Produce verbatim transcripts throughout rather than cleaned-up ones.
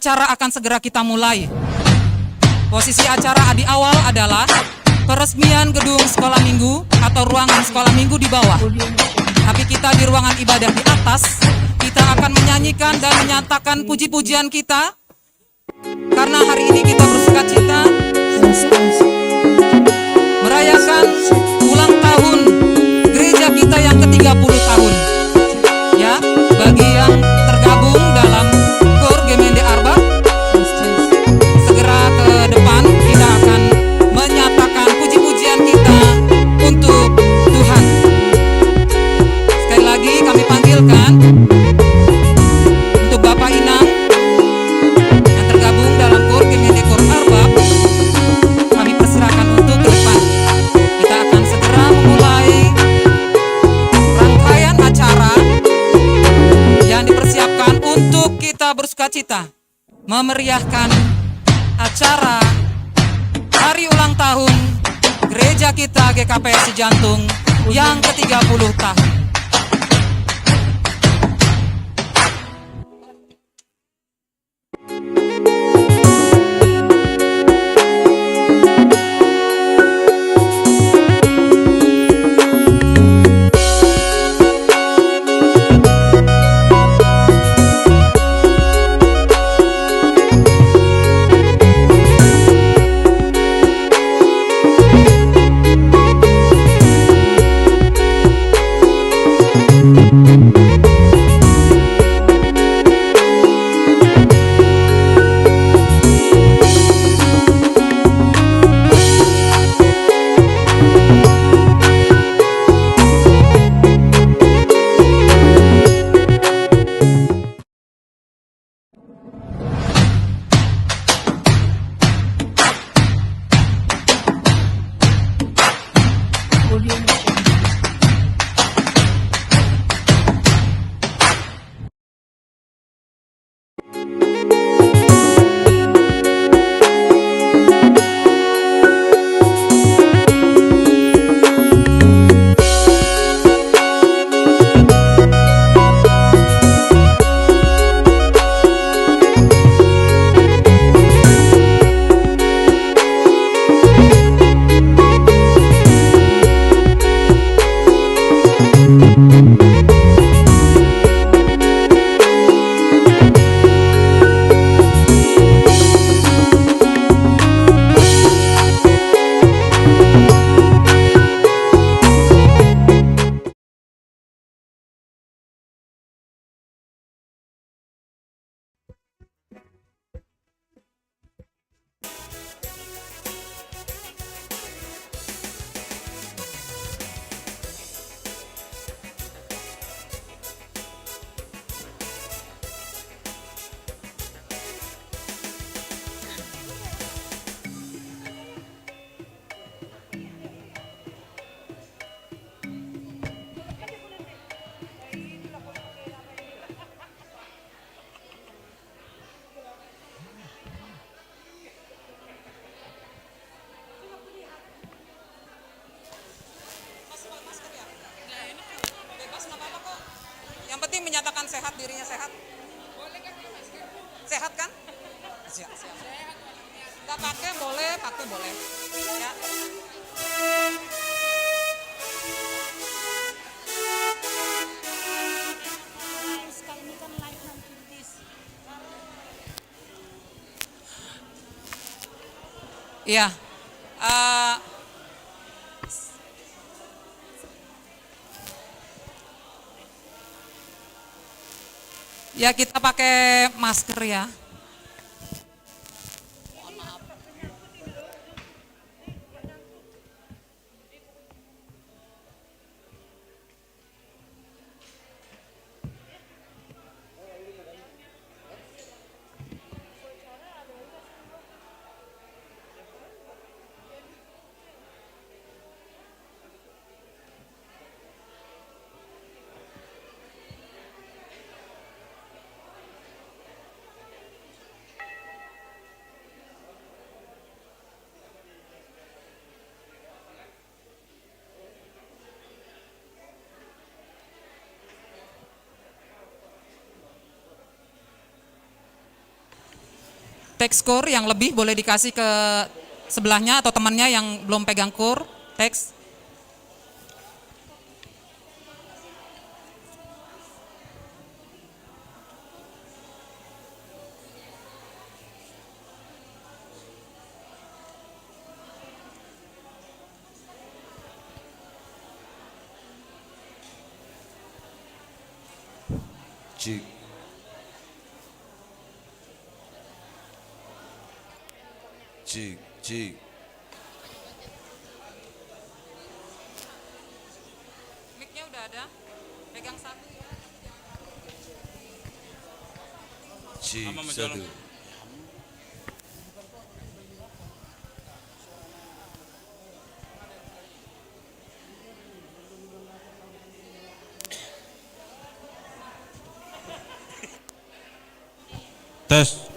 acara akan segera kita mulai. Posisi acara di awal adalah peresmian gedung sekolah minggu atau ruangan sekolah minggu di bawah. Tapi kita di ruangan ibadah di atas, kita akan menyanyikan dan menyatakan puji-pujian kita karena hari ini kita bersuka cita merayakan ulang tahun gereja kita yang ketiga puluh tahun. Ya, bagi yang tergabung dalam Kor Gemeinde Arbak, segera ke depan, kita akan menyatakan puji-pujian kita untuk Tuhan. Sekali lagi kami panggilkan untuk Bapak Inang yang tergabung dalam Kor Gemeinde Kor Arbak, kami persilakan untuk ke depan. Kita akan segera memulai rangkaian acara yang dipersiapkan untuk kita bersukacita memeriahkan acara hari ulang tahun gereja kita G K P S Jantung yang ketiga puluh tahun. Mas, pakai masker ya? Bebas, nggak apa-apa kok. Yang penting menyatakan sehat, dirinya sehat. Sehat kan? Siap, siap. Nggak pakai boleh, pakai boleh. Ya. Guys, kalau ini kan live nanti, please. Iya. Eh, ya, kita pakai masker ya. Mohon maaf. Teks kur yang lebih boleh dikasih ke sebelahnya atau temannya yang belum pegang kur. Teks. Cik. Cik, cik. Mic-nya udah ada. Pegang satu ya. Cik, satu. Tes.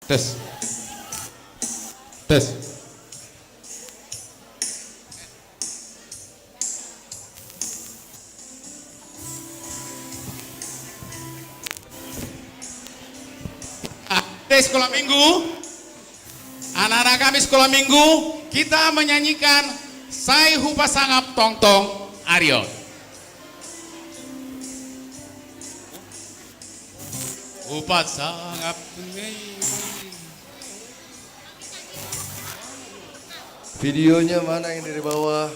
Tes. Tes. Ah, di sekolah minggu, anak-anak kami sekolah minggu, kita menyanyikan Sai Hupa Sangap Tong Tong Arion. Hupa Sangap. Videonya mana yang dari bawah?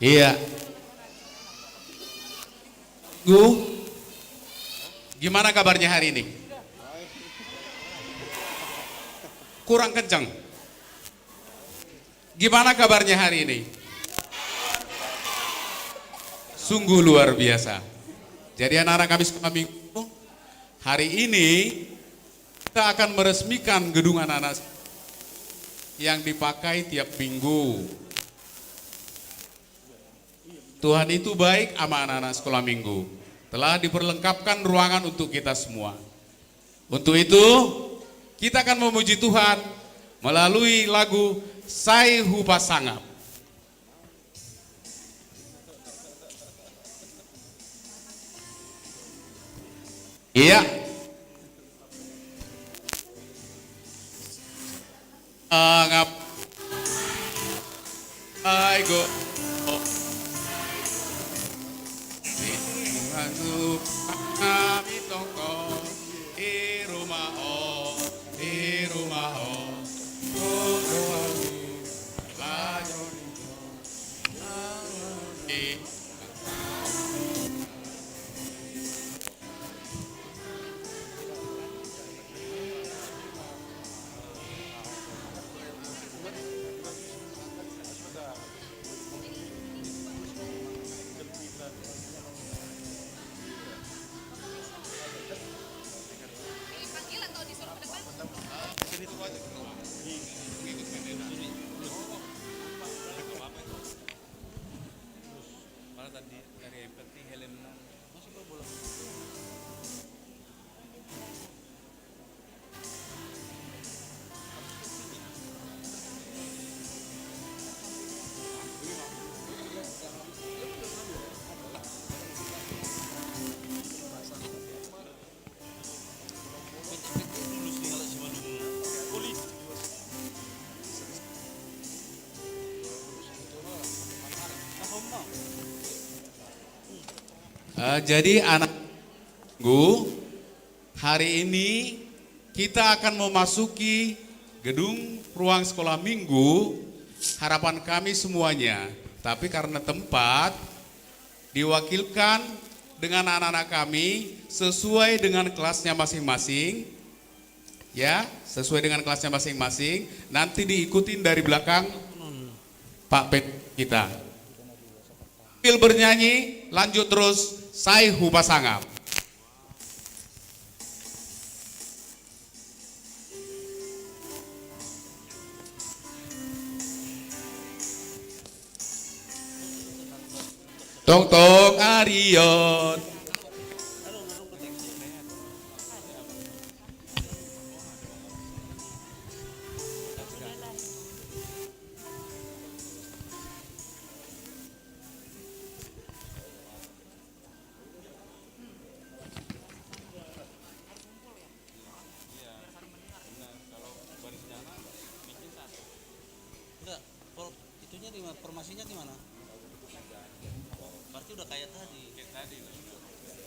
Iya. Gu, gimana kabarnya hari ini? Kurang kencang. Gimana kabarnya hari ini? Sungguh luar biasa. Jadi anak-anak kami sekolah minggu, hari ini kita akan meresmikan gedung anak-anak yang dipakai tiap minggu. Tuhan itu baik sama anak-anak sekolah minggu. Telah diperlengkapkan ruangan untuk kita semua. Untuk itu, kita akan memuji Tuhan melalui lagu Sai Hupa Sangap. Iya. Angap. Aigo. Anu kami tongko. Di rumah o. Di rumah o. Tongko kami. Lajo. Di. Eh, jadi anak minggu, hari ini kita akan memasuki gedung ruang sekolah minggu. Harapan kami semuanya, tapi karena tempat diwakilkan dengan anak-anak kami sesuai dengan kelasnya masing-masing, ya, sesuai dengan kelasnya masing-masing. Nanti diikutin dari belakang Pak Pet kita. Sambil bernyanyi, lanjut terus, Sai Hupasangap. Tong tong arion. Enggak, formasinya gimana? Berarti udah kayak tadi. Kayak tadi.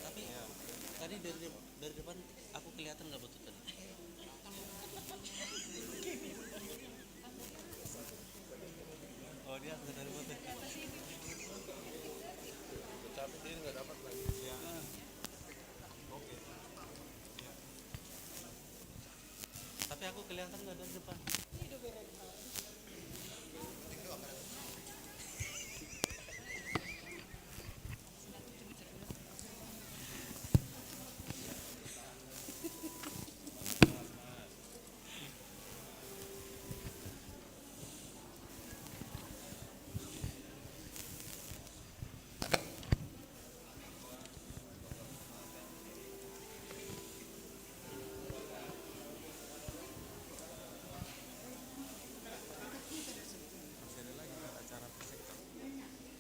Tapi tadi dari, dari depan aku kelihatan nggak betul tadi? Oh, dia nggak dari foto. Tapi dia nggak dapat lagi. Ya. Oke. Ya. Tapi aku kelihatan nggak dari depan?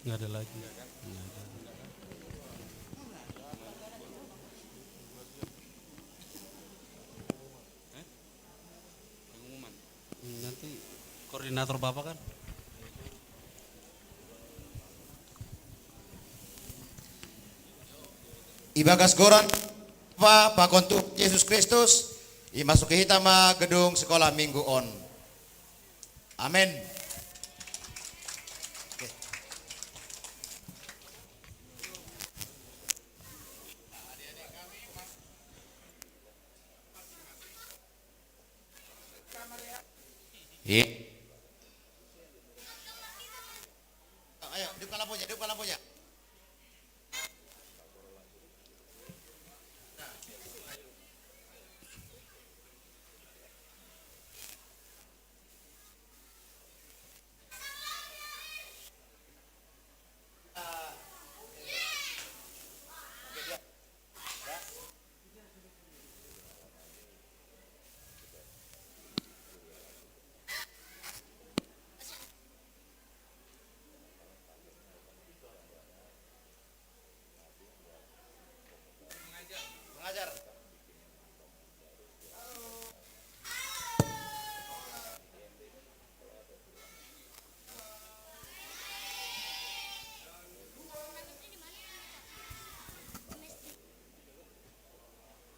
Nggak ada lagi. Nggak ada. Pengumuman. Nanti koordinator Bapak kan? Ibagas goran Bapa, pakontuk Yesus Kristus, imasuki hita ma gedung sekolah minggu on. Amen. Oke. Iya. Ayo, hidupkan lampunya, hidupkan lampunya.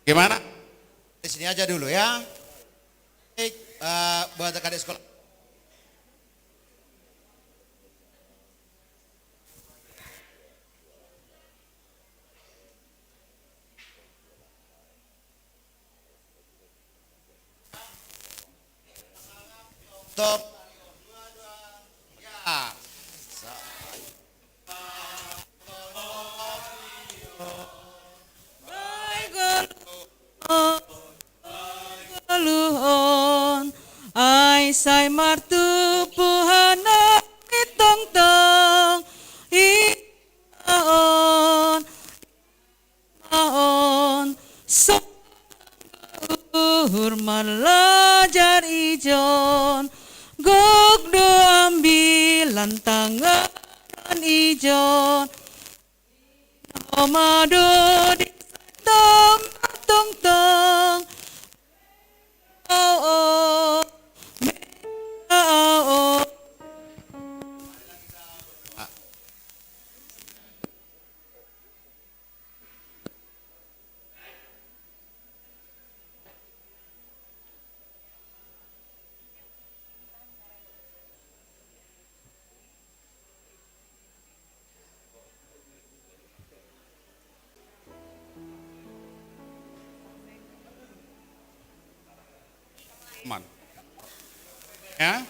Gimana? Di sini aja dulu ya. Baik, eh, buat adik sekolah. Top. Ya. Luhon, ai sai martupu hana mitongtong, i on, maon, so uhur malajar ijon, gok do ambilan tangan ijon. Omado di tong tong tong. Oh, oh. Oh, oh. Aman. Ya.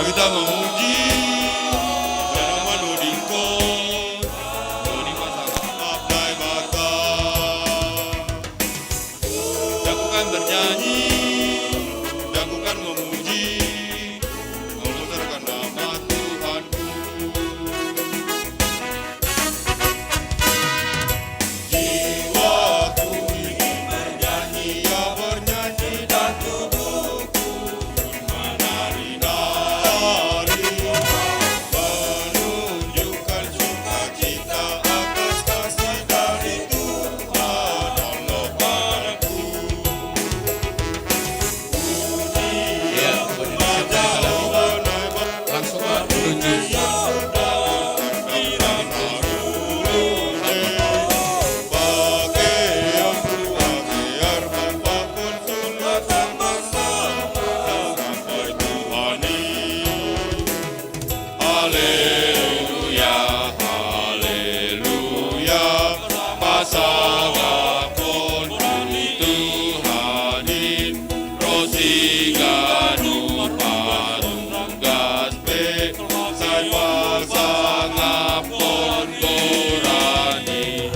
Kita memuji, nama Nodingko, Nodingko sangat daibaka. Jagukan bernyanyi, jagukan memuji, memutarkan nama Tuhanku. Jiwaku ingin bernyanyi, ya bernyanyi dan tubuhku menari-nari, menunjukkan sukacita atas kasih dari Tuhan Allah padaku. Iya, buat Indonesia Raya langsung, Pak, menuju. Haleluya, haleluya, pasangapon Tuhanin, Rosi Ganu Parunggas pe, sai pasangapon Gorani.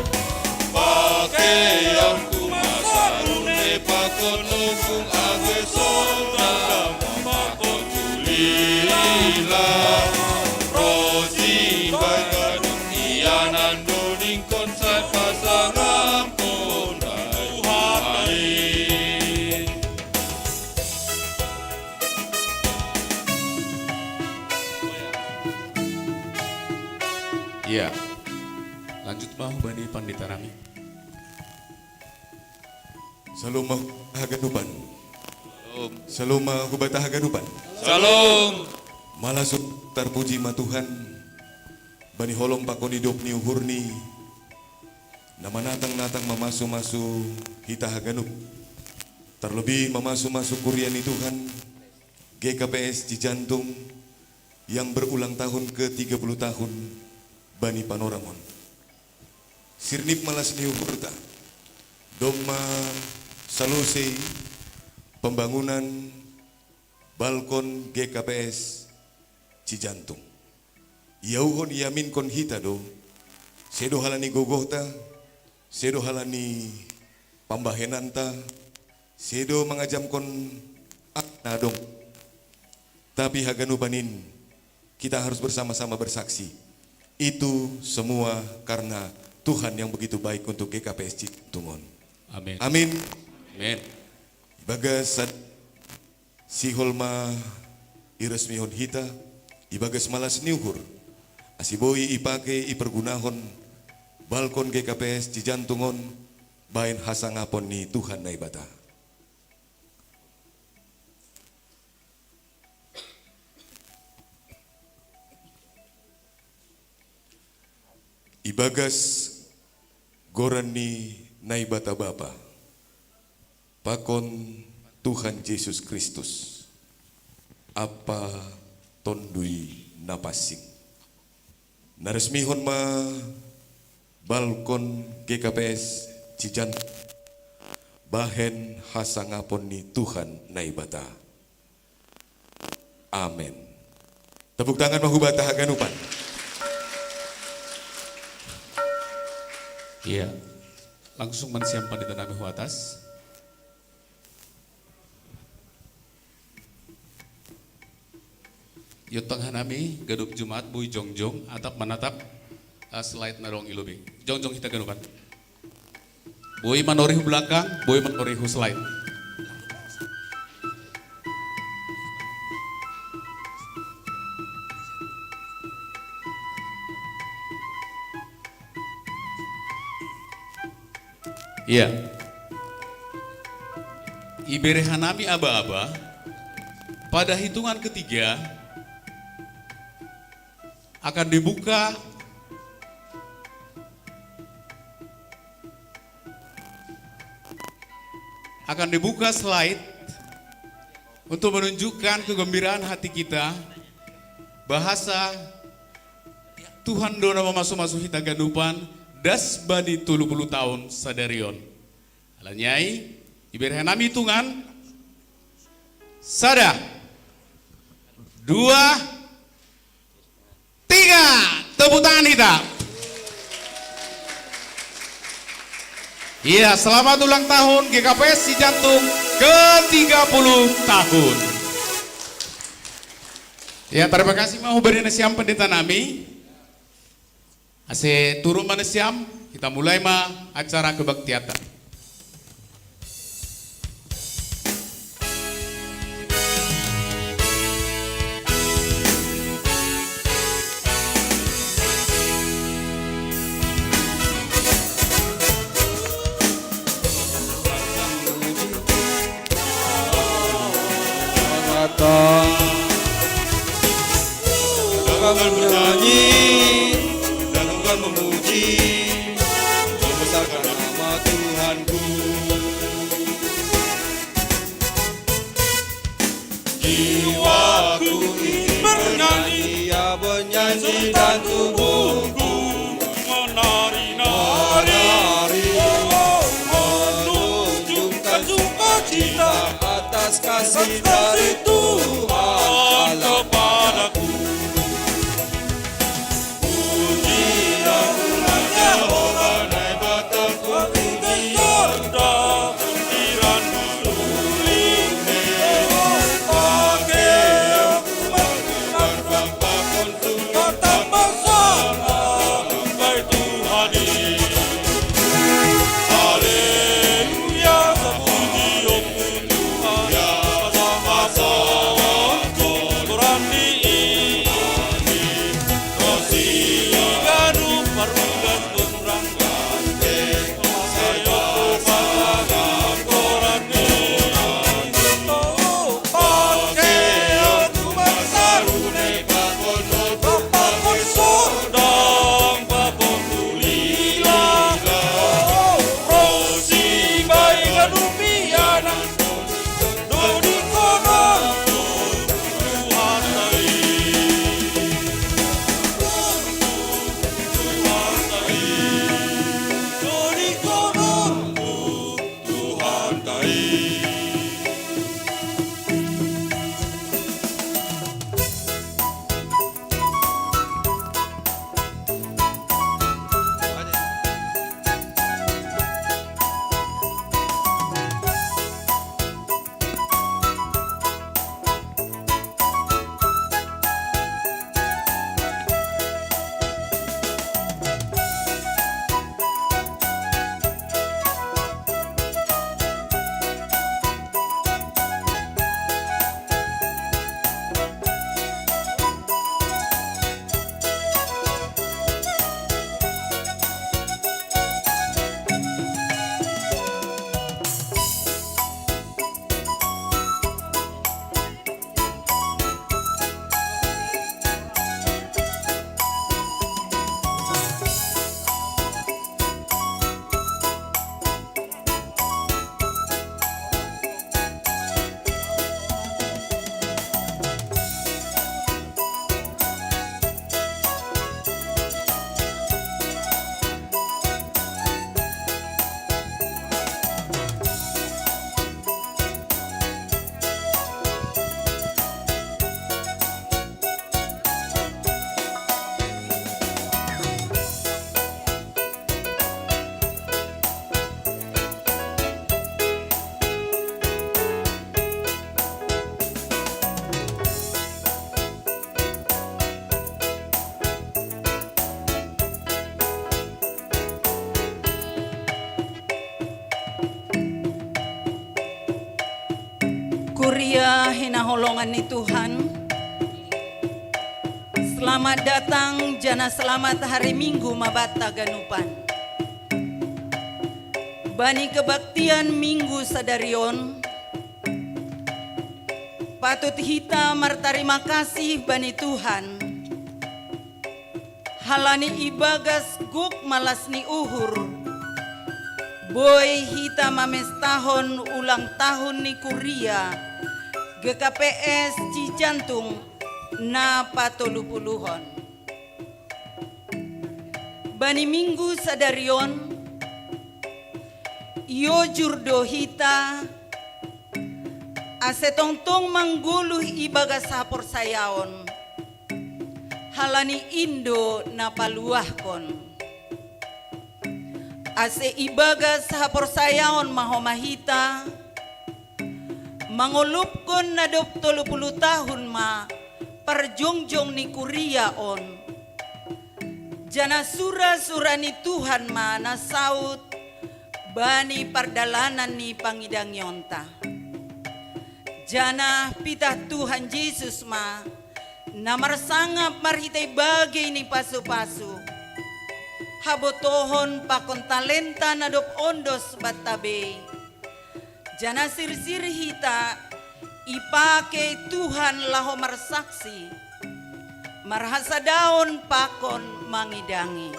Pakaian ku masarune pakon lumbung age sonda, pakon tulila. Rosi bai kadung ianan, Nodingkon sai pasangapon Tuhan. Iya. Lanjut mah bani pandita nami. Salum mah haganupan. Salum. Salum mah hubata haganupan. Salum. Malasuk tarpuji ma Tuhan. Bani holong pakon idop ni uhurni. Na manatang-natang mamasu-masu hita haganup. Tarlebih mamasu-masu kuria ni Tuhan, G K P S Cijantung yang berulang tahun ke tiga puluh tahun bani panorangon. Sirnip malas ni uhurta, domma salusei pembangunan balkon G K P S Cijantung. Iauhon iaminkon hita do, sedo halani gogohta, sedo halani pambahenanta, sedo mangajamkon angka na adong. Tapi haganupan in, kita harus bersama-sama bersaksi. Itu semua karena Tuhan yang begitu baik untuk G K P S Cijantung on. Amin. Amin. Amin. Ibagas sad-, sihol ma iresmihon hita, ibagas malas ni uhur, asa boi ipake ipergunahon balkon G K P S Cijantung on bahen hasangapon ni Tuhan Naibata. Ibagas goran ni Naibata Bapa, pakon Tuhan Jesus Kristus, Ampa Tonduy Napansing. Na resmihon ma balkon G K P S Cijantung bahen hasangapon ni Tuhan Naibata. Amen. Tepuk tangan ma hubanta haganupan. Iya. Langsung mansiam pandita nami hu atas. Iontang hanami, ganup Jumat, boi jongjong, atap manatap, ah, slide na adong i lobei. Jongjong hita ganupan. Boi manori hu belakang, boi manori hu slide. Iya. Ibere hanami aba-aba, pada hitungan ketiga akan dibuka, akan dibuka slide untuk menunjukkan kegembiraan hati kita, bahasa Tuhan do na mamasu-masu hita ganupan das bani tolu puluh tahun sadari on. Alani ai, ibere hanami hitungan. Sada, dua, tiga. Tepuk tangan hita. Iya, selamat ulang tahun G K P S Cijantung ke tiga puluh tahun. Ya, terima kasih ma hubani nasiam pendeta nami. Ase turun ma nasiam, kita mulai ma acara kebaktianta. Dengan menyanyi dan dengan memuji, membesarkan nama Tuhanku. Jiwaku ingin bernyanyi, ya, bernyanyi, dan tubuhku menari-nari, menunjukkan sukacita atas kasih dari Tuhan kepadaku. Ya, hinaholongan ni Tuhan. Selamat datang, jana selamat hari Minggu mabanta ganupan. Bani kebaktian Minggu sadarion, patut hita martarima kasih bani Tuhan. Halani ibagas guk malas ni uhur, boi hita mamestahon ulang tahun ni kuria G K P S Cijantung na patolu puluhon. Bani Minggu sadarion, iojur do hita ase tongtong manggoluh ibagas haporsayaon, halani indo na paluahkon. Ase ibagas haporsayaon ma homa hita, mangolupkon na dob tolu puluh tahun ma parjongjong ni kuria on. Jana sura-sura ni Tuhan ma na saut bani pardalanan ni pangidangionta. Jana pitah Tuhan Jesus ma na marsangap marhitei bagei ni pasu-pasu, habotohon pakon talenta na dob ondos banta bei. Jana sirsir hita ipake Tuhan laho marsaksi, marhasadaon pakon mangidangi.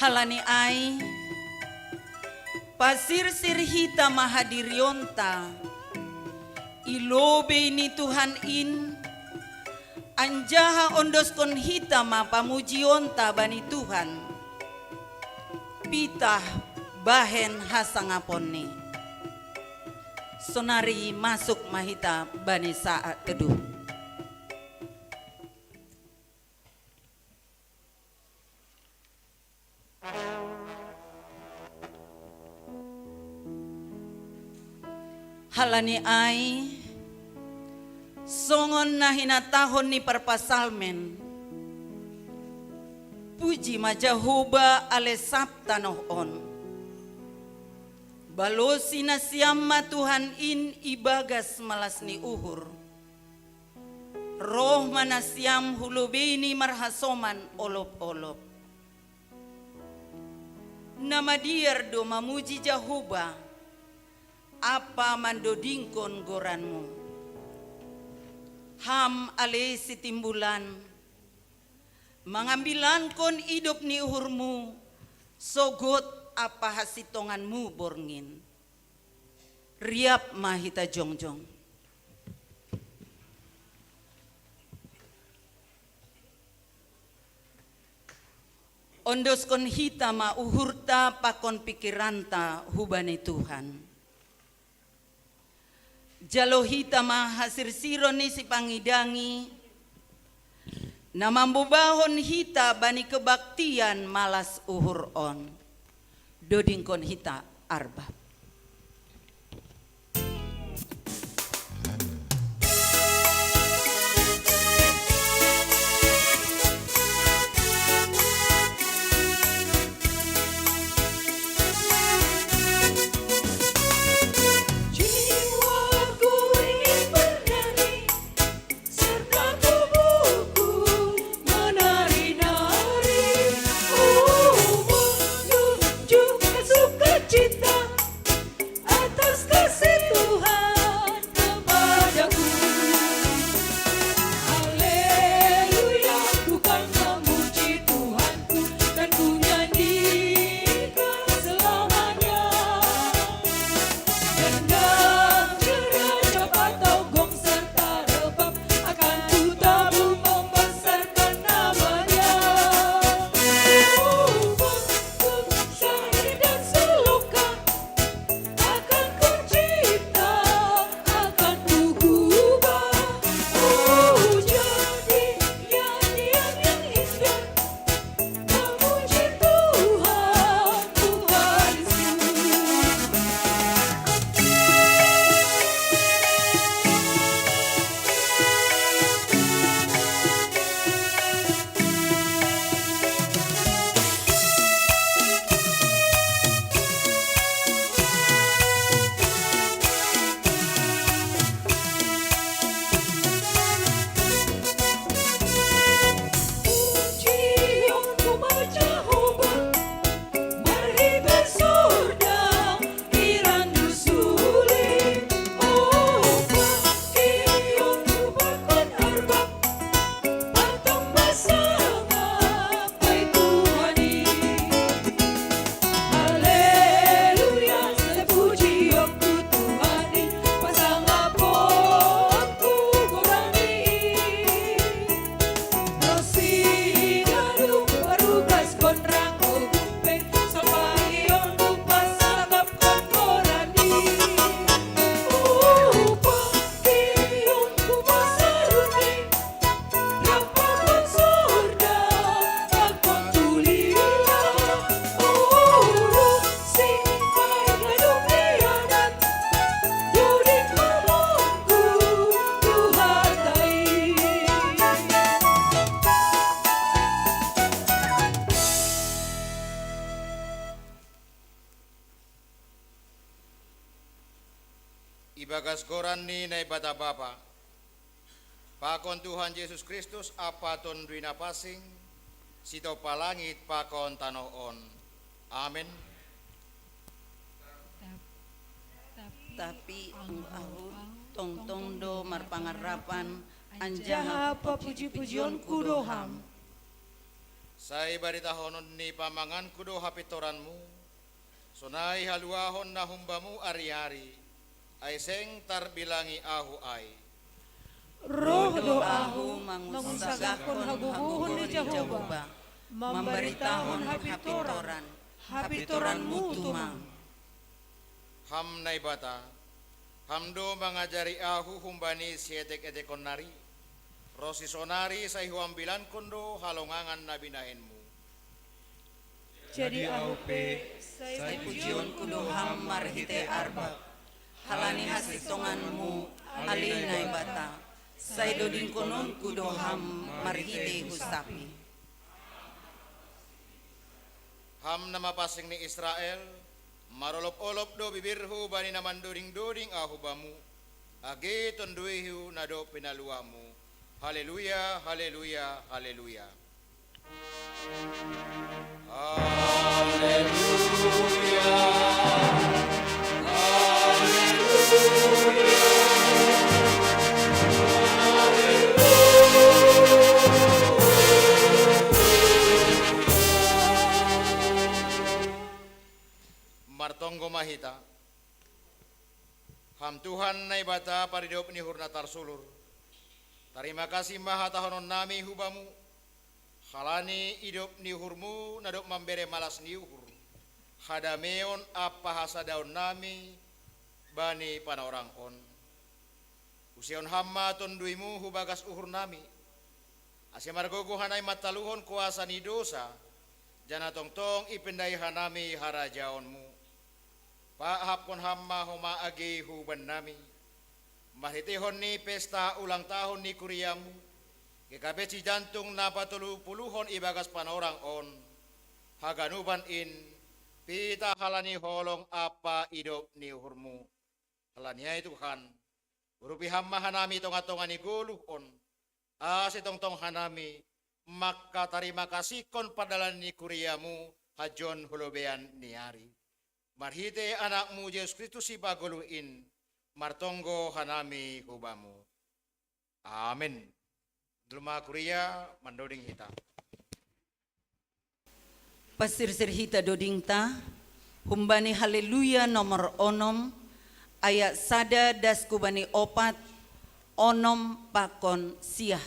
Halani ai, pasirsir hita ma hadirionta i lobei ni Tuhan in, anjaha ondoskon hita ma pamujionta bani Tuhan, pitah bahen hasangaponni. Sonari masuk ma hita bani saat teduh. Halani ai, songon na hinatahon ni parpasalmen, puji ma Jahowa ale sab tanoh on. Balosi nasiam ma Tuhan in ibagas malas ni uhur. Roh ma nasiam hu lobei ni marhasoman olop-olop. Na madear do mamuji Jahowa, ampa mandodingkon goranmu. Ham ale Sitimbulan, mangambilankon idop ni uhurmu, sogot ampa hasintonganmu borngin. Riap ma hita jongjong. Ondoskon hita ma uhurta pakon pikiranta hubani Tuhan. Jalo hita ma hasirsiron ni sipangidangi, na mambobahon hita bani kebaktian malas uhur on. Dodingkon hita arbab. Ibagas goran ni Naibata Bapa, pakon Tuhan Jesus Kristus, Ampa Tonduy Napansing, sitompa langit pakon tanoh on. Amen. Tapi anggo ahu tongtong do marpangarapan, anjaha papuji-pujionku do Ham. Sai baritahonon ni pamanganku do hapintoranMu, sonai haluahon na humbaMu ari-ari, ai seng tarbilangi ahu ai. Roh do ahu mangunsagahon hagogohon ni Jahowa, mambaritahon hapintoran, hapintoranMu tumang. Ham Naibata, Ham do mangajari ahu humbani sietek-etekkon nari, ronsi sonari sai huambilankon do halongangan na binahenMu. Jadi ahu pe sai pujionku do Ham marhite arbab, halani hasintonganMu, ale Naibata, sai dodingkononku do Ham marhite husapi. Ham na mapansing ni Israel, marolop-olop do bibirhu bani na mandoding-doding ahu Bamu, age tonduyhu na dob pinaluahMu. Haleluya, haleluya, haleluya. Haleluya, haleluya, haleluya. Martonggo ma hita. Ham Tuhan Naibata, paridop ni uhur na tarsulur, tarima kasih ma hatahononnami hu Bamu, halani idop ni uhurMu na dob mambere malas ni uhur, hadameon ampa hasadaonnami bani panorang on. Useon Ham ma TonduyMu hu bagas uhurnami, ase margogoh hanami mantaluhon kuasa ni dousa, janah tongtong ipindahi hanami harajaonMu. Paahapkon Ham ma homa age hu bannami, marhiteihon ni pesta ulang tahun ni kuriaMu, GKPS Cijantung na patolu puluhon ibagas panorang on, haganupan in, pitah halani holong ampa idop ni uhurMu. Halani ai Tuhan, urupi Ham ma hanami tonga-tonga ni goluh on, ase tongtong hanami mangkatarima kasihkon pardalanan ni kuriaMu hanjon hu lobeian ni ari. Marhite AnakMu Jesus Kristus Sipagoluh in, martonggo hanami hu Bamu. Amen. Jolo ma kuria mandoding hita. Pasirsir hita dodingta humbani Haleluya nomor onom, ayat sada das hu bani opat, onom pakon siah.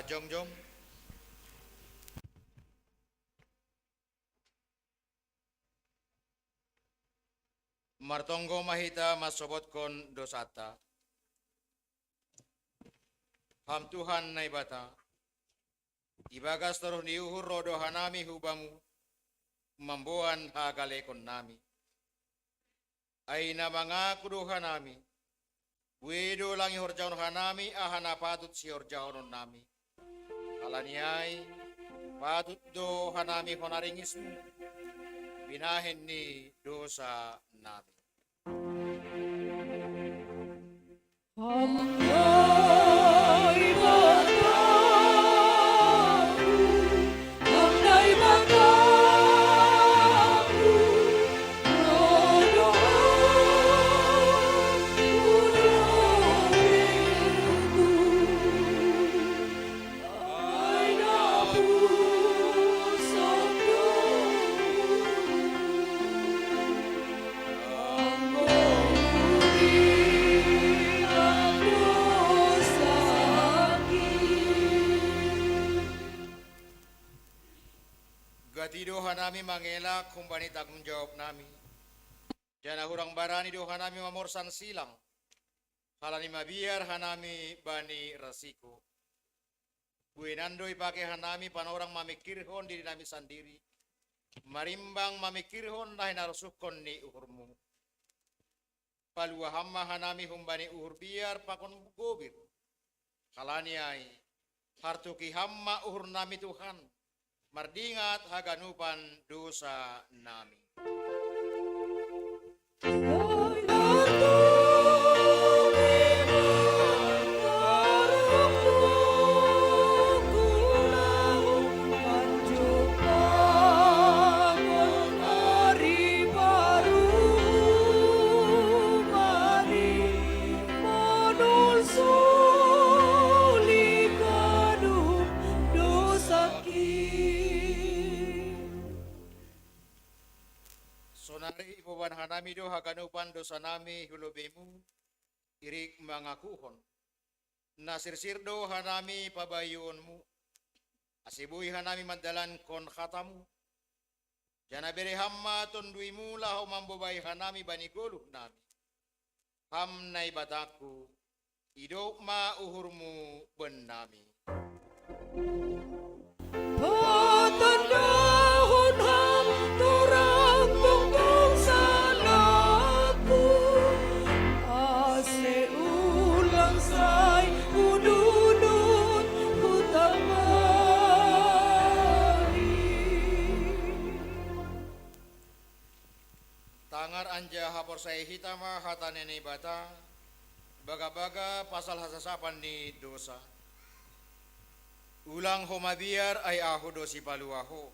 Jongjong. Martonggo ma hita mansobotkon dosanta. Ham Tuhan Naibata, ibagas toruh ni uhur ro do hanami hu Bamu, mamboan hagalekon nami. Ai na mangaku do hanami, bue do lang ihorjahon hanami aha na patut sihorjahonon nami. Halani ai, patut do hanami hona ringismu, binahen ni dosa nami. Gati do hanami mangelak humbani tanggung jawab nami, janah hurang barani do hanami mamorsan silang, halani mabiar hanami bani rasiko. Buenan do ipake hanami panorang mamingkirhon diri nami sandiri, marimbang mamingkirhon na hinarosuhkon ni uhurmu. Paluah Ham ma hanami humbani uhur biar pakon gobir. Halani ai, hartuki Ham ma uhur nami Tuhan, mardingat haganupan dosa nami. Sonari iboban hanami do haganupan dosa nami hu lobeimu, irik mangakuhon, na sirsir do hanami pabaionmu, ase boi hanami mandalankon hatamu. Janah bere Ham ma tonduimu laho mambobai hanami bani goluh nami. Ham Naibatangku, idop ma uhurmu bennami. Patandahon Ham torang tongtong salahku, ase ulang sai hududut hutambai. Tangar anjaha porsaya hita ma hata ni Naibata, bagabaga pasal hasasapan ni dosa. Ulang ho mabiar, ai Ahu do Sipaluah ho.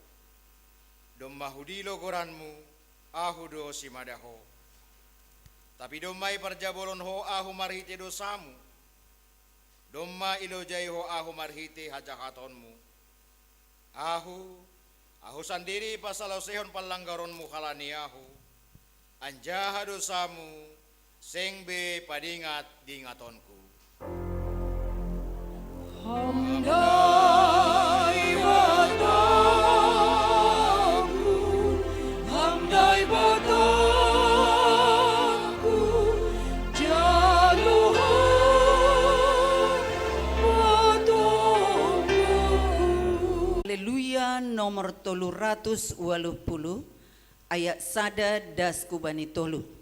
Domma hudilo goranmu, Ahu do simada ho. Tapi domma iparjabolon ho Ahu marhitei dosamu. Domma ilojai ho Ahu marhitei hajahatonmu. Ahu, Ahu sandiri pasaloseihon panlanggaronmu halani Ahu, anjaha dosamu seng be padingat-dingatonku. Ham Daibatangku, Ham Daibatangku, jalo Ham ma tonggoku. Haleluya nomor tolu ratus ualuh puluh, ayat sada das ku bani tolu.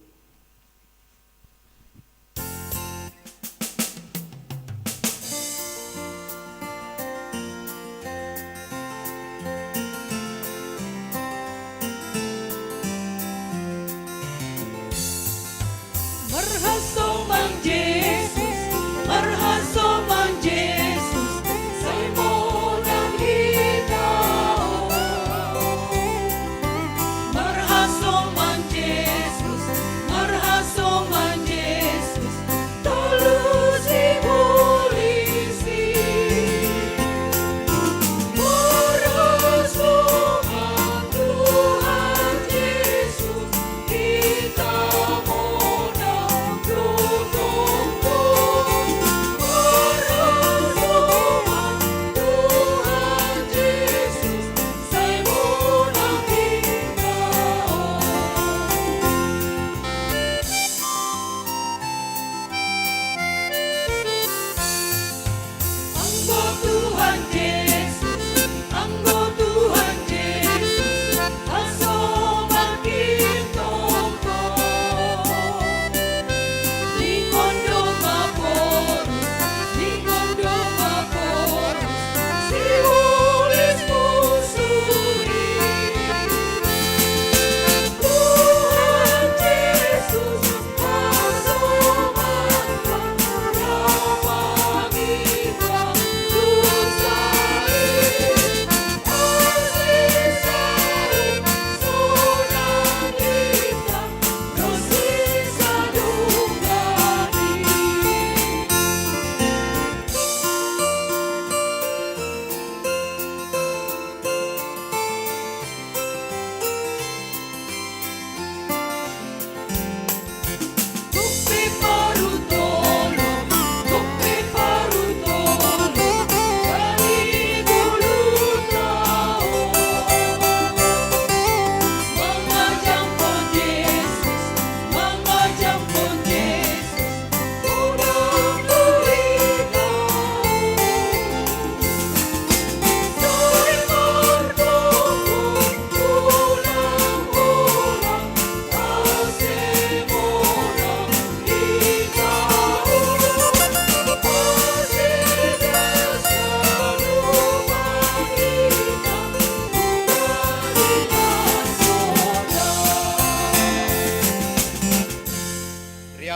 Marhasoman Jesus, marhasoman Jesus, sai monang hita. Marhasoman Jesus,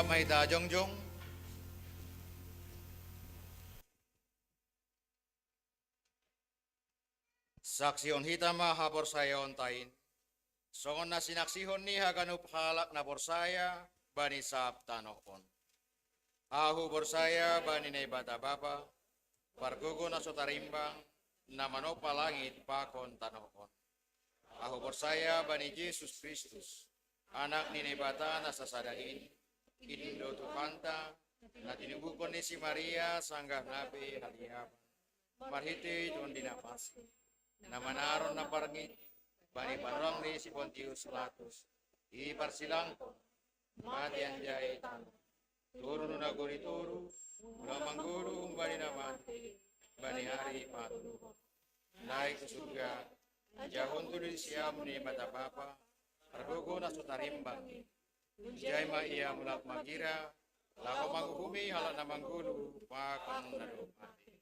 Mai ta jongjong. Saksihon hita ma haporsayaonta in, songon na sinaksihon ni haganup halak na porsaya bani sab tanoh on. Ahu porsaya bani Naibata Bapa, Pargogo na so tarimbang, na manompa langit pakon tanoh on. Ahu porsaya bani Jesus Kristus, Anak ni Naibata na sasada in, Indo Tuhanta, na tinubuhon ni si Maria sanggah na pe haliapan, marhitei Tondi Na Pansing, na manaron na parngit, bani paruang ni si Pontius Pilatus, diparsilangkon, mate anjaha itangihon, turun hu nagori toruh, ulang manggoluh humbani na matei, bani ari patoluhon, naik hu surga, manjalo tondi siamun ni Naibata Bapa, Pargogo na so tarimbang. Unjai ma Ia mulak manggira, laho manguhumi halak na manggoluh pakon na dob matei.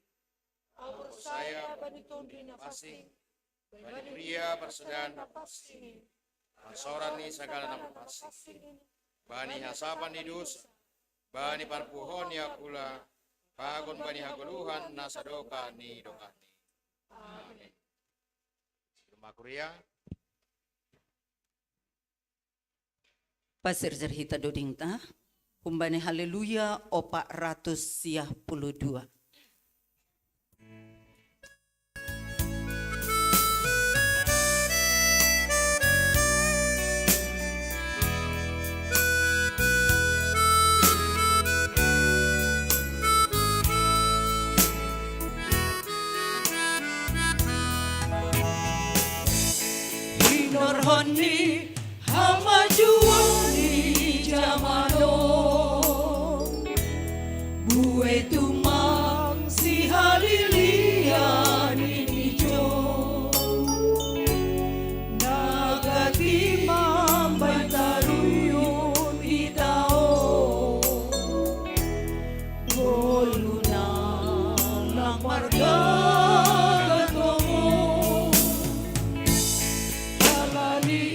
Ahu porsaya bani Tondi Na Pansing, bani huria parsadaan na pansing, pansamotan ni sagala na pansing, bani hasapan ni dosa, bani parpuhoon ni angkula, pakon bani hagoluhan na sadokah ni donganni. Amen. Jumpa kuria. Pasirjir hita dodingta, humbani Haleluya opat ratus siah puluh dua. Hinorhon ni hamajuon ni jaman on, buei tumang sihalilian ni jo. Na gati mambahen taruyun hita on, ngolu na lang margagan tongon. Halani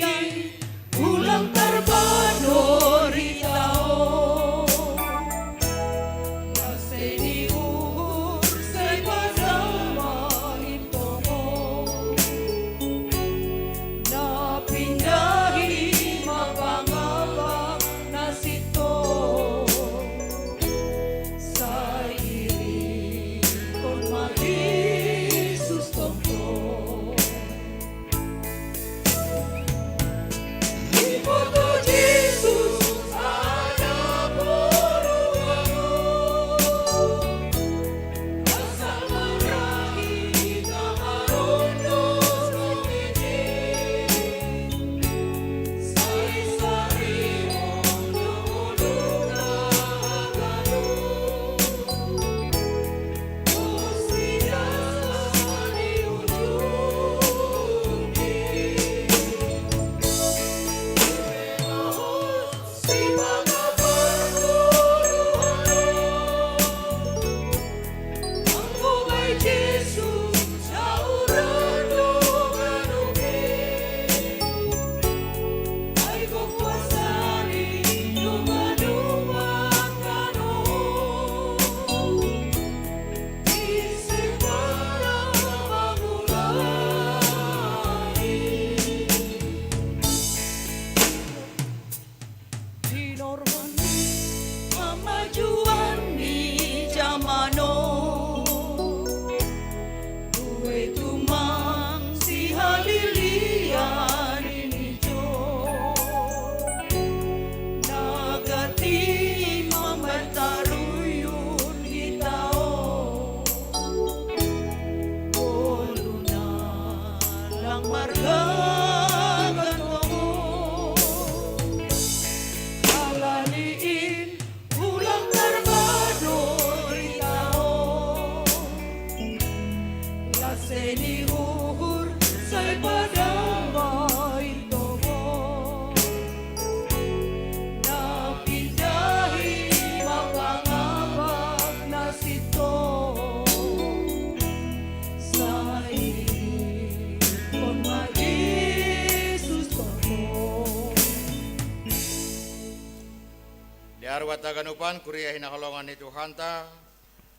Arwata ganupan kuria hinaholongan ni Tuhanta,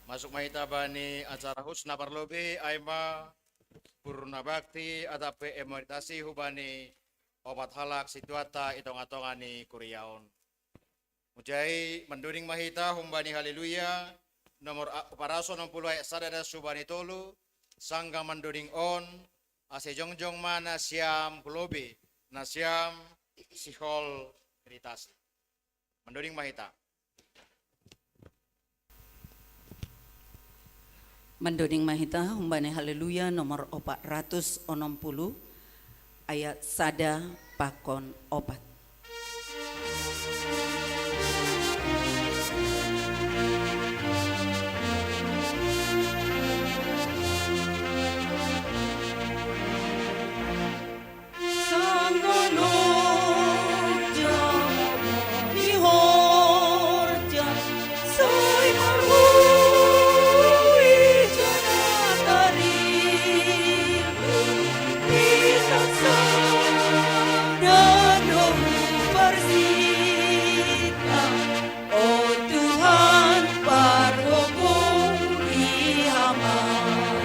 masuk ma hita bani acara khusus na parlobei, ai ma purna bakti atap pe emeditasi hubani opat halak situata i tonga-tonga ni kuria on. Mujai mandoding ma hita humbani Haleluya, nomor a-, opat ratus onom pulu ayat sada das hubani tolu, sanggah mandoding on, ase jongjong ma nasiam hu lobei, nasiam sihol meditasi. Mandoding ma hita. Mandoding ma hita humbani Haleluya nomor opat ratus onom pulu ayat sada pakon opat. O Tuhan, pargogoh i Ham au.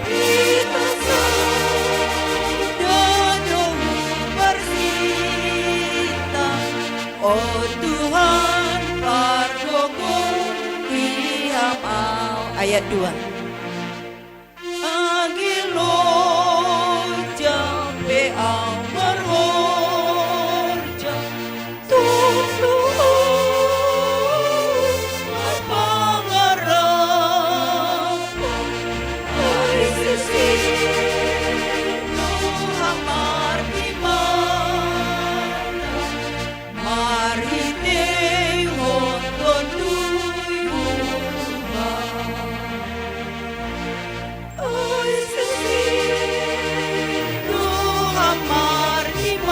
Hita sada do huparsita. O Tuhan, pargogoh i Ham au. Ayat dua. Age loja pe au marhorja, tongtong au marpangarap, ai sese do Ham marhimata. Marhitei Ho Tonduy Tuhan. Ai sese do Ham marhimata.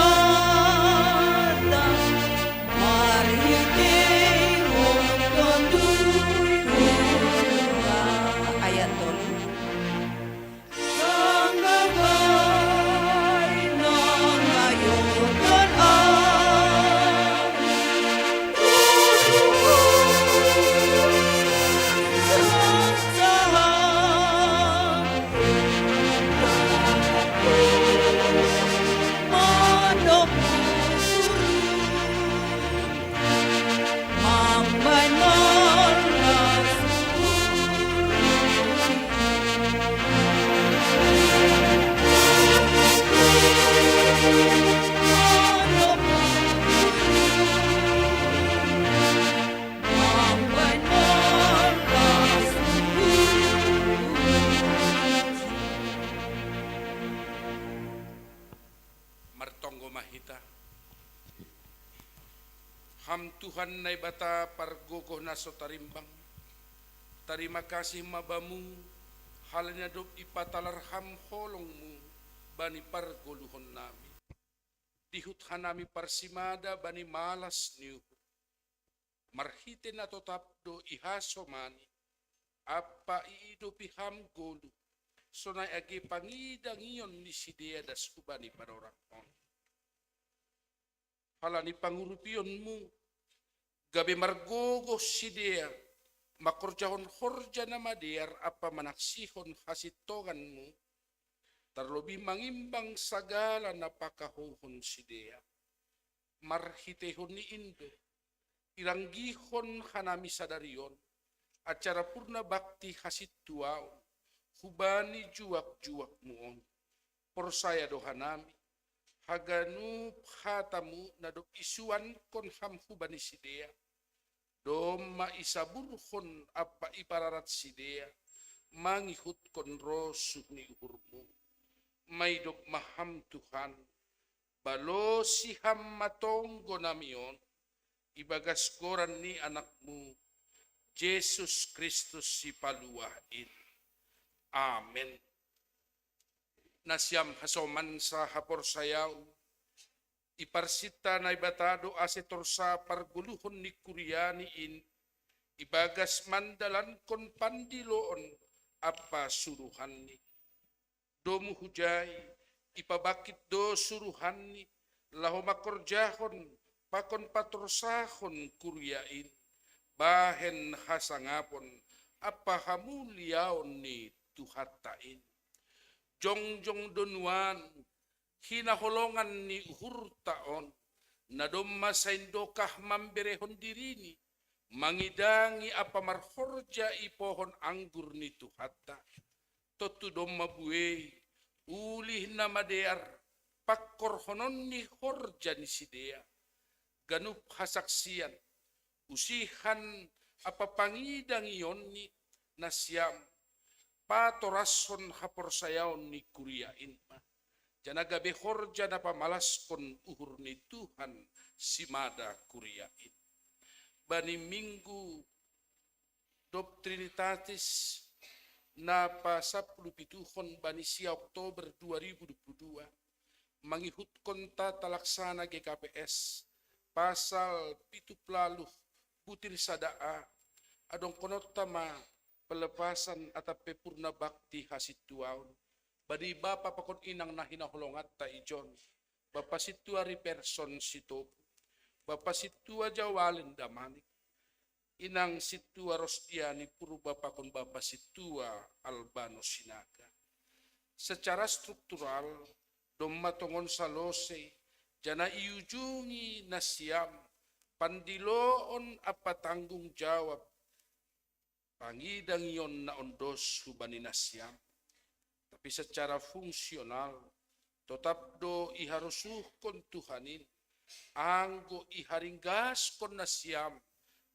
Marhitei Ho Tonduy Tuhan. Ayat tolu. Martonggo ma hita. Ham Tuhan Naibata pargogoh na so tarimbang, tarima kasih ma Bamu, halani na dob ipatalar Ham holong-Mu bani pargoluhon nami. Dihut hanami parsimada bani malas ni uhur. Marhitei na totap do ihasomani, ampa iidopi Ham goluh, sonai age pangidangion ni sidea das hubani panorang on. Halani pangurupion-Mu, gabe margogoh sidea, mangkorjahon horja na madear ampa manaksihon hasintongan-Mu, tarlobih mangimbang sagala na pakahouhon sidea. Marhiteihon ni in do iranggihon hanami sadari on acara purna bakti hasintuaon hubani juak-juak-Mu on. Porsaya do hanami, haganup hata-Mu na dob isuankon Ham hubani sidea, domma isaburhon ampa ipararat sidea mangihutkon rosuh ni uhur-Mu. Maidop ma Ham Tuhan, balosi Ham ma tonggo nami on, ibagas goran ni Anak-Mu, Jesus Kristus Sipaluah in. Amen. Nasiam hasoman sahaporsayaon, iparsinta Naibata do ase torsa pargoluhon ni kuria-Ni in, ibagas mandalankon pandiloon ampa suruhan-Ni. Domu hujai, ipabangkit do suruhan-Ni, laho mangkorjahon pakon patorsahon kuria in, bahen hasangapon ampa hamuliaon ni Tuhanta in. Jongjong do nuan hinaholongan ni uhurta on, na domma saindokah mamberehon dirini, mangidangi ampa marhorja i pohon anggur ni Tuhanta. Tontu domma buei, ulih na madear, pangkorhonon ni horja ni sidea, ganup hasaksian, usihan ampa pangidangion ni nasiam, patorashon haporsayaon ni kuria in ma. Janah gabe horja na pamalaskon uhur ni Tuhan simada kuria in. Bani Minggu Dob Trinitatis na pasampulu pituhon bani sia Oktober dua ribu dua puluh dua, mangihutkon tata laksana G K P S pasal pitu puluh butir sada A, adongkononta ma pelepasan atap pe purna bakti hasintuaon, bani bapa pakon inang na hinaholonganta ijon, bapa sintua Riperson Sitopu, bapa sintua Jawalen Damanik, inang sintua Rosdiani Purba pakon bapa sintua Albano Sinaga. Secara struktural, domma tongon salose, janah iujungi nasiam pandiloon ampa tanggung jawab pangidangion na ondos hubani nasiam. Tapi secara fungsional, totap do iharosuhkon Tuhan in, anggo iharinggaskon nasiam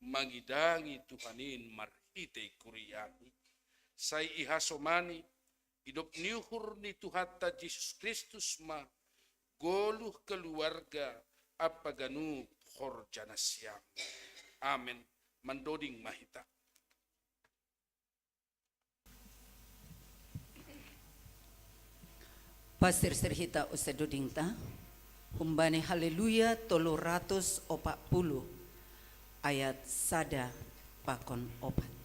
mangidangi Tuhan in marhitei kuriaNi. Sai ihasomani, idop ni uhur ni Tuhanta Jesus Kristus ma goluh keluarga ampa ganup horja nasiam. Amen. Mandoding ma hita. Pasirsir hita use dodingta, humbani Haleluya tolu ratus opat puluh, ayat sada pakon opat.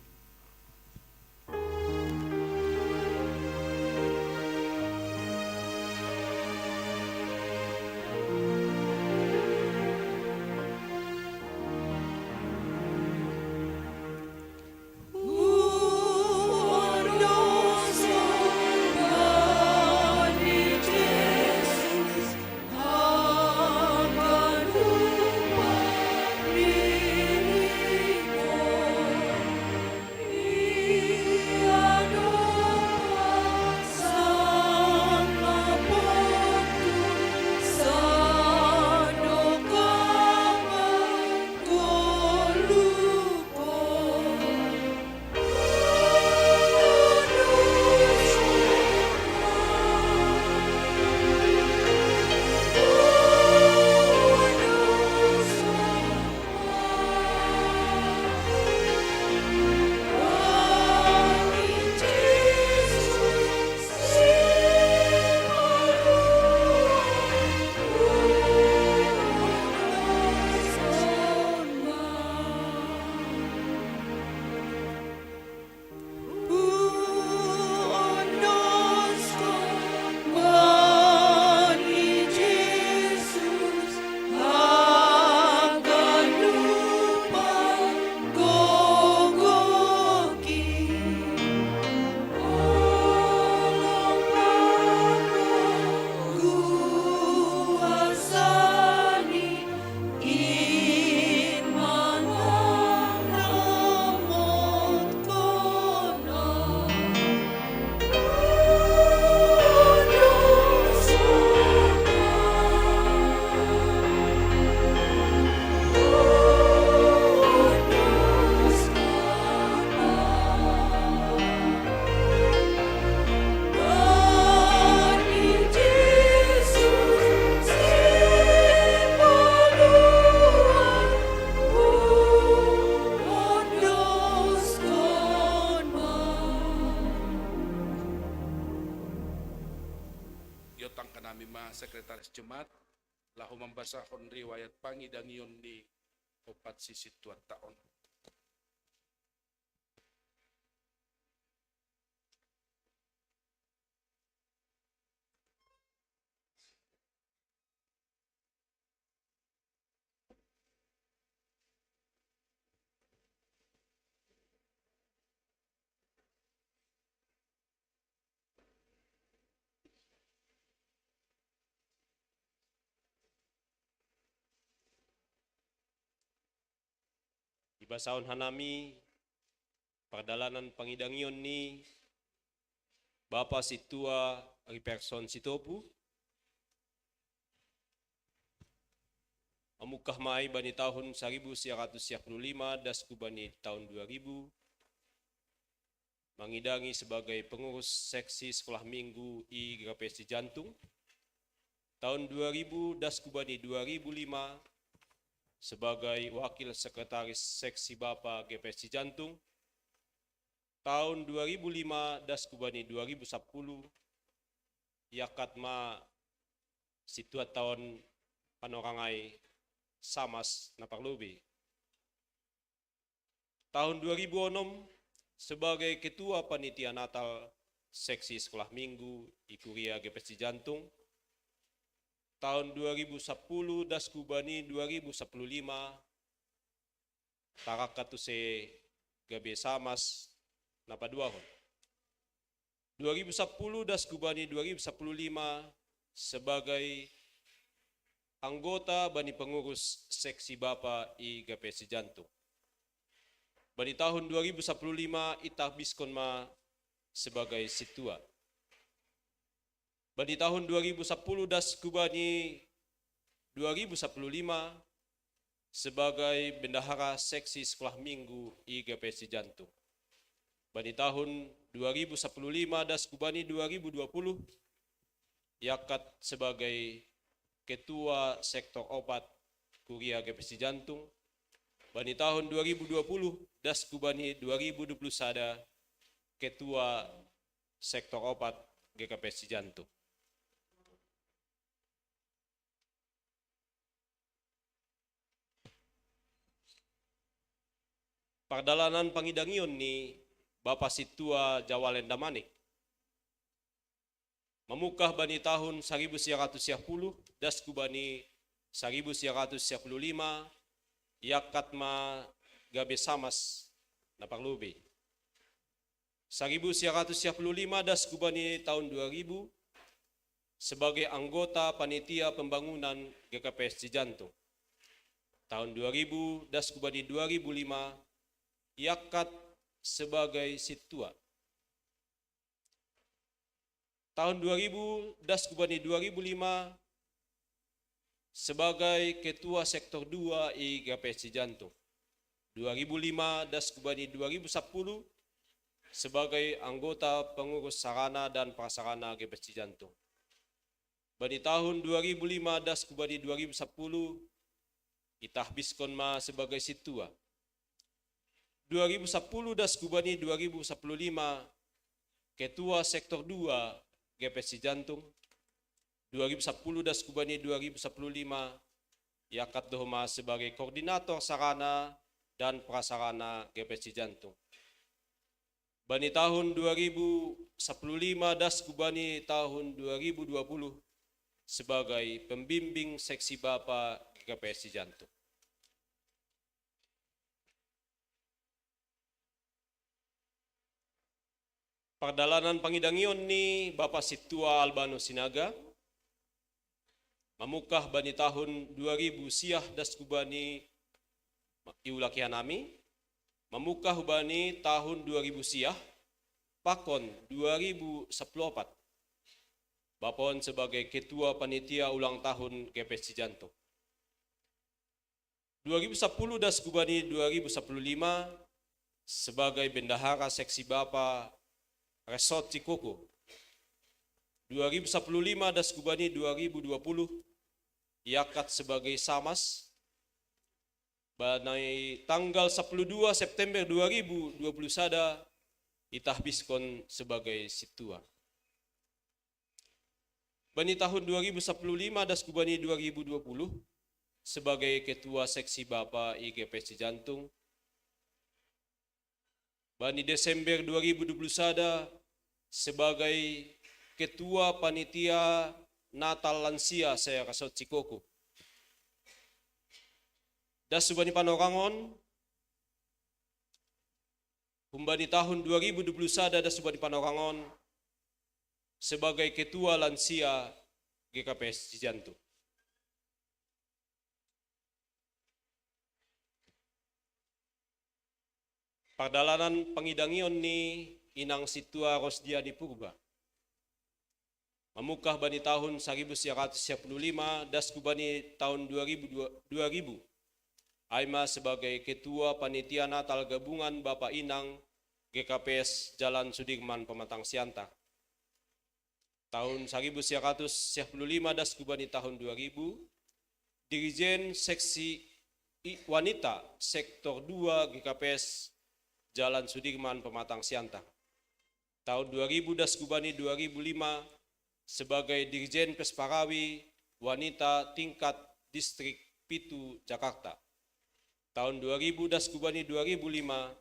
Iotangkan nami ma sekretaris jemaat, laho mambasahon riwayat pangidangion ni ompat sisintuanta on. Basahon hanami pardalanan pangidangion ni Bapa Sintua Riperson Sitopu, mamungkah ma i bani tahun saribu sia ratus sia puluh lima das hubani tahun dua ribu, mangidangi sebagai pengurus seksi sekolah minggu i G K P S Cijantung. Tahun dua ribu das hubani dua ribu lima sebagai wakil sekretaris seksi Bapa G K P S Cijantung. Tahun dua ribu lima das hubani dua ribu sapuluh, iangkat ma sintua taon panorang ai Samas na parlobei. Tahun dua ribu onom sebagai ketua panitia Natal seksi sekolah minggu i kuria G K P S Cijantung. Tahun dua ribu sapuluh das hubani dua ribu sapuluh lima, tarangkat tu se gabe Samas na paduahon. Dua ribu sapuluh das hubani dua ribu sapuluh lima sebagai anggota bani pengurus seksi Bapa i G K P S Cijantung. Bani tahun dua ribu sapuluh lima itahbishon ma sebagai sintua. Bani tahun dua ribu sapuluh das hubani dua ribu sapuluh lima sebagai bendahara seksi sekolah minggu i G K P S Cijantung. Bani tahun dua ribu sapuluh lima das hubani dua ribu dua puluh, iangkat sebagai ketua sektor opat kuria G K P S Cijantung. Bani tahun dua ribu dua puluh das hubani dua ribu dua puluh sada, ketua sektor opat G K P S Cijantung. Pardalanan pangidangion ni Bapa Sintua Jawalen Damanik. Mamungkah bani tahun saribu sia ratus sia puluh das hubani saribu sia ratus sia puluh lima, iangkat ma gabe Samas na parlobei. Saribu sia ratus sia puluh lima das hubani tahun dua ribu sebagai anggota panitia pembangunan G K P S Cijantung. Tahun dua ribu das hubani dua ribu lima iangkat sebagai sintua. Tahun dua ribu das hubani dua ribu lima sebagai ketua sektor dua i G K P S Cijantung. Dua ribu lima das hubani dua ribu sapuluh sebagai anggota pengurus sarana dan prasarana G K P S Cijantung. Bani tahun dua ribu lima das hubani dua ribu sapuluh itahbishon ma sebagai sintua. Dua ribu sapuluh das hubani dua ribu sapuluh lima ketua sektor dua G K P S Cijantung. Dua ribu sapuluh das hubani dua ribu sapuluh lima iangkat do ma sebagai koordinator sarana dan prasarana G K P S Cijantung. Bani tahun dua ribu sapuluh lima das hubani tahun dua ribu dua puluh sebagai pembimbing seksi Bapa G K P S Cijantung. Pardalanan pangidangion ni Bapa Sintua Albano Sinaga. Mamungkah bani tahun dua ribu sia das hubani, iulaki hanami, mamungkah hubani tahun dua ribu sia, pakon dua ribu sapuluh opat. Bapa on sebagai ketua panitia ulang tahun G K P S Cijantung. Dua ribu sapuluh das hubani dua ribu sapuluh lima sebagai bendahara seksi Bapa Resort Cikoko. Dua ribu sapuluh lima das hubani dua ribu dua puluh iangkat sebagai Samas. Bani tanggal sapuluh dua September dua ribu dua puluh sada itahbishon sebagai sintua. Bani tahun dua ribu sapuluh lima das hubani dua ribu dua puluh sebagai ketua seksi Bapa i G K P S Cijantung. Bani Desember dua ribu dua puluh sada sebagai ketua panitia Natal lansia se Resort Cikoko. Das hubani panorang on, humbani tahun dua ribu dua puluh sada das hubani panorang on sebagai ketua lansia G K P S Cijantung. Pardalanan pangidangion ni inang sintua Rosdiani Purba. Mamungkah bani tahun saribu sia ratus sia puluh lima, das gubani tahun dua ribu dua, dua ribu. Ai ma sebagai ketua panitia Natal gabungan bapa inang G K P S Jalan Sudirman Pematang Siantar. Tahun saribu sia ratus sia puluh lima, das gubani tahun dua ribu, dirijen seksi wanita sektor dua G K P S Jalan Sudirman Pematang Siantar. Tahun dua ribu, das gubani dua ribu lima, sebagai dirijen Pesparawi wanita tingkat distrik pitu Jakarta. Tahun dua ribu, das gubani dua ribu lima,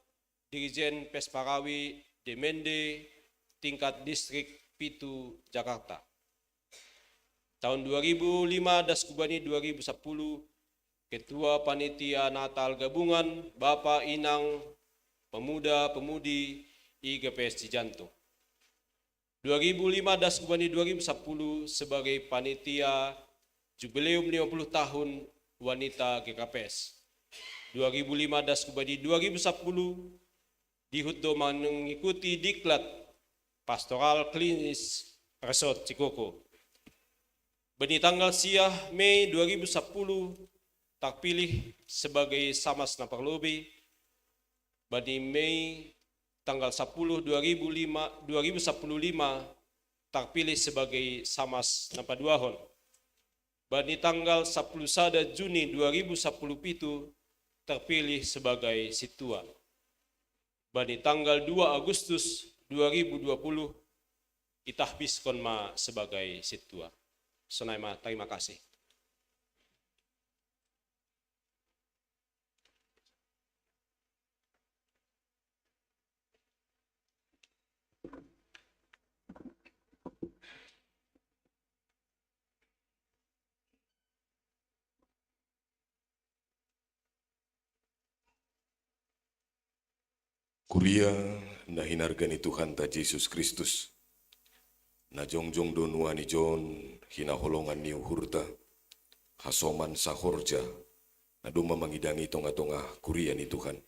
dirijen Pesparawi Demende tingkat distrik pitu Jakarta. Tahun dua ribu lima, das gubani dua ribu sepuluh, ketua panitia Natal gabungan bapa inang pemuda pemudi I G P S Cijantung. Dua ribu lima, das gubani dua ribu sepuluh, sebagai panitia jubileum lima puluh tahun wanita G K P S. Dua ribu lima, das gubani dua ribu sepuluh, dihut do mengikuti diklat pastoral klinis Resort Cikoko. Bani tanggal sia Mei dua ribu sepuluh, terpilih sebagai samas na parlobei. Bani Mei tanggal sepuluh dua ribu lima, dua ribu sepuluh lima, terpilih sebagai samas na paduahon. Bani tanggal sepuluh sada Juni dua ribu sepuluh pitu, terpilih sebagai sintua. Bani tanggal dua Agustus dua ribu dua puluh, itahbiskon ma sebagai sintua. Sonai ma, tarima kasih. Kuria na hinarga ni Tuhanta Jesus Kristus, na jongjong do nuan ijon hinaholongan ni uhurta, hasoman sahorja, na domma mangidangi tonga-tonga kuria ni Tuhan.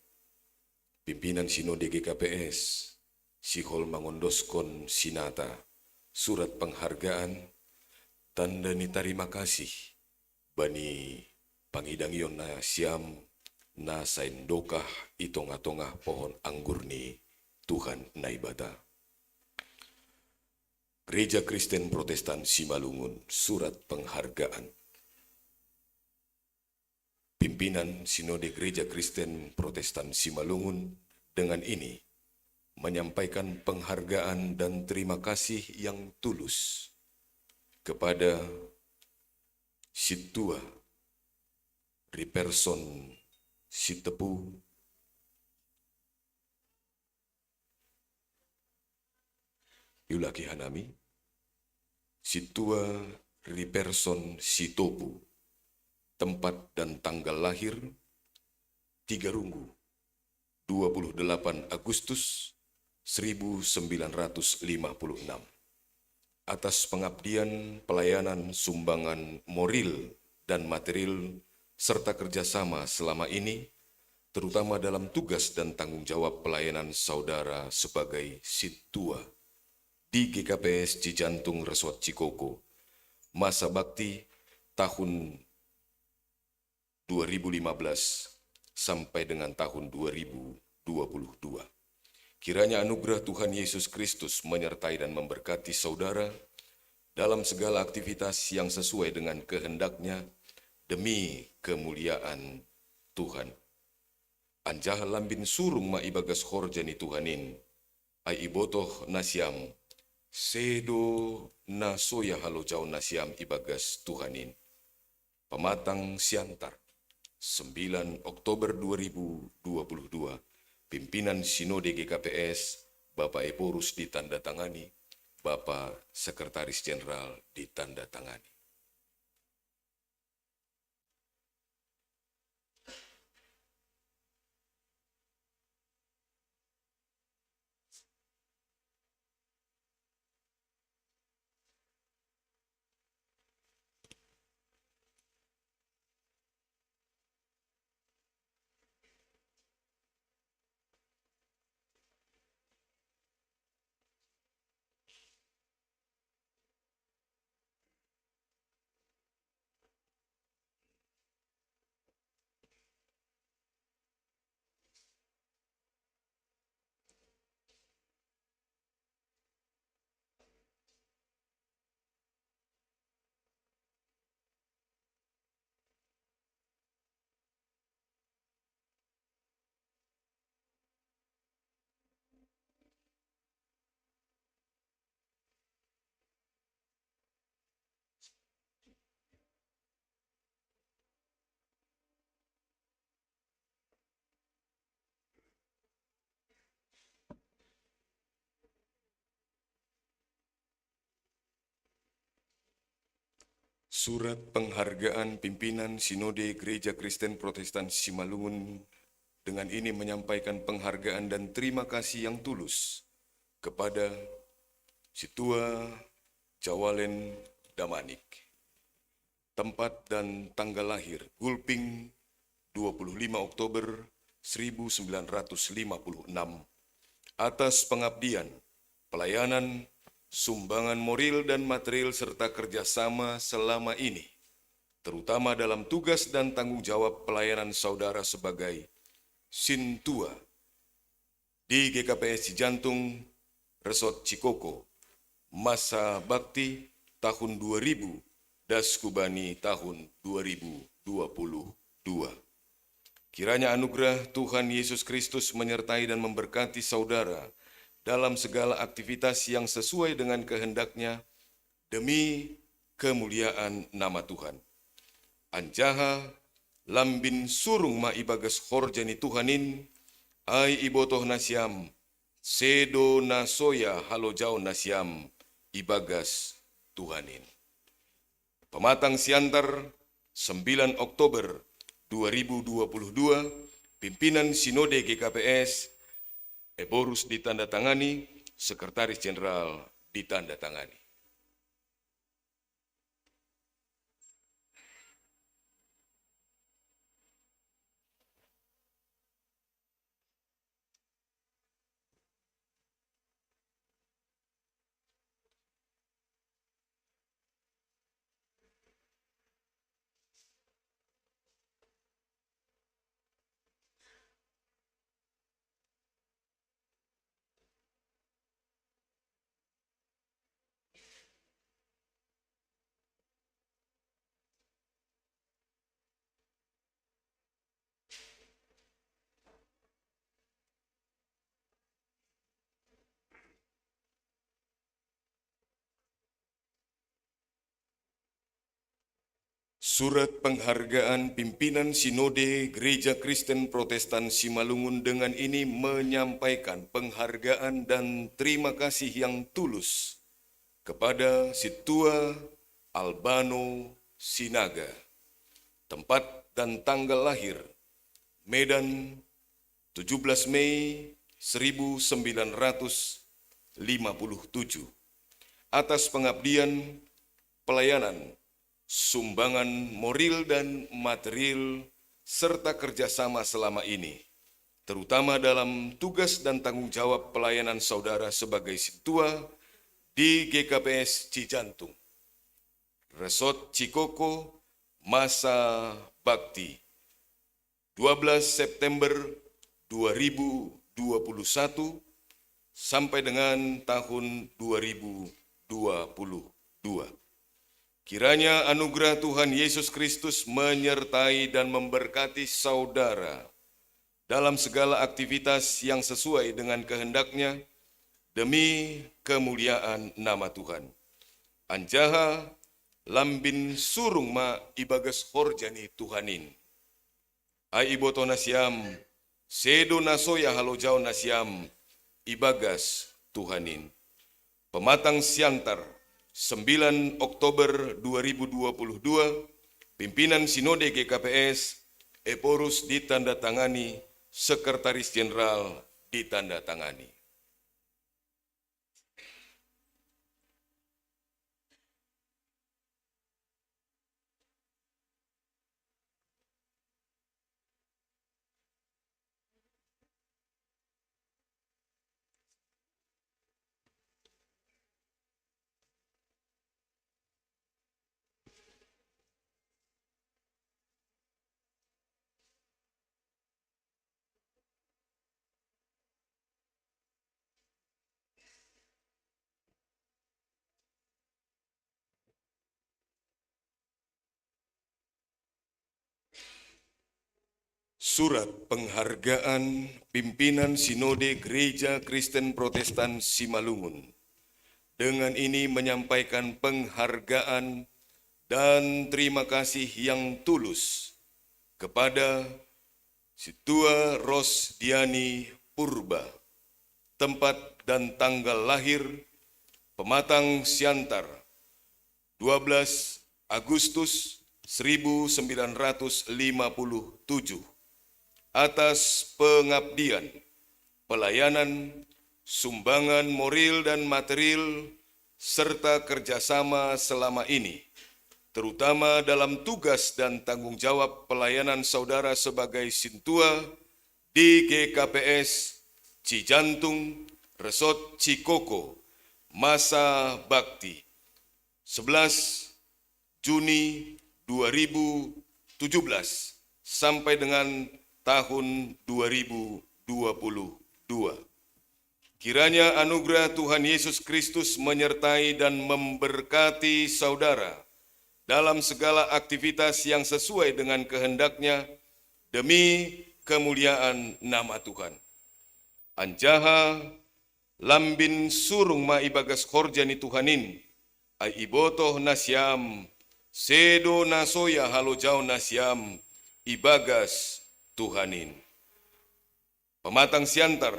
Pimpinan Sinode G K P S, sihol mangondoskon sinata, surat penghargaan, tanda ni tarima kasih, bani pangidangion nasiam na saindokah i tongah-tongah pohon anggur ni Tuhan Naibata. Gereja Kristen Protestan Simalungun, surat penghargaan. Pimpinan Sinode Gereja Kristen Protestan Simalungun dengan ini menyampaikan penghargaan dan terima kasih yang tulus kepada Sintua Riperson Sitepu, iulaki hanami, Sintua Riperson Sitopu, tempat dan tanggal lahir, Tiga Runggu, dua puluh delapan Agustus seribu sembilan ratus lima puluh enam. Atas pengabdian, pelayanan, sumbangan moral dan material, serta kerjasama selama ini, terutama dalam tugas dan tanggung jawab pelayanan saudara sebagai sintua di G K P S Cijantung Resort Cikoko, masa bakti tahun dua ribu lima belas sampai dengan tahun dua ribu dua puluh dua. Kiranya anugerah Tuhan Yesus Kristus menyertai dan memberkati saudara dalam segala aktivitas yang sesuai dengan kehendak-Nya demi kemuliaan Tuhan. Anjaha lambin surung ma ibagas horja ni Tuhan in, ai ibotoh nasiam, sedo na soya halojaon nasiam ibagas Tuhan in. Pematang Siantar, sembilan Oktober dua ribu dua puluh dua, pimpinan Sinode G K P S, Bapak Ephorus ditandatangani, Bapak Sekretaris Jenderal ditandatangani. Surat penghargaan pimpinan Sinode Gereja Kristen Protestan Simalungun dengan ini menyampaikan penghargaan dan terima kasih yang tulus kepada Situa Jawalen Damanik. Tempat dan tanggal lahir: Gulping, dua puluh lima Oktober seribu sembilan ratus lima puluh enam. Atas pengabdian, pelayanan, sumbangan moral dan material, serta kerjasama selama ini, terutama dalam tugas dan tanggung jawab pelayanan saudara sebagai Sintua di G K P S Cijantung, Resort Cikoko, masa bakti tahun dua ribu, Daskubani tahun dua ribu dua puluh dua. Kiranya anugerah Tuhan Yesus Kristus menyertai dan memberkati saudara dalam segala aktivitas yang sesuai dengan kehendak-Nya demi kemuliaan nama Tuhan. Anjaha lambin surung ma ibagas horja ni Tuhan in, ai ibotoh nasiam, sedo na soya halojaon nasiam ibagas Tuhan in. Pamatang siantar, sembilan Oktober dua ribu dua puluh dua, pimpinan Sinode G K P S, Ephorus ditandatangani, Sekretaris Jenderal ditandatangani. Surat penghargaan pimpinan Sinode Gereja Kristen Protestan Simalungun dengan ini menyampaikan penghargaan dan terima kasih yang tulus kepada Situa Albano Sinaga. Tempat dan tanggal lahir: Medan, tujuh belas Mei seribu sembilan ratus lima puluh tujuh. Atas pengabdian, pelayanan, sumbangan moral dan material, serta kerjasama selama ini, terutama dalam tugas dan tanggung jawab pelayanan saudara sebagai Sintua di G K P S Cijantung, Resort Cikoko, masa bakti dua belas September dua ribu dua puluh satu sampai dengan tahun dua ribu dua puluh dua. Kiranya anugerah Tuhan Yesus Kristus menyertai dan memberkati saudara dalam segala aktivitas yang sesuai dengan kehendak-Nya, demi kemuliaan nama Tuhan. Anjaha lambin surung ma ibagas horja ni Tuhan in. Ai ibotoh nasiam, sedo na soya halojaon nasiam ibagas Tuhan in. Pamatang siantar, sembilan Oktober dua ribu dua puluh dua, pimpinan Sinode G K P S, Ephorus ditandatangani, Sekretaris Jenderal ditandatangani. Surat penghargaan pimpinan Sinode Gereja Kristen Protestan Simalungun dengan ini menyampaikan penghargaan dan terima kasih yang tulus kepada Situa Rosdiani Purba. Tempat dan tanggal lahir: Pematang Siantar, dua belas Agustus seribu sembilan ratus lima puluh tujuh, atas pengabdian, pelayanan, sumbangan moral dan material, serta kerjasama selama ini, terutama dalam tugas dan tanggung jawab pelayanan saudara sebagai sintua di G K P S Cijantung, Resort Cikoko, masa bakti sebelas Juni dua ribu tujuh belas sampai dengan tahun dua ribu dua puluh dua. Kiranya anugerah Tuhan Yesus Kristus menyertai dan memberkati saudara dalam segala aktivitas yang sesuai dengan kehendak-Nya demi kemuliaan nama Tuhan. Anjaha lambin surung ma ibagas horja ni Tuhan in, ai ibotoh nasiam, sedo na soya halojaon nasiam ibagas Tuhan in. Pematang Siantar,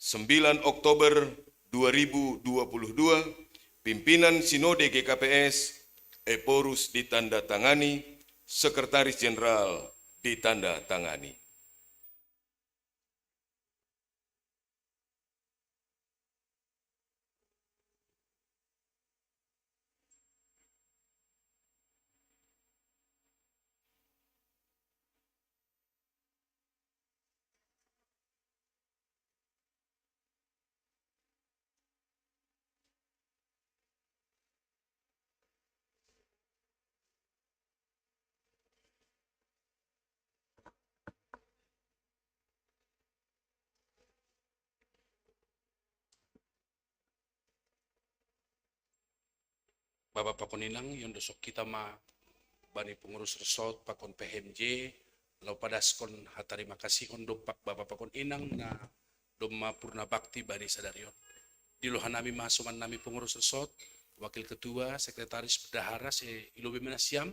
sembilan Oktober dua ribu dua puluh dua, pimpinan Sinode G K P S, Ephorus ditandatangani, Sekretaris Jenderal ditandatangani. Bapa pakon inang, iondosok hita ma bani pengurus resort pakon P H M J, laho padaskon hatarima kasihon dompak bapa pakon inang na domma purna bakti bani sadari on. Diloi hanami ma hasoman nami pengurus resort, wakil ketua, sekretaris, bendahara, sai lobi ma nasiam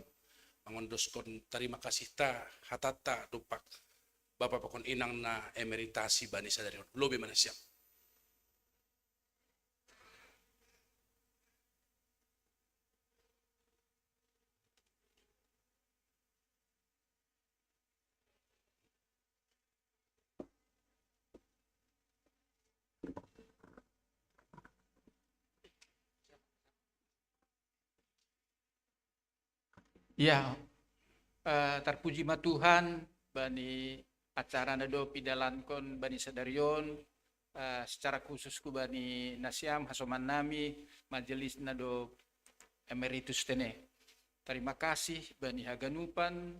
mangondoskon tarima kasihta, hatanta dompak bapa pakon inang na emeritasi bani sadari on. Lobi ma nasiam. Ya, eh, tarpuji ma Tuhan bani acara na dob idalankon bani sadari on, eh, secara khusus hubani nasiam hasoman nami majelis na dob emeritus tene. Tarima kasih bani haganupan,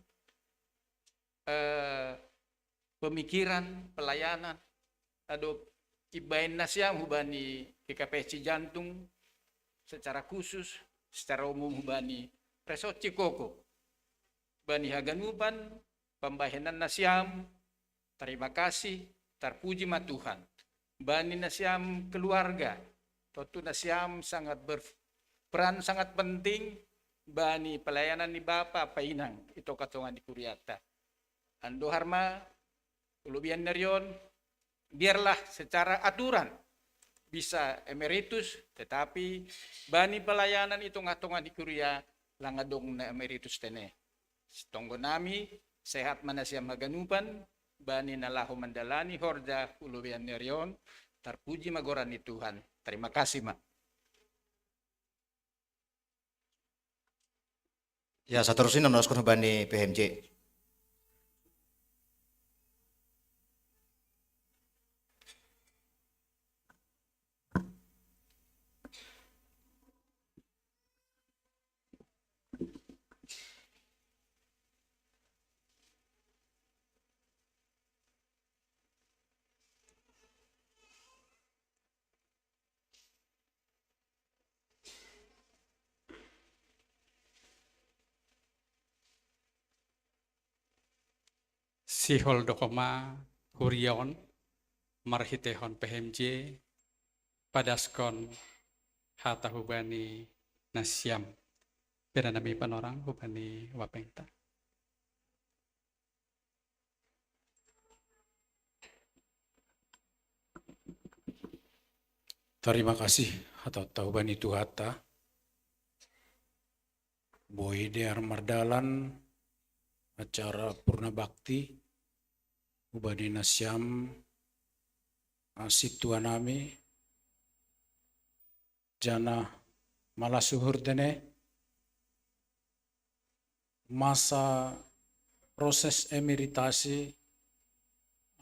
eh, pemikiran, pelayanan na dob ibaen nasiam hubani G K P S Cijantung, secara khusus, secara umum hubani Resort Cikoko. Bani haganupan pambahenan nasiam, tarima kasih, tarpuji ma Tuhan. Bani nasiam keluarga, tontu nasiam sangat berperan sangat penting bani pelayanan ni bapa painang i tongah-tongah ni kuriata. Andohar ma, halobian ni ari on, biarlah secara aturan bisa emeritus, tetapi bani pelayanan i tongah-tongah ni kuria lang adong na emeritus tene. Sitonggo nami, sehat ma nasiam haganupan bani na laho mandalani horja halobian ni ari on. Tarpuji ma goran ni Tuhan. Tarima kasih ma. Ya, saterusna na oskon hubani P H M J. Sihol do homa huria on marhiteihon P H M J, padaskon hata hubani nasiam. Bere nami panorang hubani wapengta. Tarima kasih hata hubani Tuhanta. Boi dear mardalan acara purna bakti hubani nasiam, ah, sintua nami, janah malas uhur tene. Masa proses emeritasi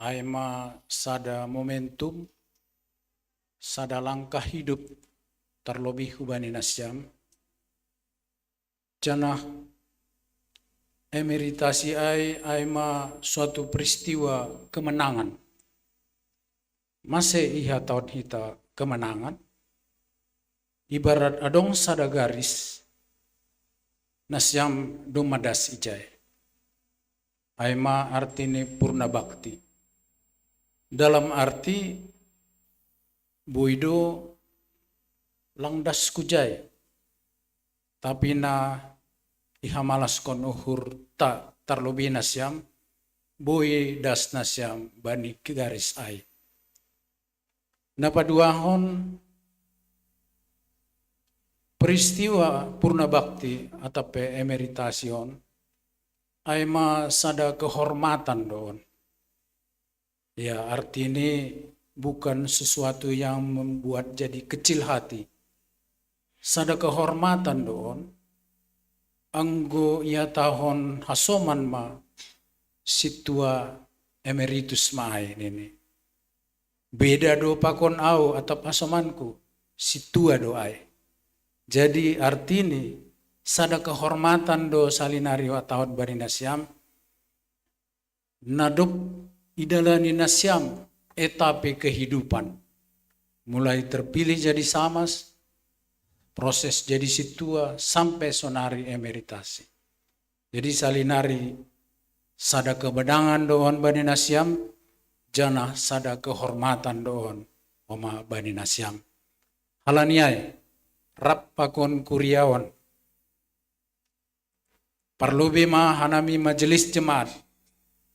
ai ma sada momentum, sada langkah hidup, terlebih hubani nasiam. Janah emeritasi ai, ai ma suatu peristiwa kemenangan. Mase ihatahon hita kemenangan? Ibarat adong sada garis, nasiam domma das ijai. Ai ma arti ni purna bakti. Dalam arti boi do lang das hujai. Tapi na ihamalaskon uhurta, terlebih nasiam, boi das nasiam bani garis ai. Na paduahon, peristiwa purna bakti atau pe emeritasi on, ai ma sada kehormatan do on. Ya, arti ni bukan sesuatu yang membuat jadi kecil hati. Sada kehormatan do on, anggo ihatahon hasoman ma sintua emeritus ma ai nini. Beda do pakon au atap hasomanku, sintua do ai. Jadi arti ni sada kehormatan do salinari hatahon bani nasiam, na dob idalani nasiam etape kehidupan. Mulai terpilih jadi samas, proses jadi sintua, sampai sonari emeritasi. Jadi salinari sada kemenangan do on bani nasiam, janah sada kehormatan do on homa bani nasiam. Halani ai, rap pakon kuria on, parlobei ma hanami majelis jemaat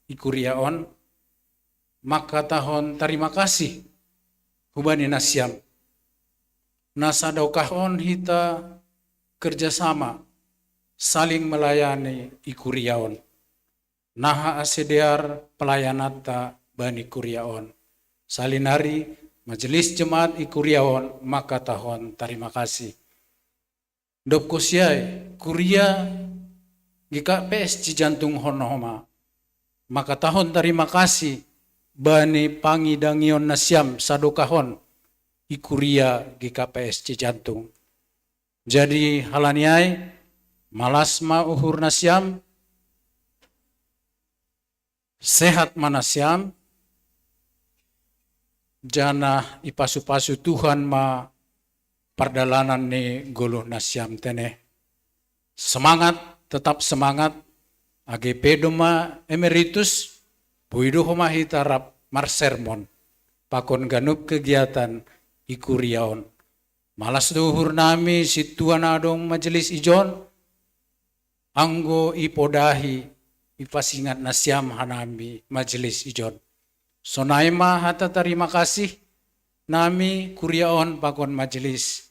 i kuria on mangkatahon tarima kasih hubani nasiam. Na sadokah on hita kerjasama, saling melayani i kuria on. Naha ase dear pelayananta bani kuria on. Salinari majelis jemaat i kuria on mangkatahon tarima kasih. Dob kosiai, kuria G K P S Cijantung hon homa mangkatahon tarima kasih bani pangidangion nasiam sadokah on i kuria G K P S Cijantung. Jadi halani ai, malas ma uhur nasiam, sehat ma nasiam, janah ipasu-pasu Tuhan ma pardalanan ni goluh nasiam tene. Semangat, tetap semangat, age pe domma emeritus, boi do homa hita rap marsermon pakon ganup kegiatan i kuria on. Malas do uhur nami sintua na adong majelis ijon, anggo ipodahi, ipasingat nasiam hanami majelis ijon. Sonai ma hata tarima kasih nami kuria on pakon majelis.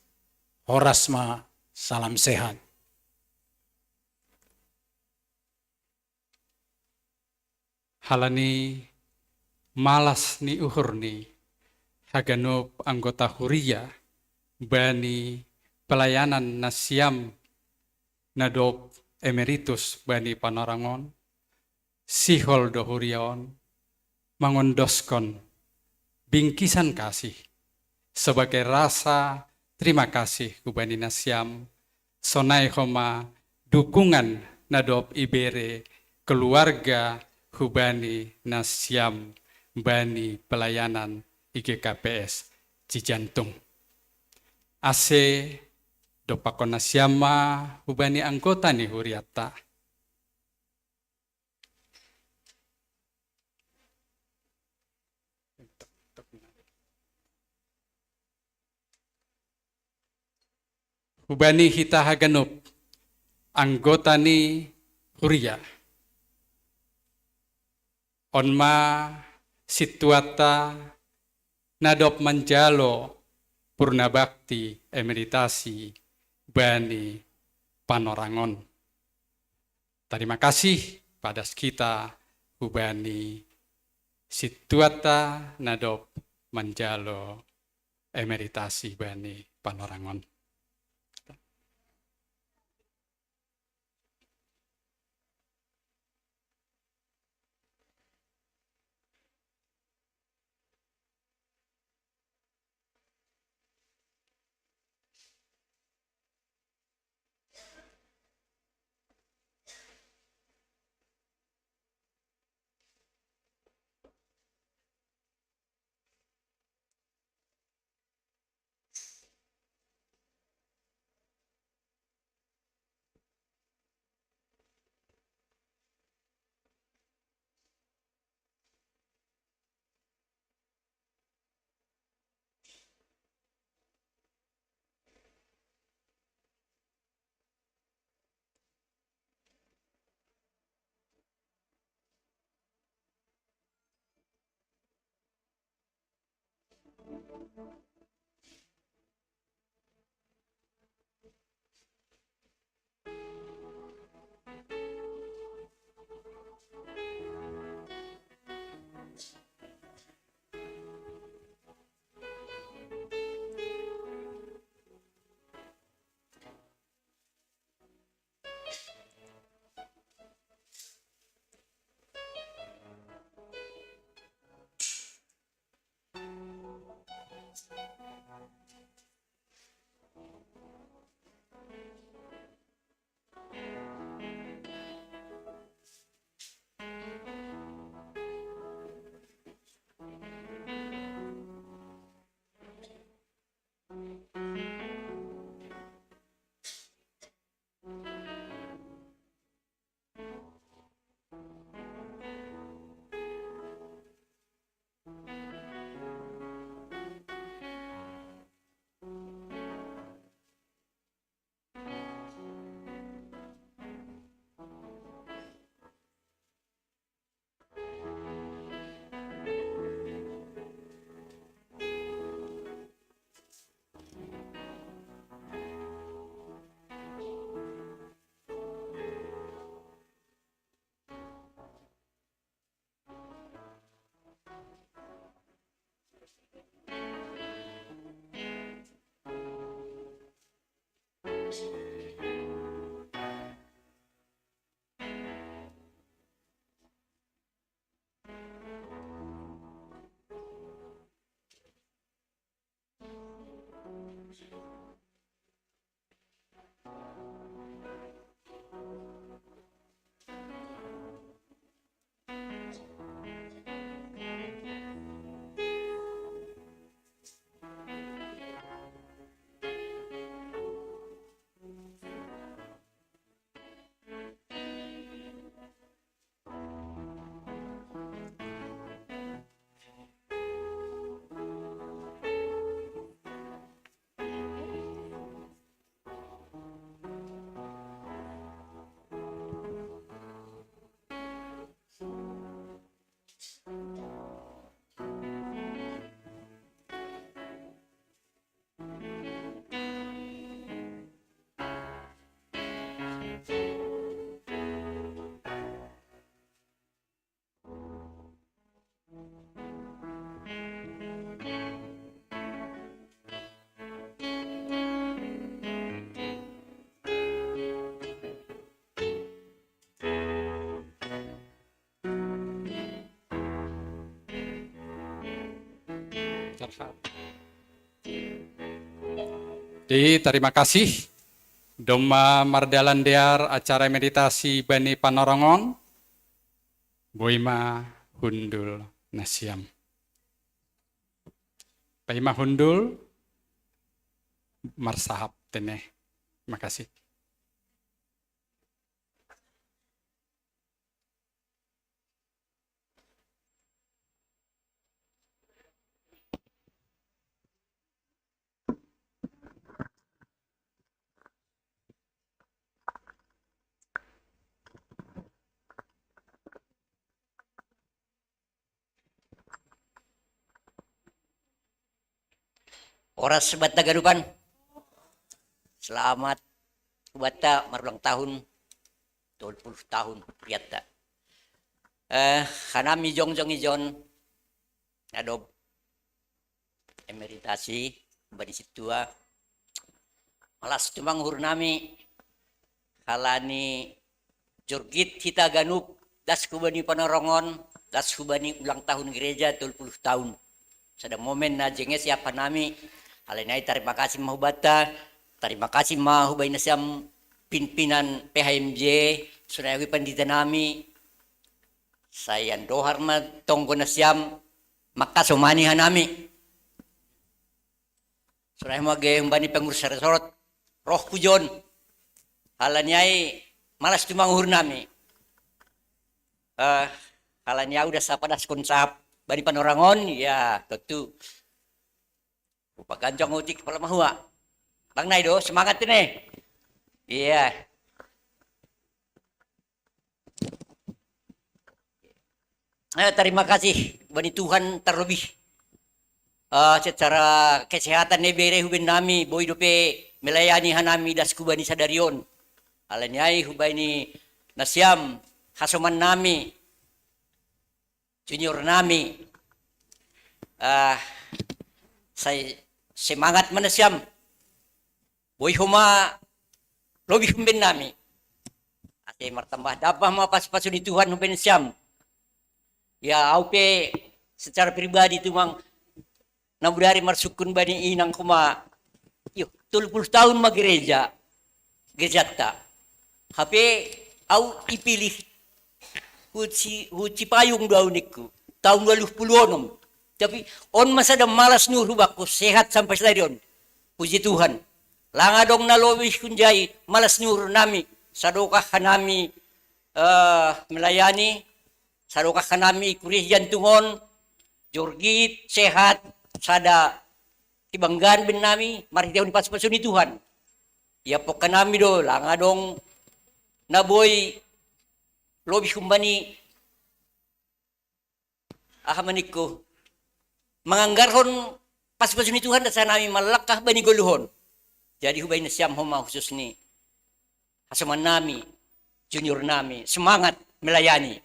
Horas ma, salam sehat. Halani malas ni uhur ni haganup anggota huria bani pelayanan nasiam na dob emeritus bani panorang on, sihol do huria on mangondoskon bingkisan kasih sebagai rasa terima kasih hubani nasiam, sonai homa dukungan na dob ibere keluarga hubani nasiam bani pelayanan i G K P S Cijantung. Ase dompakkon nasiam ma hubani anggota ni hurianta. Hubani hita haganup anggota ni huria. On ma sintuanta na dob manjalo purna bakti emeritasi bani panorang on. Tarima kasih padas kita hubani situata na dob manjalo emeritasi bani Panorangon. Di, tarima kasih. Domma mardalan dear acara meditasi bani Panorangon, boi ma hundul nasiam. Paima hundul, marsahap tene. Makasih. Horas banta ganupan. Selamat banta marulang tahun. tolu puluh tahun puriatta. Eh, hanami jongjong ijon, adob emeritasi, bani situa. Malas tumang uhur nami, halani jorgit hita ganup, das hubani panorongon, das hubani ulang tahun gereja tolu puluh tahun. Sada momen na jenges iapa nami, halani ai tarima kasih ma hubata, tarima kasih ma hubai nasiam pimpinan P H M J, sonai pandita nami, sai andohar ma tonggo nasiam, maka somani hanami. Sonai ma ge humbani pengurus resort, roh pujon. Halani ai malas tumang uhur nami. Eh, halani au das apa das konsap bani panorangon, ya tentu. Upaganjong utik kepala mahua. Bang Naido, semangat ini. Iya. Eh, terima kasih bani Tuhan terlebih. Eh, secara kesehatan ne bere huben nami, boi dope melayani hanami das kubani sadarion. Halani ai hubaini nasiam hasoman nami, junior nami. Ah, sai semangat ma nasiam. Boi homa lobi huben nami. Ate martambah-tambah ma pasu-pasu ni Tuhan huben siam. Ya, au pe secara pribadi tumang namudari marsukkun bani inang homa. Yo, tolu puluh tahun ma gereja. Gerejatta. Hape au ipilih huci, huci payung dua unikku. Tahun dua puluh onom. Tapi on ma sada malas ni uhur bakku sehat sampai sadari on. Puji Tuhan. Langa dong na lobi hunjai malas ni uhur nami. Sadokah hanami eh, melayani, sadokah hanami kuria jantung on, jorgit, sehat, sada kibanggaan ben nami, marhitehon pasu-pasu ni Tuhan. Ia pokka nami do, langa dong na boi lobi humbani aha manikku, manganggarhon pasu-pasu ni Tuhan das hanami mallangkah bani goluhon. Jadi hubaini siam homa khusus ni hasoman nami, junior nami, semangat melayani.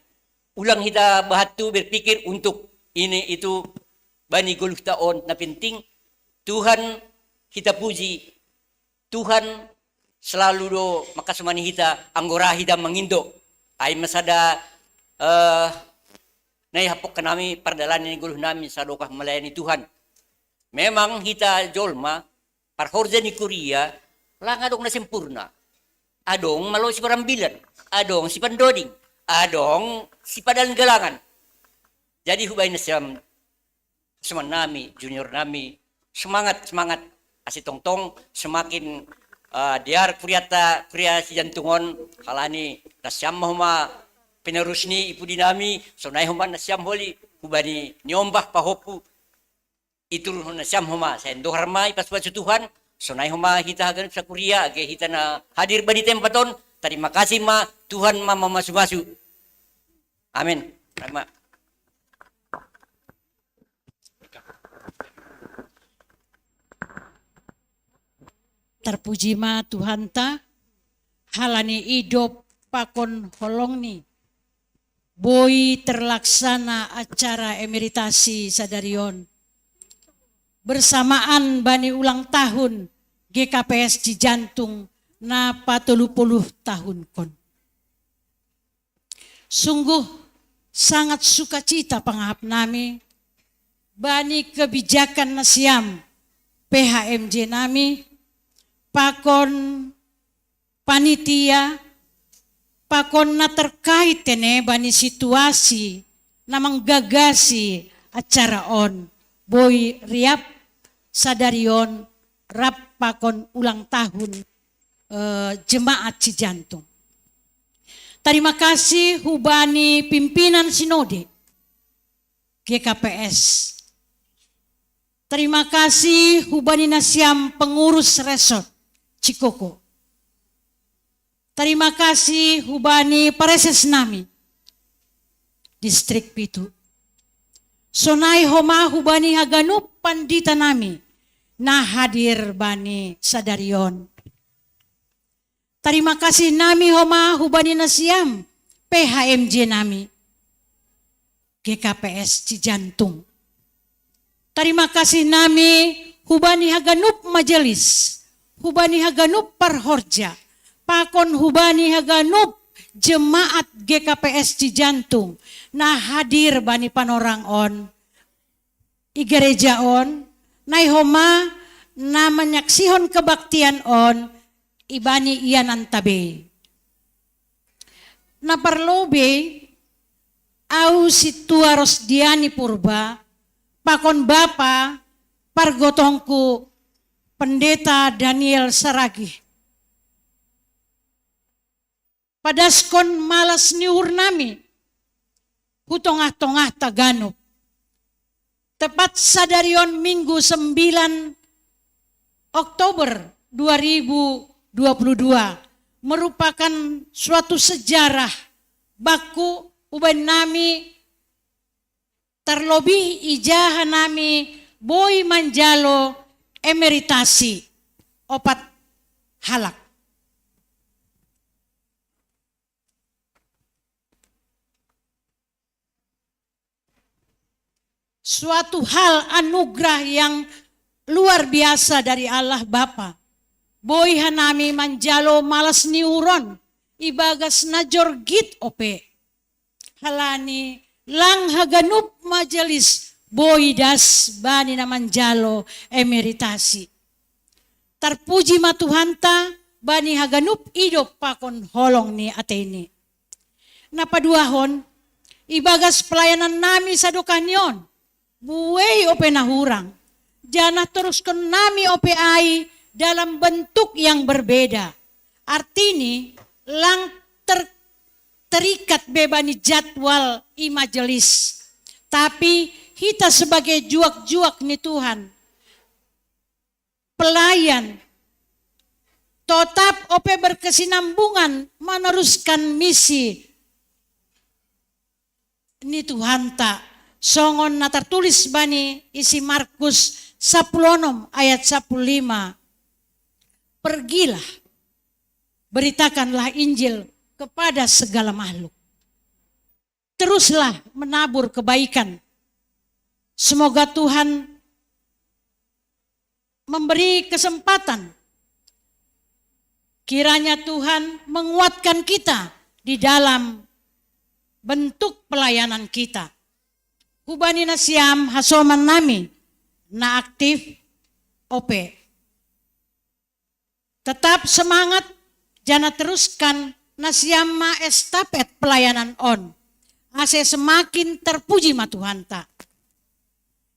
Ulang hita bahattu berpikir untuk ini itu bani goluhta on, na penting Tuhan hita puji, Tuhan selalu do makasomani hita, anggora hita mangindo. Ai masada eh, nai hapok nami pardalanan ni goluh nami sadokah melayani Tuhan. Memang hita jolma parhorja ni kuria, langa dong na sempurna. Adong malo siparambilan, adong sipandoding, adong sipadalan galangan. Jadi hubaini siam hasoman nami, junior nami, semangat, semangat. Asi tongtong semakin uh, diar kuriata kuria si jantungon halani nasiam homa penerus ni ipudi nami, sonai homa nasiam holi hubani niombah pahopu. Iturun hona siam homa, saya dohar ma ipas pasu Tuhan, sonai homa hita hagan sakuria, age hita na hadir bani tempat on, terima kasih ma, Tuhan ma mamasu-masu. Amin. Terima. Terpuji ma Tuhanta, halani idop pakon holongni. Boi terlaksana acara emeritasi sadarion. Bersamaan bani ulang tahun G K P S Cijantung na patolu puluh tahun kon. Sungguh sangat sukacita pangahap nami bani kebijakan nasiam P H M J nami pakon panitia pakon na terkait tene bani situasi na manggagasi acara on boi riap sadari on rap pakon ulang tahun eh, jemaat Cijantung. Terima kasih hubani pimpinan sinode G K P S. Terima kasih hubani nasiam pengurus resort Cikoko. Terima kasih hubani pareses nami distrik pitu. Sonai homa hubani haganup pandita nami na hadir bani sadarion. Tarima kasih nami homa hubani nasiam P H M J nami, G K P S Cijantung. Tarima kasih nami hubani haganup majelis, hubani haganup parhorja, pakon hubani haganup jemaat G K P S Cijantung na hadir bani panorang on, i gereja on, nai homa na manyaksihon kebaktian on ibani iananta be. Na parlobei, au sintua Rosdiani Purba, pakon bapa pargotongku Pendeta Daniel Saragih. Padaskon malas ni uhur nami hu tongah-tongah taganup. Tepat sadari on Minggu sembilan Oktober dua ribu dua puluh dua merupakan suatu sejarah bakku uban nami, terlebih ija hanami boi manjalo emeritasi opat halak. Suatu hal anugerah yang luar biasa dari Allah Bapa. Boi hanami manjalo malas ni uhur on ibagas na jorgit ope. Halani lang haganup majelis boi das bani na manjalo emeritasi. Tarpuji ma Tuhanta bani haganup idop pakon holong ni ateini. Na paduahon, ibagas pelayanan nami sadokah ni on, buei ope na hurang, janah toruskon nami ope ai dalam bentuk yang berbeda. Artini, lang ter, terikat be bani jadwal i majelis. Tapi hita sebagai juak-juak ni Tuhan, pelayan, totap ope berkesinambungan meneruskan misi ni Tuhanta. Songon na tertulis bani isi Markus sapuluh onom ayat sapuluh lima. Pergilah, beritakanlah Injil kepada segala makhluk. Teruslah menabur kebaikan. Semoga Tuhan memberi kesempatan. Kiranya Tuhan menguatkan kita di dalam bentuk pelayanan kita. Hubani nasiam hasoman nami na aktif ope. Tetap semangat, janah teruskan nasiam ma estafet pelayanan on, ase semakin terpuji ma Tuhanta.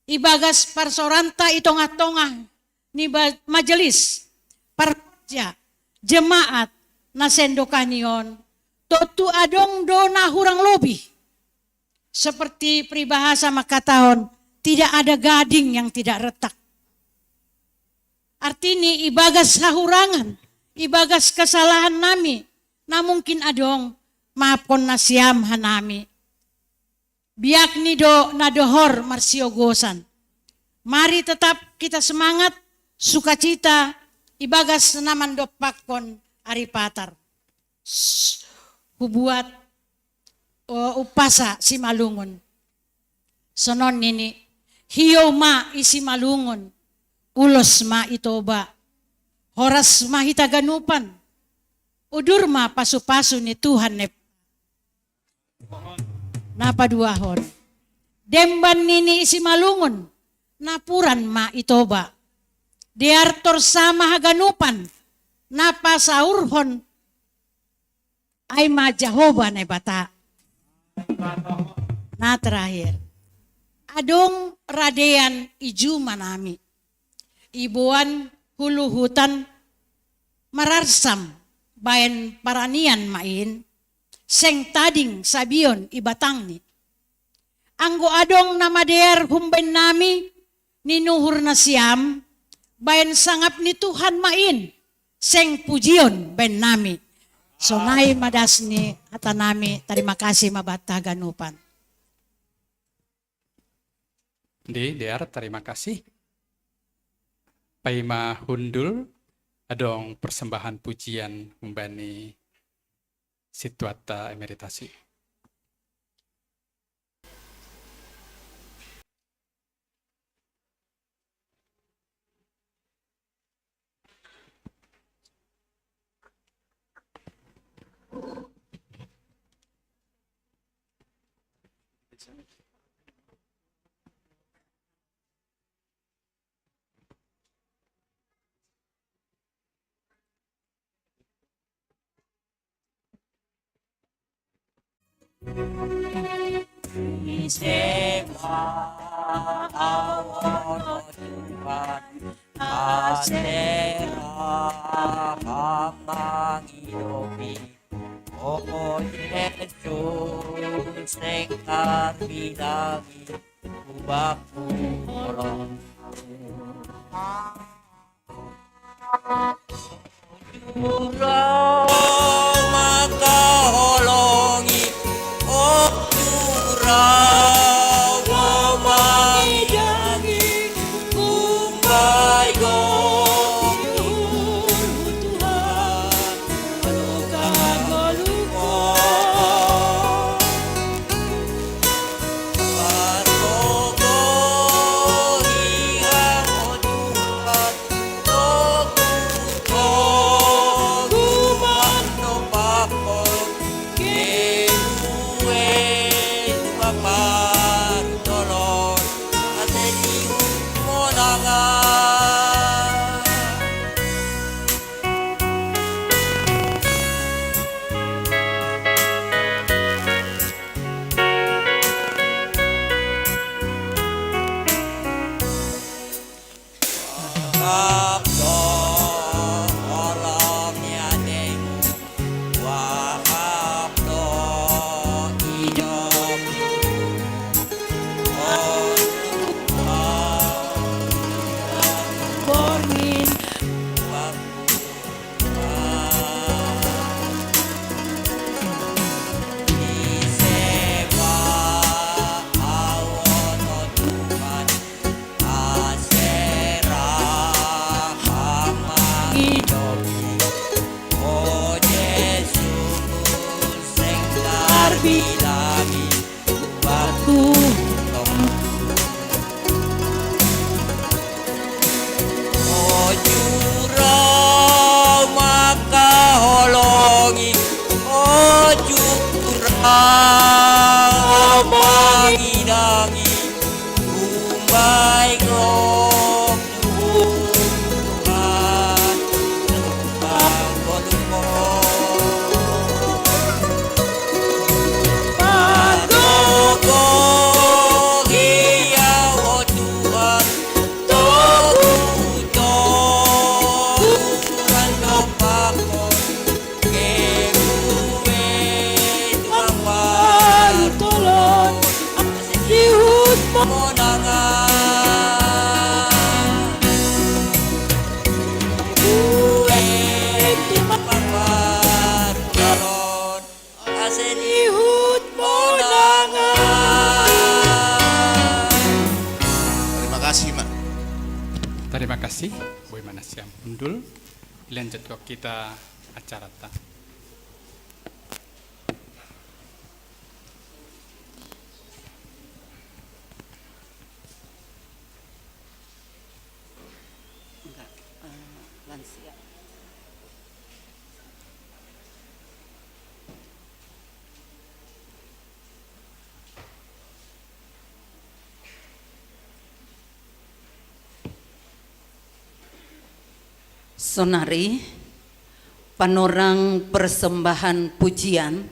Ibagas parsaoranta i tongah-tongah ni majelis, parhorja, jemaat na sendokah ni on, tontu adong do na hurang lobih. Seperti peribahasa mangkatahon, tidak ada gading yang tidak retak. Artini ibagas hahurangan, ibagas kesalahan nami, na mungkin adong, maafkon nasiam hanami. Biakni do na dohor marsiogosan. Mari tetap kita semangat, sukacita, ibagas na mandompakkon ari Patar. Hubuat umpasa Simalungun. Sonon nini, hiou ma i Simalungun, ulos ma i Toba, horas ma hita ganupan, udur ma pasu-pasu ni Tuhan Napaduahon. Demban nini i Simalungun, napuran ma i Toba. Dear torsa ma haganupan, na pasaurhon ai ma Jahowa Naibata. Na terakhir, adong radean i juma nami. Iboan huluhutan mararsam baen paranian ma in, seng tading sabion i batangni. Anggo adong na madear humbaen nami, ninuhur nasiam, baen sangap ni Tuhan ma in, seng pujion baen nami. Sonai ma das ni hata nami, tarima kasih ma banta haganupan. Di dear, tarima kasih. Paima hundul, Adong persembahan pujian humbani Situata Emeritasi. Sewa awono Tuhan, asera hamangidopi. O Yesus, sengkar bidangi, ubaku tolong. Jurau makaholongi, o Jurau mamangidangi, kumbai go Tuhan, aduh kagoluko. O Jurau makaholongi, o Jurau mangidangi, kumbai gok Tuhan, pangkotko. Pangkotko, iya o Tuhan, Terima kasih, Mak. Terima kasih, Boy Manasiam Undul. Lanjut ke kita acara ta. Enggak, eh, lansia. Sonari, panorang persembahan pujian,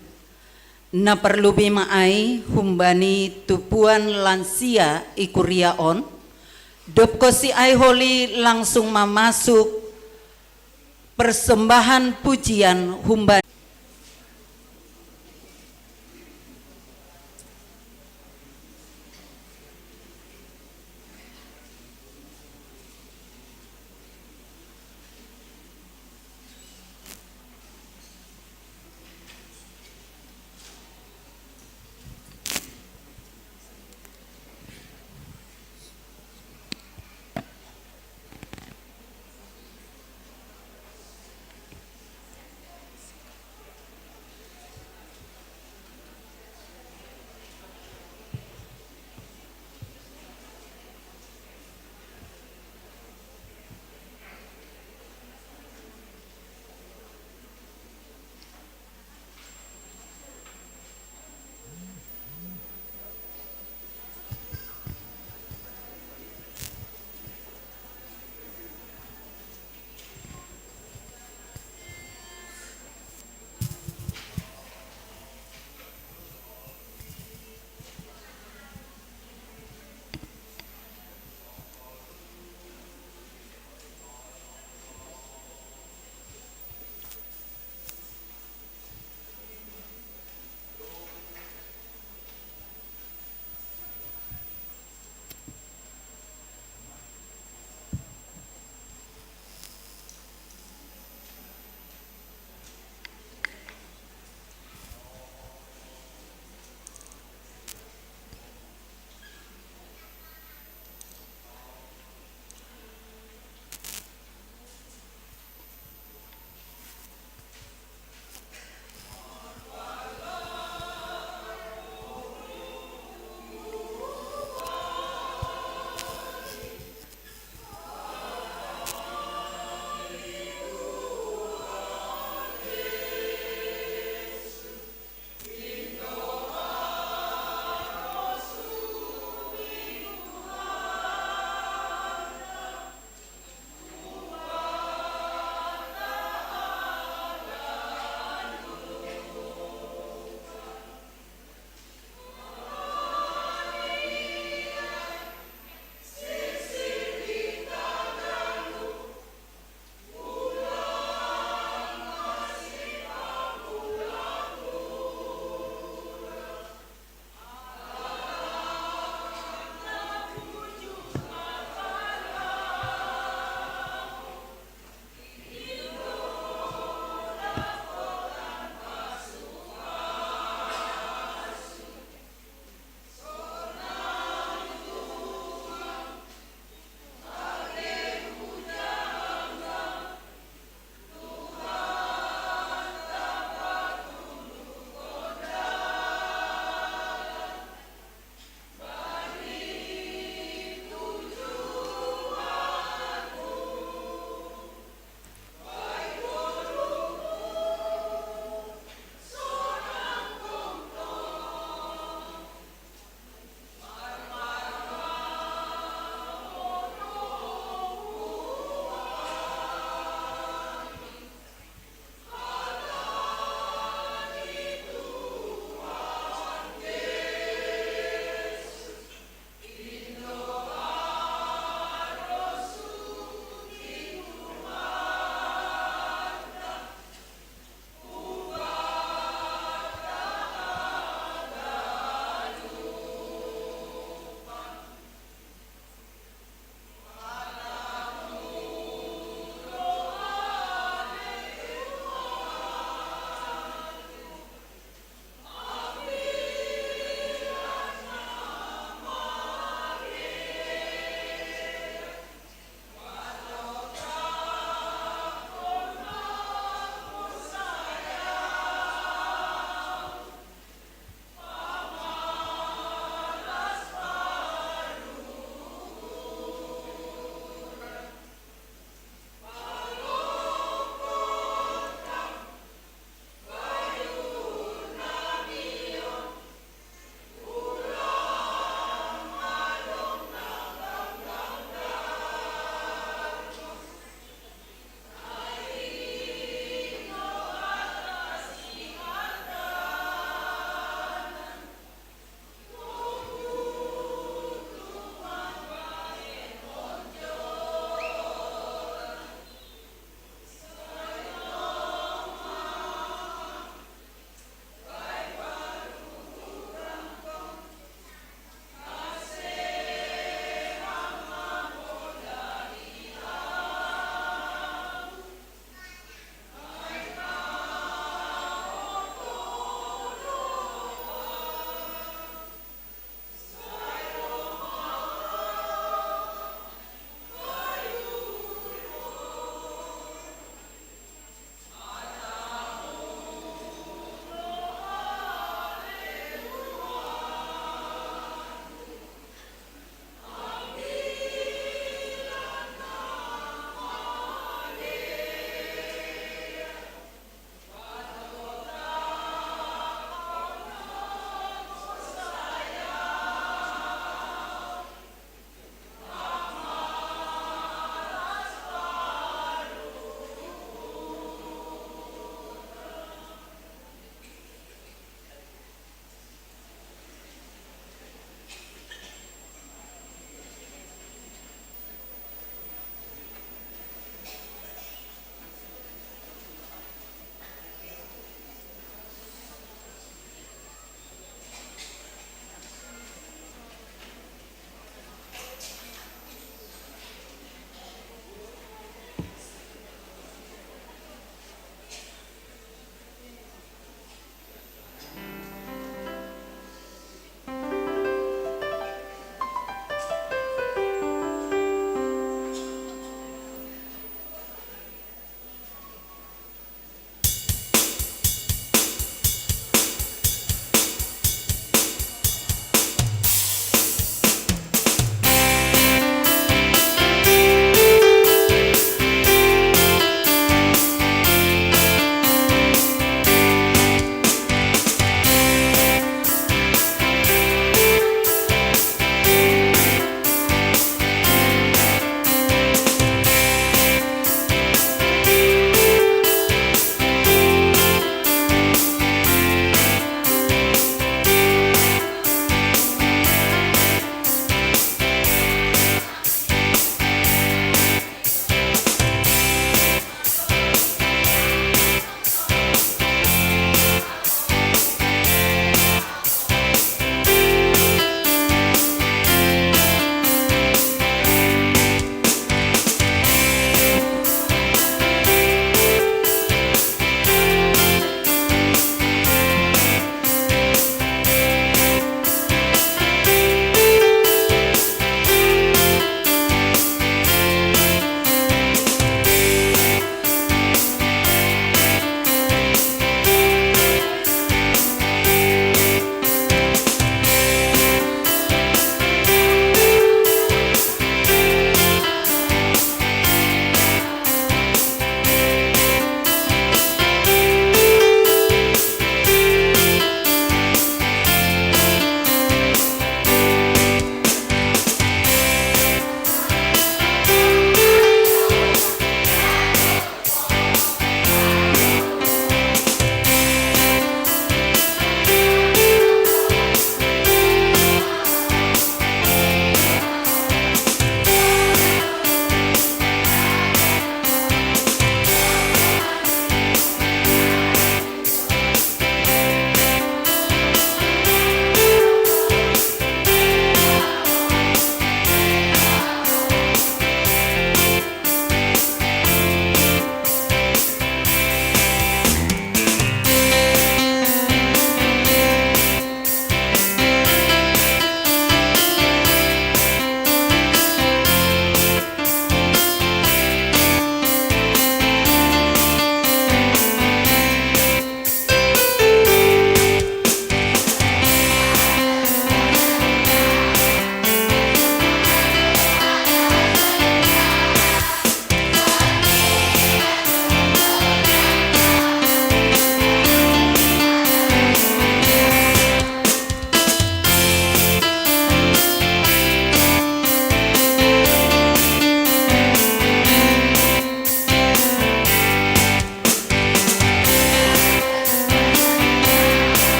na parlubi ma ai humbani tupuan lansia i kuria on, dop kosi ai holi langsung mamasuk persembahan pujian humbani.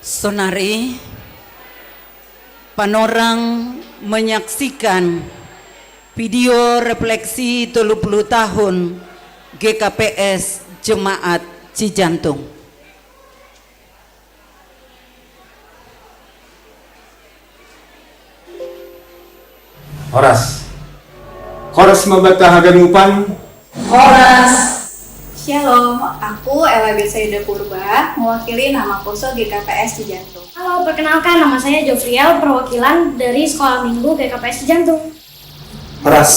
Sonari, panorang menyaksikan video refleksi telu puluh tahun G K P S Jemaat Cijantung. Horas. Horas mabata haganupan. Horas. Shalom, aku Ella Betsaida Purba, mewakili nama Poso G K P S Cijantung. Halo, perkenalkan, nama saya Jofriel, perwakilan dari Sekolah Minggu G K P S Cijantung. Horas,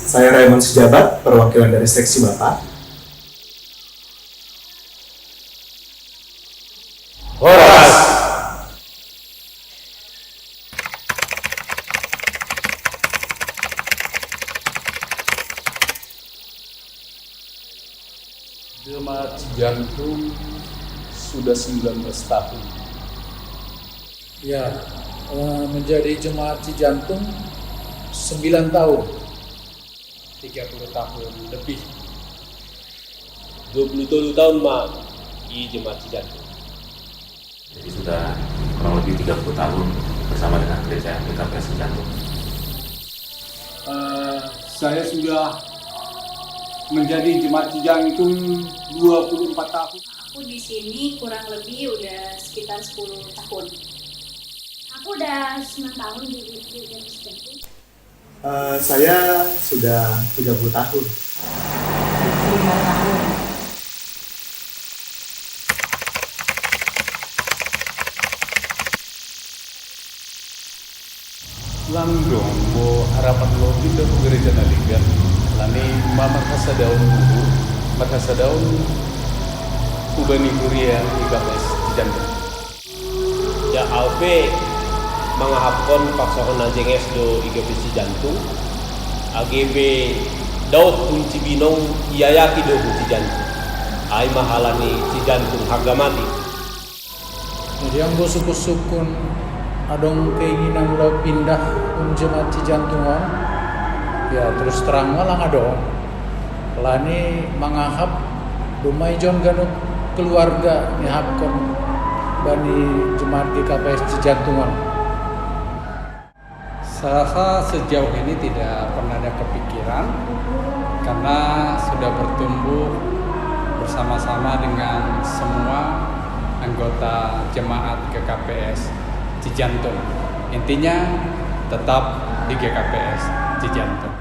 saya Raymond Sijabat, perwakilan dari Seksi Bapak. Horas. Jemaat Cijantung sudah sembilan belas tahun. Ya, eh, menjadi jemaat Cijantung sembilan tahun. Tiga puluh tahun lebih. Dua puluh tolu tahun ma i jemaat Cijantung. Jadi sudah kurang lebih tiga puluh tahun bersama dengan gereja G K P S Cijantung. Eh, saya sudah menjadi jemaat Cijantung dua puluh empat tahun. Aku di sini kurang lebih udah sekitar sepuluh tahun. Aku udah sembilan tahun di, di, di Cijantung. Eh, saya sudah tiga puluh tahun. Lima tahun. Langdong bo harapan lo pindah ke gereja Naligan, lani ma marhasadaon buhu, marhasadaon hubani kuria G K P S Cijantung. Ya, au pe mangahapkon paksahon na jenges do G K P S Cijantung, age pe daoh hun Cibinong iayaki do hun Cijantung. Ai ma halani Cijantung harga mati. Jadi anggo sukunsukun adong keinginan laho pindah hun jemaat Cijantung on, ya terus terang ma lang adong. Lani mangahap, dumai jon ganup keluarga niahapkon bani jemaat G K P S Cijantung on. Saya rasa sejauh ini tidak pernah ada kepikiran karena sudah bertumbuh bersama-sama dengan semua anggota jemaat G K P S Cijantung. Intinya tetap di G K P S Cijantung.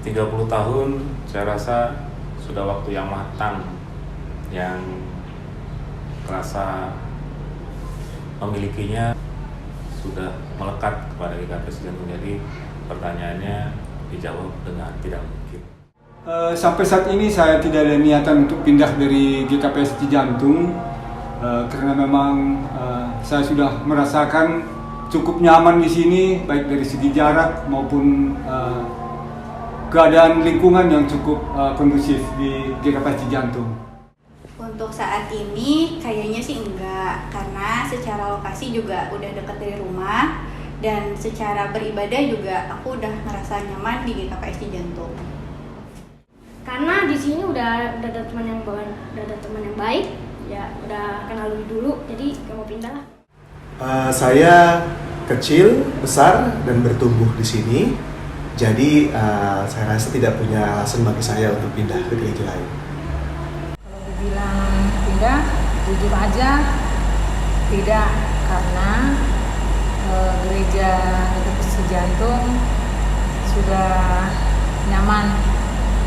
Tiga puluh tahun, saya rasa sudah waktu yang matang, yang rasa memilikinya sudah melekat kepada G K P S Cijantung. Jadi pertanyaannya dijawab dengan tidak mungkin. Eh, sampai saat ini saya tidak ada niatan untuk pindah dari G K P S Cijantung, eh, karena memang, eh, saya sudah merasakan cukup nyaman di sini, baik dari segi jarak maupun, eh, keadaan lingkungan yang cukup, eh, kondusif di G K P S Cijantung. Untuk saat ini kayaknya sih enggak, karena secara lokasi juga udah deket dari rumah, dan secara beribadah juga aku udah ngerasa nyaman di G K P S Cijantung. Karena di sini udah, udah ada teman yang ba-, udah ada teman yang baik, ya udah kenal lebih dulu, jadi gak mau pindah lah. Eh, saya kecil, besar, dan bertumbuh di sini. Jadi, eh, saya rasa tidak punya alasan bagi saya untuk pindah ke gereja lain. Kalau dibilang pindah, jujur aja tidak, karena, eh, gereja G K P S Cijantung sudah nyaman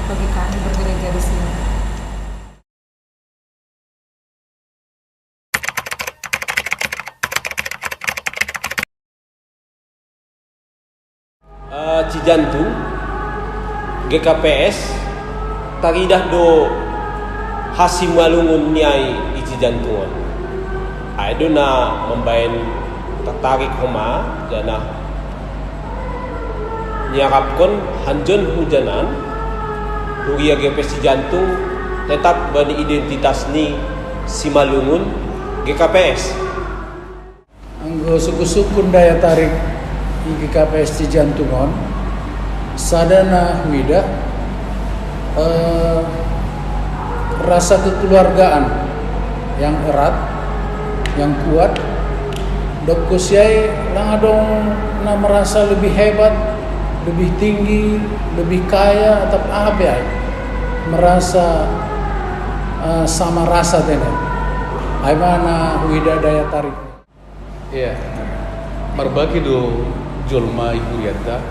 bagi kami bergereja di sini. Eh, Cijantung, G K P S, taridah do hasimalungun ni ai i Cijantung on. Ai do na mambaen tertarik homa, janah niarapkon hanjon hujanan, huria G K P S Cijantung tetap bani identitas ni simalungun G K P S. Anggo suku-suku ndaya tarik i G K P S Cijantung on, sada na huida, eh, rasa kekeluargaan yang erat, Yang kuat, dok ko siai lang adong na merasa lebih hebat, lebih tinggi, lebih kaya, atau apa ya, merasa uh, sama rasa tena. Ai mana huida daya tarik. Iya, marbagi do jolma i hurianta,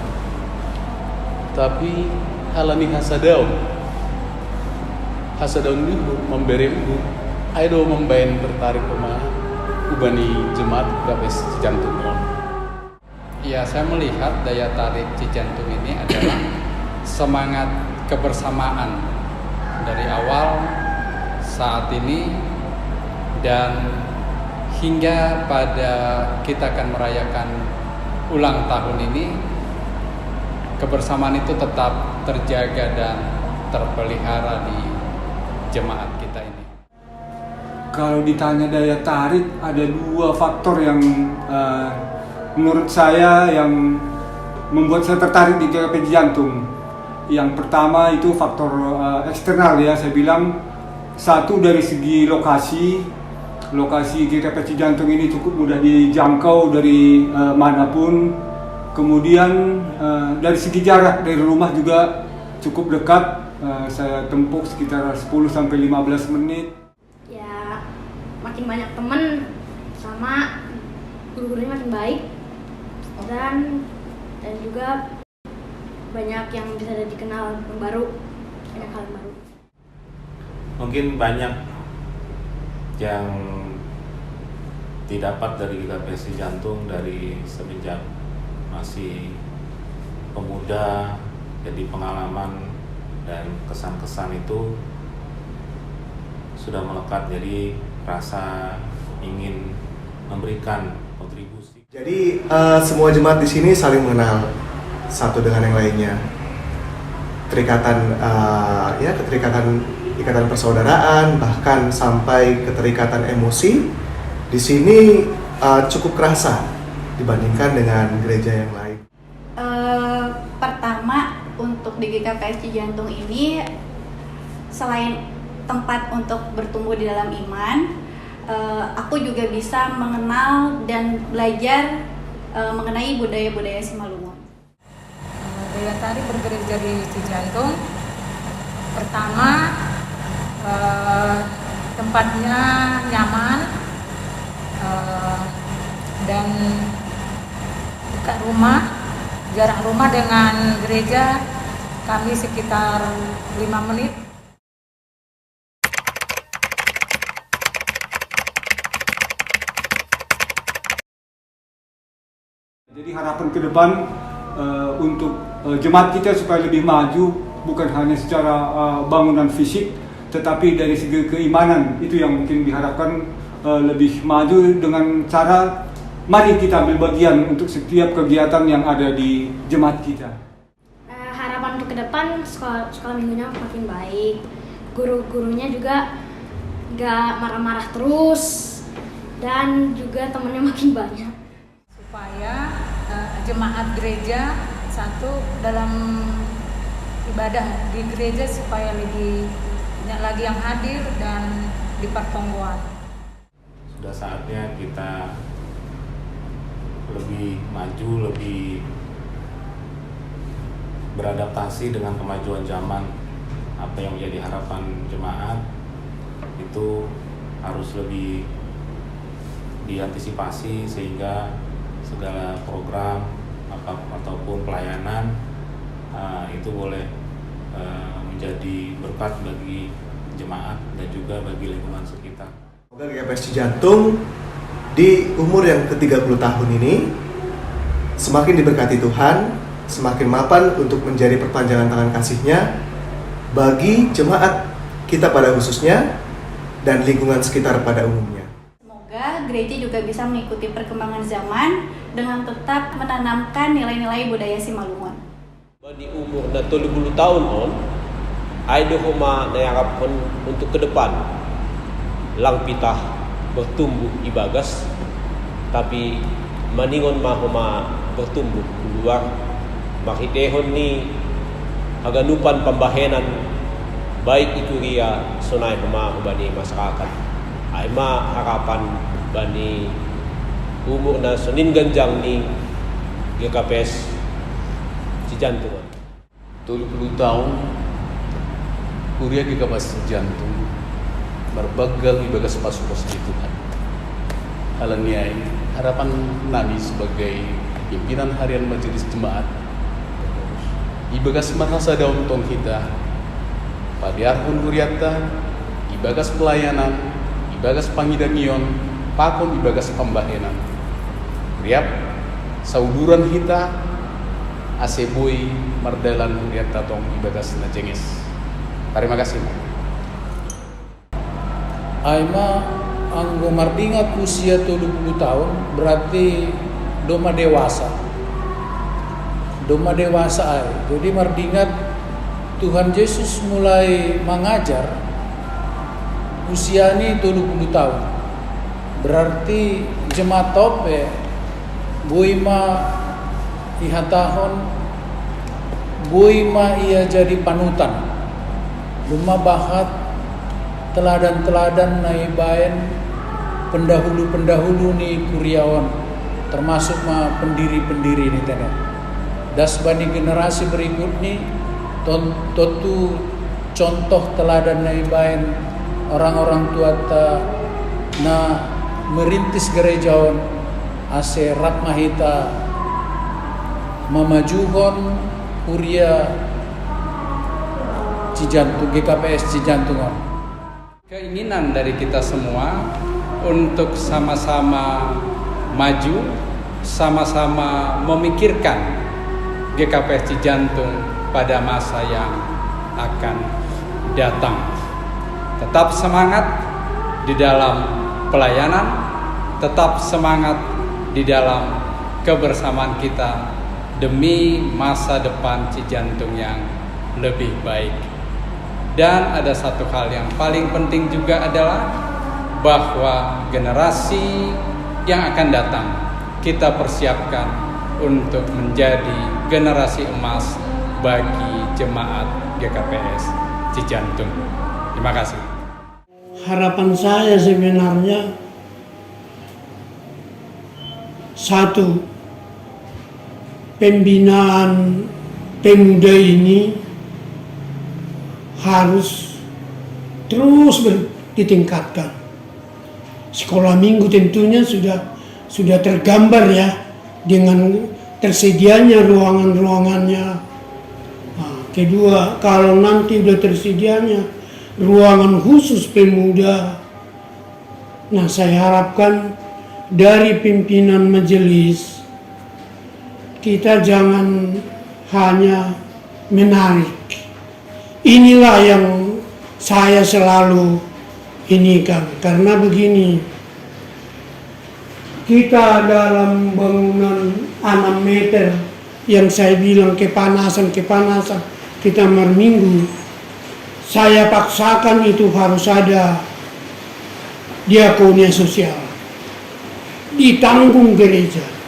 tapi halani hasadaon. Hasadaon ni uhur, mambere uhur, ai do mambaen tertarik homa hubani jemaat G K P S Cijantung. Ya, saya melihat daya tarik Cijantung ini adalah semangat kebersamaan dari awal, saat ini, dan hingga pada kita akan merayakan ulang tahun ini, kebersamaan itu tetap terjaga dan terpelihara di jemaat kita ini. Kalau ditanya daya tarik, ada dua faktor yang uh, menurut saya yang membuat saya tertarik di G K P S Cijantung. Yang pertama itu faktor uh, eksternal, ya, saya bilang, satu, dari segi lokasi. Lokasi G K P S Cijantung ini cukup mudah dijangkau dari uh, manapun. Kemudian uh, dari segi jarak, dari rumah juga cukup dekat. Uh, saya tempuh sekitar sepuluh sampai lima belas menit. Ya, makin banyak temen, sama guru-gurunya makin baik, dan dan juga banyak yang bisa dikenal yang baru, banyak hal yang baru. Mungkin banyak yang didapat dari G K P S Cijantung dari semenjak masih pemuda, jadi pengalaman dan kesan-kesan itu sudah melekat, jadi rasa ingin memberikan kontribusi. Jadi uh, semua jemaat di sini saling mengenal satu dengan yang lainnya. Terikatan uh, ya keterikatan ikatan persaudaraan, bahkan sampai keterikatan emosi di sini uh, cukup kerasa dibandingkan dengan gereja yang lain. Uh, pertama, untuk di G K P S Cijantung ini, selain tempat untuk bertumbuh di dalam iman, uh, aku juga bisa mengenal dan belajar uh, mengenai budaya-budaya Simalungun. Daya tarik bergereja di Cijantung, pertama, uh, tempatnya nyaman uh, dan dekat rumah, jarak rumah dengan gereja kami sekitar lima menit. Jadi harapan ke depan uh, untuk uh, jemaat kita supaya lebih maju, bukan hanya secara uh, bangunan fisik, tetapi dari segi keimanan. Itu yang mungkin diharapkan uh, lebih maju dengan cara mari kita ambil bagian untuk setiap kegiatan yang ada di jemaat kita. Uh, harapan untuk ke depan sekolah, sekolah minggunya makin baik, guru-gurunya juga gak marah-marah terus, dan juga temennya makin banyak. Supaya uh, jemaat gereja satu dalam ibadah di gereja supaya lebih banyak lagi yang hadir dan dipertonggoan. Sudah saatnya kita lebih maju, lebih beradaptasi dengan kemajuan zaman. Apa yang menjadi harapan jemaat itu harus lebih diantisipasi sehingga segala program apa ataupun pelayanan uh, itu boleh uh, menjadi berkat bagi jemaat dan juga bagi lingkungan sekitar. Semoga G K P S Cijantung di umur yang ke tiga puluh tahun ini semakin diberkati Tuhan, semakin mapan untuk menjadi perpanjangan tangan kasihnya bagi jemaat kita pada khususnya dan lingkungan sekitar pada umumnya. Semoga gereja juga bisa mengikuti perkembangan zaman dengan tetap menanamkan nilai-nilai budaya Simalungun. Di umur na tolu puluh tahun on, ai do homa na iharapkon untuk ke depan. Lang pitah bertumbuh ibagas, tapi maningon ma homa bertumbuh keluar. Marhitehon ni haganupan pambahenan, baik i kuria sonai homa hubani masyarakat. Ai ma harapan bani umur na sonin ganjang ni G K P S Cijantung. Tolu puluh tahun kuria G K P S Cijantung marbagal ibagas pasupasu ni Tuhan. Alaniai, harapan nami sebagai pimpinan harian majelis jemaat, ibagas marhasadaon tong hita padiarhon kurianta ibagas pelayanan, ibagas pangidangion, pakon ibagas pambahenan. Riap, sauduran hita, ase boi mardalan kurianta tong ibagas na jenges. Tarima kasih. Ai ma, anggo mardingat usia tolu puluh tahun, berarti domma dewasa. Domma dewasa ai. Jadi mardingat Tuhan Yesus mulai mangajar usiani tolu puluh tahun. Berarti jemaat tope boi ma ihatahon, boi ma ia jadi panutan. Domma bahat teladan-teladan na ibaen pendahulu-pendahulu ni kuria on, termasuk ma pendiri-pendiri ni tene. Das bani generasi berikutni, ton-, tontu contoh teladan na ibaen orang-orang tuata na merintis gereja on, ase rap ma hita mamajuhon kuria Cijantung, G K P S Cijantung on. Keinginan dari kita semua untuk sama-sama maju, sama-sama memikirkan G K P S Cijantung pada masa yang akan datang. Tetap semangat di dalam pelayanan, tetap semangat di dalam kebersamaan kita demi masa depan Cijantung yang lebih baik. Dan ada satu hal yang paling penting juga adalah bahwa generasi yang akan datang kita persiapkan untuk menjadi generasi emas bagi jemaat G K P S Cijantung. Terima kasih. Harapan saya sebenarnya satu, pembinaan pemuda ini harus terus ber-, ditingkatkan. Sekolah minggu tentunya sudah, sudah tergambar ya, dengan tersedianya ruangan-ruangannya. Nah, kedua, kalau nanti udah tersedianya ruangan khusus pemuda, nah, saya harapkan dari pimpinan majelis, kita jangan hanya menarik. Inilah yang saya selalu ini kan, karena begini, kita dalam bangunan enam meter yang saya bilang kepanasan-kepanasan, kita marminggu, saya paksakan itu harus ada diakonia sosial, ditanggung gereja.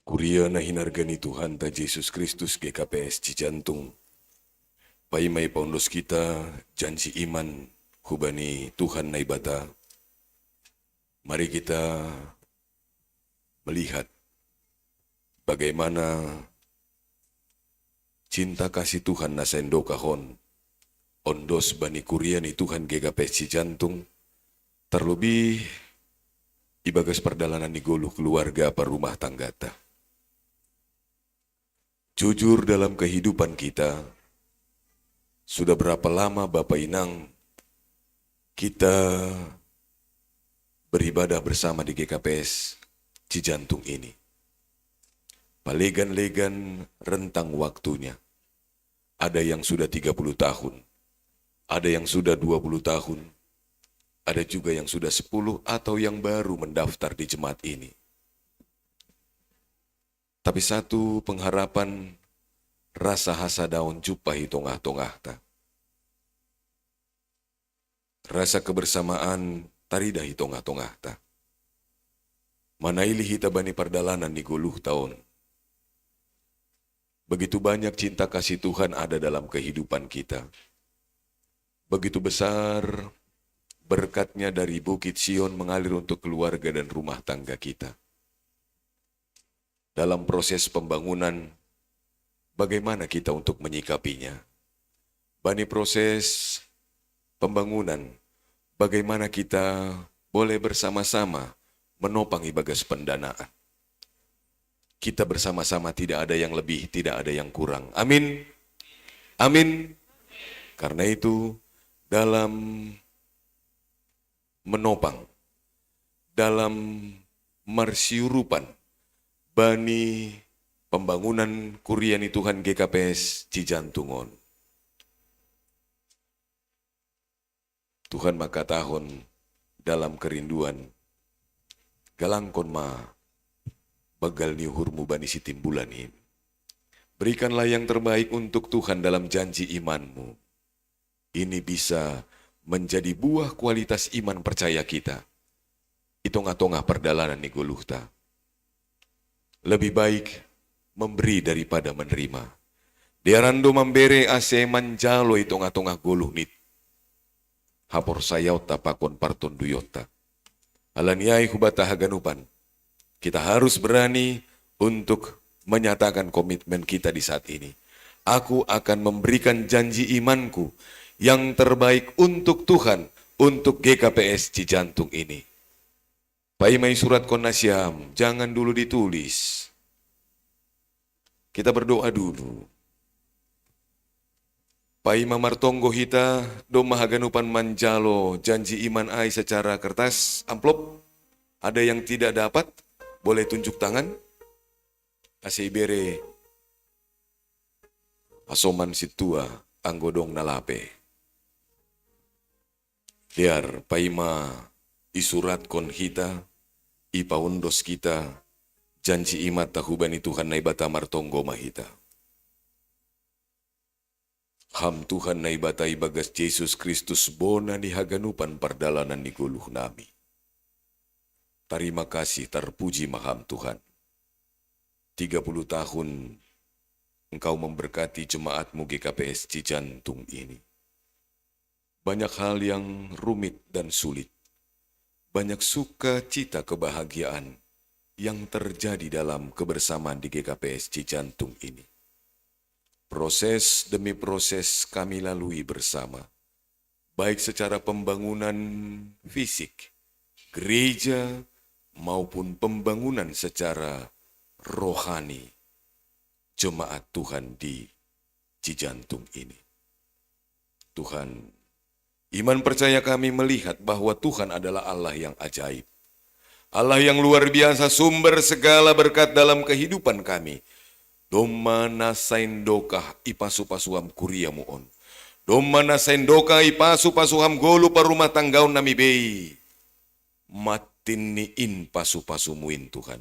Kuria na hinarga ni Tuhanta Jesus Kristus G K P S Cijantung. Paima ipaondos kita janji iman hubani Tuhan Naibata. Mari kita melihat bagaimana cinta kasih Tuhan na saen dokah on ondos bani kuria ni Tuhan GKPS Cijantung, terlebih ibagas pardalanan ni goluh keluarga parumah tanggata. Jujur, dalam kehidupan kita, sudah berapa lama Bapa Inang kita beribadah bersama di GKPS Cijantung ini? Palegan-legan rentang waktunya. Ada yang sudah tiga puluh tahun, ada yang sudah dua puluh tahun, ada juga yang sudah sepuluh atau yang baru mendaftar di jemaat ini. Tapi satu pengharapan, rasa hasadaon jumpah i tongah-tongahta. Rasa kebersamaan taridah i tongah-tongahta. Manaili hita bani pardalanan ni goluhta on. Begitu banyak cinta kasih Tuhan ada dalam kehidupan kita. Begitu besar berkatnya dari Bukit Sion mengalir untuk keluarga dan rumah tangga kita. Dalam proses pembangunan, bagaimana kita untuk menyikapinya? Bani proses pembangunan, bagaimana kita boleh bersama-sama menopang ibagas pendanaan? Kita bersama-sama, tidak ada yang lebih, tidak ada yang kurang. Amin. Amin. Karena itu, dalam menopang, dalam marsiurupan bani pembangunan kuria ni Tuhan GKPS Cijantung on, Tuhan mangkatahon dalam kerinduan, "Galangkon ma banggal ni uhurmu bani Sitimbul an in. Berikanlah yang terbaik untuk Tuhan dalam janji imanmu." Ini bisa menjadi buah kualitas iman percaya kita i tongah-tongah pardalanan ni goluhta. Lebih baik memberi daripada menerima. Dearan do mambere ase manjalo i tongah-tongah goluh ni haporsayaonta pakon partonduyonta. Ala ni ai hubanta haganupan, kita harus berani untuk menyatakan komitmen kita di saat ini. "Aku akan memberikan janji imanku yang terbaik untuk Tuhan, untuk GKPS Cijantung ini." Paima isuratkon nasiam, jangan dulu ditulis. Kita berdoa dulu. Paima martonggo hita, domma haganupan manjalo janji iman ai secara kertas, amplop. Ada yang tidak dapat, boleh tunjuk tangan. Ase ibere hasoman sintua anggo dong na lape. Dear, paima isuratkon hita, ipaondos hita janji imanta hubani Tuhan Naibata, martonggo ma hita. Ham Tuhan Naibata, ibagas Jesus Kristus, bona ni haganupan pardalanan ni goluh nami, tarima kasih, tarpuji ma Ham Tuhan. Tiga puluh tahun Engkau memberkati jemaatmu GKPS Cijantung ini. Banyak hal yang rumit dan sulit. Banyak sukacita kebahagiaan yang terjadi dalam kebersamaan di GKPS Cijantung ini. Proses demi proses kami lalui bersama, baik secara pembangunan fisik, gereja, maupun pembangunan secara rohani jemaat Tuhan di Cijantung ini. Tuhan, iman percaya kami melihat bahwa Tuhan adalah Allah yang ajaib. Allah yang luar biasa, sumber segala berkat dalam kehidupan kami. Domma na saindokah ipasu-pasu Ham kuriamu on. Domma na saindokah ipasu-pasu Ham goluh parumah tanggaon nami bei. Mattin ni in pasu-pasumu in, Tuhan.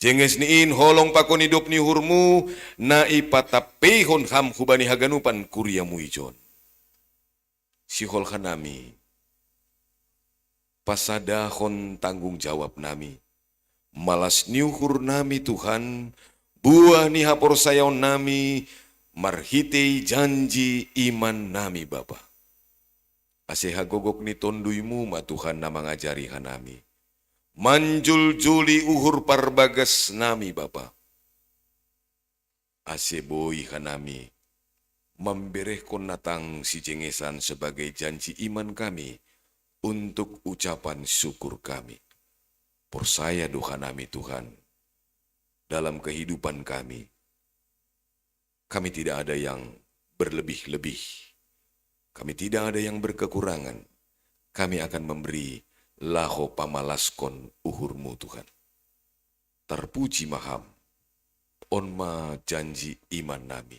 Jenges ni in holong pakon idop ni uhurmu, na ipatampeihon Ham hubani haganupan kuriamu ijon. Sihol hanami pasadahon tanggung jawab nami, malas ni uhur nami, Tuhan, buah ni haporsayaon nami marhitei janji iman nami, Bapa. Ase hagogok ni TonduyMu ma, Tuhan, na mangajari hanami. Manjuljuli uhur parbagas nami, Bapa. Ase boi hanami mamberehkon na tang sijengesan sebagai janji iman kami untuk ucapan syukur kami. Porsaya do hanami, Tuhan, dalam kehidupan kami, kami tidak ada yang berlebih-lebih. Kami tidak ada yang berkekurangan. Kami akan memberi laho pamalaskon uhurmu, Tuhan. Tarpuji ma Ham. On ma janji iman nami.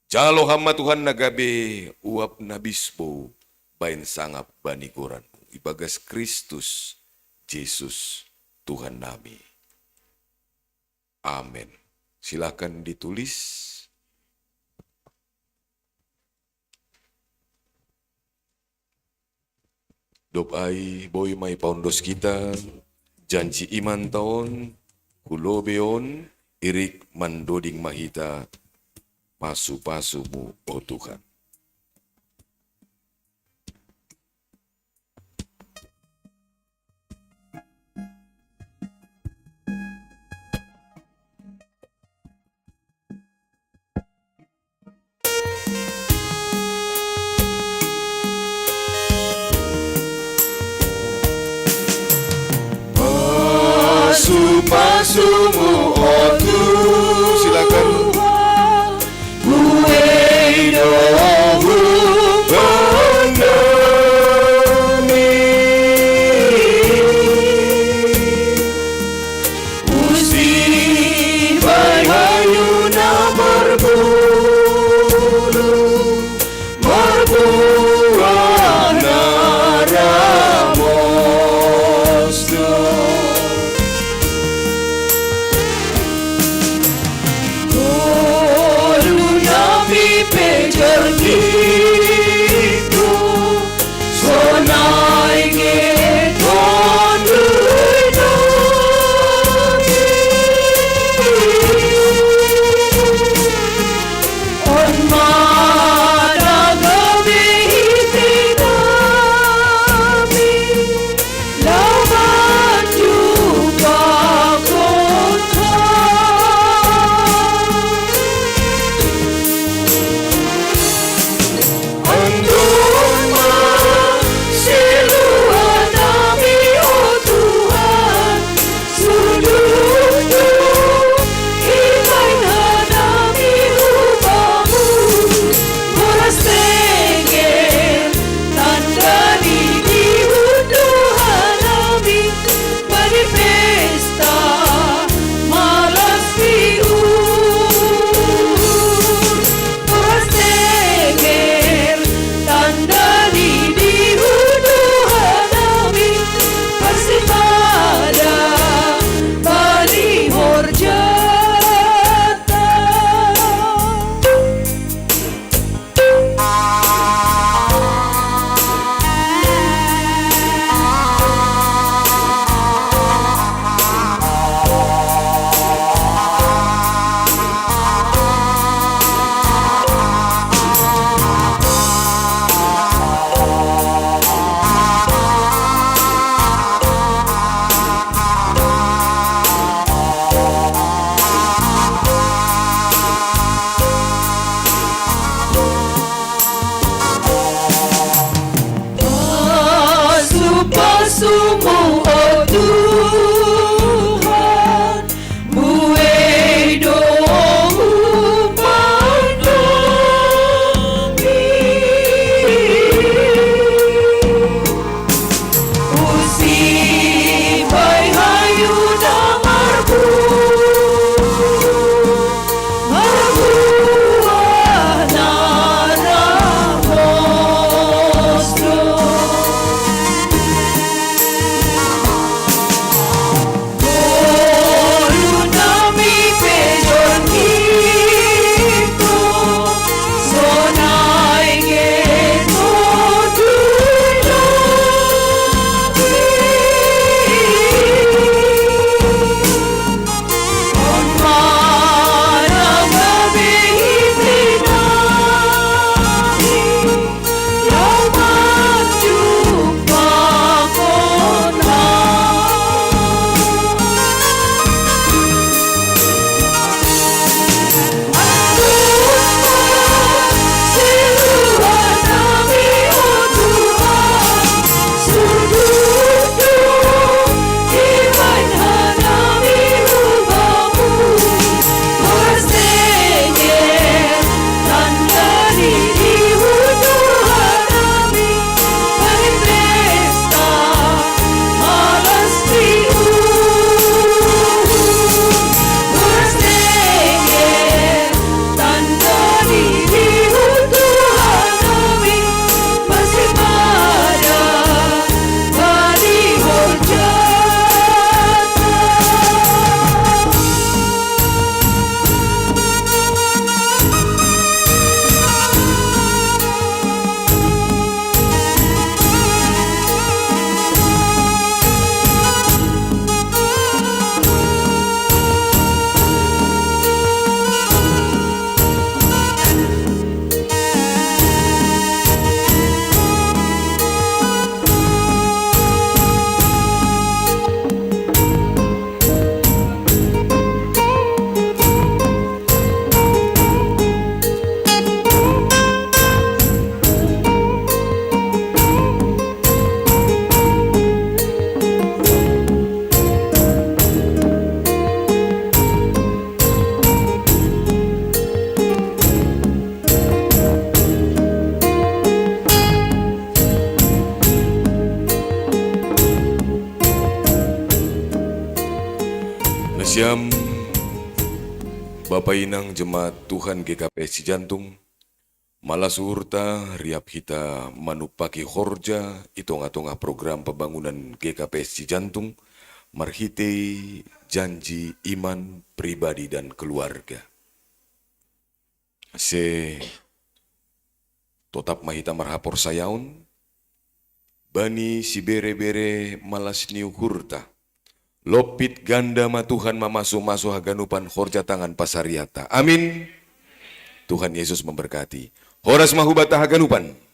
Jalo Ham ma, Tuhan, na gabe uap na bisbou baen sangap bani goranmu, ibagas Kristus Jesus, Tuhan nami. Amen. Silakan ditulis. Dob ai boi ma ipaondos hita janji imanta on hu lobei on, irik mandoding ma hita pasu-pasumu, o Tuhan. Pasu-pasumu, o Tuhan. Silakan. Buei do huhondomi. Usti bahayu na marbulu, marbuah na ramos do. Jam, Bapa inang jemaat Tuhan G K P S Cijantung, malas uhurta riap hita manupaki horja i tongah-tongah program pambangunan G K P S Cijantung, marhitei janji iman pribadi dan keluarga. Ase totap ma hita marhaporsayaon bani sibere-bere malas ni uhurta. Lompit ganda ma Tuhan mamasu-masu haganupan horja tangan pasarianta. Amin. Tuhan Yesus memberkati. Horas ma hubata haganupan.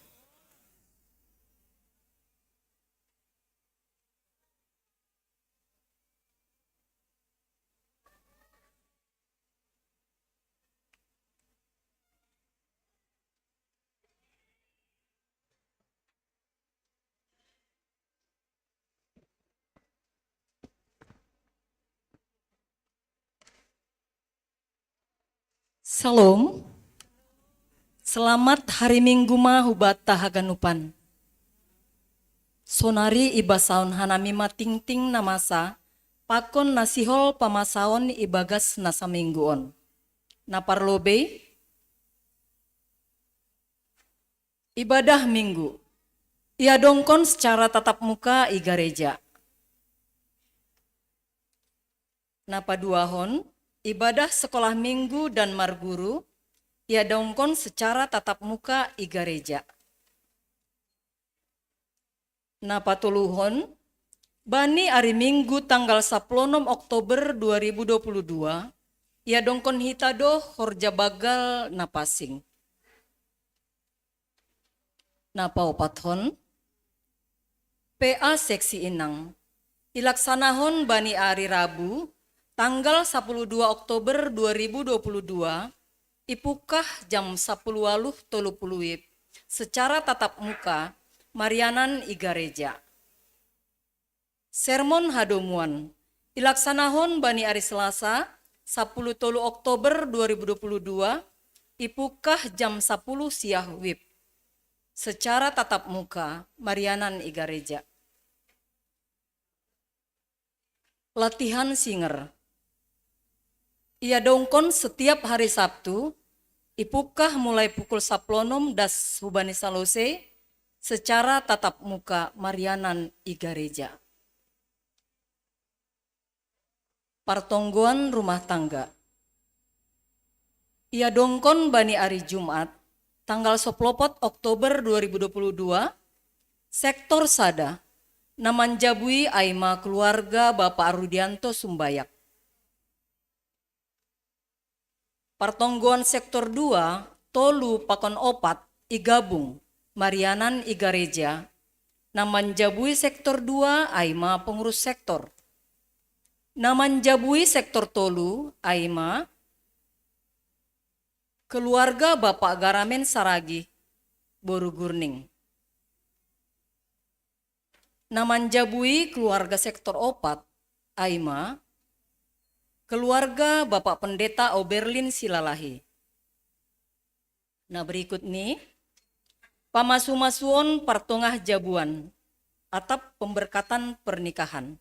Shalom. Selamat hari Minggu ma hubata haganupan. Sonari ibasahon hanami ma tingting na masa pakon na sihol pamasaon ibagas na saminggu on. Na parlobei, ibadah Minggu iadongkon secara tatap muka i gareja. Na paduahon, ibadah sekolah Minggu dan marguru iadongkon secara tatap muka i gareja. Na patoluhon, bani ari Minggu tanggal sapuluh onom Oktober dua ribu dua puluh dua, iadongkon hita do horja banggal na pansing. Na paopathon, P A seksi inang ilaksanahon bani ari Rabu tanggal sapuluh dua Oktober dua ribu dua puluh dua, ipungkah jam sapuluh waluh tolu puluh WIB secara tatap muka marianan i gareja. Sermon hadomuan ilaksanahon bani ari Selasa sapuluh tolu Oktober dua ribu dua puluh dua, ipungkah jam sapuluh siah WIB secara tatap muka marianan i gareja. Latihan singer iadongkon setiap hari Sabtu, ipungkah mulai pukul sapuluh onom das hubani salose secara tatap muka marianan i gareja. Partonggoan rumah tangga iadongkon bani ari Jumat tanggal sapuluh opat Oktober dua ribu dua puluh dua, sektor sada, na manjabui ai ma keluarga Bapak Rudianto Sumbayak. Partonggoan sektor dua, tolu pakon opat igabung marianan i gareja, na manjabui sektor dua ai ma pengurus sektor. Na manjabui sektor tolu ai ma keluarga Bapak Garamen Saragih, boru Gurning. Na manjabui keluarga sektor opat ai ma keluarga Bapak Pendeta Oberlin Silalahi. Na berikut ni pamasu-masuon partongah jabuan atap pemberkatan pernikahan.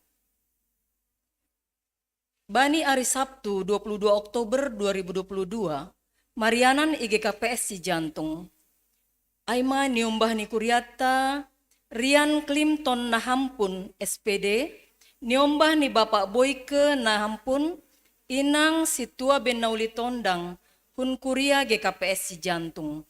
Bani ari Sabtu dua puluh dua Oktober dua ribu dua puluh dua, marianan i G K P S Cijantung, ai ma niombah ni kuriata Rian Clinton Nahampun, S P D, niombah ni Bapak Boyke Nahampun, inang Sintua Benauli Tondang, hun kuria G K P S Cijantung.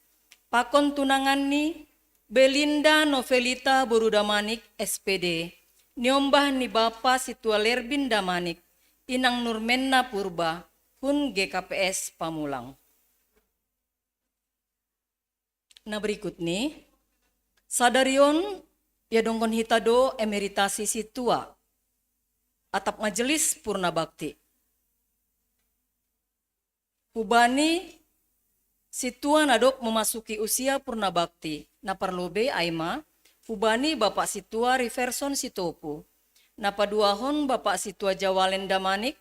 Pakon tunanganni, Belinda Novelita boru Damanik, S P D, niombah ni Bapa Sintua Lerbin Damanik, inang Nurmenna Purba, hun G K P S Pamulang. Na berikut ni, sadari on iadongkon hita do emeritasi sintua atap majelis purna bakti. Hubani sintua na dob memasuki usia purna bakti, na parlobei ai ma hubani Bapak Sintua Riverson Sitopu, na paduahon Bapak Sintua Jawalen Damanik,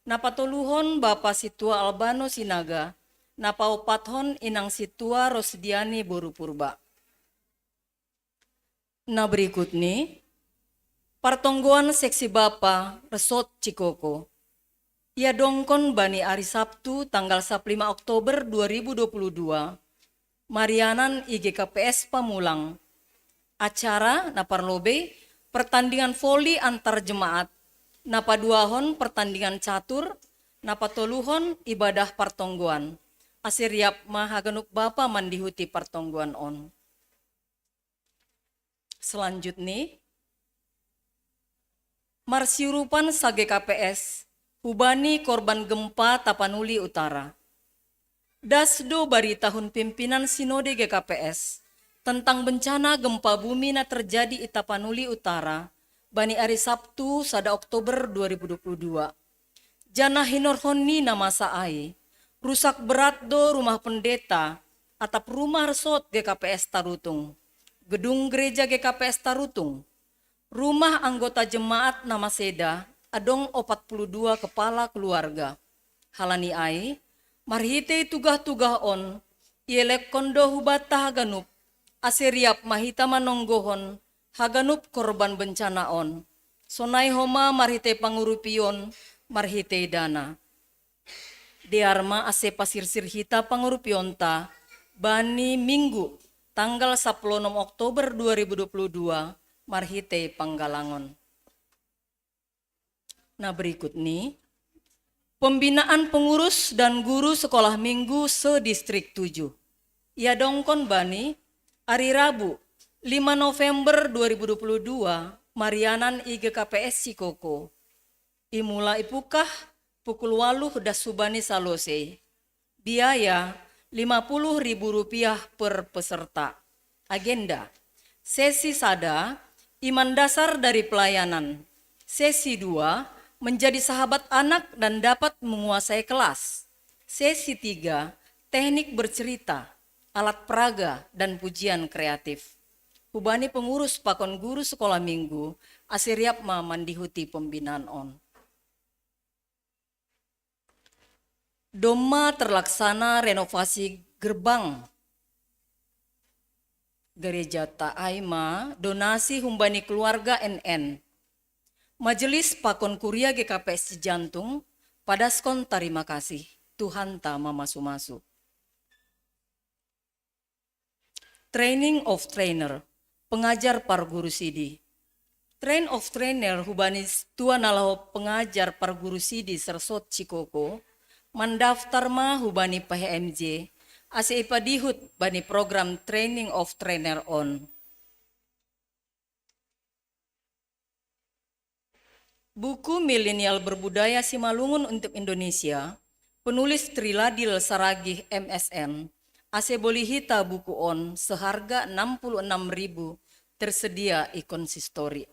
na patoluhon Bapak Sintua Albano Sinaga, na paopathon inang Sintua Rosdiani boru Purba. Na berikut ni, partonggoan seksi bapa Resort Cikoko. Ia dongkon bani ari Sabtu tanggal sapuluh lima Oktober dua ribu dua puluh dua, marianan I G K P S Pamulang. Acara na parlobei pertandingan voli antar jemaat, na paduahon pertandingan catur, na patoluhon ibadah partonggoan. Ase riap ma haganup bapa mandihuti partonggoan on. Selanjutni, marsiurupan sa-G K P S hubani korban gempa Tapanuli Utara. Das do baritahon pimpinan Sinode G K P S tentang bencana gempa bumi na terjadi i Tapanuli Utara bani ari Sabtu sada Oktober dua ribu dua puluh dua. Janah hinorhon ni na masa ai, rusak berat do rumah pendeta atap rumah resort G K P S Tarutung, gedung gereja G K P S Tarutung, rumah anggota jemaat na maseda, adong opat puluh dua kepala keluarga. Halani ai, marhitei tugah-tugah on, ielekkon do hubanta haganup, ase riap ma hita manonggohon haganup korban bencana on. Sonai homa marhitei pangurupion, marhitei dana. Dear ma ase pasirsir hita pangurupionta bani Minggu tanggal sapuluh onom Oktober dua ribu dua puluh dua marhitei panggalangon. Nah, berikut ni, pembinaan pengurus dan guru sekolah minggu se-Distrik tujuh. Ia dongkon bani ari Rabu, lima November dua ribu dua puluh dua, marianan I G K P S Cikoko. Imula ipukah pukul waluh das hubani salosei. Biaya lima puluh ribu rupiah per peserta. Agenda: sesi sada, iman dasar dari pelayanan. Sesi dua, menjadi sahabat anak dan dapat menguasai kelas. Sesi tiga, teknik bercerita, alat peraga, dan pujian kreatif. Hubani pengurus pakon guru sekolah minggu, ase riap ma mandihuti pembinaan on. Domma terlaksana renovasi gerbang gereja ta ai ma donasi humbani keluarga N N. Majelis pakon kuria G K P S Cijantung padaskon tarima kasih. Tuhanta mamasu-masu. Training of trainer, pengajar parguru sidi. Train of trainer hubani tua na laho pengajar parguru sidi sersot Cikoko, mandaftar ma hubani P H M J, ase ipadihut bani program training of trainer on. Buku Milenial Berbudaya Simalungun untuk Indonesia, penulis Triladil Saragih M S N, ase boli hita buku on seharga enam puluh enam ribu, tersedia i konsistori.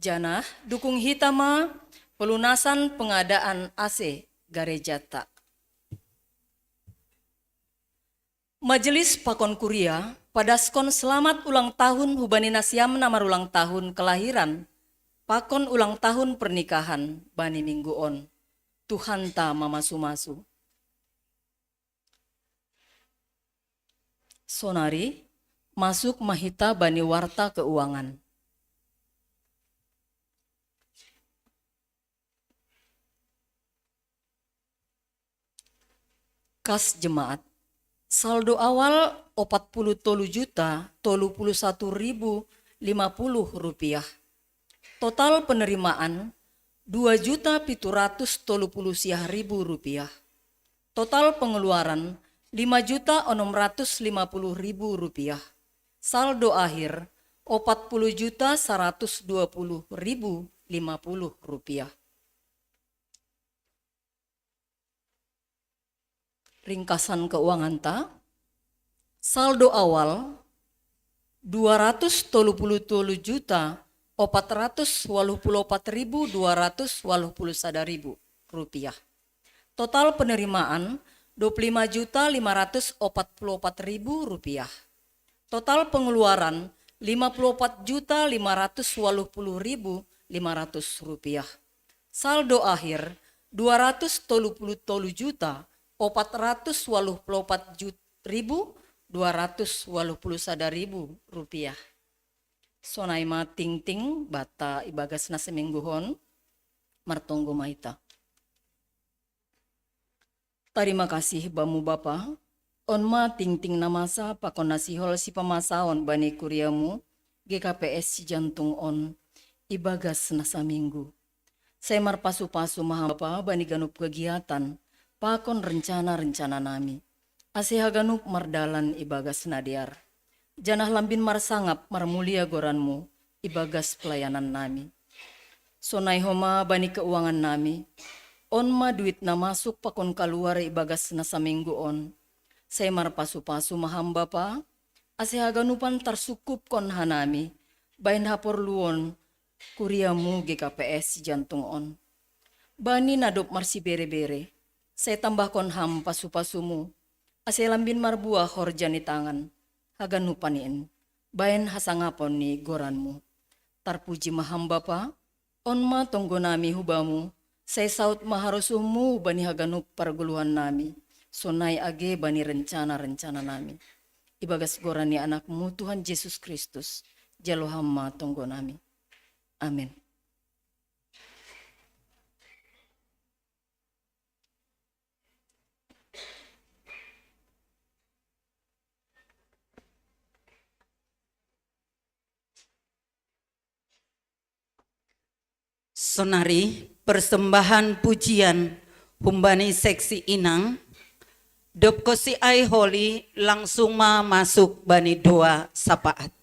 Janah dukung hita ma pelunasan pengadaan ase garejata. Majelis pakon kuria padaskon selamat ulang tahun hubani nasiam na marulang tahun kelahiran pakon ulang tahun pernikahan bani minggu on. Tuhanta mamasu-masu. Sonari, masuk ma hita bani warta keuangan. Kas jemaat. Saldo awal opat puluh tolu juta tolu puluh satu ribu lima puluh rupiah. Total penerimaan dua juta pitu ratus tolu puluh siah ribu rupiah. Total pengeluaran lima juta onom ratus lima puluh ribu rupiah. Saldo akhir opat puluh juta saratus dua puluh ribu lima puluh rupiah. Ringkasan keuanganta, saldo awal dua ratus tolu puluh tolu juta opat ratus waluh puluh opat ribu dua ratus waluh puluh sada ribu rupiah. Total penerimaan dua puluh lima juta lima ratus opat puluh opat ribu rupiah. Total pengeluaran lima puluh opat juta lima ratus waluh puluh ribu lima ratus rupiah. Saldo akhir dua ratus tolu puluh tolu juta opat ratus waluh puluh opat ribu dua ratus waluh puluh sada ribu rupiah. Sonai ma tingting bata ibagas na semingguhon. Martonggo ma hita. Tarima kasih Bamu Bapa, on ma tingting na masa pakon na sihol sipamasaon bani kuria-Mu G K P S Sijantung on ibagas na saminggu. Sai marpasu-pasu ma Ham Bapa bani ganup kegiatan pakon rencana-rencana nami, ase haganup mardalan ibagas na dear, janah lambin marsangap marmulia goran-Mu ibagas pelayanan nami. Sonai homa bani keuangan nami, on ma duit na masuk pakon kaluar ibagas na saminggu on, sai marpasu-pasu ma Ham Bapa, ase haganupan tarsungkupkon hanami bahen haporluon kuria-Mu G K P S Sijantung on. Bani na dob marsibere-bere, sai tambahkon Ham pasu-pasu-Mu, ase lambin marbuah horja ni tangan, haganupan in, bahen hasangapon ni goran-Mu. Tarpuji ma Ham Bapa, on ma tonggo nami hu Bamu, sai saud ma harosuh-Mu bani haganup pargoluhan nami, sonai age bani rencana-rencana nami. Ibagas goran ni Anak-Mu Tuhan Jesus Kristus, jalo Ham ma tonggo nami. Amin. Sonari persembahan pujian humbani seksi inang, dob kosiai holi langsung ma masuk bani doa sapaat.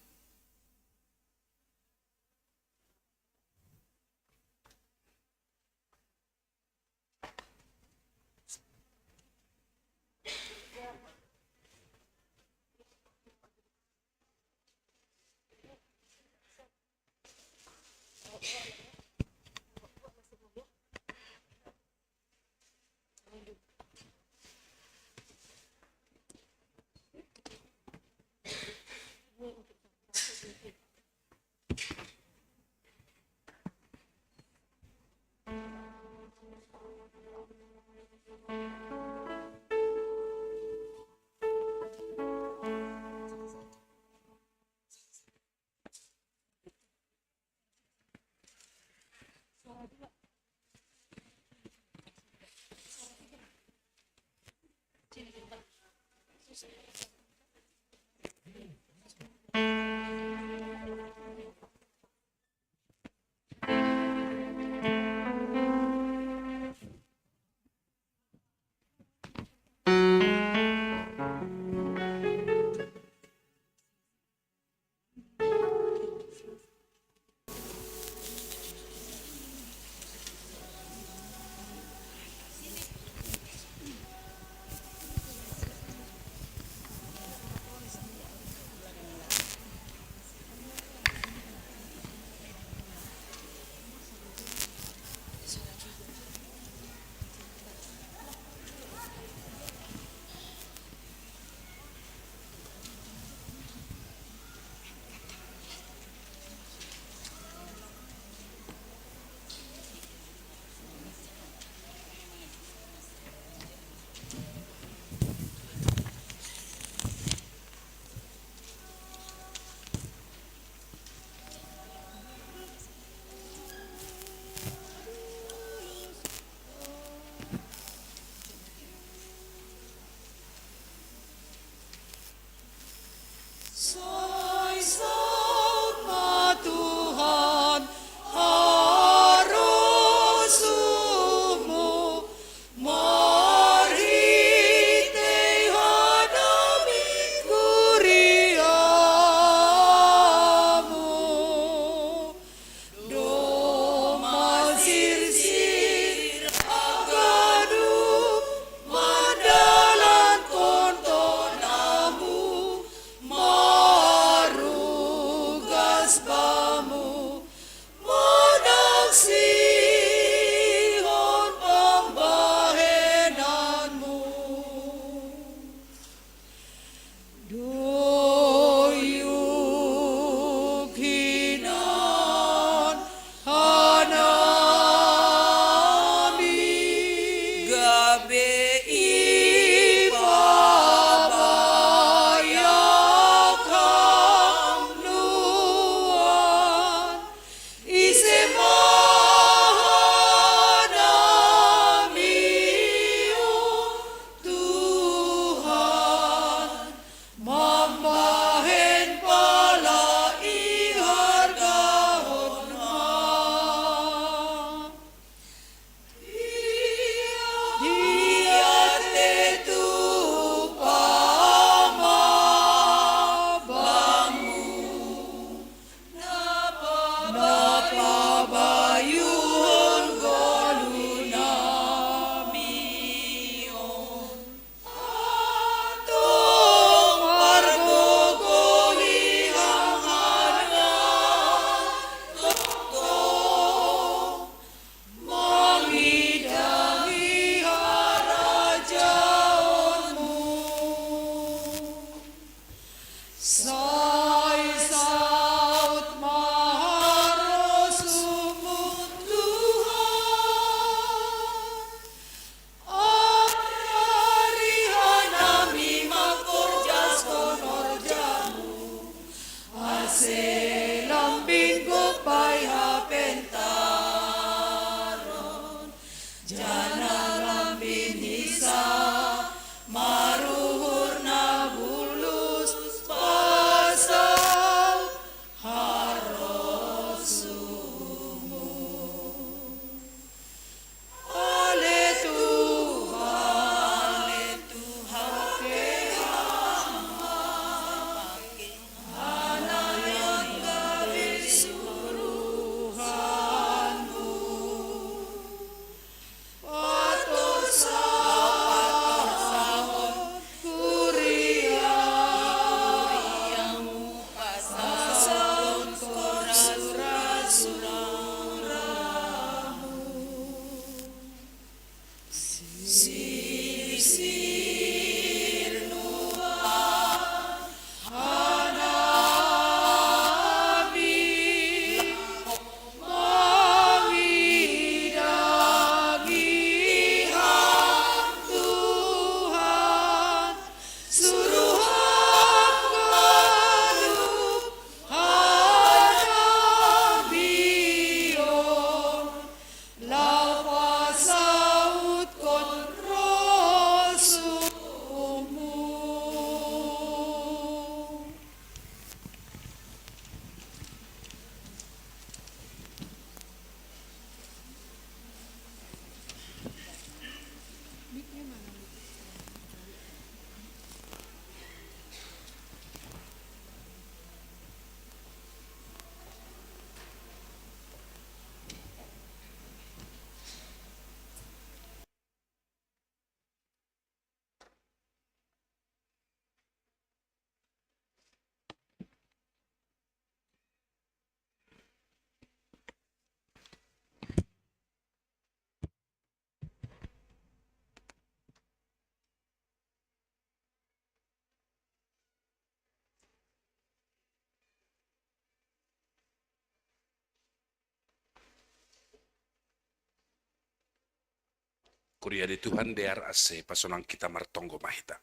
Kuria di Tuhan, dear ase pasonang kita martonggo ma hita.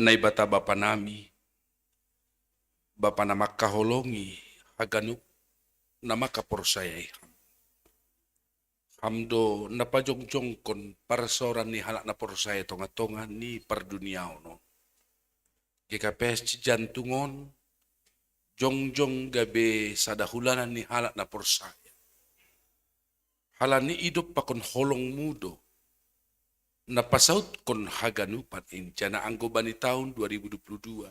Naibata Bapa nami, Bapa na mangkaholongi haganup na mangkaporsayai Ham. Ham do na pajongjongkon parsaoran ni halak na porsaya tonga-tonga ni parduniaon on. G K P S Cijantung on jongjong gabe sada hulana ni halak na porsaya. Halani idop pakon holongmu do na pasautkon haganupan in, janah anggo bani taon dua ribu dua puluh dua,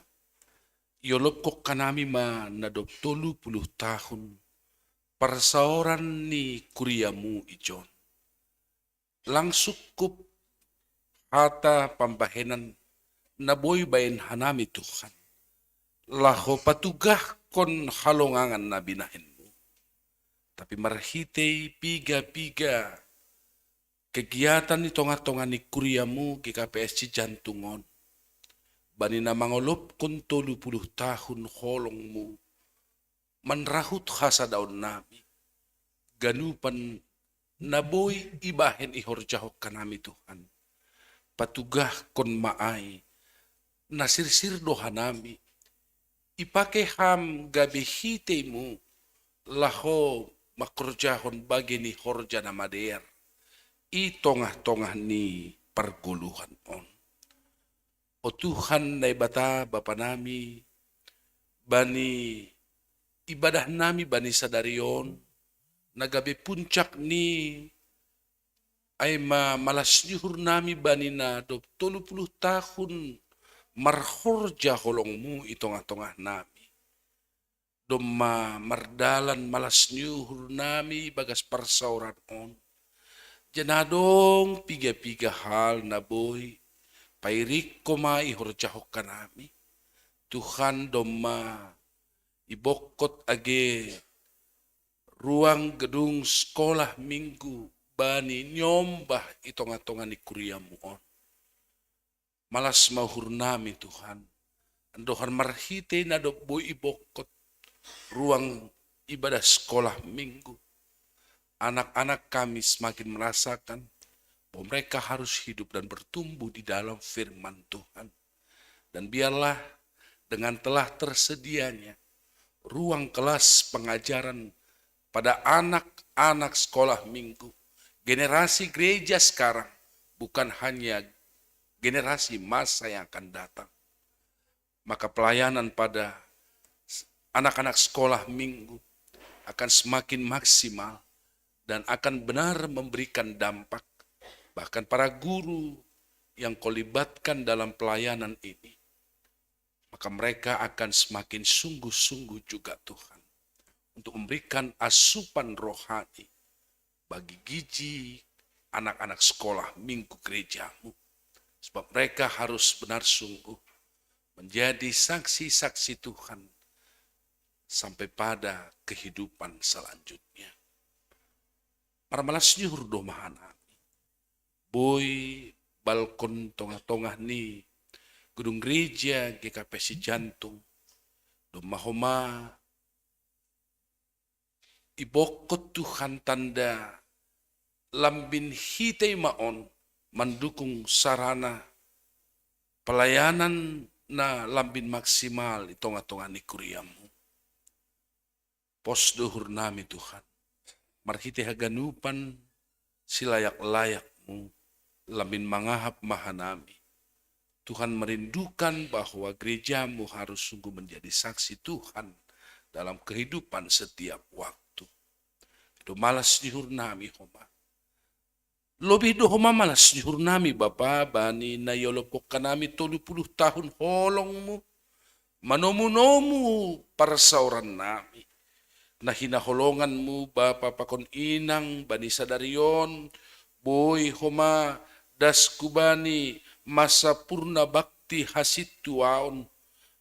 iolopkon hanami ma na dob tolu puluh tahun parsaoran ni kuriamu ijon. Lang sungkup hata pambahenan na boi baen hanami, Tuhan, laho patugahkon halongangan na binahenmu. Tapi marhitei piga-piga kegiatan di tonga-tonga ni kuriamu G K P S Cijantung on, bani na mangolopkon tolu puluh tahun holongmu, manrahut hasadaonnami, ganupan na boi ibahen ihorjahon hanami, Tuhan. Patugahkon ma ai, na sirsir do hanami, ipake Ham gabe hiteimu, laho mangkorjahon bage ni horja na madear i tongah-tongah ni pargoluhan on. O Tuhan Naibata Bapa nami, bani ibadah nami bani sadari on, na gabe puncak ni, ai ma malas ni uhur nami bani na dob tolu puluh tahun marhorja holongmu i tongah-tongah nami. Domma mardalan malas ni uhur nami bagas parsaoran on. Janah adong piga-piga hal na boi, pairikko ma ihorjahon hanami. Tuhan, domma ibongkot age ruang gedung sekolah minggu bani niombah i tongah-tongah ni kuriamu on. Malas ma uhur nami, Tuhan, andohar marhitei na dob boi ibongkot ruang ibadah sekolah minggu, anak-anak kami semakin merasakan bahwa mereka harus hidup dan bertumbuh di dalam firman Tuhan. Dan biarlah dengan telah tersedianya ruang kelas pengajaran pada anak-anak sekolah minggu, generasi gereja sekarang bukan hanya generasi masa yang akan datang, maka pelayanan pada anak-anak sekolah minggu akan semakin maksimal dan akan benar memberikan dampak. Bahkan para guru yang Kau libatkan dalam pelayanan ini, maka mereka akan semakin sungguh-sungguh juga, Tuhan, untuk memberikan asupan rohani bagi gigi anak-anak sekolah minggu gerejamu. Sebab mereka harus benar sungguh menjadi saksi-saksi Tuhan sampai pada kehidupan selanjutnya. Marmalas ni uhur do ma hanami. Boi balkon tongah-tongah ni gedung gereja G K P S Cijantung, domma homa ibongkot Tuhan tanda lambin hitei ma on mandukung sarana pelayanan na lambin maksimal i tongah-tongah ni kuriamu. Pos do uhur nami, Tuhan, marhitei haganupan silayak-layakmu, lambin mangahap ma hanami. Tuhan merindukan bahwa gerejamu harus sungguh menjadi saksi Tuhan dalam kehidupan setiap waktu. Do malas ni uhur nami homa. Lobih do homa malas ni uhur nami, Bapa, bani na iolopkon hanami tolu puluh tahun holongmu, manomu-nomu parsaoran nami. Na hinaholonganmu Bapa pakon Inang bani sadari on, boi homa das hubani masa purna bakti hasintuaon.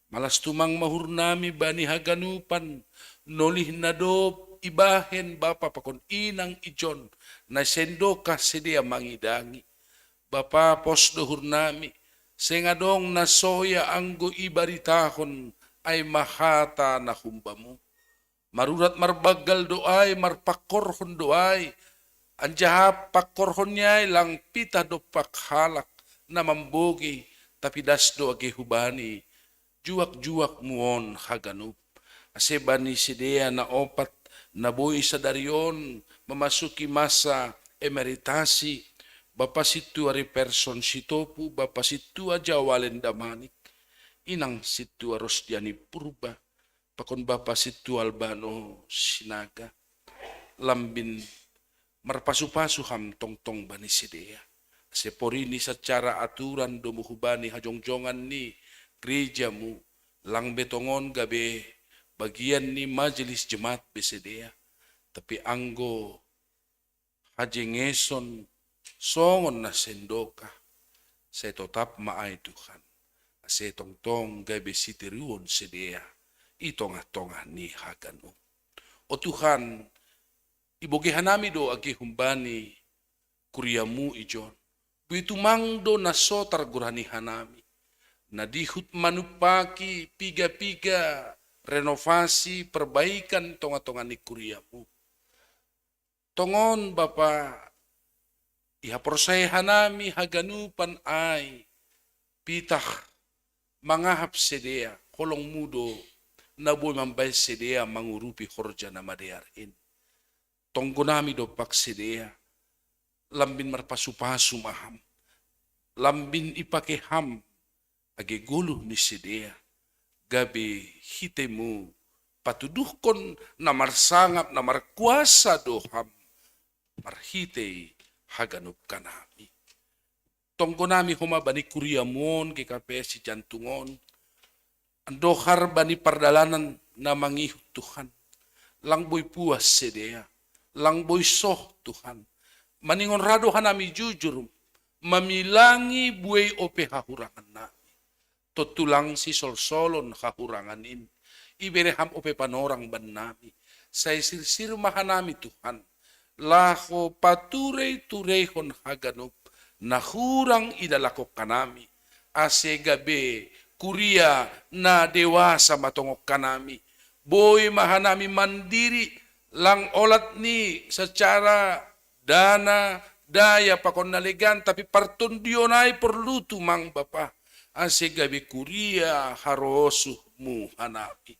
Malas tumang ma uhur nami bani haganupan, nolih na dob ibahen Bapa pakon Inang ijon, na sendokah sidea mangidangi. Bapa, pos do uhur nami, seng adong na soya anggo ibaritahon, ai ma hata na humbamu. Marurat marbanggal do ai, marpangkorhon do ai, Anjaha pangkorhon ni ai lang pitah dompak halak na mambogei, tapi das do age hubani juak-juak muon haganup. Ase bani sidea na opat na boi sadari on memasuki masa emeritasi, Bapa Sintua Riperson Sitopu, Bapa Sintua Jawalen Damanik, Inang Sintua Rosdiani Purba, pakon Bapa Sintua Albano Sinaga, lambin marpasu-pasu ham tongtong bani sidea. Ase porini secara aturan domu hubani hajongjongan ni gerejamu, lang be tongon gabe bagian ni majelis jemaat be sidea, tapi anggo hajengeson songon na sendokah, sai totap ma ai Tuhan, ase tongtong gabe sitiruon sidea i tongah-tongah ni haganup. O Tuhan, ibogei hanami do age humbani kuriamu ijon. Boi tumang do na so targorahi hanami, na dihut manumpaki piga-piga renovasi perbaikan tongah-tongah ni kuriamu. Tongon Bapa, ihaporsaya hanami haganupan ai, pitah mangahap sidea, holongmu do na boi mambahen sidea mangurupi horja na madear in. Tonggo nami dompak sidea, lambin marpasu-pasu ma ham, lambin ipake ham, age goluh ni sidea, gabe hitemu patuduhkon na marsangap na markuasa do ham marhitei haganup hanami. Tonggo nami homa bani kuriamu on G K P S Sijantung on, andohar bani pardalanan na mangihut Tuhan, lang boi puas sidea, lang boi soh Tuhan, maningon ra do hanami jujur mamilangi buei ope hahurangan nami. Tontu lang sisolsolon hahurangan in, ibere ham ope panorang bannami, sai sirsir ma hanami Tuhan, laho paturei-tureihon haganup na hurang idalahon hanami, ase gabe kuria na dewasa ma tongon hanami, boi ma hanami mandiri, lang olat ni secara dana, daya pakon na legan, tapi partondion ai porlu tumang Bapa, ase gabe kuria harosuhmu hanami.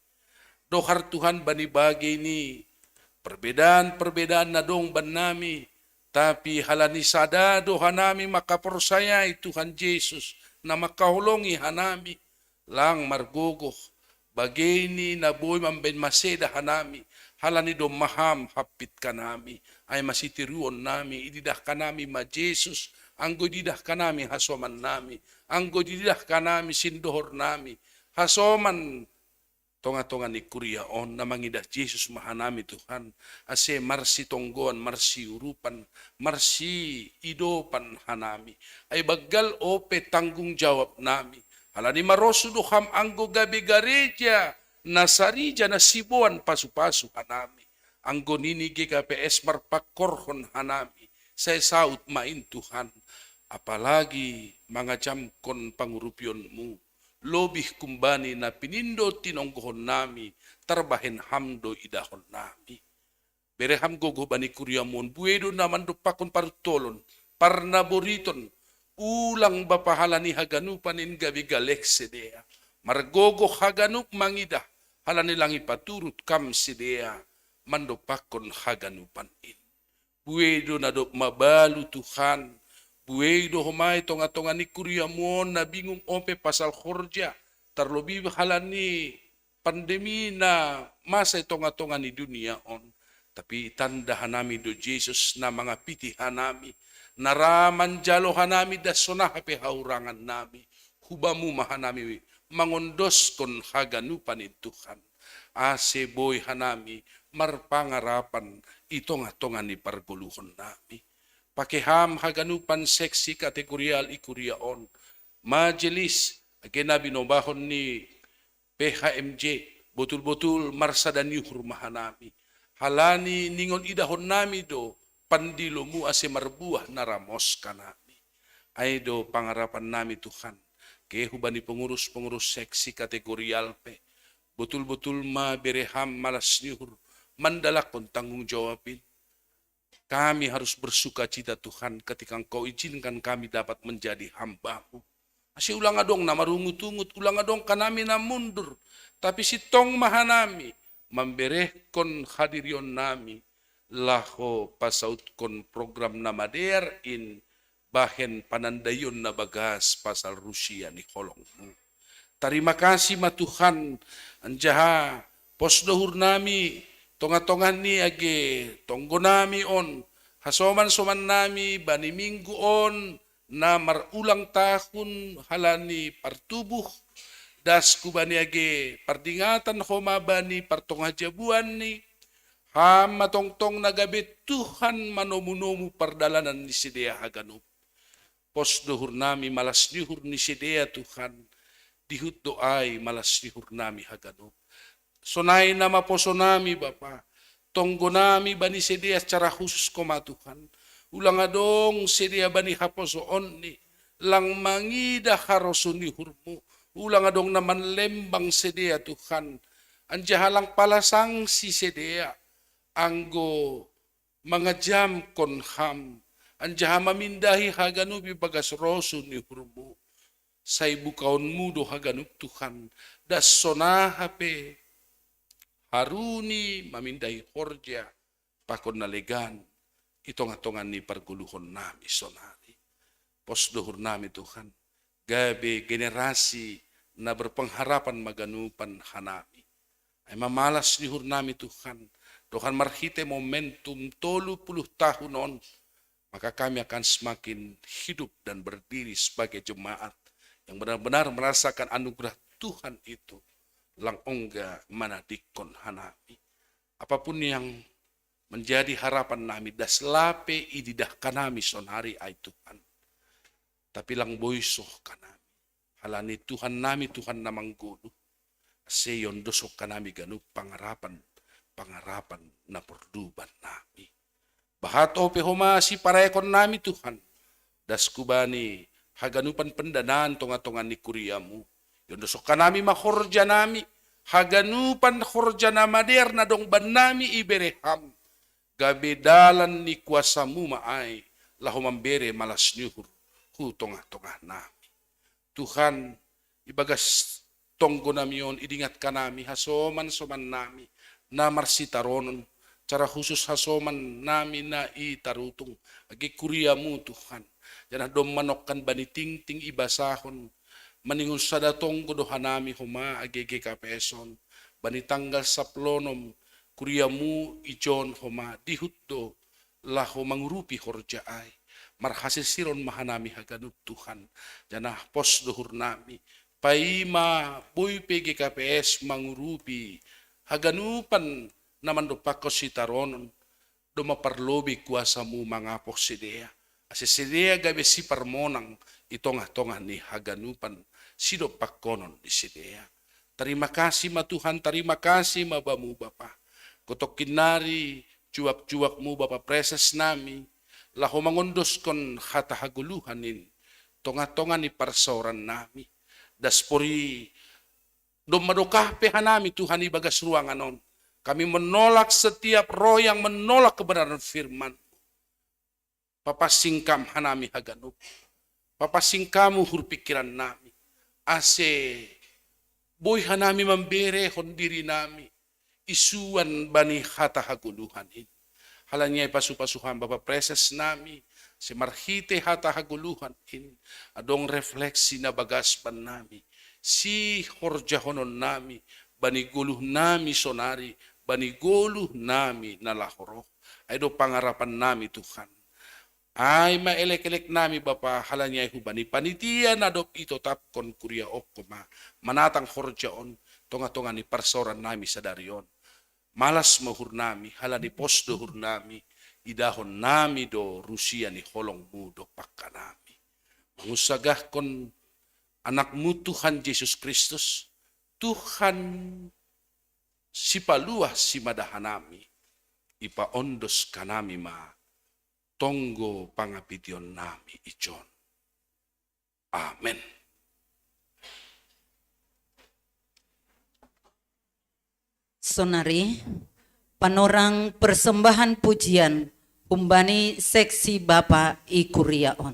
Dohar Tuhan bani bagei ni perbedaan-perbedaan na dong bannami, tapi halani sada do hanami mangkaporsayai Tuhan Jesus na mangkaholongi hanami, lang margogoh, bagei ni na boi mambahen maseda hanami, halani domma ham hampit hanami, ai ma sitiruon nami, ididah hanami ma Jesus, anggo ididah hanami hasoman nami, anggo ididah hanami sindohor nami, hasoman tongah-tongah ni kuria on na mangidah Jesus ma hanami Tuhan, ase marsitonggoan, marsiurupan, marsiidopan hanami. Ai banggal ope tanggung jawab nami, halani marosuh do ham anggo gabe gareja na sarija na siboan pasu-pasu hanami. Anggo nini G K P S marpangkorhon hanami, sai saut ma in Tuhan, apalagi mangajamkon pangurupionmu, lobih kumbani na pinindo tinonggohon nami, tarbahen ham do idahon nami. Bere ham gogoh bani kuriamu on, buei do na mandompakkon paruntolon, parnaboriton, ulang Bapa halani haganupan in gabe galek sidea, margogoh haganup mangidah, halani lang ipaturut kam sidea mandompakkon haganupan in. Buei do na dob mabalu Tuhan, buei do homa i tongah-tongah ni kuriamu on na bingung ope pasal horja, tarlobih halani pandemi na masa i tongah-tongah ni dunia on. Tapi tanda hanami do Jesus na mangapiti hanami, na ra manjalo hanami das songon aha pe hahurangan nami, hu Bamu ma hanami mangondoskon haganupan in Tuhan, ase boi hanami marpangarapan i tongah-tongah ni pargoluhon nami. Pake Ham haganupan seksi kategorial i kuria on, majelis, age na binobahon ni P H M J, botul-botul marsada ni uhur ma hanami. Halani ningon idahon nami do pandilo-Mu ase marbuah na ramos hanami. Ai do pangarapan nami Tuhan, kehe hubani pengurus-pengurus seksi kategorial pe, botul-botul ma bere Ham malas ni uhur mandalakkon tanggung jawab in. Kami harus bersukacita, Tuhan, ketika Engkau izinkan kami dapat menjadi hamba-Mu. Asi ulang adong na marungut-ungut, ulang adong kanami na mundur. Tapi sintong ma hanami, mamberehkon hadirionnami, laho pasautkon program na madear in, bahen panandaion na bagas pasal Rusia ni holong-Mu. Tarima kasih ma Tuhan, anjaha pos do uhurnami, tongah-tongah ni age tonggonami on, hasoman-somannami bani minggu on, na marulang tahun halani partubuh, das hubani age pardingatan homa bani partongah jabuanni, Ham ma tongtong na gabe Tuhan manomu-nomu pardalanan ni sidea haganup. Pos do uhurnami malas ni uhur ni sidea Tuhan, dihut do ai malas ni uhurnami haganup. Sonai nama posonami Bapa, tonggonami bani sidea secara khusus Ho ma Tuhan. Ulang adong sidea bani haposoonni, lang mangidah harosuh ni uhur-Mu. Ulang adong na manlembang sidea Tuhan. Anjaha lang pala sangsi sidea, anggo mangajamkon Ham, anjaha mamindahi haganup ibagas rosuh ni uhur-Mu. Sai bukaon-Mu do haganup Tuhan, das sonaha pe haruni mamindahi horja pakon na legan i tongah-tongah ni pargoluhonnami sonari. Pos do uhurnami Tuhan, gabe generasi na berpengharapan ma haganupan hanami. Ai ma malas ni uhurnami Tuhan, dohot marhite momentum tolu puluh tahun on, maka kami akan semakin hidup dan berdiri sebagai jemaat yang benar-benar merasakan anugerah Tuhan itu, lang ongga manadingkon hanami. Apapun yang menjadi harapannami, das lape ididah hanami sonari ai Tuhan. Tapi lang boi soh hanami. Halani Tuhannami Tuhan na manggoluh. Ase iondoskon hanami ganup pangarapan, pangarapan na porlu bannami. Bahat ope Ho ma siparaeakonnami Tuhan, das hubani haganupan pendanaan tongah-tongah ni kuria-Mu. Iondoskon hanami ma horjanami, haganupan horja na madear na dong bannami ibere Ham, gabe dalan ni kuasa-Mu ma ai, laho mambere malas ni uhur hu tongah-tongahnami. Tuhan, ibagas tonggonami on idingat hanami hasoman-somannami na marsitaronon, secara khusus hasomannami na i Tarutung, age kuria-Mu Tuhan, janah domma nongkan bani tingting ibasahon, maningon sada tonggo do hanami Ho ma age G K P S on, bani tanggal sampulu onom kuria-Mu ijon Ho ma dihut do laho mangurupi horja ai. Marhasirsiron ma hanami haganup Tuhan, janah pos do uhurnami, paima boi pe G K P S mangurupi haganupan na mandompakkon sitaronon, domma parlobei kuasa-Mu mangapoh sidea, ase sidea gabe siparmonang i tongah-tongah ni haganupan sidompakkonon ni sidea. Tarima kasih ma Tuhan, tarima kasih ma Bamu Bapa. Gotongkin nari juak-juak-Mu Bapa presesnami, laho mangondoskon hata hagoluhan in tongah-tongah ni parsaorannami. Das pori domma dokah pe hanami Tuhan ibagas ruangan on, kami menolak setiap roh yang menolak kebenaran firman. Papansing Kam hanami haganup. Papansing Kam uhur pingkirannami, ase boi hanami mamberehon dirinami isuan bani hata hagoluhan in. Halani ai pasu-pasu Ham Bapa presesnami, ase marhite hata hagoluhan in, adong refleksi na bagas bannami sihorjahononnami bani goluhnami sonari, bani goluhnami na laho roh. Ai do pangarapannami Tuhan. Ai ma elek-eleknami Bapa, halani ai hubani panitia na dob itotapkon kuria on Ho ma manatang horja on tongah-tongah ni parsaorannami sadari on. Malas ma uhurnami, halani pos do uhurnami, idahonnami do rusia ni holong-Mu dompak hanami. Mangunsagahkon Anak-Mu Tuhan Jesus Kristus, Tuhan sipaluah simada hanami, ipaondos hanami ma tonggo pangapitionnami ijon. Amen. Sonari, panorang persembahan pujian Kumbani seksi bapa i kuria on.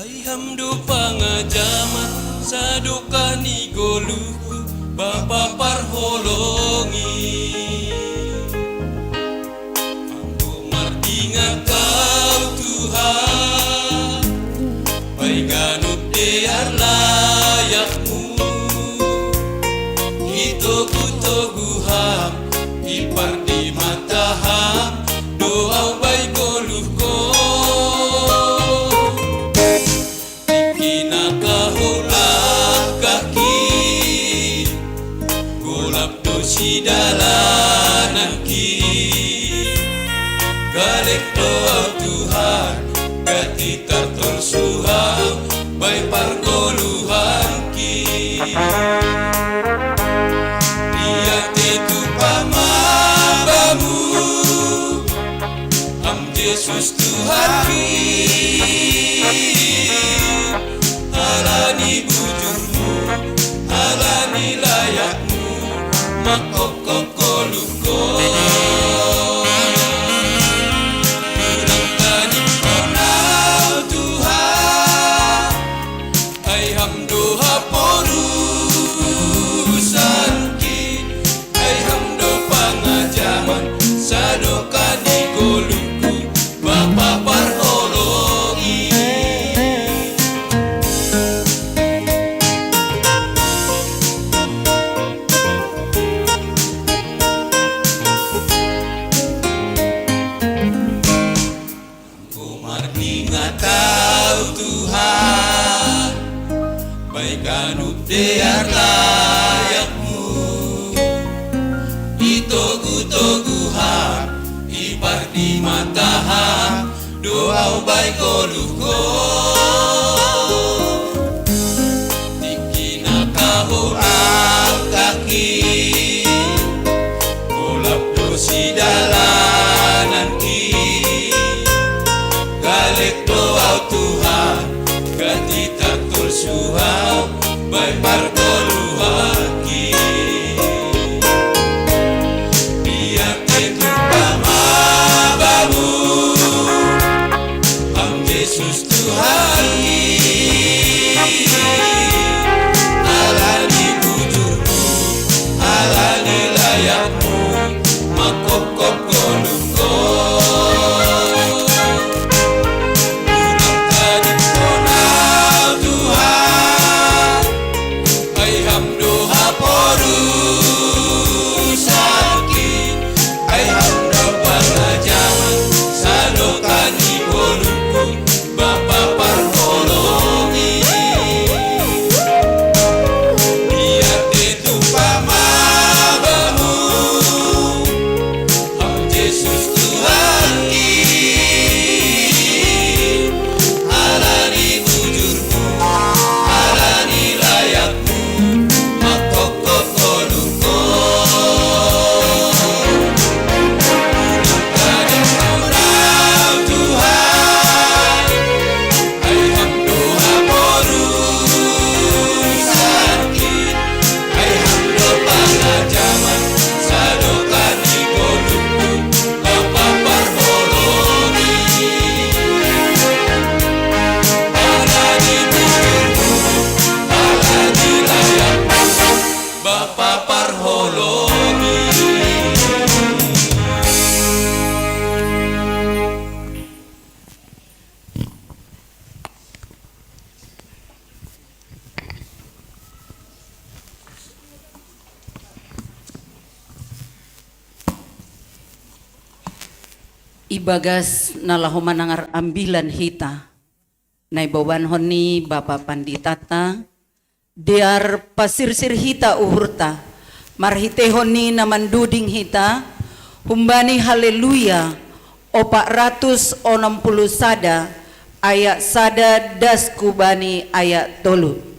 Ai ham do pangajaman, sadokah ni goluhku, bapa parholongi. Anggo mardingat Ahu Tuhan, bai ganup dear layakMu, itogu-togu Ham, ipardimata Ham do ahu bai goluhkon. Tingki na kahoulanghon, golap do sidalananki. Galek do ahu Tuhan, gati tartolsu Ham bai pargoluhanki. Diatei tupa ma Bamu, Ham Jesus Tuhanki, ala ni bujurMu, ala ni layakMu, mangkophop goluhkon. Unang tadingkon ahu Tuhan, ai Ham do haporusanki, ai Ham do pangajaman, sadokah ni goluhku, bapa parholongi. Anggo mardingat Ahu Tuhan, bai ganup dear layakMu, itogu-togu Ham, ipardimata Ham do ahu bai goluhkon. Tingki na kahoulanghonki, golap do sidalananki. Galek do ahu Tuhan, gati tartolsu Ham bai pargoluhanki. Diatei tupa ma Bamu, Ham Jesus Tuhanki, ala ni bujurMu, ala ni layakMu, mangkophop goluhkon. Unang tadingkon ahu Tuhan, ai Ham do haporusanki, ai Ham do pangajaman, sadokah ni goluhku, bapa parholongi. Ibagas na laho manangar ambilan hita, na iboanhon ni Bapa Panditata, dear pasirsir hita uhurta, marhiteihon ni na manduding hita, humbani Haleluya, opat ratus onom puluh sada, ayat sada das hubani ayat tolu.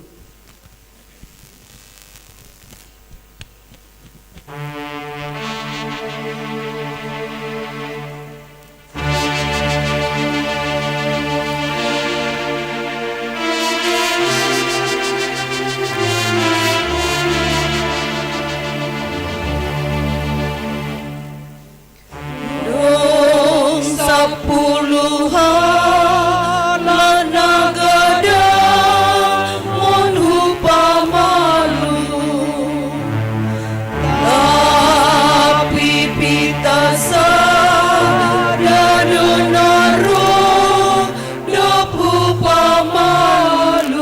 Dong sapuluh anak nagada mon upamalu, tapi pita sada do naru dop upamalu.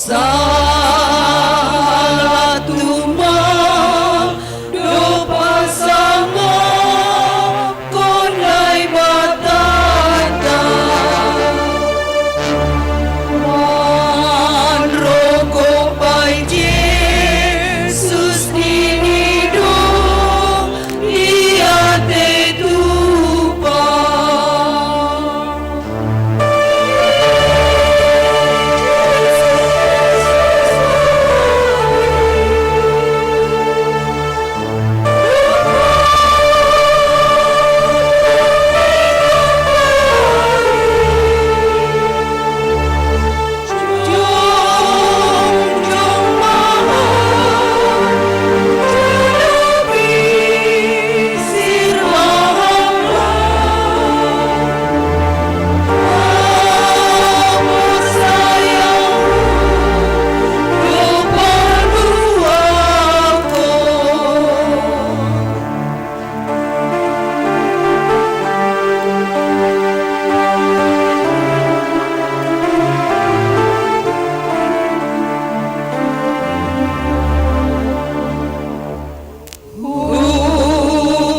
Salah tumang do pasangapkon Daibatata. Manrogopai Jesus ninidong di atei tupa.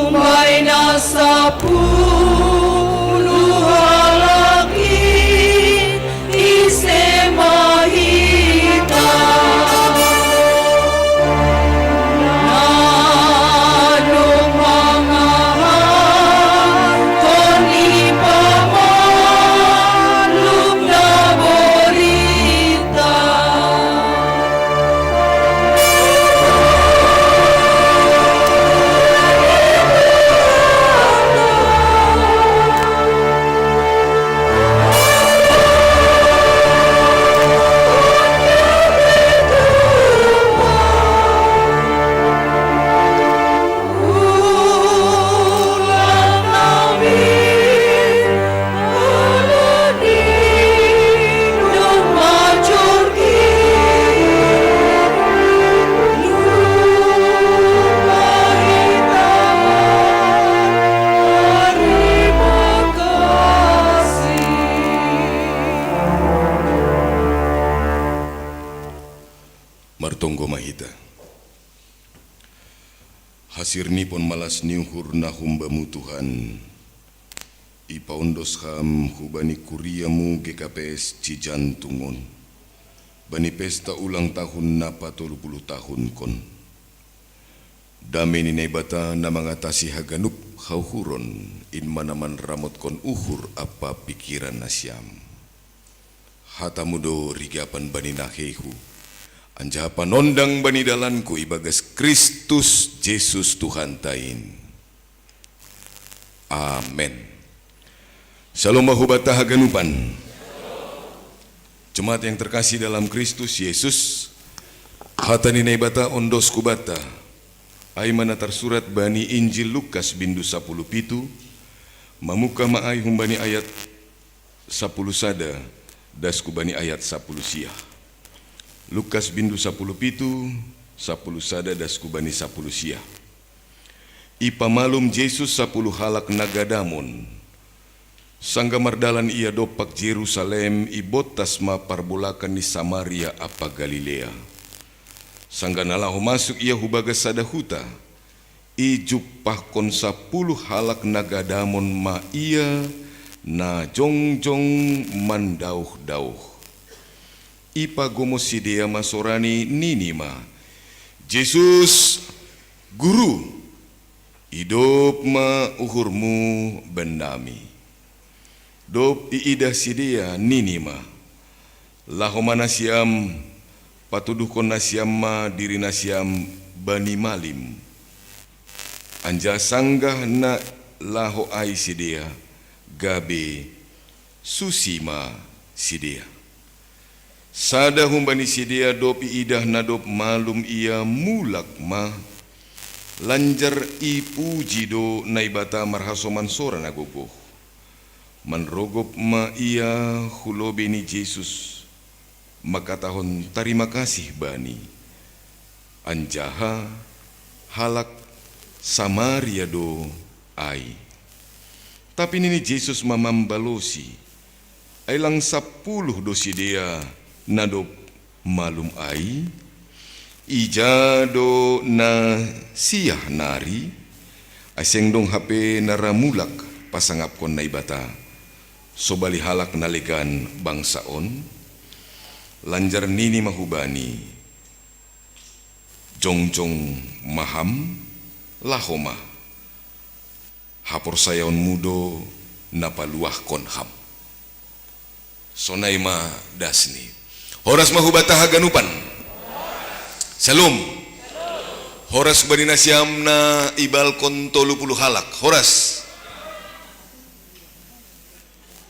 Umbai na sapuluh halak i ise ma hita, na nung mangahahon i pamalum na borita. Martonggo ma hita. Hasir nipon malas ni uhur na humbamu Tuhan, ipaondos ham hubani kuriamu G K P S Cijantung on, bani pesta ulang tahun na patolu puluh tahunkon. Dame ni Naibata na mangatasi haganup hauhuron, in ma na manramotkon uhur ampa pikiran nasiam. Hatamu do rigapan bani nahehu, anjaha panondang bani dalanku ibagas Kristus Jesus Tuhanta in. Amen. Shalom ma hubata haganupan. Jemaat yang terkasih dalam Kristus Yesus, hata ni Naibata ondos hubata, ai ma na tarsurat bani Injil Lukas bindu sapuluh pitu, mamuka ma ai humbani ayat sapuluh sada das hubani ayat sapuluh sia. Lukas bindu sapuluh pitu, sapuluh sada das hubani sapuluh sia. Ipamalum Jesus sapuluh halak na gadamon. Sanggah mardalan ia dompak Jerusalem, ibottas ma parbolakan ni Samaria ampa Galilea. Sanggah na laho masuk ia hubagas sada huta, ijumpahkon sapuluh halak na gadamon ma ia na jongjong mandauhdauh. Ipagomos sidea ma sorani, nini ma: "Jesus, Guru, idop ma uhurmu bannami." Dob iidah sidea, nini ma: "Laho ma nasiam, patuduhkon nasiam ma diri nasiam bani malim." Anjaha sanggah na laho ai sidea, gabe susi ma sidea. Sada humbani sidea dob iidah na dob malum ia, mulak ma, lanjar ipuji do Naibata marhasoman sora na gogoh. Manrogop ma ia hu lobei ni Jesus, mangkatahon tarima kasih Bani. Anjaha halak Samaria do ai. Tapi nini Jesus ma mambalosi: "Ai lang sapuluh do sidea na dob malum ai? Ija do na siah nari? Ai seng dong hape na ra mulak pasangapkon Naibata, sobali halak na legan bangsa on?" Lanjar nini ma hubani: "Jongjong ma ham, laho ma. Haporsayaonmu do na paluahkon ham." Sonai ma dasni. Horas ma hubata haganupan. Shalom. Horas hubani nasiam na ibalkon tolu puluh halak. Horas.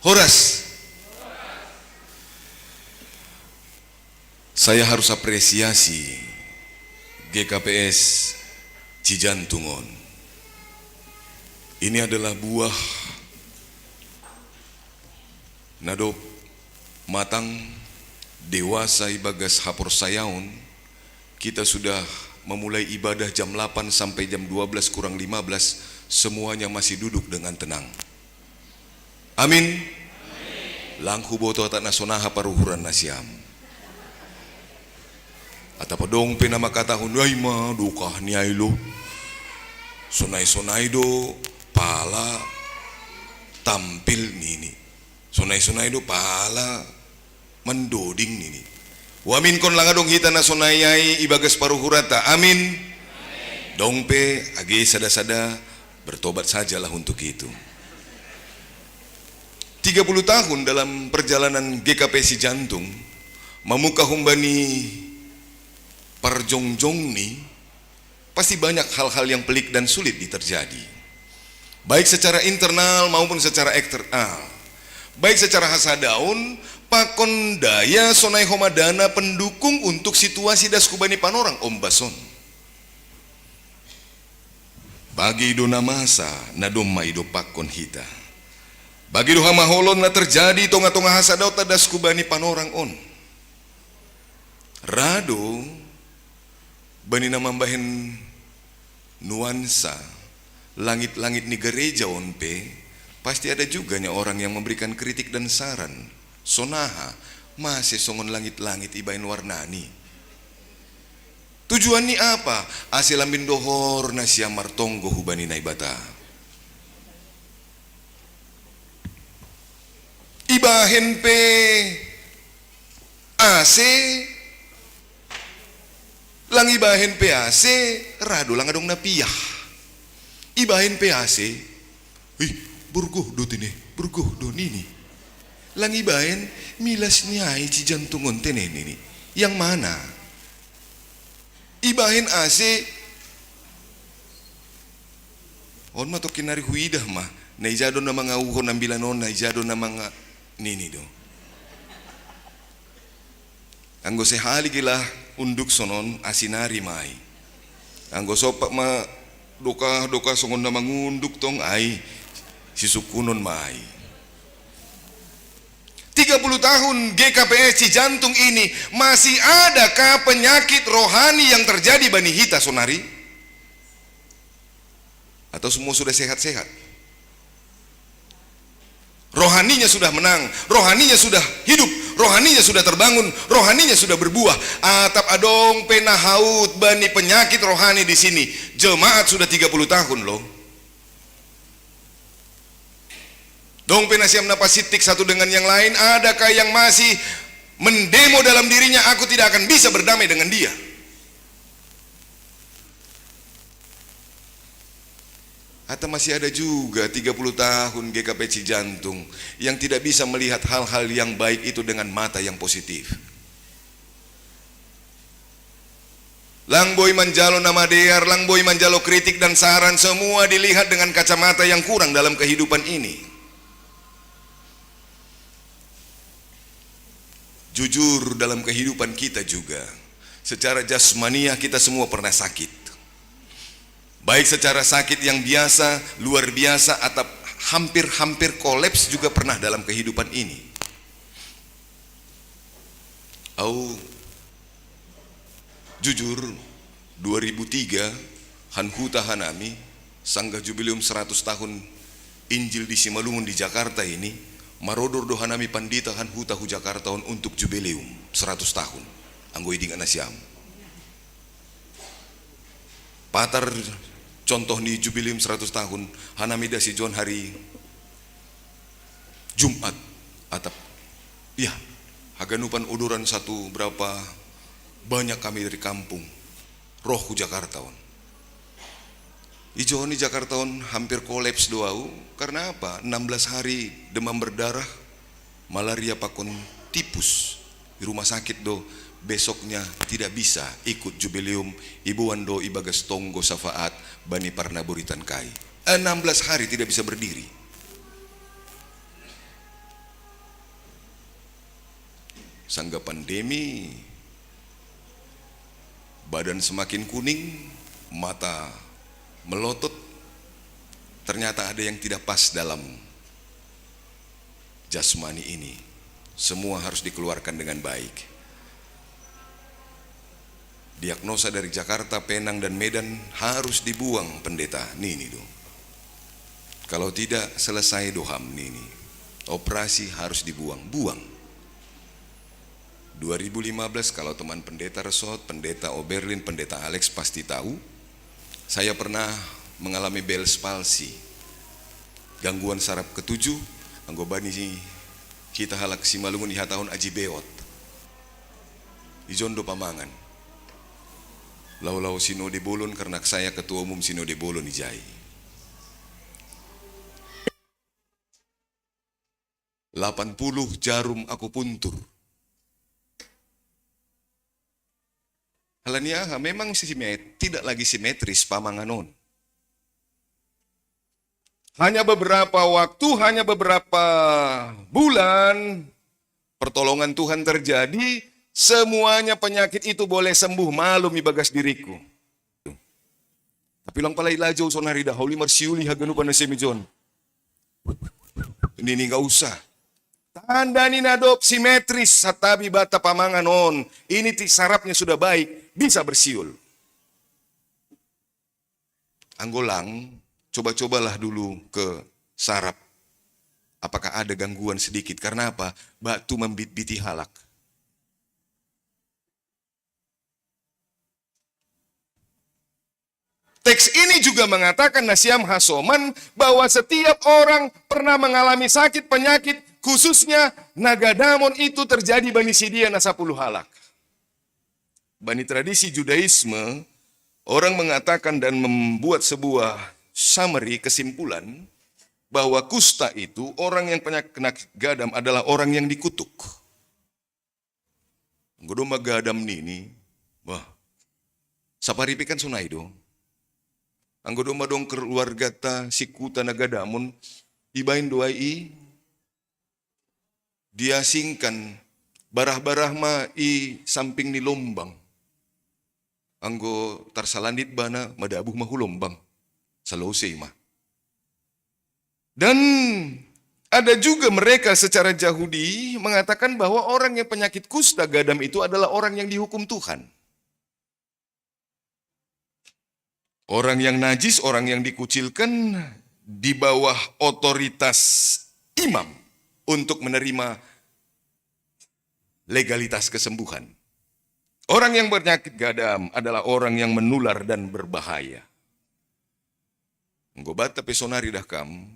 Horas. Saya harus apresiasi G K P S Cijantung on. Ini adalah buah na dob matang, dewasa ibagas haporsayaon. Kita sudah memulai ibadah jam delapan sampai jam dua belas kurang lima belas, semuanya masih duduk dengan tenang. Amin. Lang huboto atap na sonaha paruhuran nasiam. Atap adong pe na mangkatahon: "Ai ma dokah ni ai lo. Sonai-sonai do pala tampil nini. Sonai-sonai do pala mandoding nini." Huaminkon lang adong hita na sonai ai ibagas paruhuranta. Amin. Dong pe, age sada-sada, bertobat sajalah untuk itu. Tiga puluh tahun dalam perjalanan G K P S Cijantung, mamuka humbani parjongjongni, pasti banyak hal-hal yang pelik dan sulit di terjadi. Baik secara internal maupun secara eksternal. Baik secara hasadaon pakon daya sonai homa dana pendukung untuk situasi das hubani panorang ombas on. Bagi do na masa na domma idompakkon hita. Bagi do hamaholon na terjadi tonga-tonga hasadaonta das hubani panorang on. Ra do bani na mambahen nuansa langit-langit ni gereja on pe, pasti ada juga nya orang yang memberikan kritik dan saran. Sonaha, mase songon langit-langit ibahen warnani? Tujuanni apa? Ase lambin dohor nasiam martonggo hubani Naibata. Ibahen pe ase, lang ibahen pe ase, ra do lang adong na piah. Ibahen pe ase, "Ih, borgoh do tene, borgoh do," nini. Lang ibaen, milas ni ai ci jantung on tenen ini. Yang mana? Ibaen ase, on ma tokin nari huidah ma. Na ijado na mangauhon ambilan on, na ijado na manga nini do. Anggo sehali gelah unduk sonon asinari mai. Anggo sopak ma doka-doka songon na mangunduk tong ai sisukunon mai. Tiga puluh tahun G K P S Cijantung ini, masih adakah penyakit rohani yang terjadi bani hita sonari? Atau semua sudah sehat-sehat? Rohaninya sudah menang, rohaninya sudah hidup, rohaninya sudah terbangun, rohaninya sudah berbuah. Atap adong pe na haut bani penyakit rohani di sini. Jemaat sudah tiga puluh tahun loh. Dong pe nasiam na pasitik satu dengan yang lain, adakah yang masih mendemo dalam dirinya, "Aku tidak akan bisa berdamai dengan dia"? Atau masih ada juga tiga puluh tahun G K P Cijantung yang tidak bisa melihat hal-hal yang baik itu dengan mata yang positif. Lang boi manjalo na madear, lang boi manjalo kritik dan saran, semua dilihat dengan kacamata yang kurang dalam kehidupan ini. Jujur, dalam kehidupan kita juga, secara jasmaniah kita semua pernah sakit. Baik secara sakit yang biasa, luar biasa, atau hampir-hampir kolaps juga pernah dalam kehidupan ini. Au jujur, dua ribu tiga, hanhuta hanami, sanggah jubileum seratus tahun Injil di Simalungun di Jakarta ini, marodor do hanami pandita hanhuta hu Jakarta on untuk jubileum seratus tahun. Anggo idingat nasiam. Patar contoh ni jubileum seratus tahun, hanami da sijon hari Jumat, atap. Iya, haganupan uduran satu berapa banyak kami dari kampung. Roh hu Jakarta on. Ijo ni Jakarta on hampir kolaps do au. Karena apa? Enam belas hari demam berdarah, malaria pakon tipus. Di rumah sakit do, besoknya tidak bisa ikut jubileum, iboan do ibagas tonggo syafaat bani parnaboritan kai. Enam belas hari tidak bisa berdiri. Sangga pandemi, badan semakin kuning, mata melotot, ternyata ada yang tidak pas dalam jasmani ini. Semua harus dikeluarkan dengan baik. Diagnosa dari Jakarta, Penang, dan Medan harus dibuang, pendeta, nini do. Kalau tidak, selesai do ham, nini. Operasi harus dibuang, buang. Dua ribu lima belas, kalau teman pendeta Resort, pendeta Oberlin, pendeta Alex pasti tahu, saya pernah mengalami Bell's palsy, gangguan saraf ketujuh, anggo bani hita halak Simalungun dihatahon aji beot. Ijon do pamangan. Laho-laho sinode bolon, karena saya ketua umum sinode bolon ijai. Lapan puluh jarum akupuntur. Halani aha, memang simet-, tidak lagi simetris pamangan on. Hanya beberapa waktu, hanya beberapa bulan, pertolongan Tuhan terjadi, semuanya penyakit itu boleh sembuh malum ibagas diriku. Tapi lang pala ilajo sonari da holi marsiuli haganupan na semijon. Ini, ini nggak usah. Tanda ni na dob simetris, santabi banta pamangan on. Ini ti sarafnya sudah baik, bisa bersiul. Anggo lang, coba-cobalah dulu ke saraf. Apakah ada gangguan sedikit? Karena apa? Batu mambitbiti halak. Teks ini juga mengatakan, nasiam hasoman, bahwa setiap orang pernah mengalami sakit penyakit, khususnya nagadamon itu terjadi bani sidia na sapuluh halak. Bani tradisi Judaisme, orang mengatakan dan membuat sebuah summary, kesimpulan, bahwa kusta itu, orang yang penyakit gadam adalah orang yang dikutuk. Anggo domma gadam nini, wah, saparipe kan sonai do. Anggo domma dong keluargata sikuta na gadamon, ibaen do ai i, diasingkan, barah-barah ma i samping ni lombang. Anggo tarsalandit ibana, madabuh ma hu lombang, salose ma. Dan ada juga mereka secara Yahudi mengatakan bahwa orang yang penyakit kusta gadam itu adalah orang yang dihukum Tuhan. Orang yang najis, orang yang dikucilkan di bawah otoritas imam untuk menerima legalitas kesembuhan. Orang yang berpenyakit gadam adalah orang yang menular dan berbahaya. Anggo banta pe sonari dah kam,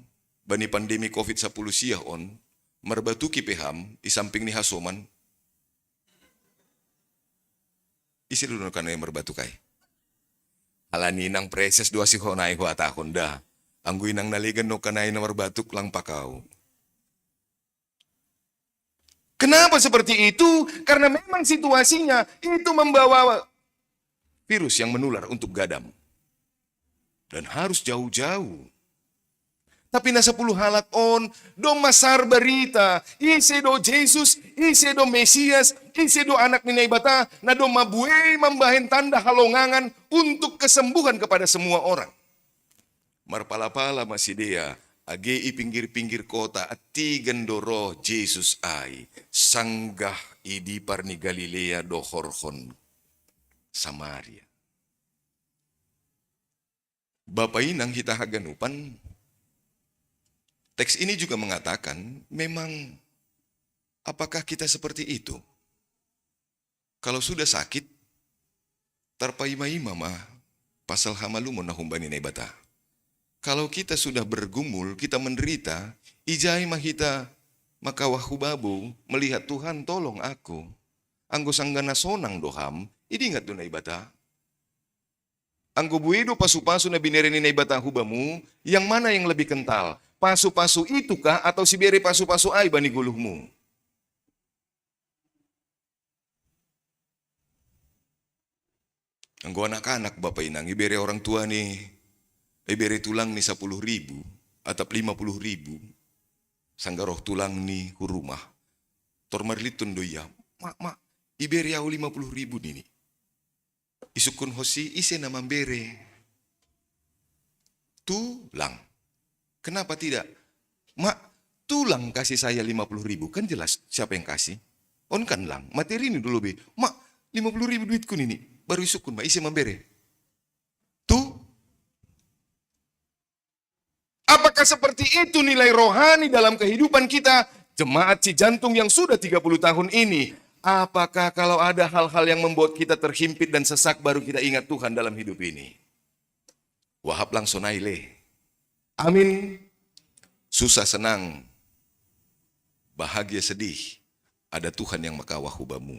bani pandemi covid sapuluh siah on, marbatuki pe ham, i samping ni hasoman, ise do na kanai marbatuki ai? Halani inang preses do asi sonai huhatahon da. Anggo inang na legan do kanai na marbatuk lang pakau. Kenapa seperti itu? Karena memang situasinya itu membawa virus yang menular untuk gadam. Dan harus jauh-jauh. Tapi na sapuluh halak on, domma sar barita, ise do Jesus, ise do Mesias, ise do Anak ni Naibata, na domma buei mambahen tanda halongangan untuk kesembuhan kepada semua orang. Marpalapala ma sidea, age i pinggir-pinggir kota, antigan do roh Jesus ai, sanggah i dipar ni Galilea dohorhon Samaria. Bapa inang hita haganupan, teks ini juga mengatakan, memang apakah kita seperti itu? Kalau sudah sakit, tarpaima-ima ma pasal hamalumon na humbani Naibata. Kalau kita sudah bergumul, kita menderita, ijai ma hita mangkawah hu babou, melihat, "Tuhan, tolong aku." Anggo sanggah na sonang do ham, idingat do Naibata. Anggo buei do pasu-pasu na binere ni Naibata hu bamu, yang mana yang lebih kental? Pasu-pasu itukah atau sibere pasu-pasu ai bani goluhmu? Anggo anak-anak bapa inang, ibere orang tua ni, ibere tulang ni sapuluh ribu atap lima puluh ribu, sanggah roh tulang ni hu rumah, tor marlitton do ia, "Mak, mak, ibere ahu lima puluh ribu," nini. Isungkun ho si ise na mambere? Tulang. Kenapa tidak? "Mak, tulang kasih saya lima puluh ribu." Kan jelas siapa yang kasih. On kan lang, materi ni do lobi. "Mak, lima puluh ribu duitku nini." Baru isungkun ma ise mambere. Tu. Apakah seperti itu nilai rohani dalam kehidupan kita, jemaat Cijantung yang sudah tiga puluh tahun ini? Apakah kalau ada hal-hal yang membuat kita terhimpit dan sesak, baru kita ingat Tuhan dalam hidup ini? Wahap lang sonai le. Amin. Susah senang, bahagia sedih, ada Tuhan yang mangkawah hu bamu.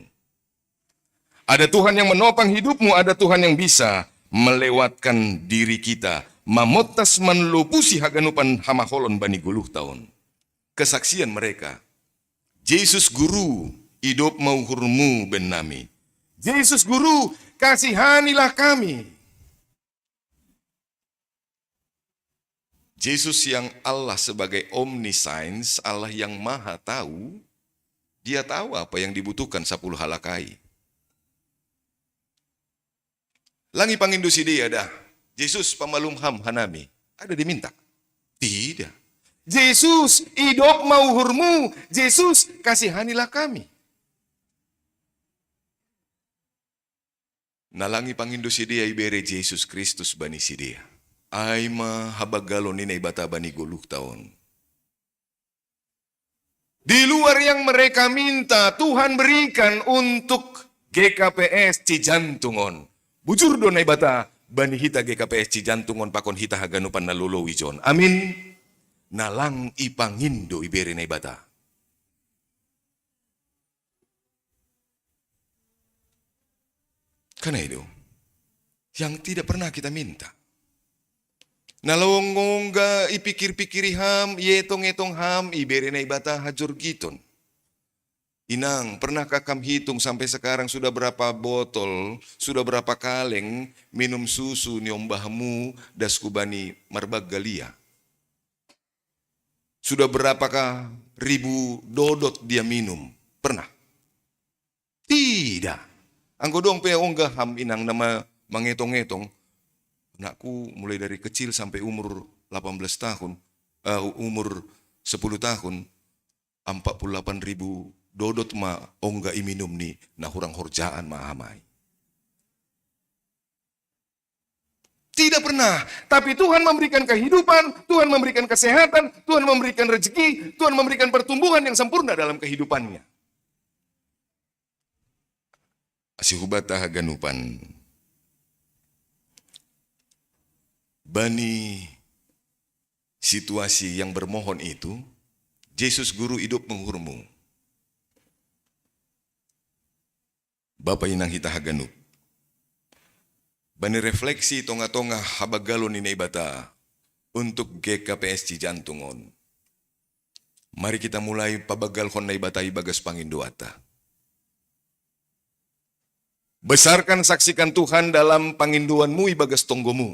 Ada Tuhan yang menopang hidupmu, ada Tuhan yang bisa melewatkan diri kita, mamontas manlopusi haganupan hamaholon bani goluhta on. Kesaksian mereka, "Jesus Guru, idop ma uhurmu baen nami. Jesus Guru, kasihanilah kami." Jesus yang Allah sebagai omniscience, Allah yang maha tahu, dia tahu apa yang dibutuhkan sapuluh halak ai. Lang ipangindo sidea dah, "Jesus, pamalum ham hanami." Ada diminta? Tidak. "Jesus, idop ma uhurmu. Jesus, kasihanilah kami." Na lang ipangindo sidea ibere Jesus Kristus bani sidea. Ai ma habanggalon ni Naibata bani goluhta on. Di luar yang mereka minta, Tuhan berikan untuk G K P S Cijantung on. Bujur do Naibata bani hita G K P S Cijantung on pakon hita haganupan na lolou ijon. Amin. Na lang ipangindo ibere Naibata. Kan itu yang tidak pernah kita minta. Na laung ongga ipikir-pikiri ham, ietong-etong ham, ibere Naibata hajorgiton. Inang, pernahkah kam hitung sampai sekarang sudah berapa botol, sudah berapa kaleng minum susu ni ombahmu das hubani marbaggal ia? Sudah berapakah ribu dodot dia minum? Pernah? Tidak. Anggo dong pe ongga ham inang nama mangetong-etong, anakku mulai dari kecil sampai umur delapan belas tahun, eh, umur sepuluh tahun, empat puluh delapan ribu dodot ma ongga iminum ni na hurang horjaan ma aha mai. Tidak pernah. Tapi Tuhan memberikan kehidupan, Tuhan memberikan kesehatan, Tuhan memberikan rezeki, Tuhan memberikan pertumbuhan yang sempurna dalam kehidupannya. Asi hubata haganupan. Bani situasi yang bermohon itu, Jesus Guru hidup menghurmu. Bapa inang hita haganup. Bani refleksi tonga-tonga habaggalon ni Naibata untuk G K P S Cijantung on. Mari kita mulai pabaggalhon Naibata ibagas pangindoanta. Besarkan, saksikan Tuhan dalam pangindoanmu ibagas tonggomu.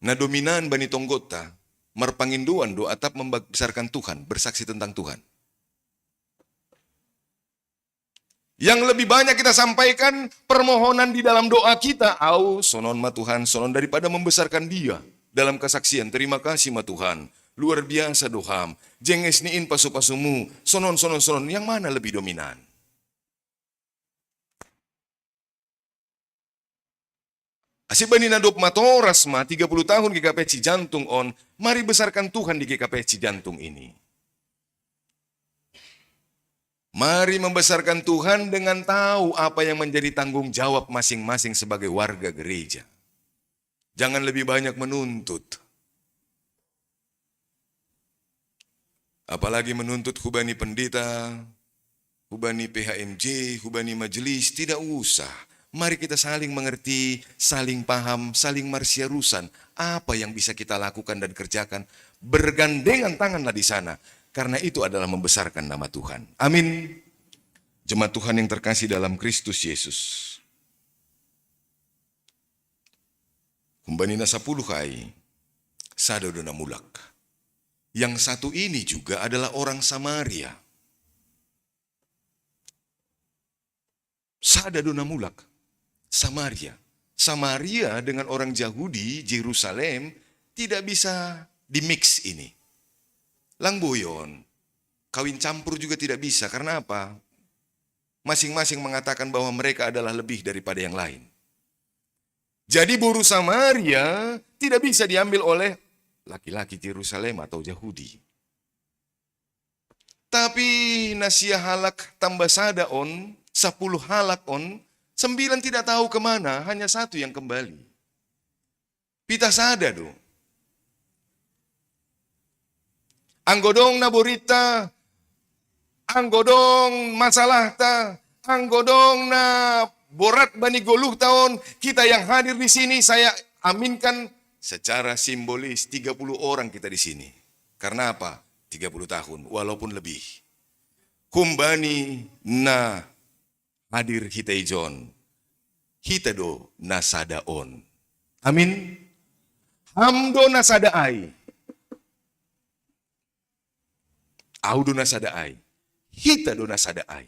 Na dominan bani tonggonta, marpangindoan do atap membesarkan Tuhan, bersaksi tentang Tuhan. Yang lebih banyak kita sampaikan permohonan di dalam doa kita, au, sonon ma Tuhan, sonon, daripada membesarkan Dia dalam kesaksian. Terima kasih ma Tuhan, luar biasa do Ham, jenges ni in pasu-pasumu, sonon, sonon, sonon. Yang mana lebih dominan? Asi bani na dob matoras ma tiga puluh tahun G K P S Cijantung on, mari besarkan Tuhan di G K P S Cijantung ini. Mari membesarkan Tuhan dengan tahu apa yang menjadi tanggung jawab masing-masing sebagai warga gereja. Jangan lebih banyak menuntut. Apalagi menuntut hubani pendeta, hubani P H M J, hubani majelis, tidak usah. Mari kita saling mengerti, saling paham, saling marsiarusan. Apa yang bisa kita lakukan dan kerjakan, bergandengan tanganlah di sana. Karena itu adalah membesarkan nama Tuhan. Amin. Jemaat Tuhan yang terkasih dalam Kristus Yesus. Humbani na sapuluh ai, sada do na mulak. Yang satu ini juga adalah orang Samaria. Sada do na mulak. Samaria. Samaria dengan orang Jahudi, Jerusalem, tidak bisa di-mix ini. Lang boi on, kawin campur juga tidak bisa. Karena apa? Masing-masing mengatakan bahwa mereka adalah lebih daripada yang lain. Jadi boru Samaria tidak bisa diambil oleh laki-laki Jerusalem atau Jahudi. Tapi na sia halak tamba sada on, sapuluh halak on, sembilan tidak tahu kemana, hanya satu yang kembali. Pita sada do. Anggo dong na borinta, anggo dong masalahta, anggo dong na borat bani goluhta on, kita yang hadir di sini, saya aminkan secara simbolis tiga puluh orang kita di sini. Karena apa? Tiga puluh tahun, walaupun lebih. Humbani na hadir hita ijon, hita do na sada on. Amin. Ham do na sada ai. Au do na sada ai. Hita do na sada ai.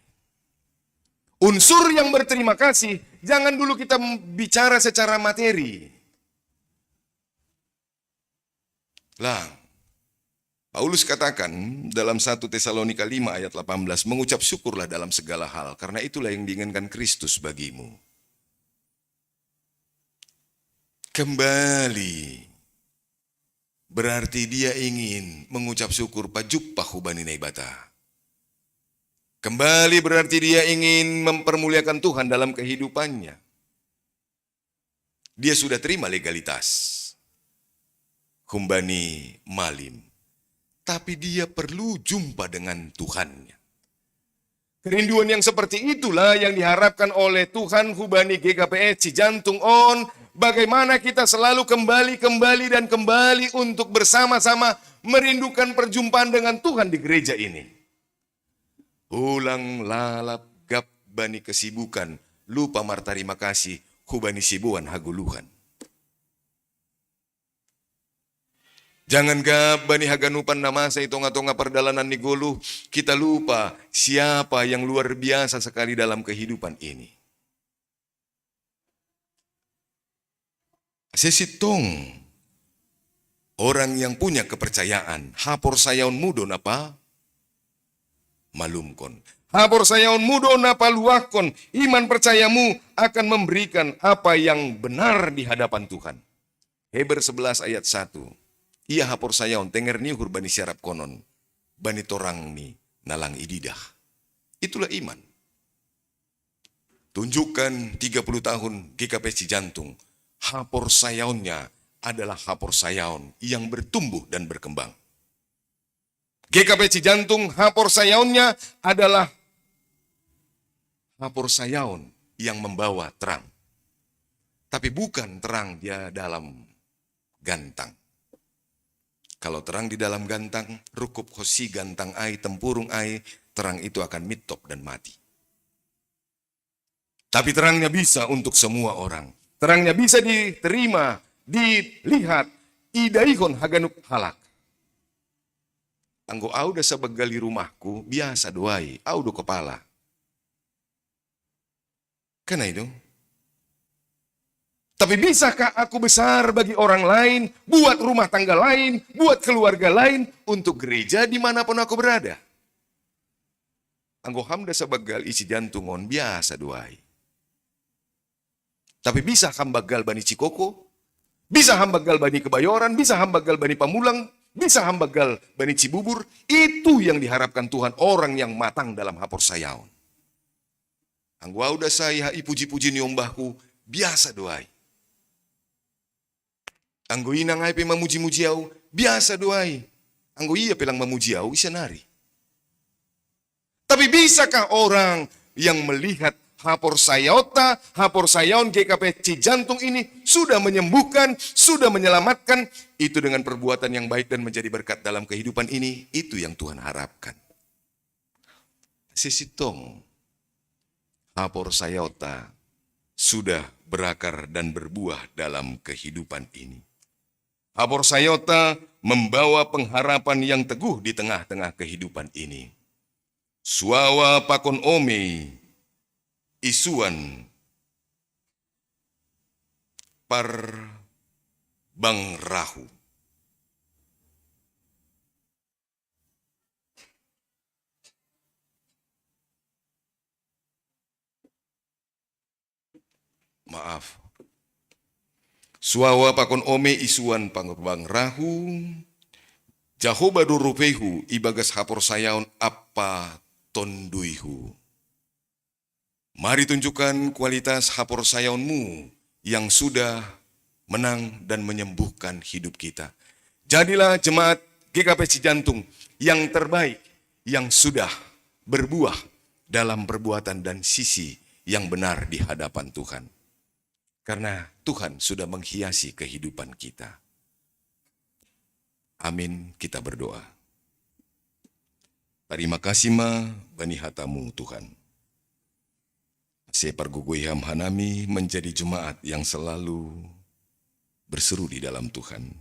Unsur yang berterima kasih, jangan dulu kita bicara secara materi. Lang. Paulus katakan dalam satu Tesalonika lima ayat delapan belas, "Mengucap syukurlah dalam segala hal, karena itulah yang diinginkan Kristus bagimu." Kembali berarti dia ingin mengucap syukur pajumpah hubani Naibata. Kembali berarti dia ingin mempermuliakan Tuhan dalam kehidupannya. Dia sudah terima legalitas humbani malim, tapi dia perlu jumpa dengan Tuhannya. Kerinduan yang seperti itulah yang diharapkan oleh Tuhan hubani G K P S Cijantung on, Bagaimana kita selalu kembali, kembali, dan kembali untuk bersama-sama merindukan perjumpaan dengan Tuhan di gereja ini. Ulang lalap gap bani kesibukan, lupa martarima kasih, hubani sibuan hagoluhan. Jangan gap bani haganupan na masa i tonga-tonga pardalanan ni goluh, kita lupa siapa yang luar biasa sekali dalam kehidupan ini. Sesitong orang yang punya kepercayaan, haporsayaonmu do na pamalumkon. Haporsayaonmu do na paluahkon, iman percayamu akan memberikan apa yang benar di hadapan Tuhan. Heber sebelas ayat satu. Ia haporsayaon tenger ni uhur bani siarapkonon, bani torang ni na lang ididah. Itulah iman. Tunjukkan tiga puluh tahun G K P Cijantung, haporsayaonnya adalah haporsayaon yang bertumbuh dan berkembang. G K P Cijantung haporsayaonnya adalah haporsayaon yang membawa terang. Tapi bukan terang dia dalam gantang. Kalau terang di dalam gantang, rukup hosi gantang ai, tempurung ai, terang itu akan mitop dan mati. Tapi terangnya bisa untuk semua orang. Terangnya bisa diterima, dilihat, idaihon haganup halak. Anggo au da sabaggal i rumahku, biasa do ai, au do kepala. Kan ai do. Tapi bisakah aku besar bagi orang lain, buat rumah tangga lain, buat keluarga lain, untuk gereja di mana pun aku berada? Anggo ham da sabaggal i Cijantung on, biasa do ai. Tapi bisa ham baggal bani Cikoko, bisa ham baggal bani Kebayoran, bisa ham baggal bani Pamulang, bisa ham baggal bani Cibubur. Itu yang diharapkan Tuhan, orang yang matang dalam haporsayaon. Anggo au da sai ha i puji-puji ni ombahku, biasa do ai. Anggo inang ai pe mamuji-muji au, biasa do ai. Anggo ia pe lang mamuji au, ise nari. Tapi bisakah orang yang melihat haporsayaonta, haporsayaon G K P Cijantung ini sudah menyembuhkan, sudah menyelamatkan, itu dengan perbuatan yang baik dan menjadi berkat dalam kehidupan ini, itu yang Tuhan harapkan. Sesitong haporsayaonta sudah berakar dan berbuah dalam kehidupan ini. Haporsayaonta membawa pengharapan yang teguh di tengah-tengah kehidupan ini. Suawa pakon ome isuan parbangrahu. Maaf. Suawa pakon ome isuan parbangrahu, Jahowa do rupeihu ibagas haporsayaon ampa tonduihu. Mari tunjukkan kualitas haporsayaonmu yang sudah menang dan menyembuhkan hidup kita. Jadilah jemaat G K P Cijantung yang terbaik, yang sudah berbuah dalam perbuatan dan sisi yang benar di hadapan Tuhan. Karena Tuhan sudah menghiasi kehidupan kita. Amin, kita berdoa. Tarima kasih ma bani hatamu, Tuhan. Ase pargogoi ham hanami menjadi jemaat yang selalu berseru di dalam Tuhan.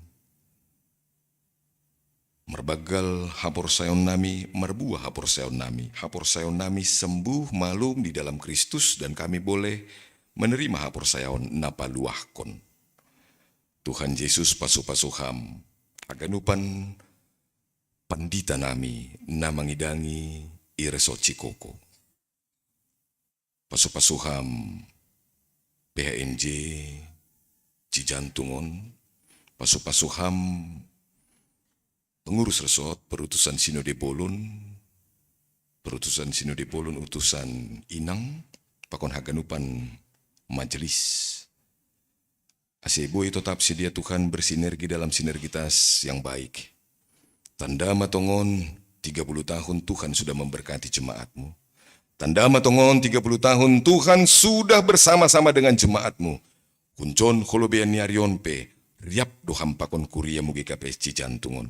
Marbaggal haporsayaonnami, marbuah haporsayaonnami, haporsayaonnami sembuh malum di dalam Kristus, dan kami boleh menerima haporsayaon na paluahkon. Tuhan Jesus, pasu-pasu ham haganupan pandita nami na mangidangi i resort Cikoko. Pasu-pasu ham P H M J Cijantung on, pasu-pasu ham pengurus resort, perutusan Sinode Bolon, perutusan Sinode Bolon, utusan inang, pakon haganupan majelis. Ase boi totap sedia Tuhan bersinergi dalam sinergitas yang baik. Tanda ma tongon tiga puluh tahun Tuhan sudah memberkati jemaat-Mu. Tanda ma tongon tiga puluh tahun Tuhan sudah bersama-sama dengan jemaat-Mu. Kunjon holobean ni ari on pe, riap do ham pakon kuriamu G K P S Cijantung on.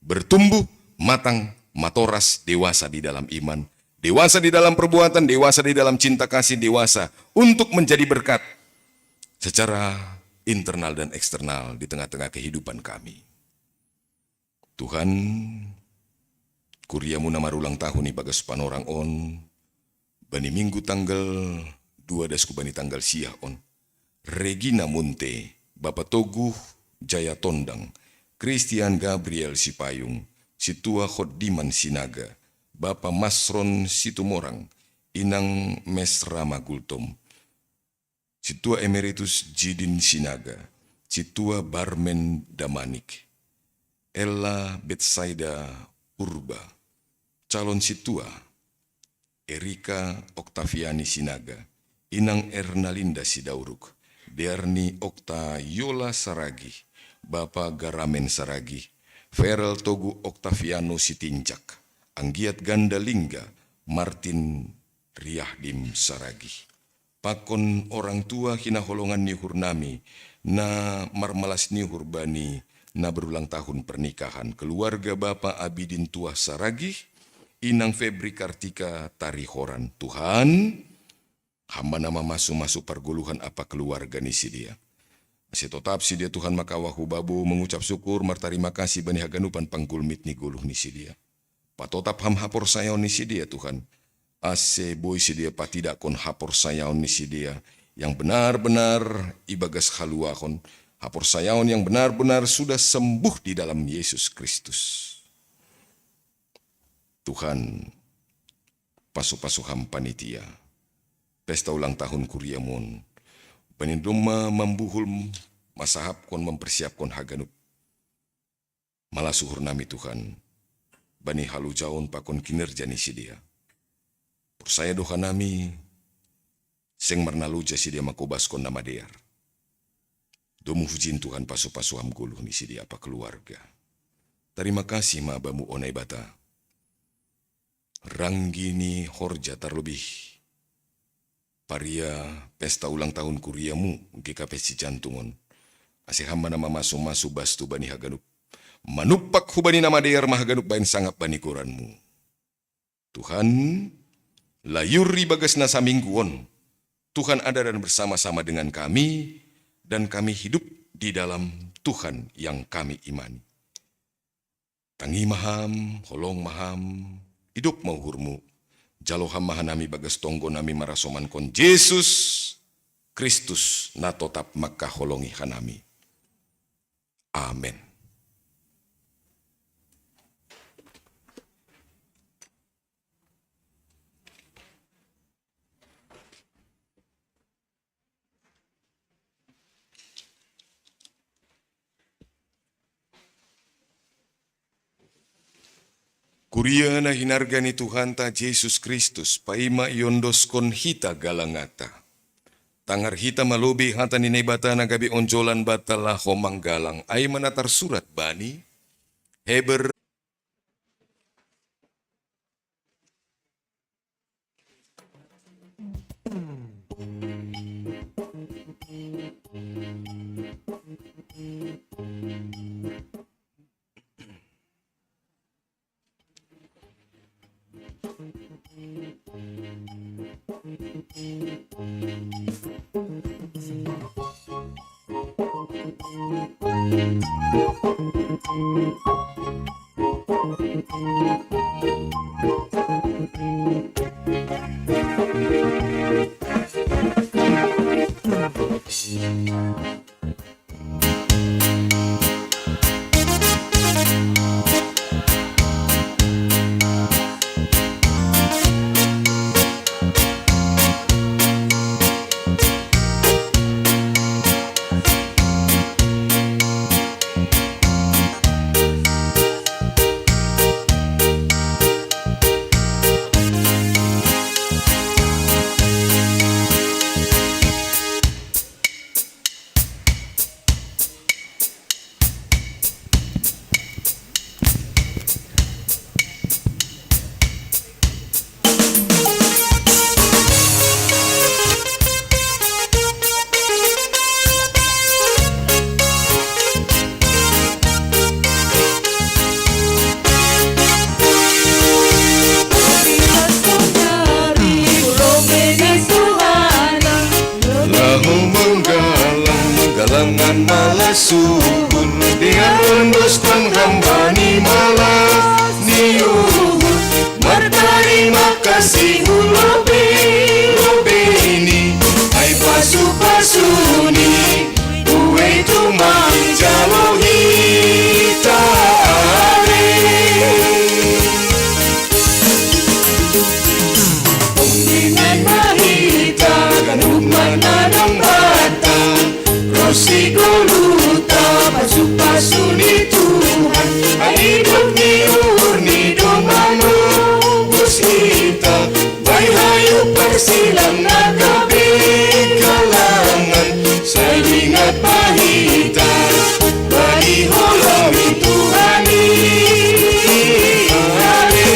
Bertumbuh, matang, matoras, dewasa di dalam iman, dewasa di dalam perbuatan, dewasa di dalam cinta kasih, dewasa untuk menjadi berkat secara internal dan eksternal di tengah-tengah kehidupan kami. Tuhan, kuriamu na marulang tahun ibagas panorang on, bani minggu tanggal dua das ku bani tanggal sia on. Regina Munte, Bapa Toguh Jaya Tondang, Christian Gabriel Sipayung, Situa Hodiman Sinaga, Bapa Masron Situmorang, Inang Mesra Magultom, Situa Emeritus Jidin Sinaga, Situa Barmen Damanik, Ella Betsaida Purba, calon Situa, Erika Oktaviani Sinaga, Inang Ernalinda Sidauruk, Dearni Okta Yola Saragi, Bapa Garamen Saragi, Feral Togu Oktaviano Sitinjak, Anggiat Ganda Lingga, Martin Riahdim Saragi. Pakon orang tua hinaholongan ni uhur nami, na marmalas ni uhur bani na berulang tahun pernikahan, keluarga Bapa Abidin Tuah Saragih, Inang Febri Kartika Tarihoran. Tuhan, hamba na mamasu-masu pargoluhan apa keluarga ni sidea. Ase totap sidea Tuhan makawa hu bamu mengucap syukur martarima kasih bani haganupan panggulmit ni goluh ni sidea. Patotap ham haporsayaon ni sidea Tuhan. Ase boi sidea patidakkon haporsayaon ni sidea yang benar-benar ibagas haluahon, haporsayaon yang benar-benar sudah sembuh di dalam Yesus Kristus. Tuhan, pasu-pasu ham panitia pesta ulang tahun kuriamu on. Bani domma mambuhul, masahapkon, mempersiapkon haganup. Malas uhur nami Tuhan, bani halujaon pakon kinerja ni sidea. Porsaya do hanami, seng marnaluja sidea mangkobaskon na madear. Domu hujin Tuhan pasu-pasu ham goluh ni sidea apa keluarga. Tarima kasih ma bamu o Naibata. Ranggi ni horja tarlobih paria pesta ulang tahun kuriamu G K P S Cijantung on. Ase ham ma na mamasu-masu bastu bani haganup. Manumpak hubani na madear ma haganup bahen sangap bani goranmu. Tuhan, layur ibagas na saminggu on. Tuhan ada dan bersama-sama dengan kami, dan kami hidup di dalam Tuhan yang kami imani. Tangi ma ham, holong ma ham, idop ma uhurmu, jalo ham ma hanami bagas tonggo nami marasomankon Jesus Kristus na totap mangkaholongi hanami. Amen. Kuria na hinarga ni Tuhanta Jesus Kristus, paima iondoskon hita galanganta. Tangar hita ma lobei hata ni Naibata na gabe onjolan banta laho manggalang, ai ma na tarsurat bani Heber. Malas uhur, dengar ondoskon hamba ni malas ni uhur. Martarima kasih hu lobei-lobei ni, ai pasu-pasu ni, buei tumang jalo hita ale. Dengan mahita ganup mananam batang, rosi goluta pasu-pasu ni Tuhan, ai idop ni uhur ni domano bus hita, bai hayu parsilang na gabe kalangan, sai dingat mahita bani holong ni Tuhan i ale.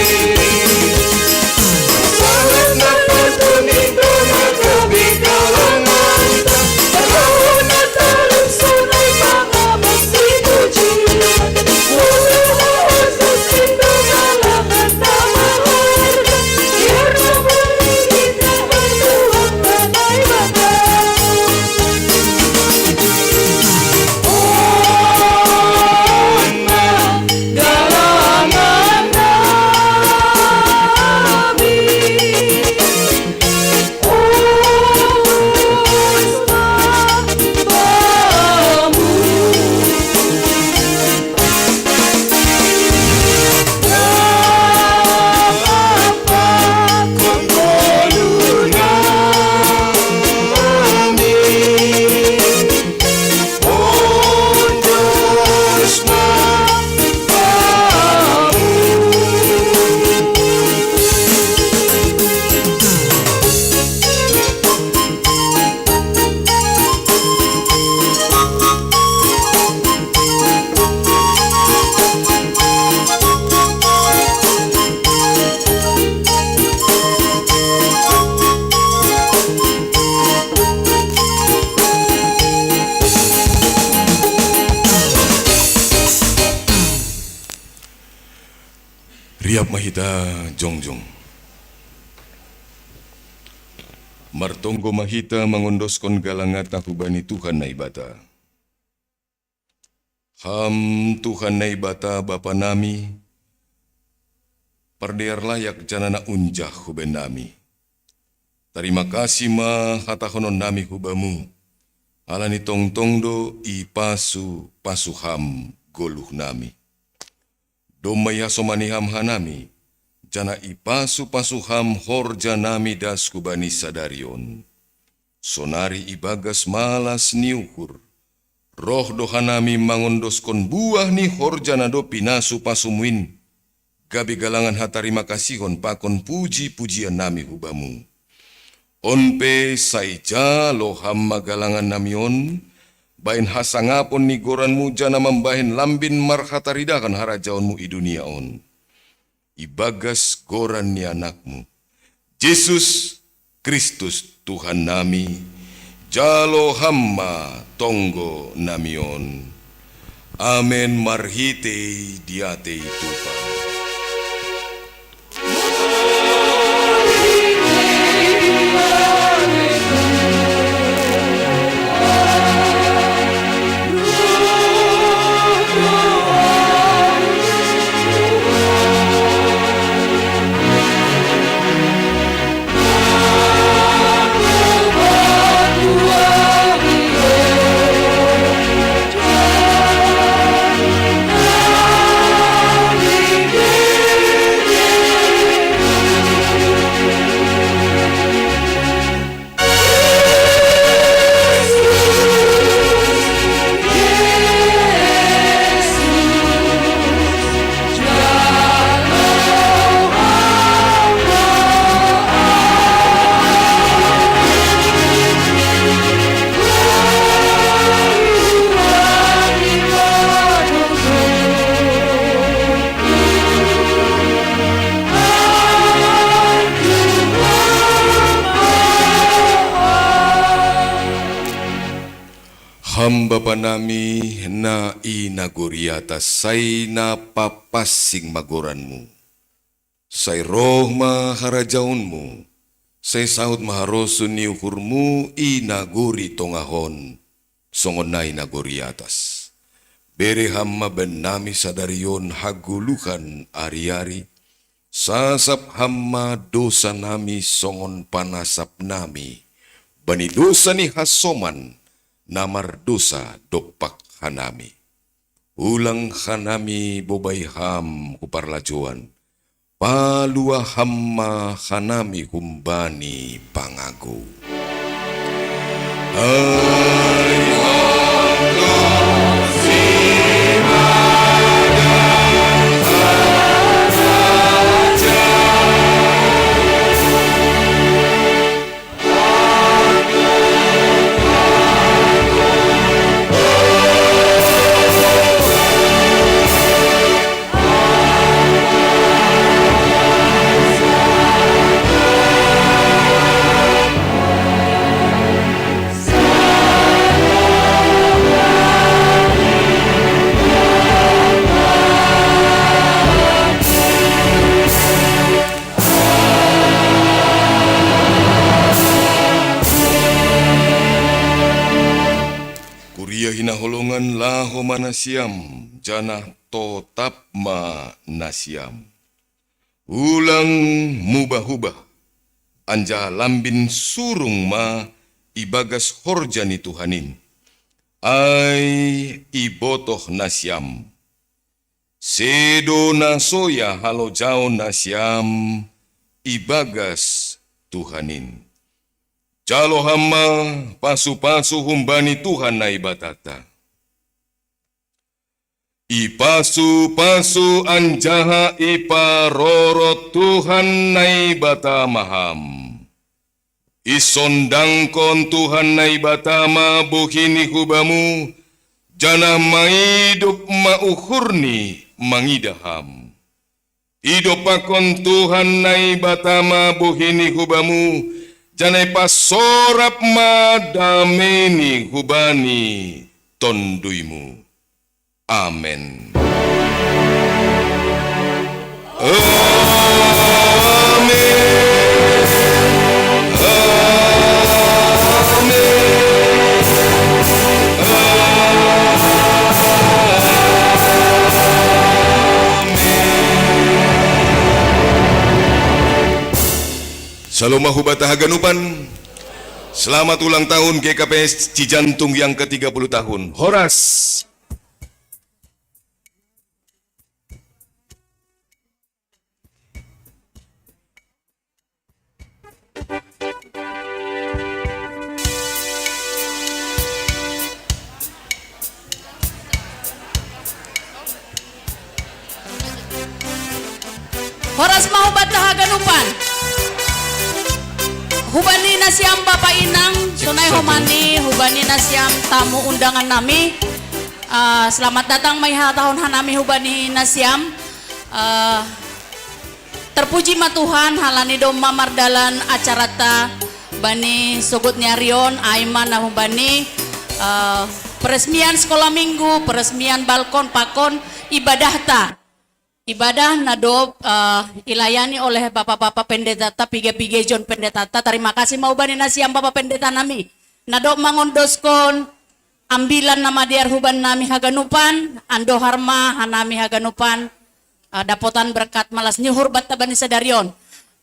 Riap ma hita jongjong. Martonggo ma hita mangondoskon galanganta hubani Tuhan Naibata. Ham Tuhan Naibata Bapa nami, pardear layak janah na unjah hu bahen nami. Tarima kasih ma hatahonon nami hu Bamu, halani tongtong do ipasu-pasu Ham goluh nami. Domma ihasomani Ham hanami, janah ipasu-pasu Ham horja nami das hubani sadari on. Sonari ibagas malas ni uhur, roh do hanami mangondoskon buah ni horja na dob pinasu-pasumu in, gabe galangan hatarima kasihon pakon puji-pujian nami hu Bamu. On pe sai jalo Ham ma galangan nami on, bahen hasangapon ni goranMu janah mambahen lambin marhataridahan harajaonMu i dunia on. Ibagas goran ni AnakMu, Jesus Kristus Tuhan nami, jalo Ham ma tonggo nami on. Amen. Marhitei diatei tupa. Ham Bapa nami na i nagori atas, sai na papansing ma goranMu. Sai roh ma harajaonMu, sai saut ma harosuh ni uhurMu i nagori tongah on, songon nai na gori atas. Bere Ham ma bannami sadari on hagoluhan ari-ari, sasap Ham ma dosa nami songon panasap nami bani dosa ni hasoman na mardosa dompak hanami. Ulang hanami bobai Ham hu parlajoan, palua Ham ma hanami humbani pangagou. Kuria hinaholongan, laho ma nasiam, janah totap ma nasiam. Ulang mubah-ubah, anjaha lambin surung ma ibagas horja ni Tuhan in. Ai ibotoh nasiam, sedo na soya halojaon nasiam ibagas Tuhan in. Jalo Ham ma pasu-pasu humbani Tuhan Naibatanta. Ipasu-pasu anjaha iparorot Tuhan Naibata ma Ham. Isondangkon Tuhan Naibata ma bohini hu Bamu, janah maidup ma uhurni mangidah Ham. Idompakkon Tuhan Naibata ma bohini hu Bamu, janah ipasorap ma dameini hubani TonduyMu. Amen. Amen. Amen. Amen. Shalom ma hubata haganupan. Selamat ulang tahun G K P S Cijantung yang ketiga puluh tahun. Horas. Horas ma hubata haganupan. Hubani nasiam bapa inang, sonai homa ni hubani nasiam tamu undangan nami. Ah, selamat datang ma ihatahon hanami hubani nasiam. Ah, terpuji ma Tuhan, halani domma mardalan acaranta bani sogot ni ari on, ai ma na hubani, ah, peresmian sekolah minggu, peresmian balkon pakon ibadahta. Ibadah na dob, ah, ilayani oleh bapa-bapa pendetanta, piga-piga ijon pendetanta. Tarima kasih ma hubani nasiam bapa pendeta nami. Na dob mangondoskon ambilan na madear hubannami haganupan, andohar ma hanami haganupan, ah, dapotan berkat malas ni uhur banta bani sadari on.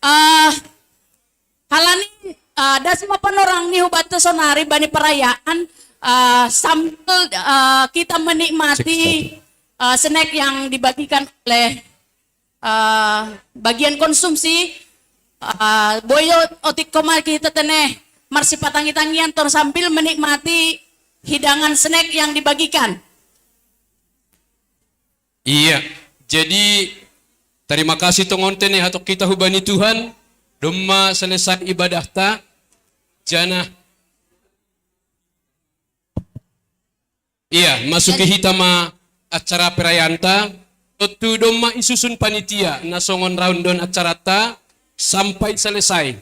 Ah, halani, ah, das ma panorang ni hubanta sonari bani perayaan, ah, sambil, ah, kita menikmati, ah, snack yang dibagikan oleh, ah, bagian konsumsi, ah, boyo otik koma kita tene marsipatangi-tangian tor sambil menikmati hidangan snack yang dibagikan. Iya, jadi tarima kasih tongon tene hatop kita hubani Tuhan, domma selesai ibadahta, janah iya, masuki hita ma acara perayaanta, tontu domma isusun panitia na songon raundon acaranta sampai selesai.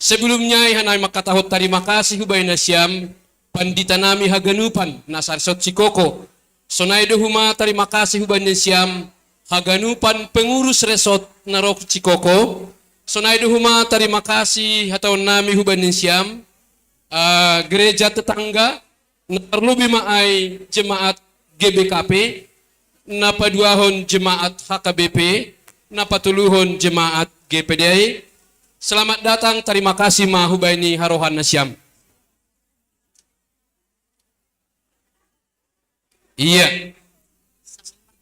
Sebelumnya, ai hanami mangkatahon tarima kasih hubani nasiam, pandita nami haganupan na sa resort Cikoko. Sonai do homa tarima kasih hubani nasiam, haganupan pengurus resort na ro Cikoko. Sonai do homa tarima kasih hatahon nami hubani nasiam, ah, gereja tetangga, Na parlobi ma ai jemaat G B K P, na paduahon jemaat H K B P, na patoluhon jemaat G P D I. Selamat datang, tarima kasih ma hubahen ni harohan nasiam. Iya.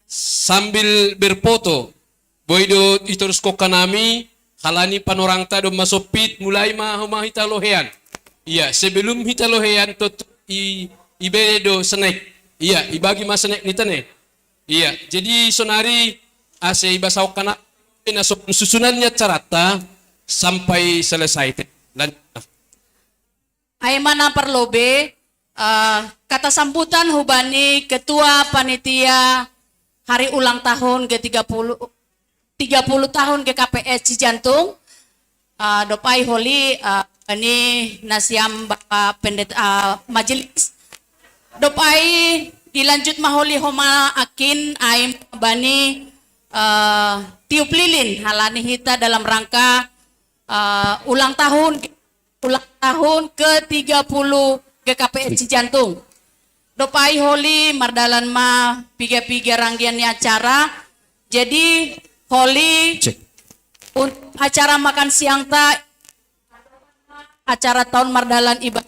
Sambil berfoto, boi do itoruskon hanami, halani panorangta do masompit, mulai ma homa hita lohean. Iya, sebelum hita lohean, tot i, ibere do snack. Iya, ibagi ma snack ni tene. Iya, jadi sonari ase ibasahon hanami na so susunan ni acaranta sampai selesai. Lanjut. Ai ma na parlobi, eh, kata sambutan hubani Ketua Panitia Hari Ulang Tahun G tiga puluh, tiga puluh tahun G K P S Cijantung, eh, dob ai holi, eh, ni nasiam Bapak Pendeta, eh, Majelis. Dob ai dilanjut ma holi homa akin ai bani, eh, tiup lilin, halani hita dalam rangka, eh, ulang tahun, ulang tahun ke tiga puluh G K P S Cijantung. Dob ai holi mardalan ma piga-piga ranggian ni acara. Jadi holi, cek, untuk acara makan siangta, acara taon mardalan iba-,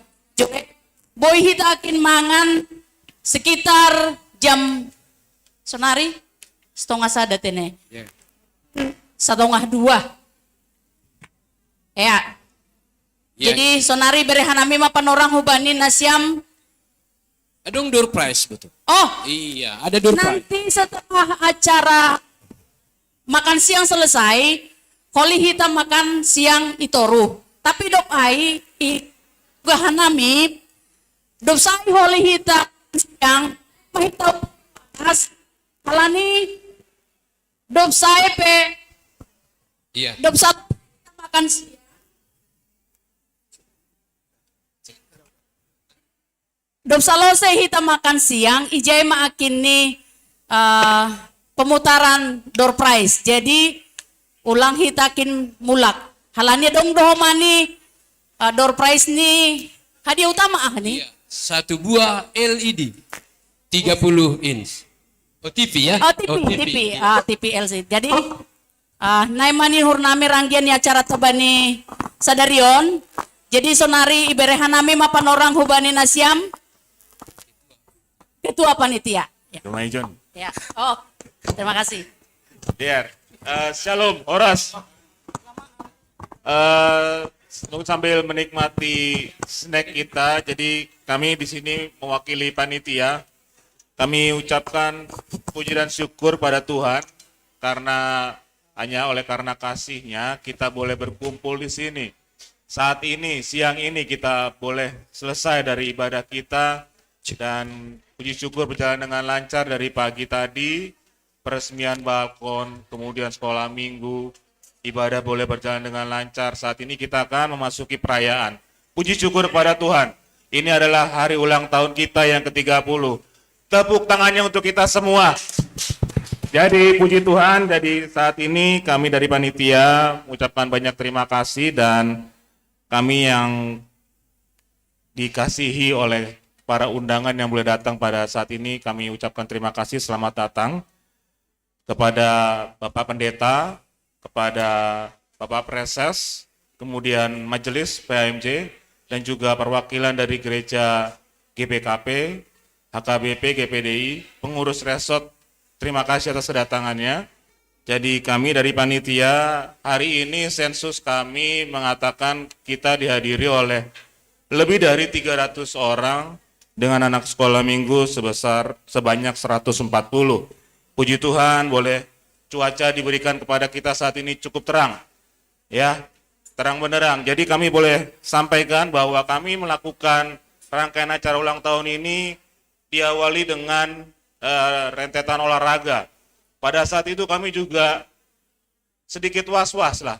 boi hita akin mangan sekitar jam, sonari setengah sada tene. Iya. Setengah dua. Ya. Iya. Jadi sonari bere hanami ma panorang hubani nasiam. Adong door prize, betul. Oh. Iya, ada door prize. Nanti setelah acara makan siang selesai, holi hita makan siang i toruh. Tapi dob ai, i, ga hanami, dob sai holi hita siang, ma hita pas, halani dob sai pe. Iya. Dob sa-, makan siang. Dob salose hita makan siang, ijai ma akin ni, eh, pemutaran door prize. Jadi, ulang hita akin mulak. Halani adong do homa ni, eh, door prize ni hadiah utama ah ni. Iya, satu buah L E D tiga puluh inch. Oh, T V ya? Oh, T V, oh, T V. T V. Ah, T V L C D. Jadi, ah, nai ma niuhur nami ranggian ni acara tobani sadari on. Jadi sonari ibere hanami ma panorang hubani nasiam Ketua Panitia. Ya. Rumah Ijon. Ya. Oh, terima kasih. Biar. Eh, shalom, horas. Eh, sambil menikmati snack kita, jadi kami di sini mewakili panitia. Kami ucapkan puji dan syukur pada Tuhan karena hanya oleh karena kasih-Nya kita boleh berkumpul di sini. Saat ini, siang ini kita boleh selesai dari ibadah kita dan puji syukur berjalan dengan lancar dari pagi tadi, peresmian balkon, kemudian sekolah minggu, ibadah boleh berjalan dengan lancar. Saat ini kita akan memasuki perayaan. Puji syukur kepada Tuhan. Ini adalah hari ulang tahun kita yang ketiga puluh. Tepuk tangannya untuk kita semua. Jadi puji Tuhan, jadi saat ini kami dari panitia mengucapkan banyak terima kasih dan kami yang dikasihi oleh para undangan yang boleh datang pada saat ini, kami ucapkan terima kasih, selamat datang kepada Bapak Pendeta, kepada Bapak Preses, kemudian Majelis P A M J, dan juga perwakilan dari gereja G B K P, H K B P, G P D I, pengurus resort, terima kasih atas kedatangannya. Jadi kami dari panitia, hari ini sensus kami mengatakan kita dihadiri oleh lebih dari tiga ratus orang dengan anak sekolah minggu sebesar, sebanyak seratus empat puluh. Puji Tuhan, boleh cuaca diberikan kepada kita saat ini cukup terang. Ya, terang benderang. Jadi kami boleh sampaikan bahwa kami melakukan rangkaian acara ulang tahun ini diawali dengan, eh, rentetan olahraga. Pada saat itu kami juga sedikit was-was lah.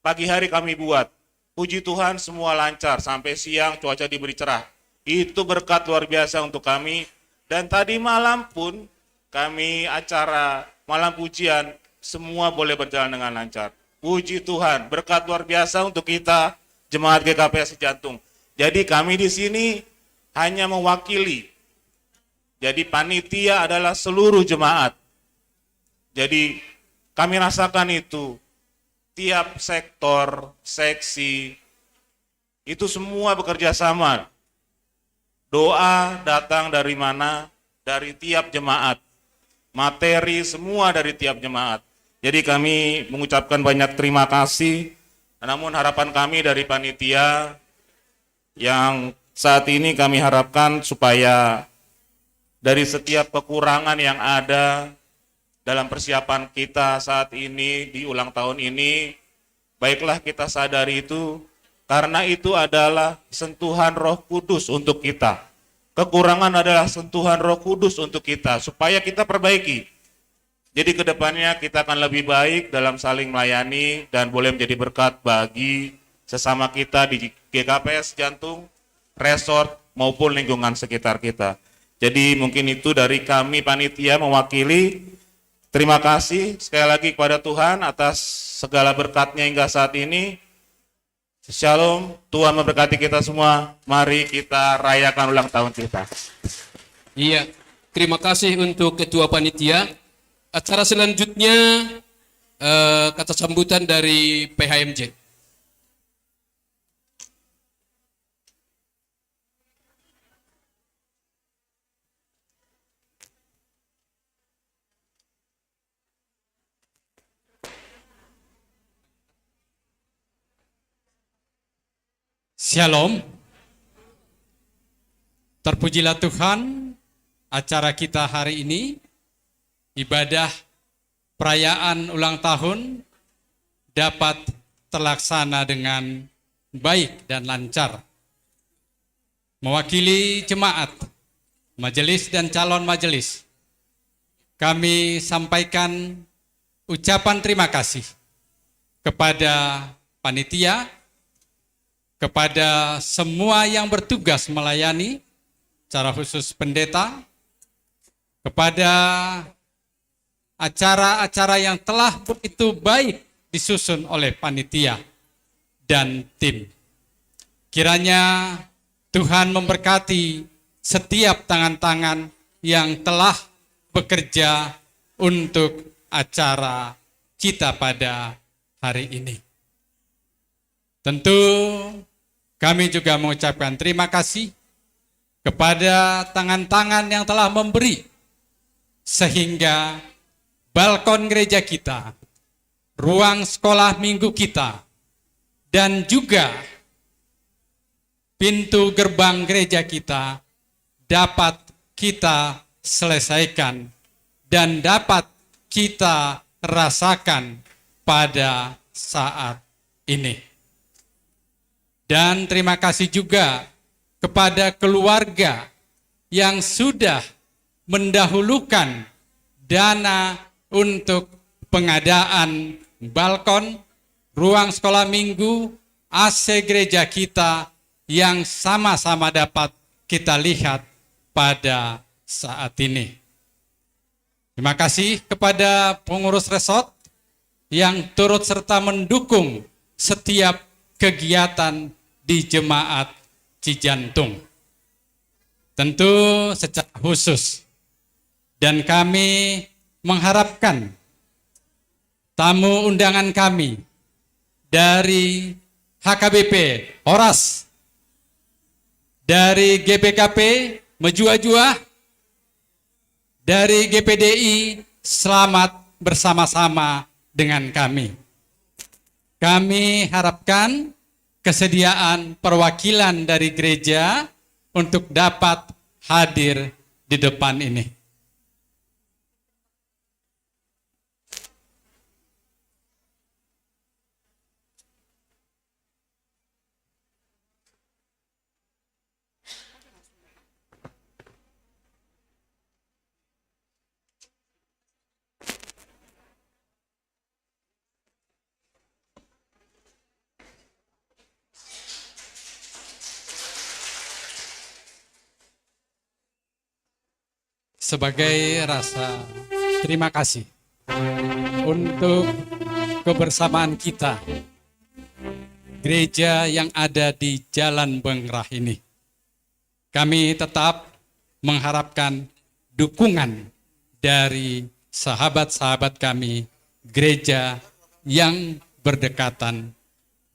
Pagi hari kami buat. Puji Tuhan, semua lancar. Sampai siang cuaca diberi cerah. Itu berkat luar biasa untuk kami. Dan tadi malam pun kami acara malam pujian, semua boleh berjalan dengan lancar. Puji Tuhan, berkat luar biasa untuk kita jemaat G K P S Cijantung. Jadi kami di sini hanya mewakili. Jadi panitia adalah seluruh jemaat. Jadi kami rasakan itu, tiap sektor, seksi, itu semua bekerja sama. Doa datang dari mana? Dari tiap jemaat. Materi semua dari tiap jemaat. Jadi kami mengucapkan banyak terima kasih. Namun harapan kami dari panitia yang saat ini kami harapkan supaya dari setiap kekurangan yang ada dalam persiapan kita saat ini di ulang tahun ini, baiklah kita sadari itu, karena itu adalah sentuhan Roh Kudus untuk kita. Kekurangan adalah sentuhan Roh Kudus untuk kita, supaya kita perbaiki. Jadi kedepannya kita akan lebih baik dalam saling melayani dan boleh menjadi berkat bagi sesama kita di G K P S Jantung, Resort, maupun lingkungan sekitar kita. Jadi mungkin itu dari kami panitia mewakili. Terima kasih sekali lagi kepada Tuhan atas segala berkatnya hingga saat ini. Shalom, Tuhan memberkati kita semua. Mari kita rayakan ulang tahun kita. Iya, terima kasih untuk Ketua Panitia. Acara selanjutnya, eh, kata sambutan dari P H M J. Shalom. Terpujilah Tuhan, acara kita hari ini, ibadah perayaan ulang tahun, dapat terlaksana dengan baik dan lancar. Mewakili jemaat, majelis dan calon majelis, kami sampaikan ucapan terima kasih kepada panitia, kepada semua yang bertugas melayani, secara khusus pendeta, kepada acara-acara yang telah begitu baik disusun oleh panitia dan tim. Kiranya Tuhan memberkati setiap tangan-tangan yang telah bekerja untuk acara kita pada hari ini. Tentu kami juga mengucapkan terima kasih kepada tangan-tangan yang telah memberi, sehingga balkon gereja kita, ruang sekolah minggu kita, dan juga pintu gerbang gereja kita dapat kita selesaikan dan dapat kita rasakan pada saat ini. Dan terima kasih juga kepada keluarga yang sudah mendahulukan dana untuk pengadaan balkon, ruang sekolah minggu, A C gereja kita yang sama-sama dapat kita lihat pada saat ini. Terima kasih kepada pengurus resort yang turut serta mendukung setiap kegiatan di jemaat Cijantung. Tentu secara khusus. Dan kami mengharapkan tamu undangan kami dari H K B P Horas, dari G P K P Mejuah-juah, dari G P D I, selamat bersama-sama dengan kami. Kami harapkan kesediaan perwakilan dari gereja untuk dapat hadir di depan ini. Sebagai rasa terima kasih untuk kebersamaan kita, gereja yang ada di Jalan Bengrah ini. Kami tetap mengharapkan dukungan dari sahabat-sahabat kami gereja yang berdekatan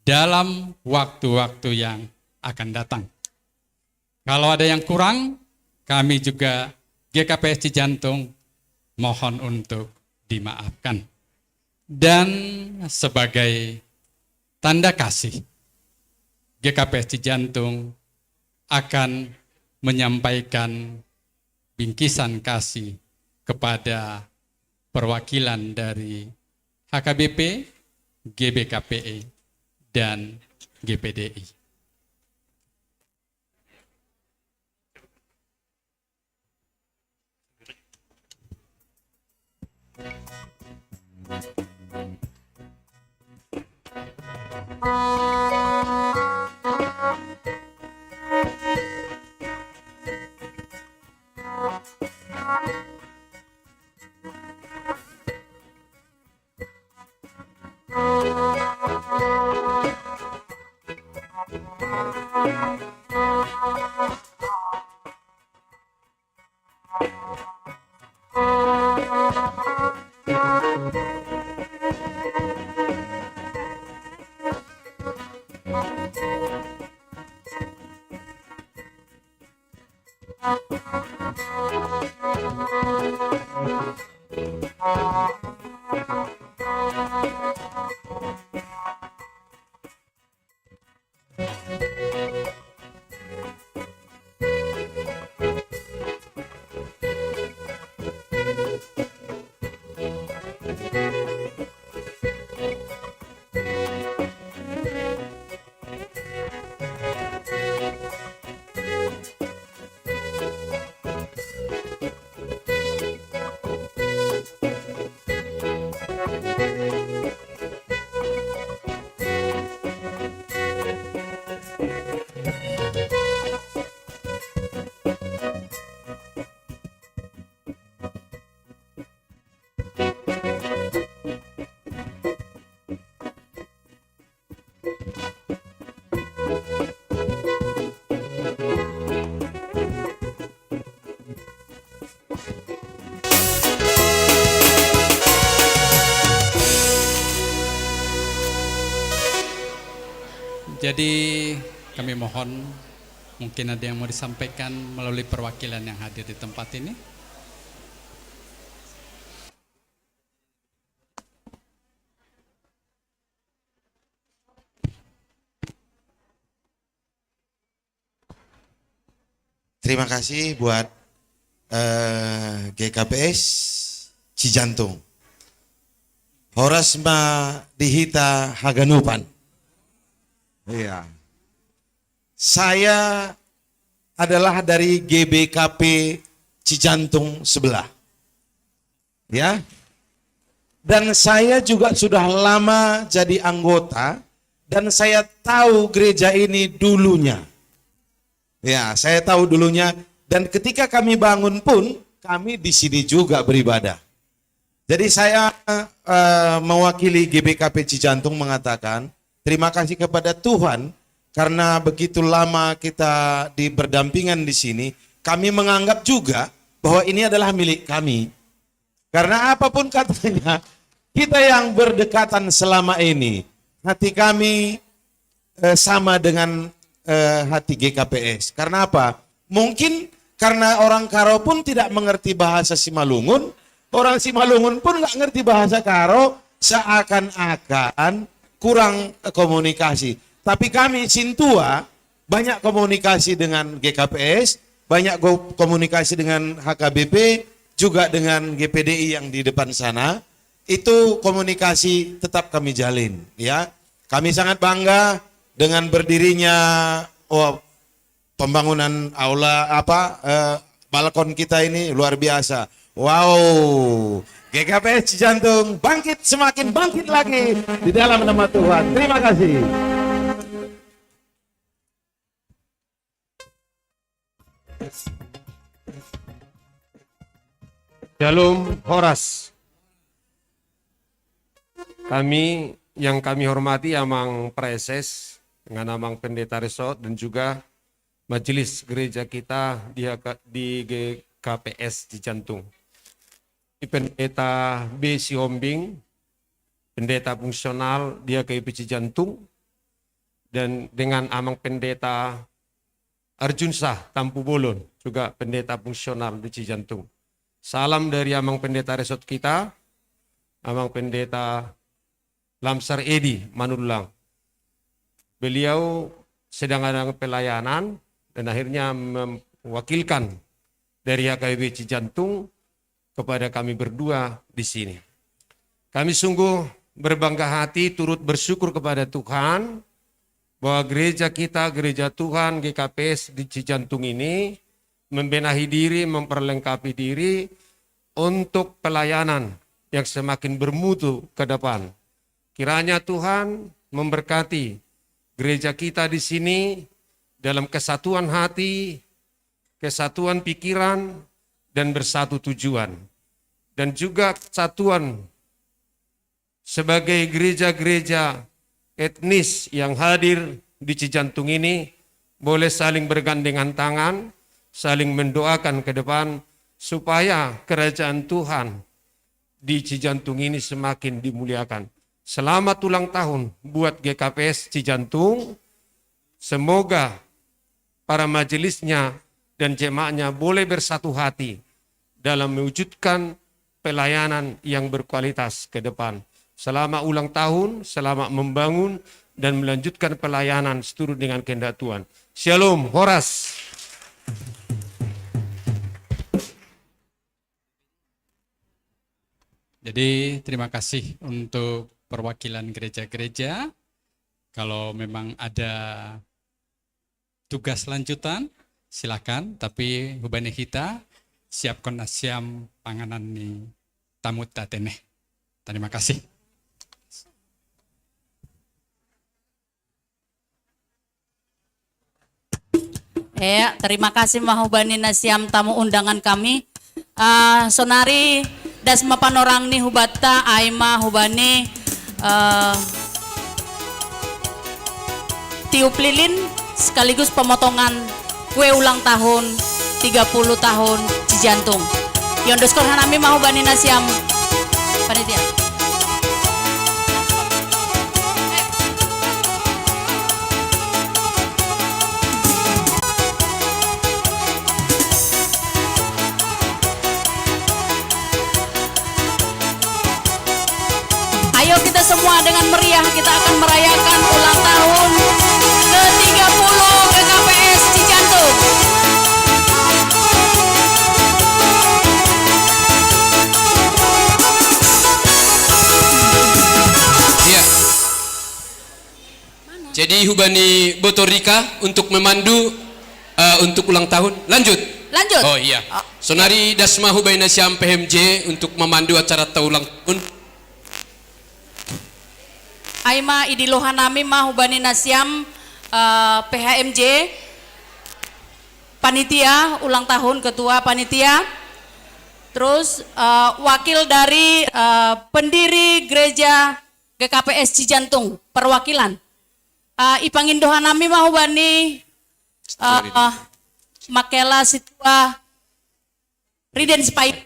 dalam waktu-waktu yang akan datang. Kalau ada yang kurang, kami juga G K P S Cijantung mohon untuk dimaafkan. Dan sebagai tanda kasih, G K P S Cijantung akan menyampaikan bingkisan kasih kepada perwakilan dari H K B P, G B K P E, dan G P D I. Jadi, kami mohon, mungkin ada yang mau disampaikan melalui perwakilan yang hadir di tempat ini. Terima kasih buat eh, G K P S Cijantung. Horas ma dihita haganupan. Iya. Saya adalah dari G B K P Cijantung sebelah. Ya. Dan saya juga sudah lama jadi anggota dan saya tahu gereja ini dulunya. Ya, saya tahu dulunya dan ketika kami bangun pun kami di sini juga beribadah. Jadi saya eh, mewakili G B K P Cijantung mengatakan terima kasih kepada Tuhan karena begitu lama kita di berdampingan di sini, kami menganggap juga bahwa ini adalah milik kami. Karena apapun katanya, kita yang berdekatan selama ini, hati kami eh, sama dengan eh, hati G K P S. Karena apa? Mungkin karena orang Karo pun tidak mengerti bahasa Simalungun, orang Simalungun pun nggak ngerti bahasa Karo, seakan-akan kurang eh, komunikasi. Tapi kami Sintua banyak komunikasi dengan G K P S, banyak go- komunikasi dengan H K B P, juga dengan G P D I yang di depan sana. Itu komunikasi tetap kami jalin, ya. Kami sangat bangga dengan berdirinya oh, pembangunan aula apa eh, balkon kita ini luar biasa. Wow, G K P S Cijantung bangkit semakin bangkit lagi di dalam nama Tuhan. Terima kasih. Shalom Horas. Kami yang kami hormati Amang Praeses dengan Amang Pendeta Resort dan juga majelis gereja kita di, di G K P S Cijantung. Ini Pendeta B Sihombing, pendeta fungsional di H K I P Cijantung, dan dengan Amang Pendeta Arjunsa Tampu Bolon, juga pendeta fungsional di Cijantung. Salam dari Amang Pendeta Resort kita, Amang Pendeta Lamsar Edi Manulang. Beliau sedang ada pelayanan dan akhirnya mewakilkan dari H K I P Cijantung kepada kami berdua di sini. Kami sungguh berbangga hati, turut bersyukur kepada Tuhan bahwa gereja kita, gereja Tuhan G K P S di Cijantung ini membenahi diri, memperlengkapi diri untuk pelayanan yang semakin bermutu ke depan. Kiranya Tuhan memberkati gereja kita di sini dalam kesatuan hati, kesatuan pikiran, dan bersatu tujuan. Dan juga kesatuan sebagai gereja-gereja etnis yang hadir di Cijantung ini boleh saling bergandengan tangan, saling mendoakan ke depan supaya kerajaan Tuhan di Cijantung ini semakin dimuliakan. Selamat ulang tahun buat G K P S Cijantung. Semoga para majelisnya dan jemaatnya boleh bersatu hati dalam mewujudkan pelayanan yang berkualitas ke depan. Selamat ulang tahun, selamat membangun dan melanjutkan pelayanan seturut dengan kehendak Tuhan. Shalom, horas. Jadi terima kasih untuk perwakilan gereja-gereja. Kalau memang ada tugas lanjutan, silakan. Tapi hubani hita, siapkan asiam panganan ni tamu tateneh. Terima kasih. Ya, terima kasih mahubani nasiam tamu undangan kami. Uh, sonari das mapanorang ni hubatta aima hubani uh, tiup lilin sekaligus pemotongan kue ulang tahun tiga puluh tahun Cijantung. Yondos korhanami mahubani nasiam panitia. Ayo kita semua dengan meriah kita akan merayakan ulang tahun ke tiga puluh G K P S Cijantung. Iya. Jadi hubani Botorika untuk memandu uh, untuk ulang tahun. Lanjut. Lanjut. Oh iya. Sonari dasma hubaina siam P H M J untuk memandu acara ulang tahun. Aima idilohanami ma hubani nasiam uh, P H M J panitia ulang tahun, ketua panitia, terus uh, wakil dari uh, pendiri gereja G K P S Cijantung perwakilan. Uh, ipangindohanami ma hubani uh, Makela Situa Riden Sipayung.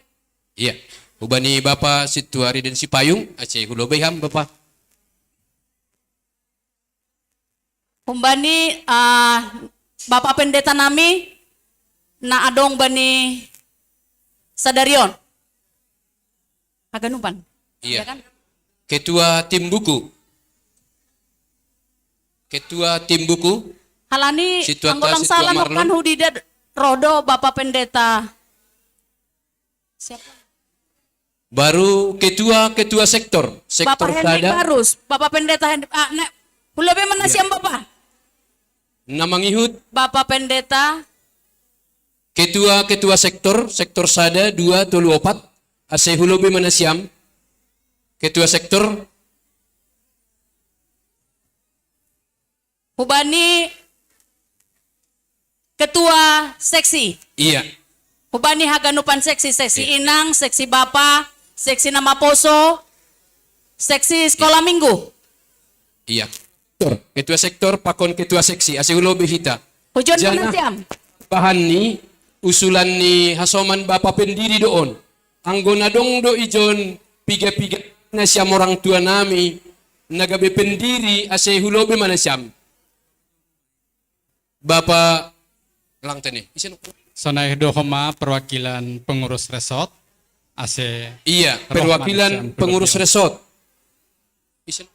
Iya. Hubani Bapa Situa Riden Sipayung, acai hulobe ham Bapa. Humbani uh, Bapa Pendeta nami na adong bani sadarion. Haganupan. Iya. Kan? Ketua tim buku. Ketua tim buku. Halani anggolang sala nokan hudida rodo Bapa Pendeta. Siapa? Baru ketua-ketua sektor, sektor Bapak Hendrik sada. Barus, Bapak Pendeta Hendrik, ah, ne, hulobe mana ya. Siam Bapak? Namangihut. Bapak Pendeta. Ketua-ketua sektor, sektor sada, dua, tolu, opat, ase hulobe mana siam. Ketua sektor. Hubani ketua seksi. Iya. Hubani haganupan seksi, seksi iya. Inang, seksi Bapa, seksi Namaposo, seksi sekolah iya. Minggu. Iya. Ketua sektor, pakon ketua seksi, ase hulobe hita. Ujon Jana- mana siam? Bahan ni, usulan ni hasoman bapa pendiri doon. Anggo na dong do ijon piga-piga na siam orang tua nami, na gabe pendiri ase hulobe mana siam. Bapa lang tene. Isen. Sonai do homa perwakilan pengurus resort, ase Iya, roh perwakilan mana siam pengurus hulobe. Resort. Isen.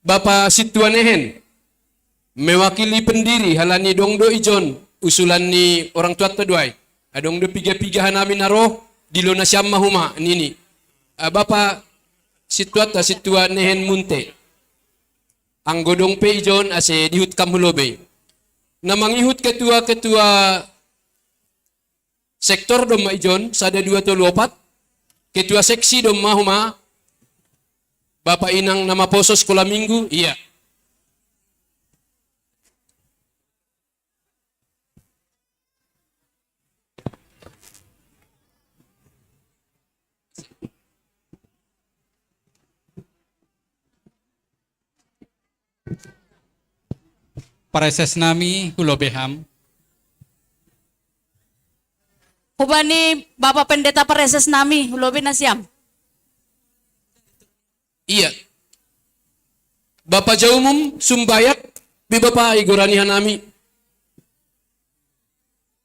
Bapa Situan ehen, mewakili pendiri halani dong do ijon usulan ni orang tua ta duai. Adong do piga-piga hanami na roh, dilo na siam ma homa nini. Ah, Bapa Situan ta Situan ehen Munte. Anggo dong pe ijon ase dihut kam hulobe. Na mangihut ketua-ketua sektor do ma ijon, sada dua tolu opat. Ketua seksi do ma homa. Bapa inang na maposo sekolah minggu, iya. Pareses nami hulobe ham. Hubani Bapa Pendeta pareses nami hulobe na siam. Iya. Bapa Jaumum Sumbayak, bi Bapa igorani hanami.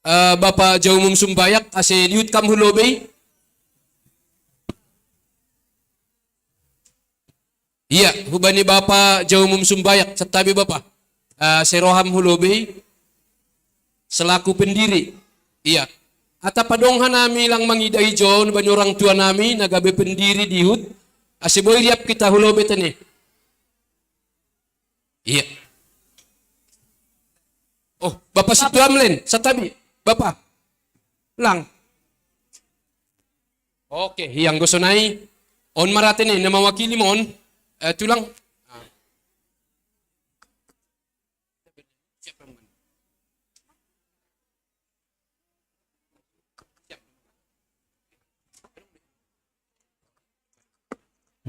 Eh, Bapa Jaumum Sumbayak, ase dihut kam hulobe. Iya, hubani Bapa Jaumum Sumbayak, santabi Bapa. Eh, ase roham hulobe selaku pendiri. Iya. Atap adong hanami lang mangido ijon bani orang tua nami na gabe pendiri dihut. Ase boi riap hita hulobe tene. Iya. Oh, Bapa Situan len, santabi. Bapa. Lang. Oke, hiang gosonai. On ma ra tene, na mewakili ma on. Eh, tulang.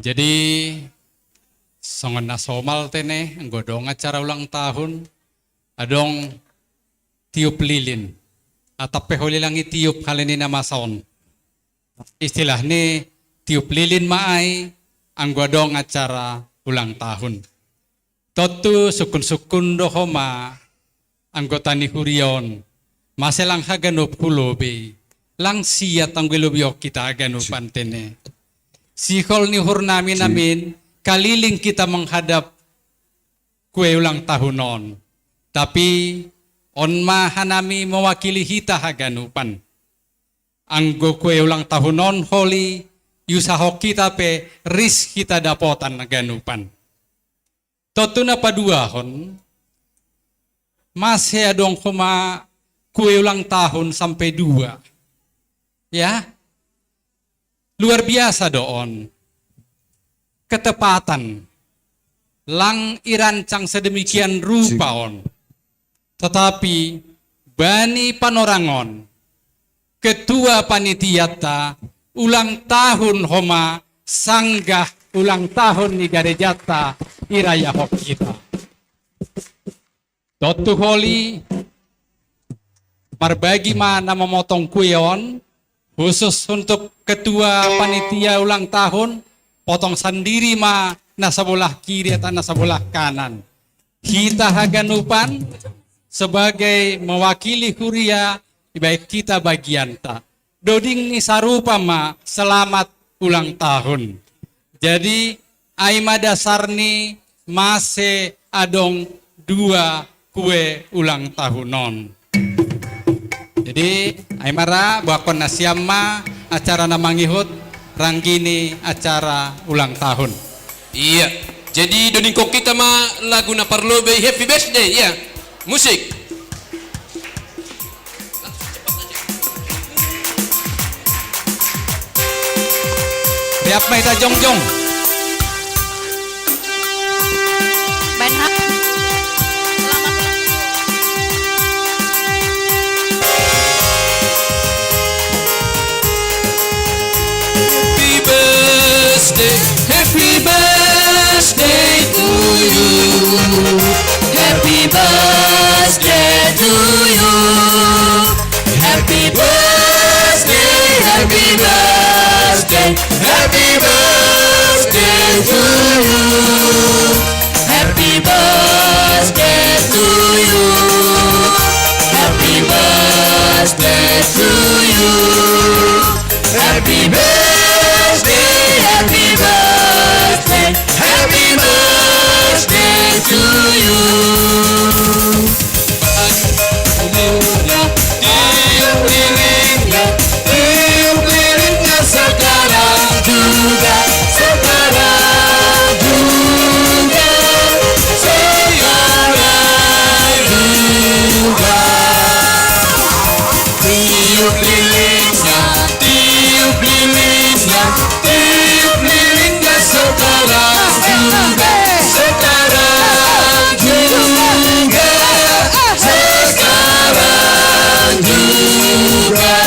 Jadi, songon na somal tene, anggo dong acara ulang tahun, adong tiup lilin. Atap pe holi lang i tiup halani na masa on. Istilah ni tiup lilin ma ai, anggo adong acara ulang tahun. Tontu sungkun-sungkun do homa anggota ni huria on, mase lang haganup hulobe, lang siat anggo ilobi on hita haganupan tene. Sihol ni uhur nami namin, kaliling hita menghadap kue ulang tahun on. Tapi on ma hanami mewakili hita haganupan. Anggo kue ulang tahun on holi, iusahon hita pe ris hita dapotan haganupan. Tontu na paduahon, mase adong homa kue ulang tahun sampe dua. Ya, luar biasa do on. Ketepatan. Lang irancang sedemikian rupa on. Tetapi bani panorang on, ketua panitiata ulang tahun homa sanggah ulang tahun ni garejata irayahon hita. Tontu holi, marbagi ma na mamotong kue on, khusus untuk ketua panitia ulang tahun, potong sandiri ma na sabolah kiri atau na sabolah kanan. Hita haganupan sebagai mewakili huria, ibaen hita bagianta. Doding ni sarupa ma selamat ulang tahun. Jadi, ai ma dasar ni mase adong dua kue ulang tahun on. Jadi, ai ma ra, boakkon nasiam ma acara na mangihut, ranggini acara ulang tahun. Iya. Jadi, dodingkon hita ma lagu na parlobei, Happy Birthday, iya. Musik. Riap ma hita jongjong. Baen ha. Selamat ulang tahun. Happy birthday, happy birthday to you. Happy birthday to you. Happy birthday, happy birthday, happy birthday to you. Happy birthday to you. Happy birthday to you. Happy birthday, happy birthday, happy birthday to you. Tiup lilinnya, tiup lilinnya sekarang juga, sekarang juga, sekarang juga. Tiup lilinnya, tiup lilinnya, tiup lilinnya sekarang juga, sekarang juga, sekarang juga.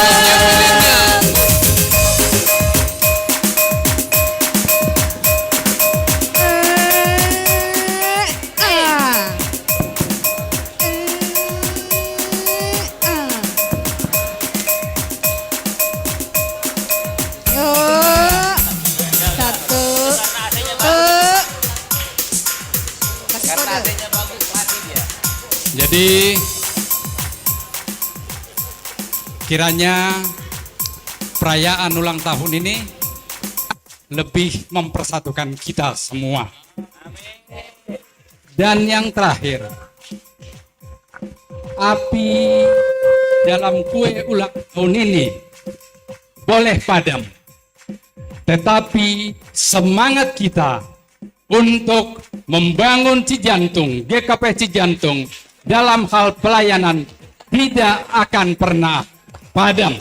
Yuk. Satu. Tuh. Kasih kode. Jadi kiranya perayaan ulang tahun ini lebih mempersatukan kita semua. Dan yang terakhir, api dalam kue ulang tahun ini boleh padam, tetapi semangat kita untuk membangun Cijantung, G K P Cijantung dalam hal pelayanan tidak akan pernah padam.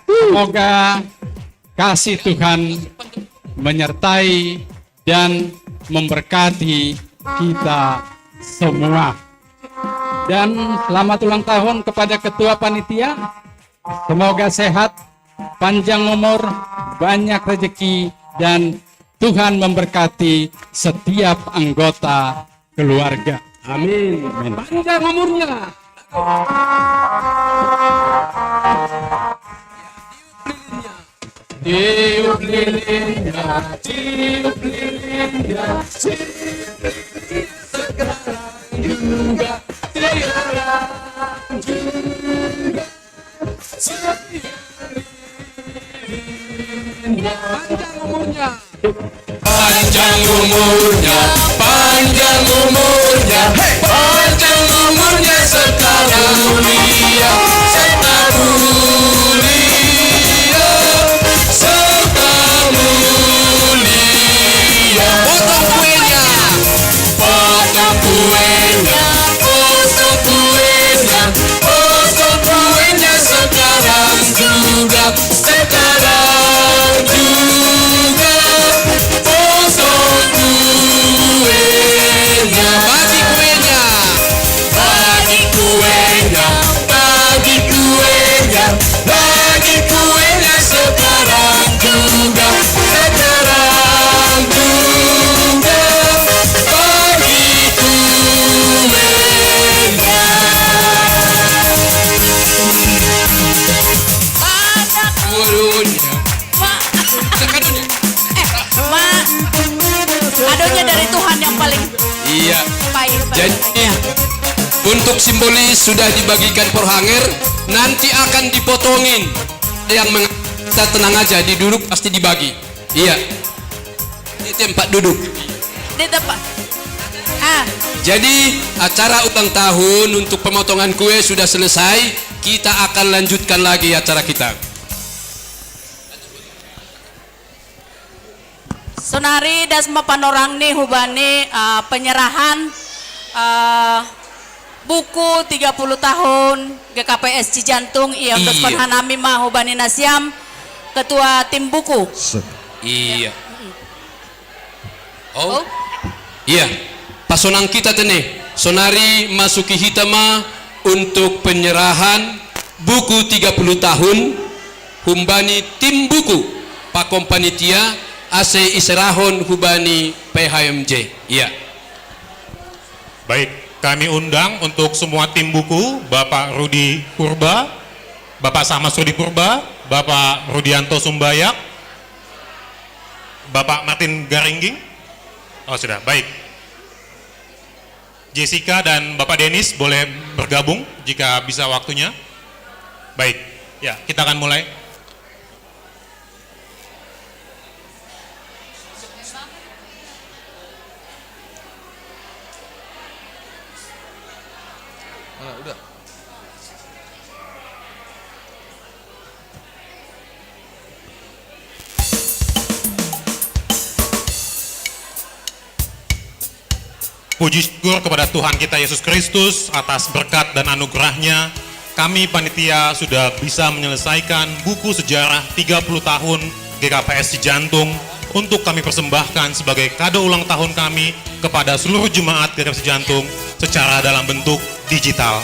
Semoga kasih Tuhan menyertai dan memberkati kita semua. Dan selamat ulang tahun kepada ketua panitia. Semoga sehat, panjang umur, banyak rezeki, dan Tuhan memberkati setiap anggota keluarga. Amin. Amin. Panjang umurnya. Tiup lilinnya, tiup lilinnya, tiup lilinnya sekarang juga, sekarang juga. Panjang umurnya. Panjang umurnya, panjang umurnya, panjang umurnya serta mulia, serta mulia, serta mulia. Potong kuenya. Potong kuenya, potong kuenya, potong kuenya sekarang juga, sekarang juga. Potong kuenya. Bagi kuenya. Bagi kuenya, bagi kuenya, bagi kuenya sekarang juga, sekarang juga. Bagi kuenya. Waduh, Pak, sekarang eh, Pak, kadonya dari Tuhan yang paling Iya. pahit. Jadi untuk simbolis sudah dibagikan porhanger, nanti akan dipotongin. Yang meng- kita tenang aja, di duduk pasti dibagi. Iya. Ini tempat duduk. Di tempat. Ah, Jadi acara ulang tahun untuk pemotongan kue sudah selesai. Kita akan lanjutkan lagi acara kita. Sonari dasma panorang ni hubani ah, penyerahan ah, buku tiga puluh tahun G K P S Cijantung ia Iya. terus hanami ma hubani nasiam ketua tim buku. Iya. Oh. Iya. Pasonang kita tene. Sonari masuki hita ma untuk penyerahan buku tiga puluh tahun humbani tim buku pakompanitia Ase iserahon hubani P H M J. Iya. Baik, kami undang untuk semua tim buku, Bapak Rudi Purba, Bapak Samas Rudi Purba, Bapak Rudianto Sumbayak, Bapak Martin Garingging. Oh, sudah, baik. Jessica dan Bapak Denis boleh bergabung jika bisa waktunya. Baik, ya, kita akan mulai. Mana udah? Puji syukur kepada Tuhan kita Yesus Kristus atas berkat dan anugerahnya. Kami panitia sudah bisa menyelesaikan buku sejarah tiga puluh tahun G K P S Cijantung untuk kami persembahkan sebagai kado ulang tahun kami kepada seluruh jemaat G K P S Cijantung secara dalam bentuk digital.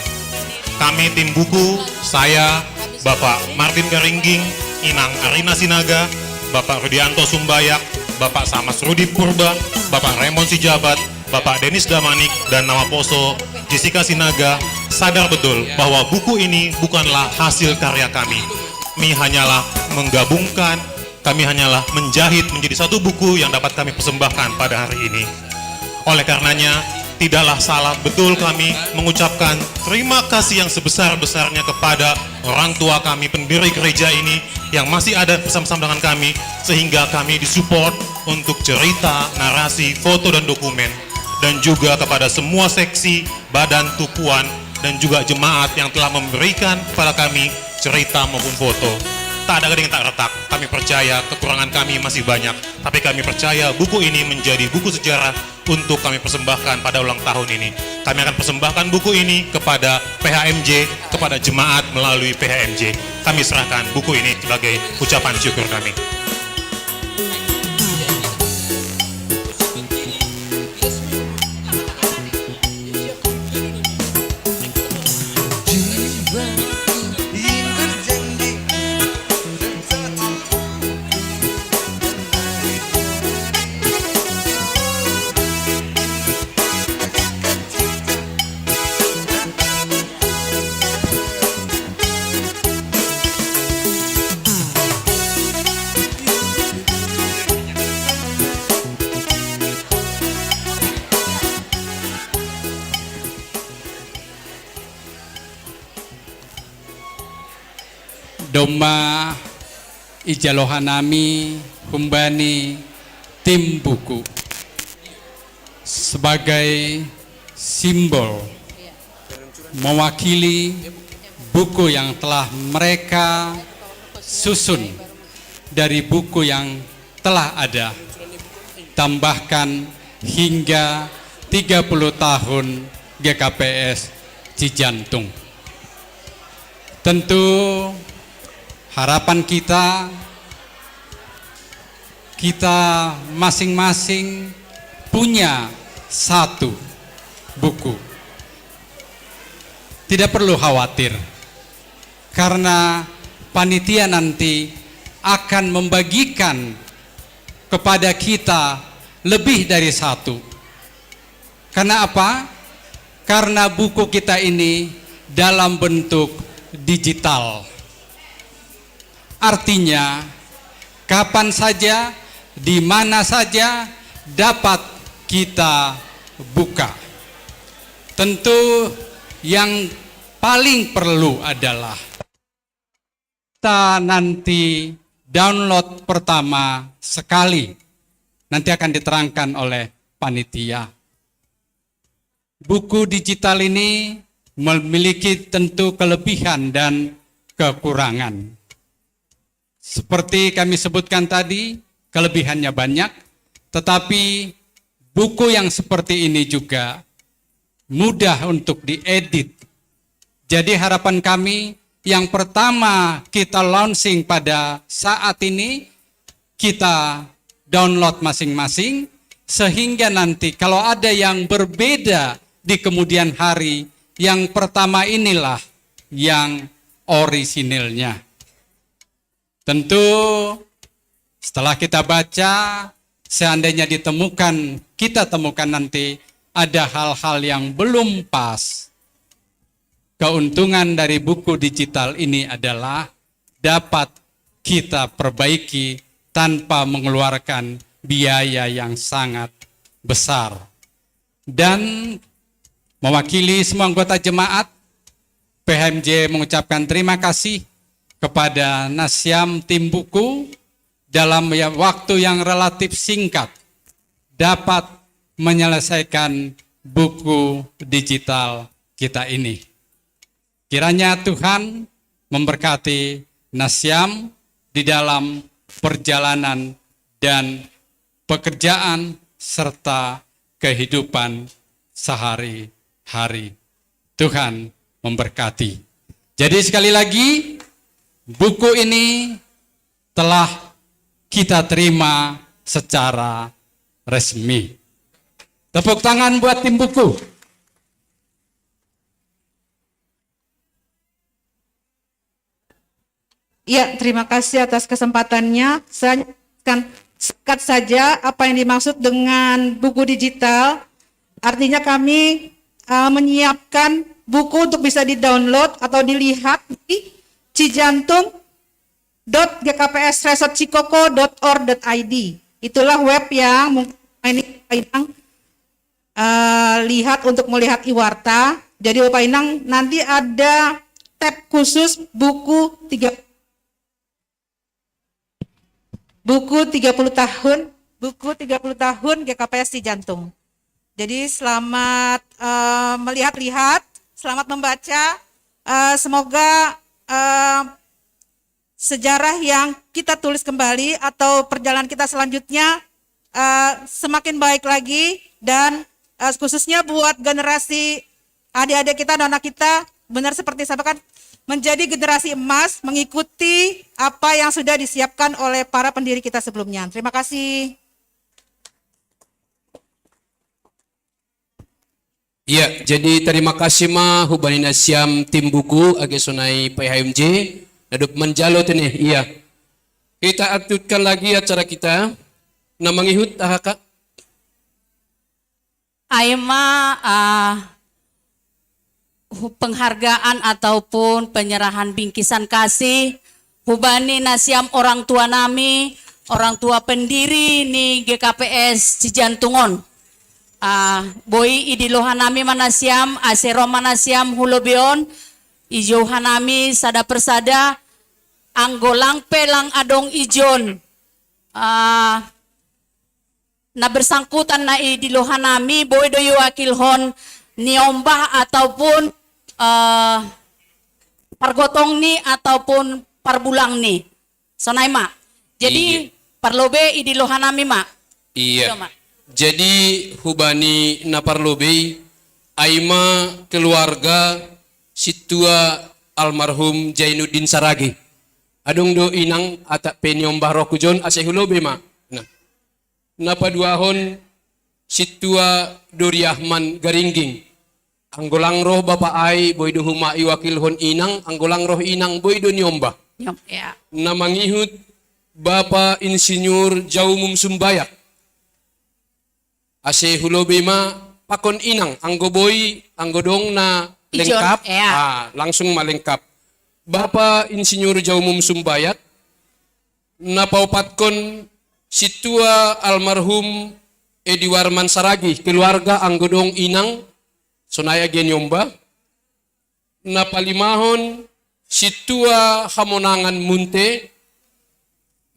Kami tim buku, saya, Bapak Martin Garingging, Inang Arina Sinaga, Bapak Rudianto Sumbayak, Bapak Samas Rudi Purba, Bapak Raymond Sijabat, Bapak Denis Damanik, dan Nama Poso, Jessica Sinaga, sadar betul bahwa buku ini bukanlah hasil karya kami. Kami hanyalah menggabungkan, kami hanyalah menjahit menjadi satu buku yang dapat kami persembahkan pada hari ini. Oleh karenanya, tidaklah salah betul kami mengucapkan terima kasih yang sebesar-besarnya kepada orang tua kami, pendiri gereja ini, yang masih ada bersama-sama dengan kami, sehingga kami disupport untuk cerita, narasi, foto, dan dokumen, dan juga kepada semua seksi, badan, tukuan, dan juga jemaat yang telah memberikan kepada kami cerita maupun foto. Tak ada gading yang tak retak. Kami percaya kekurangan kami masih banyak, tapi kami percaya buku ini menjadi buku sejarah untuk kami persembahkan pada ulang tahun ini. Kami akan persembahkan buku ini kepada P H M J, kepada jemaat melalui P H M J. Kami serahkan buku ini sebagai ucapan syukur kami. Domma ijalohanami humbani tim buku sebagai simbol mewakili buku yang telah mereka susun dari buku yang telah ada, tambahkan hingga tiga puluh tahun G K P S Cijantung. Tentu harapan kita, kita masing-masing punya satu buku. Tidak perlu khawatir, karena panitia nanti akan membagikan kepada kita lebih dari satu. Karena apa? Karena buku kita ini dalam bentuk digital. Artinya, kapan saja, di mana saja dapat kita buka. Tentu yang paling perlu adalah kita nanti download pertama sekali. Nanti akan diterangkan oleh panitia. Buku digital ini memiliki tentu kelebihan dan kekurangan. Seperti kami sebutkan tadi, kelebihannya banyak, tetapi buku yang seperti ini juga mudah untuk diedit. Jadi harapan kami yang pertama kita launching pada saat ini, kita download masing-masing, sehingga nanti kalau ada yang berbeda di kemudian hari, yang pertama inilah yang orisinilnya. Tentu Setelah kita baca, seandainya ditemukan, kita temukan nanti ada hal-hal yang belum pas, keuntungan dari buku digital ini adalah dapat kita perbaiki tanpa mengeluarkan biaya yang sangat besar. Dan mewakili semua anggota jemaat, P H M J mengucapkan terima kasih kepada Nasyam Tim Buku dalam ya-, waktu yang relatif singkat dapat menyelesaikan buku digital kita ini. Kiranya Tuhan memberkati Nasyam di dalam perjalanan dan pekerjaan serta kehidupan sehari-hari. Tuhan memberkati. Jadi sekali lagi, buku ini telah kita terima secara resmi. Tepuk tangan buat tim buku. Ya, terima kasih atas kesempatannya. Saya akan singkat saja apa yang dimaksud dengan buku digital. Artinya kami uh, menyiapkan buku untuk bisa di-download atau dilihat di cijantung.gkpsresortchikoko.org.id. Itulah web yang mungkin ini Pak Inang uh, lihat untuk melihat Iwarta. Jadi Bapak Inang, nanti ada tab khusus buku tiga buku tiga puluh tahun, buku tiga puluh tahun G K P S Cijantung. Jadi selamat uh, melihat-lihat, selamat membaca. Uh, semoga uh, sejarah yang kita tulis kembali atau perjalanan kita selanjutnya uh, semakin baik lagi dan uh, khususnya buat generasi adik-adik kita dan anak kita, benar seperti sampaikan, menjadi generasi emas, mengikuti apa yang sudah disiapkan oleh para pendiri kita sebelumnya. Terima kasih. Iya, jadi terima kasih ma hubani Nasyam Tim Buku age sonai P H M J. Nadop manjalo tene, iya. Kita lanjutkan lagi acara kita. Na mangihut, Ahaka. Aima uh, penghargaan ataupun penyerahan bingkisan kasih hubani Nasyam orang tua nami, orang tua pendiri ni G K P S Cijantung on. Uh, boi idilohan nami ma Nasyam, ase ro ma Nasyam hu lobei on, ijouhan nami sada persada, anggo lang pe lang adong ijon. Uh, na bersangkutan na idilohan nami boi do iwakilhon niombah ataupun uh, pargotong ni ataupun parbulang ni. Sonai ma. Jadi iya. Parlobei idilohan nami ma. Iya. Jadi hubani na parlobei aima keluarga sintua almarhum Jainuddin Saragi. Adong do inang atak pe niombah roh hujon ase hu lobei ma. Nah. Na paduahon sintua Doriahman Garingging. Anggo lang roh bapa ai boi do homa iwakilhon inang, anggo lang roh inang boi do niombah. Nyom, ya. Na mangihut bapa Insinyur Jaumum Sumbayak. Ase hu lobei ma pakon inang, anggo boi, anggo dong na lengkap, ya. Ah, langsung ma lengkap. Bapa Insinyur Jaumum Sumbayak, na paopatkon sintua almarhum Edi Warman Saragi, keluarga anggo dong inang, sonai age niomba. Na palimahon sintua Hamonangan Munte,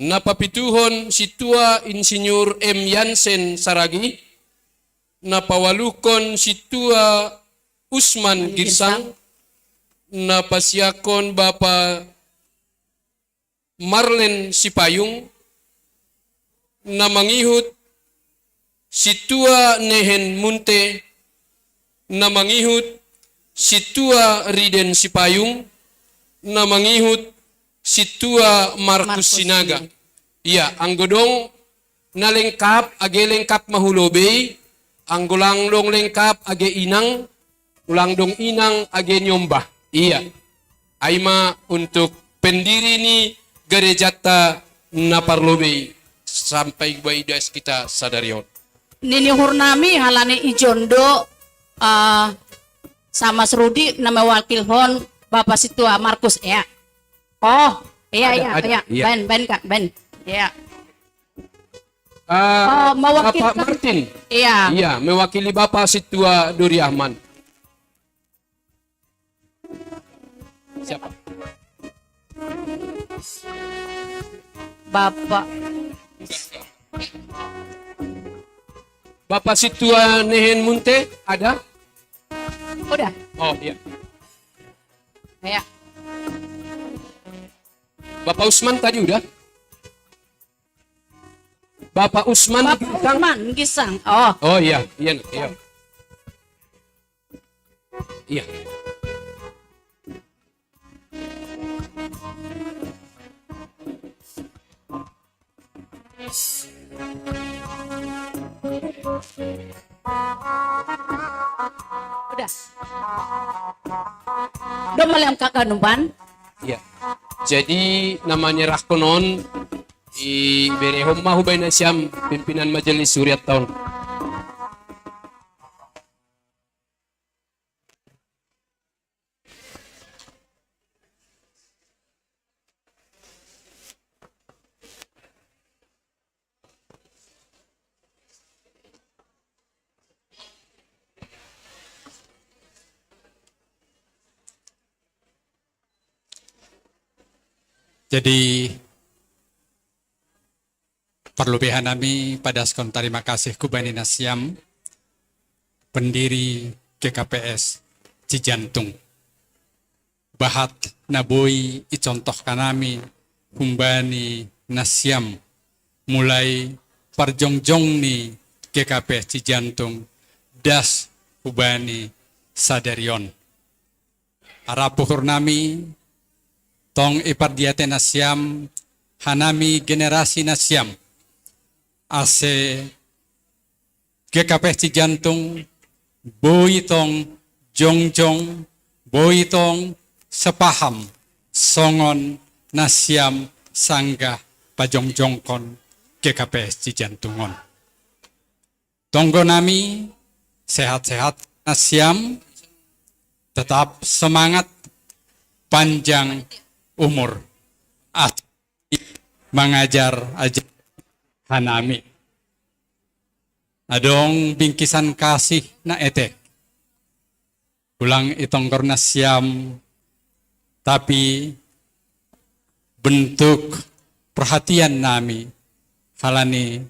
na papituhon sintua Insinyur M Yansen Saragi, na pawaluhkon sintua Usman Girsang, na pasiakkon bapa Marlen Sipayung, na mangihut sintua Nehen Munte, na mangihut sintua Riden Sipayung, na mangihut sintua Markus Sinaga. Iya, anggo dong na lengkap, age lengkap ma hu lobei, anggo lang dong lengkap age inang, ulang dong inang age niombah. Iya. Aima untuk pendiri ni garejanta na parlobei. sampai bai das kita sadari on. Nini uhur nami halani i Jondo, eh, sama si Rudi na mewakilhon Bapa Sintua Markus, ya. Oh, iya, ada, iya, ada, iya, iya. Baen, baen, Kak, baen. Iya. Eh, oh, mewakili Bapak Martin. Iya. Iya, mewakili Bapak Sintua Duri Ahman. Siapa? Bapak. Bapak Sintua Nehen Munte ada? Udah. Oh, iya. Ya. Bapak Usman tadi udah? Bapak Usman Bapak Gisang? Usman Gisang. Oh. Oh, iya, iya, iya. Iya. Udah. Udah melengkak kanuban. Iya. Jadi namanya rahkonon di berehom mahu baina siam pimpinan majelis huriat taon. Jadi, parlu be hanami padaskon tarima kasih hubani nasiam, pendiri G K P S Cijantung. Bahat na boi icontoh hanami humbani nasiam, mulai parjongjong ni G K P S Cijantung das hubani sadari on. Arap uhur nami, tong ipardiatei nasiam, hanami generasi nasiam, ase G K P S Cijantung boi tong jongjong, boi tong sepaham songon nasiam sanggah pajongjongkon G K P S Cijantung on. Tonggo nami, sehat-sehat nasiam, tetap semangat, panjang umur. Ah, mangajar aja hanami. Adong bingkisan kasih na etek. Ulang itonggor nasiam, tapi bentuk perhatian nami halani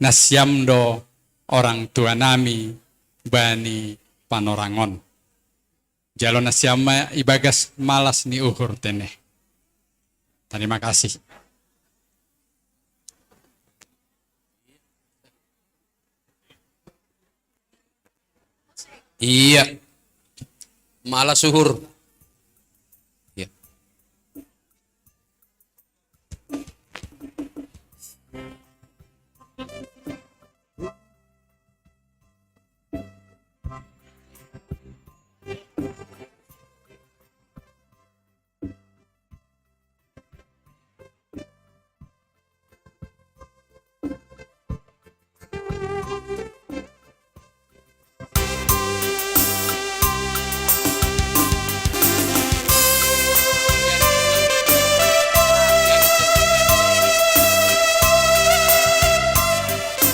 nasiam do orang tua nami bani panorangon. Jalo nasiam ma ibagas malas ni uhur tene. Terima kasih. Iya. Malas uhur. Iya.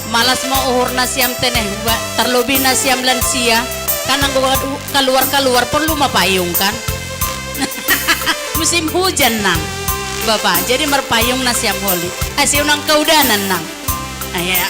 Malas ma uhur nasiam tene, ba-, terlebih nasiam lansia, kan anggo kaluar-kaluar perlu ma payung kan. Musim hujan nang, Bapak, jadi marpayung nasiam holi. Ase unang kaudanan nang. Aya.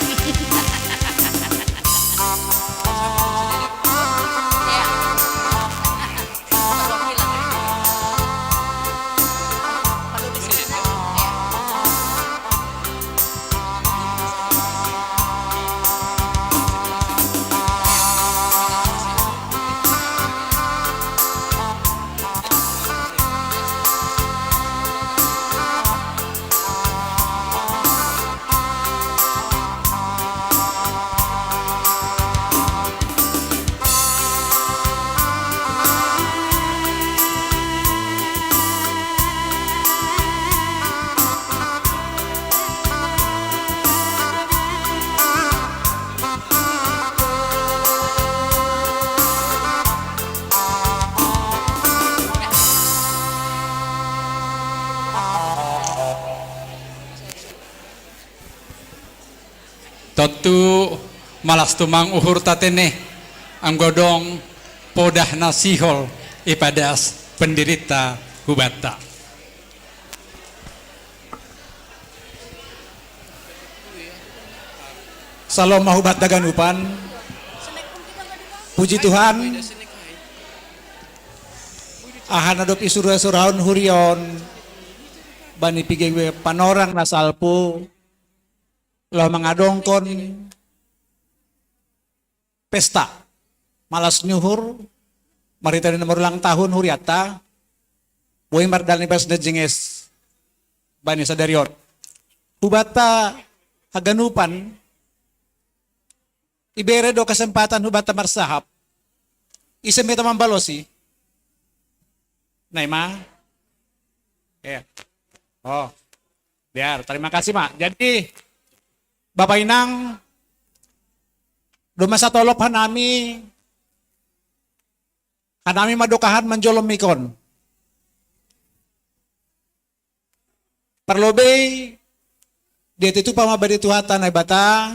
Tu malas tumang uhur tatene, anggo dong podah na sihol ipadas pendirita hubanta. Salom ma hubanta ganupan. Puji Tuhan. Aha na dob isura-suraon huriaon bani pige panorang na salpu, laho mangadongkon pesta malas ni uhur marhite na marulang tahun hurianta, boi mardalan ibagas na jenges bani sadari on. Hubanta haganupan, ibere do kesempatan hubanta marsahap. Ise ma hita mambalosi? Nai ma? Ya. Oh. Biar, terima kasih ma. Jadi, Bapak Inang, domasa tolop hanami, hanami ma dokahan manjolom ikon. Parlobei, dia titupa ma bani Tuhanta Naibata,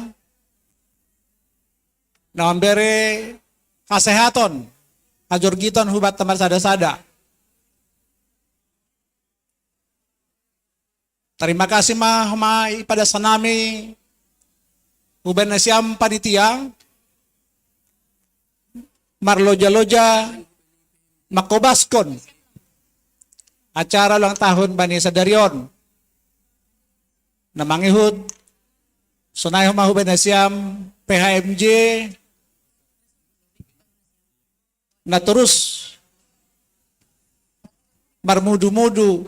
na mambere hasehaton, hajorgiton hubanta marsada-sada. Tarima kasih ma, ma ipadas hanami hubani nasiam panitia, marloja-loja mangkobaskon acara ulang tahun bani sadari on. Na mangihut, sonai homa hubani nasiam P H M J, na torus marmudu-mudu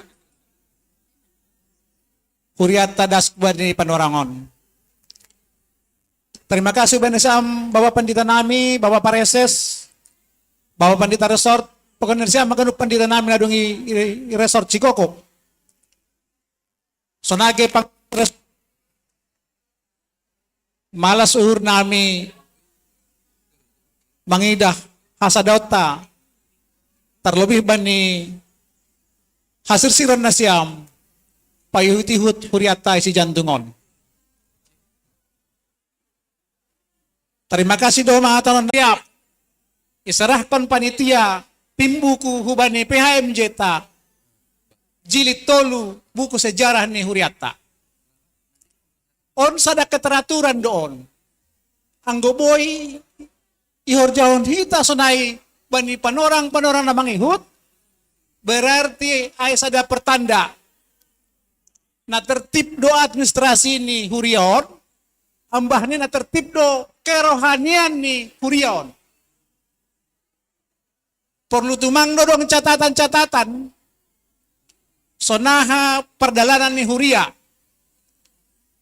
hurianta das bani panorang on. Terima kasih bani nasiam Bapak Pandita nami, Bapak Pareses, Bapak Pandita Resort, pokokna nasiam haganup pandita nami na dung i, i, i Resort Cikoko. Sonai pe pang-, malas uhur nami mangidah hasadaonta, tarlobih bani hasirsiron nasiam paihut-ihut hurianta i Sijantung on. Tarima kasih do homa hata on, siap isarahkon panitia tim buku hubani P H M J-ta, jilid tolu, buku sejarah ni hurianta. On sada keteraturan do on. Anggo boi ihorjahon hita sonai bani panorang-panorang na mangihut, berarti ai sada pertanda na tertib do administrasi ni huria on, ambahni na tertib do kerohanian ni huria on. Porlu tumang do adong catatan-catatan sonaha pardalanan ni huria.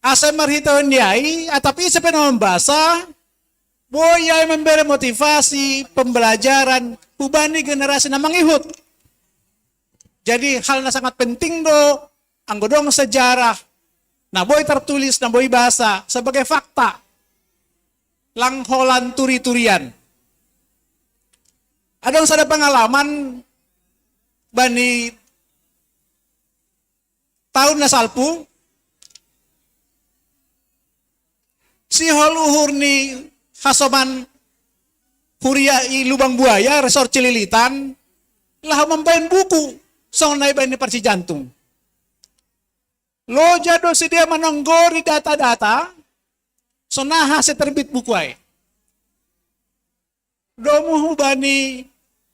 Asa marhitehon ni ai, atap ise pe na mambasa, boi ai mambere motivasi pembelajaran hubani generasi na mangihut. Jadi hal na sangat penting do, anggo adong sejarah na boi tertulis, na boi ibasa sebagai fakta, lang holan turi-turian. Adong sada pengalaman bani tahun na salpu, sihol uhur ni hasoman huria i Lubang Buaya, Resort Cililitan, laho mambahen buku songon na ibahen ni Parsijantung. Loja do sidea manonggori data-data, sonaha sai terbit buku ai. Domu hubani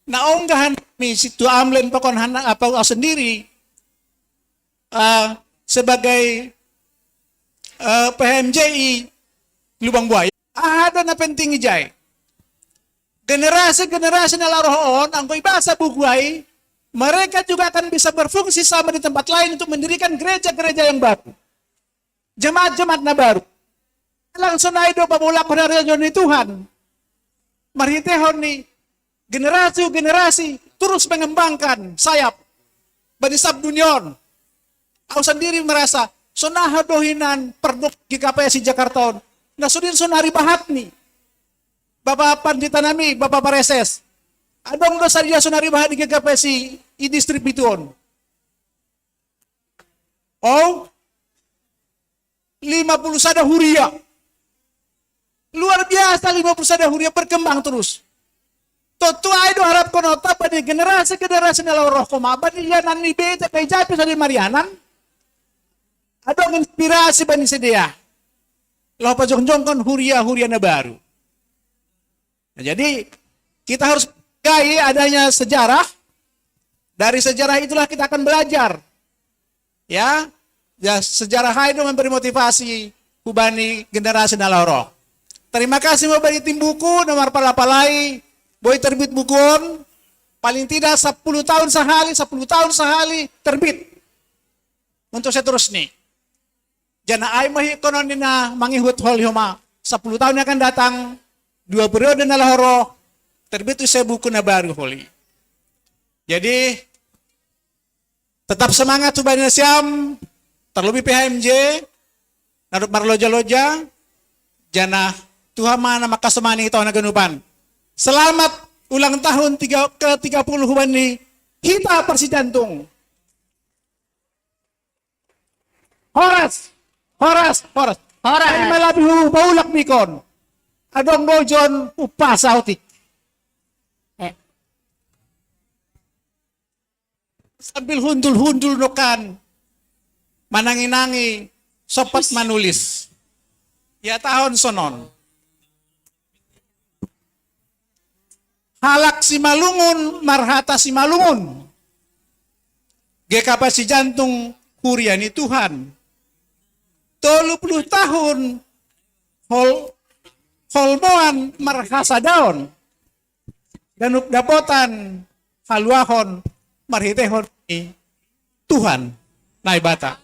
na onggahan ni Situ Amlen pakon hana apa au sendiri, eh, sebagai, eh, P H M J I Lubang Buaya. Aha do na penting ijai? Generasi-generasi na laho on, anggo ibasa buku ai, mereka juga akan bisa berfungsi sama di tempat lain untuk mendirikan gereja-gereja yang baru, jemaat-jemaat na baru. Langsung ai do pabolak harajaon ni Tuhan marhitehon ni generasi-generasi terus mengembangkan sayap bani sab dunia on. Au sendiri merasa, sonaha do hinan perdok G K P S i Jakarta on, na sude sonari bahat ni Bapak Pandita nami, Bapak Pareses. Adong do sadia sonari bahat di G K P S i, i distrik pitu on. Oh, lima puluh sada huria. Luar biasa, lima puluh sada huria berkembang terus. Tontu ai do harapkon ota bani generasi-generasi na laho ro, homa bani lianan ni B T P J P sada Marianan. Adong inspirasi bani sidea laho pajongjongkon huria-huria na baru. Nah, jadi kita harus menghargai adanya sejarah. Dari sejarah itulah kita akan belajar. Ya, ya, sejarah ai do memberi motivasi hubani generasi na laho ro. Terima kasih ma bani tim buku na marpalapalai, boi terbit buku on, paling tidak sepuluh tahun sahali, sepuluh tahun sahali terbit. Untuk seterusnya. Janah ai ma hikonon ni na mangihut holi homa, sepuluh tahun yang akan datang, dua periode na laho ro, terbit ise buku na baru holi. Jadi, tetap semangat hubani nasiam, terlebih P H M J, na dob marloja-loja, janah Tuhan ma na mangkasomani hita on haganupan. Selamat ulang tahun tiga, ke tiga puluh hubani hita Persijantung. Horas, horas, horas. Horas. Ai ma labi hupaulak ma ikon. Adong do jon umpasa otik. Eh. Sambil hundul-hundul nongkan manangi-nangi, sompat manulis. Ihatahon sonon. Halak Simalungun marhata Simalungun. G K P Sijantung, huria ni Tuhan. Tolu puluh tahun hol-, holmoan marhasadaon. Ganup dapotan haluahon marhiteihon ni Tuhan Naibata.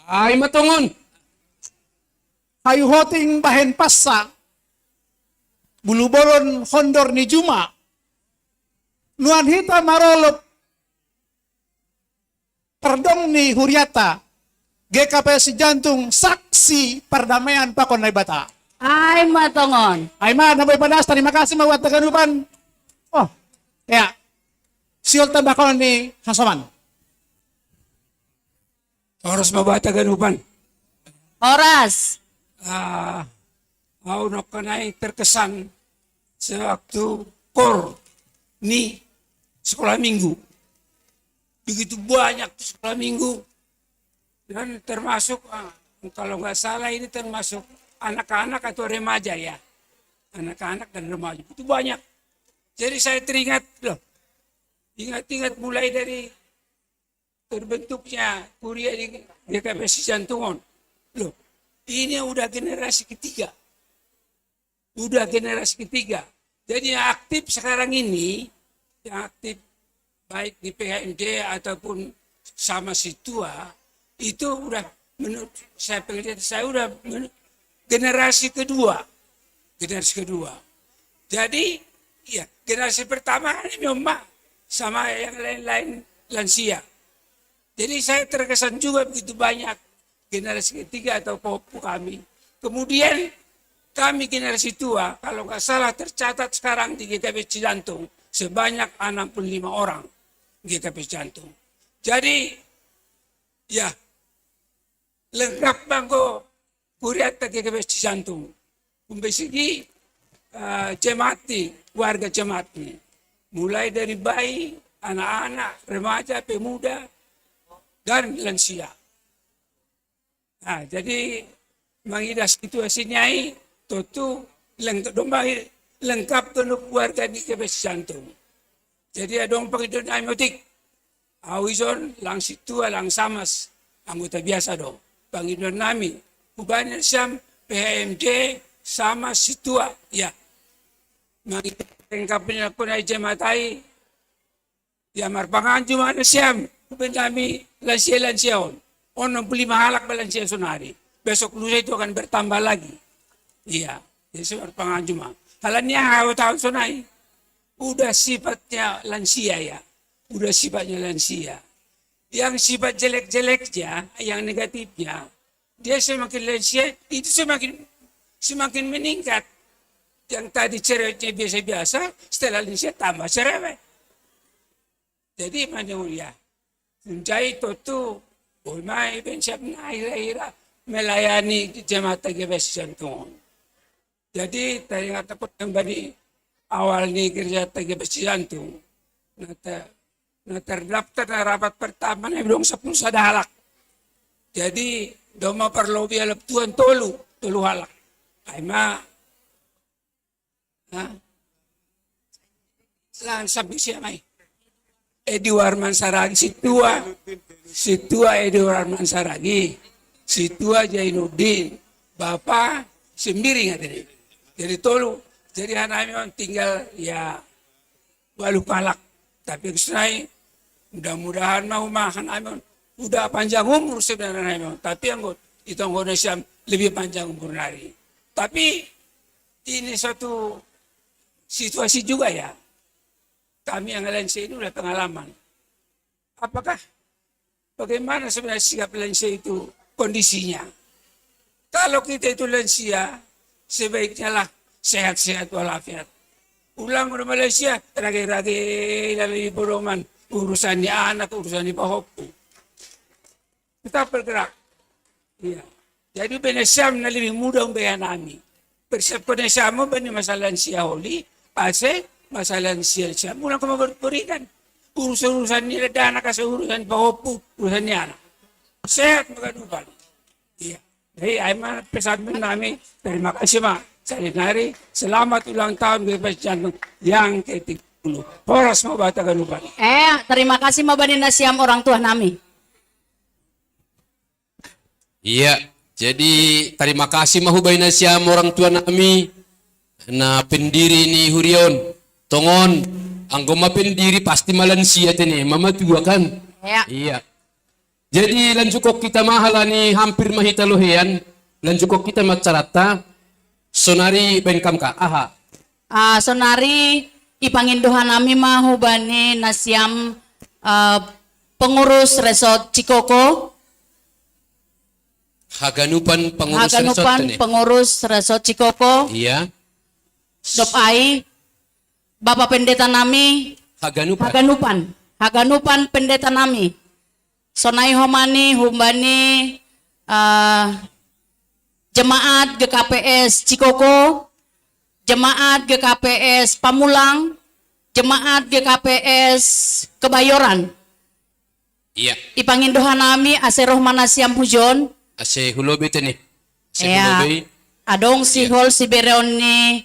Ai ma tongon. Hayu hoting bahen pansa, bulu bolon hondor ni juma. Nuan hita marolop pardongan ni hurianta, G K P Sijantung, saksi pardamaian pakon Naibata. Ai ma tongon. Ai ma, na boi padas, terima kasih ma buat haganupan. Oh, ya. Sihol tambahkon ni hasoman. Horas ma buat haganupan. Horas. Ah, au nongkan ai terkesan sewaktu koor ni sekolah minggu. Begitu banyak tu sekolah minggu. Dan termasuk, ah, kalau nggak salah ini termasuk anak-anak atau remaja ya. Anak-anak dan remaja. Itu banyak. Jadi saya teringat, loh, ingat-ingat mulai dari terbentuknya huria di G K P Sijantung on. Loh, ini udah generasi ketiga. Udah generasi ketiga. Jadi yang aktif sekarang ini, yang aktif baik di P H M J ataupun sama Situa, itu udah, menurut saya, penglihatan saya, udah men-, generasi kedua. Generasi kedua. Jadi, ya, generasi pertama kan ini Oma sama yang lain-lain lansia. Jadi saya terkesan juga begitu banyak generasi ketiga atau popu kami. Kemudian kami generasi tua, kalau nggak salah tercatat sekarang di G K P Sijantung sebanyak enam puluh lima orang G K P Sijantung. Jadi, ya, lengkap ma huria G K P Sijantung. Umbai segi, eh, jemaat ni, warga jemaat ni. Mulai dari bayi, anak-anak, remaja, pemuda, dan lansia. Nah, jadi mangidah situasi ni ai, tontu leng-, adong ma lengkap ganup warga ni G K P Sijantung. Jadi adong pangidoan nami otik. Au ison lang Situa, lang Samas, anggota biasa do. Pangidoan nami hubani nasiam P H M J, Samas, Situa, ya. Mangidah lengkap ni nangkon ai jemaat ai, ya, marpanganju ma nasiam, hubani nami lansia-lansia on. On enam puluh lima halak ma lansia sonari. Besok lusa itu akan bertambah lagi. Iya, jadi saya marpanganju ma. Halani aha au tahu sonai. Udah sifatnya lansia, ya. Udah sifatnya lansia. Yang sifat jelek-jeleknya, yang negatifnya, dia semakin lansia, itu semakin, semakin meningkat. Yang tadi cerewetnya biasa-biasa, setelah lansia tambah cerewet. Jadi, mana ya? Menjadi tontu, boi ma i baen siap na hira-hira melayani jemaat G K P Sijantung. Jadi, teringat aku yang tadi awal ni gereja tadi besi jantung. Nah, ter, nah, terdaftar na rapat pertama ni dong sepuluh sada halak. Jadi, dong mau perlobi alap Tuhan tolu, tolu halak. Ai ma, ha? Lan sampai siang ai. Edi Warman Saragi, si tua, si tua Edi Warman Saragi, si tua Jainuddin, bapa sendiri ngatene. Jadi tolu, jadi hanami on tinggal ya walu halak. Tapi sunai, mudah-mudahan mau makan anon. Udah panjang umur sebenarnya anon. Tapi yang itu Indonesia lebih panjang umur dari. Tapi ini satu situasi juga ya. Kami yang lansia ini udah pengalaman. Apakah, bagaimana sebenarnya sikap lansia itu kondisinya? Kalau kita itu lansia, sebaiknya lah sehat-sehat walafiat. Ulang udah Malaysia, rage-rage lalu di pedoman, urusan ni anak, urusan ni pahoppu. Tetap bergerak. Iya. Jadi bene siam na lebih mudah umbehanami. Persiapkan siam bani masalah lansia holi, ase masalah lansia siam ulang kau berikan. Urusan-urusan ni dana kasih urusan pahoppu, urusan ni anak. Sehat maka dupa. Iya. Jadi ai ma pesan nami, terima kasih ma. Salinari, selamat ulang tahun G P S Jantung yang ke tiga puluh. Horas ma bata ganupan. Eh, terima kasih ma bani nasiam orang tua nami. Iya, jadi terima kasih ma hubaen nasiam orang tua nami na pendiri ni huriaon. Tongon, anggo ma pendiri pasti ma lansia tene, ma matua kan? Ya. Iya. Jadi lanjukon hita ma halani hampir ma hita lohean, lanjukon hita ma acaranta, sonari baen kam ka, aha? Ah, sonari ipangindo hanami ma hubani nasiam, ah, pengurus Resort Cikoko. Haganupan pengurus Haganupan resort tene. Pengurus Resort Cikoko. Iya. Dop ai, Bapak Pendeta nami. Haganupan. Haganupan. Haganupan pendeta nami. Sonai ho ma ni humbani, eh, jemaat G K P S Cikoko, jemaat G K P S Pamulang, jemaat G K P S Kebayoran. Iya. Ipangindo hanami ase roh ma nasiam hujon. Ase hu lobi tene. Ase hu Ya. lobi. Adong si Iya. hol si bereon ni,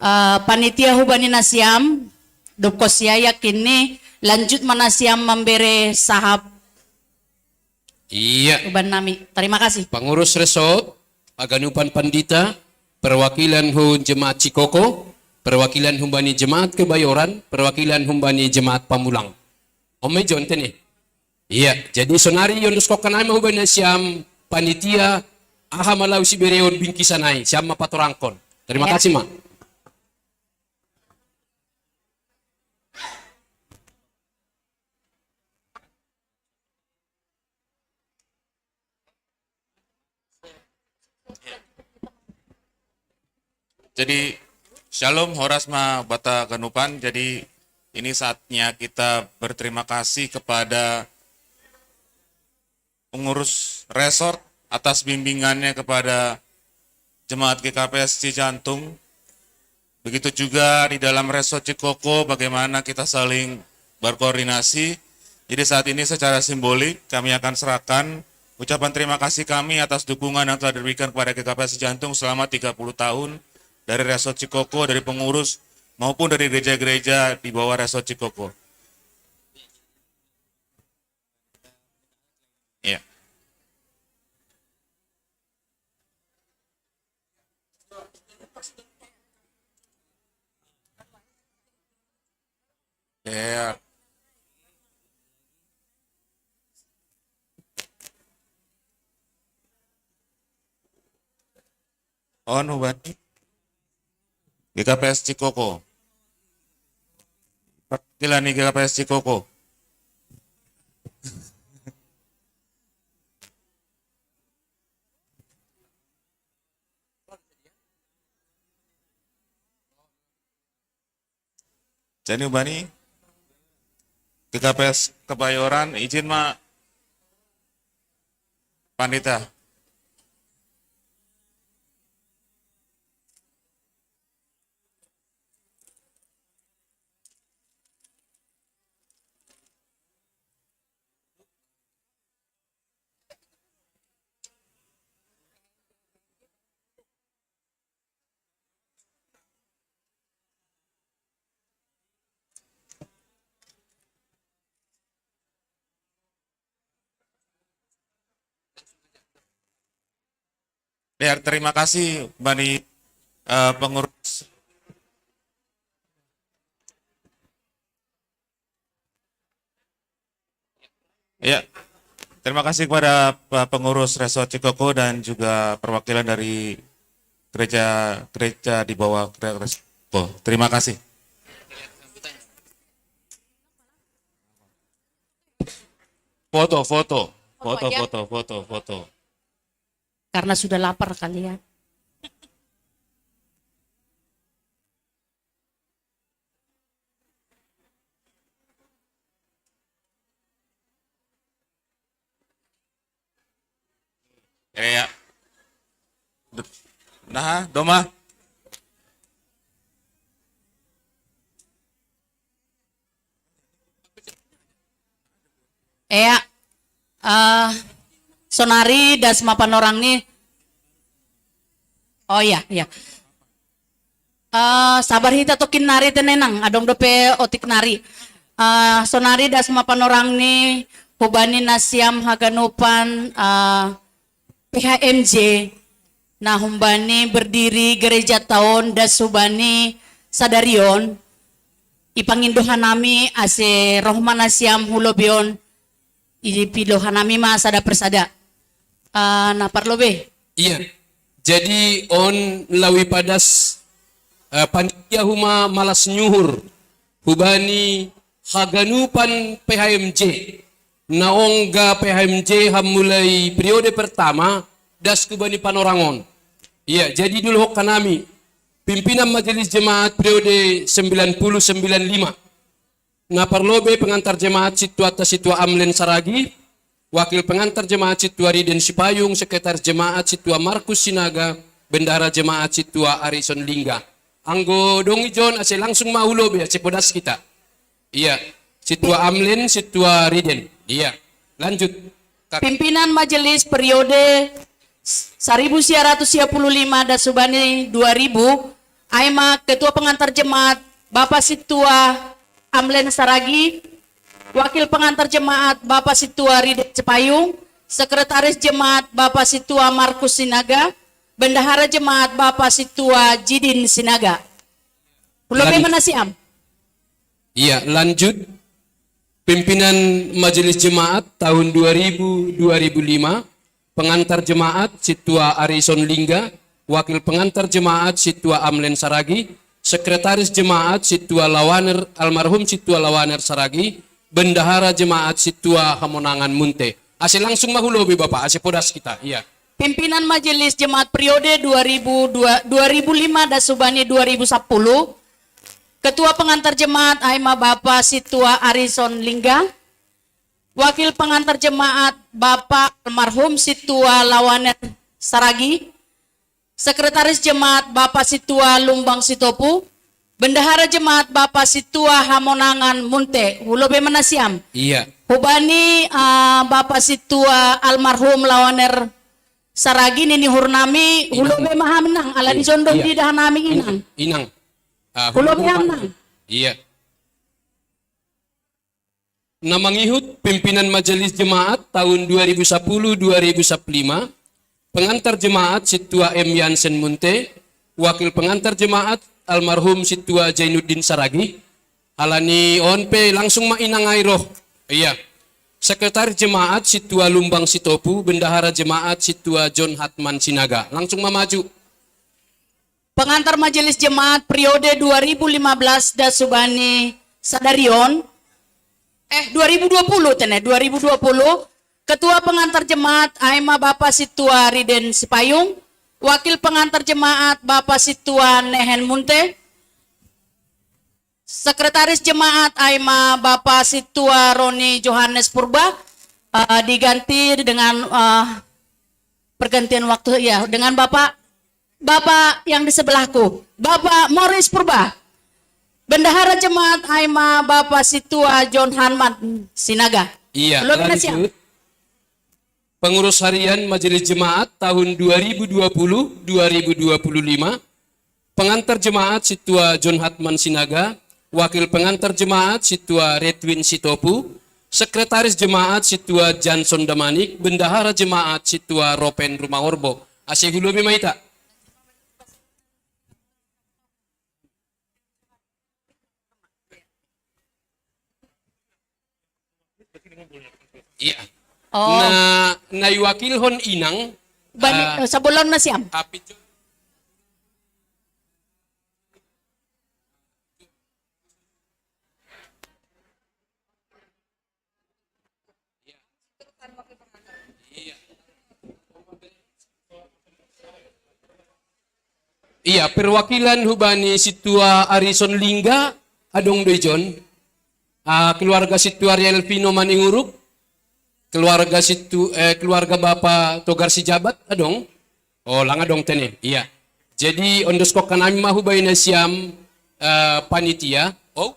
eh, panitia hubani nasiam. Dop kos ya yakin ni lanjut ma nasiam mambere sahap Iya. huban nami. Terima kasih. Pengurus resort, haganupan pandita, perwakilan hu jemaat Cikoko, perwakilan humbani jemaat Kebayoran, perwakilan humbani jemaat Pamulang. On ma i jon tene. Iya, jadi sonari ondoskon hanami ma hubani nasiam panitia, aha ma laho sibereon bingkisan ai, siam ma patorangkon. Terima Iya. kasih ma. Jadi, shalom, horas ma bata ganupan. Jadi, ini saatnya kita berterima kasih kepada pengurus resort atas bimbingannya kepada jemaat G K P S Cijantung. Begitu juga di dalam resort Cikoko, bagaimana kita saling berkoordinasi. Jadi saat ini secara simbolik kami akan serahkan ucapan terima kasih kami atas dukungan yang telah diberikan kepada G K P S Cijantung selama tiga puluh tahun dari resort Cikoko, dari pengurus maupun dari gereja-gereja di bawah resort Cikoko. Iya. Iya. On hubani G K P S Cikoko. Perwakilan ni G K P S Cikoko. Jadi hubani G K P S Kebayoran, izin ma pandita. Terima kasih, Bani, eh, pengurus. Ya, terima kasih kepada Pak Pengurus Resort Cikoko dan juga perwakilan dari gereja-gereja di bawah Resort Cikoko. Terima kasih. Foto, foto, foto, foto, foto, foto. Karena sudah lapar kali ya. Ya, ya. Nah, Doma. Ea, uh, sonari das mapanorang ni. Oh iya, iya. Uh, sabar hita tokin nari tenenang, adong dope otik nari. Uh, sonari das mapanorang ni hubani nasiam haganupan uh, P H M J. Nah, humbani berdiri gereja taon das hubani sadarion, ipangindohan nami ase roh manasiam hulobion, ipidohan nami ma sada persada. Uh, na parlobe. Iya. Jadi on lawi padas uh, panitia huma malas nyuhur hubani haganupan P H M J. Naongga P H M J hammulai periode pertama das kubani panorangon. Iya, jadi dulu hokka nami pimpinan majelis jemaat periode sembilan puluh sembilan lima. Na parlobe pengantar jemaat situa ta situa Amlen Saragi, wakil pengantar jemaat situa Riden Sipayung, sekretaris jemaat situa Markus Sinaga, bendahara jemaat situa Arison Lingga. Anggo dong ijon ase langsung ma hulobe ase podas kita. Iya, situa Amlen, situa Riden. Iya, lanjut. Pimpinan majelis periode seribu sembilan ratus tiga puluh lima dasubani dua ribu, ai ma ketua pengantar jemaat Bapak Situa Amlen Saragi, wakil pengantar jemaat Bapak Situa Riden Cepayung, sekretaris jemaat Bapak Situa Markus Sinaga, bendahara jemaat Bapak Situa Jidin Sinaga. Pulau Lan- mana siam? Iya, lanjut. Pimpinan Majelis Jemaat tahun dua ribu dua ribu lima, pengantar jemaat Situa Arison Lingga, wakil pengantar jemaat Situa Amlen Saragi, sekretaris jemaat Situa Lawaner, almarhum Situa Lawaner Saragi, bendahara jemaat Situa Hamonangan Munte. Ase langsung ma hulobi Bapak, ase podas kita. Iya. Pimpinan Majelis Jemaat periode dua ribu dua, dua ribu lima dasubani dua ribu sepuluh, Ketua pengantar jemaat ai ma Bapa Situa Arison Lingga, wakil pengantar jemaat Bapa almarhum Situa Lawaner Saragi, sekretaris jemaat Bapa Situa Lumbang Sitopu, bendahara jemaat Bapa Situa Hamonangan Munte. Hulobe mana siam? Iya. Hubani uh, Bapa Situa almarhum Lawaner Saragi nini hurnami, hulobe ma ham nang, ala di jondong di dahan nami inang. Inang. Hulobe ham nang. Iya. Na mangihut pimpinan Majelis Jemaat tahun dua ribu sepuluh dua ribu sepuluh lima, pengantar jemaat Situa M Yansen Munte, wakil pengantar jemaat almarhum Situa Jainuddin Saragi. Alani on pe langsung ma inang ai roh. Iya. Sekretaris jemaat Situa Lumbang Sitopu, bendahara jemaat Situa John Hatman Sinaga. Langsung ma maju. Pengantar Majelis Jemaat periode dua ribu lima belas dasubani sadarion, eh, dua ribu dua puluh tene, dua ribu dua puluh, Ketua Pengantar Jemaat ai ma Bapa Situa Riden Sipayung, Wakil Pengantar Jemaat Bapa Situa Nehen Munte, Sekretaris Jemaat ai ma Bapa Situa Roni Johannes Purba, uh, diganti dengan uh, pergantian waktu ya dengan Bapak Bapak yang di sebelahku, Bapak Morris Purba. Bendahara jemaat ai ma Bapa Situa John Hanman Sinaga. Iya, lanjut. Pengurus harian Majelis Jemaat tahun dua ribu dua puluh dua ribu dua puluh lima, pengantar jemaat Situa John Hatman Sinaga, wakil pengantar jemaat Situa Redwin Sitopu, sekretaris jemaat Situa Johnson Damanik, bendahara jemaat Situa Ropen Rumangorbo. Ase hulobi ma hita. Iya. Oh. Na, na iwakilhon inang. Bani, ah, sabolon na Siam. Apit. Iya, perwakilan hubani Sintua Arison Lingga, adong do ijon. Ah, keluarga Sintua Riel Pino Maninguruk, keluarga Sintu, eh, keluarga Bapa Togar Sijabat, adong. Oh, lang adong tene. Iya. Jadi, ondoskon hanami ma hubani na Siam, eh, panitia. Oh.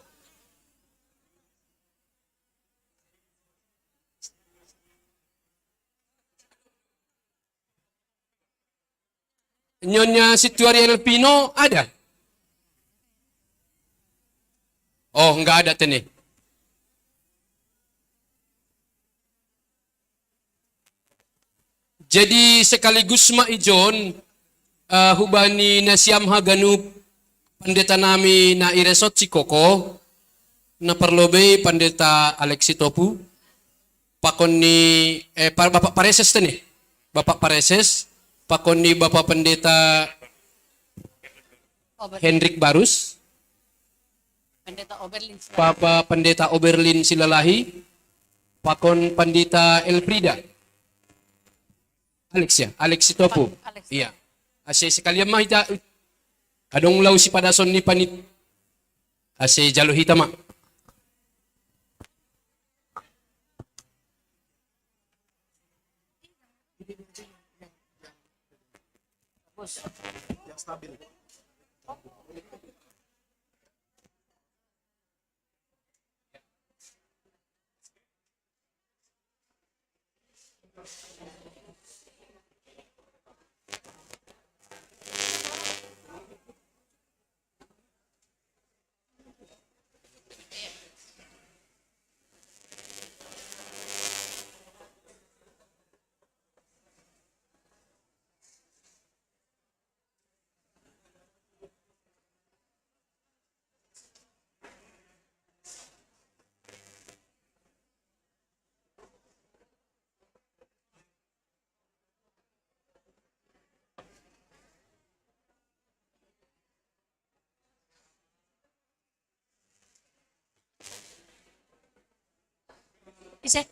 Nyonya Sintua Riel Pino ada? Oh, nggak ada tene. Jadi sekaligus ma ijon, eh, hubani na Siam haganup, pandeta nami na i Resort Sikoko, na parlobei Pandeta Alex Sitopu, pakon ni, eh, pa-, Bapak Pareses tene, Bapak Pareses, pakon ni Bapak Pendeta Ober-, Hendrik Barus, Pendeta Oberlin Silalahi. Bapak Pendeta Oberlin Silalahi, pakon Pandita Elfrida. Alex ya, Alex Sitopu. Alex. Iya. Ase sekalian ma hita, adong laho sipadason ni panit. Ase jalo hita ma. Ise.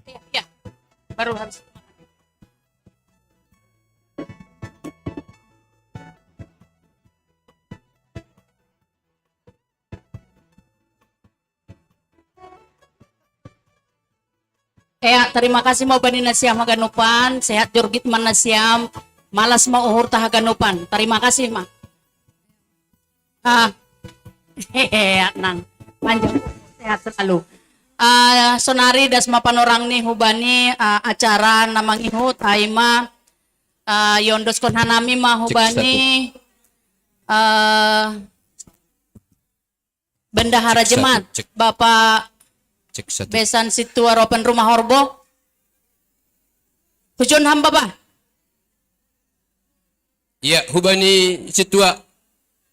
Iya, iya. Baru habis. Ea, tarima kasih ma hubani na Siam haganupan, sehat jorgit ma na Siam, malas ma uhurta haganupan. Tarima kasih ma. Ah, hehe, nang panjang, sehat selalu. Ah, sonari das ma panorang ni hubani, ah, acara na mangihut, ai ma, ah, iondoskon hanami ma hubani, ah, Bendahara Jemaat, Bapak Besan Sintua Ropen Rumah Horbo. Hujon ham, Bapak. Iya, hubani Sintua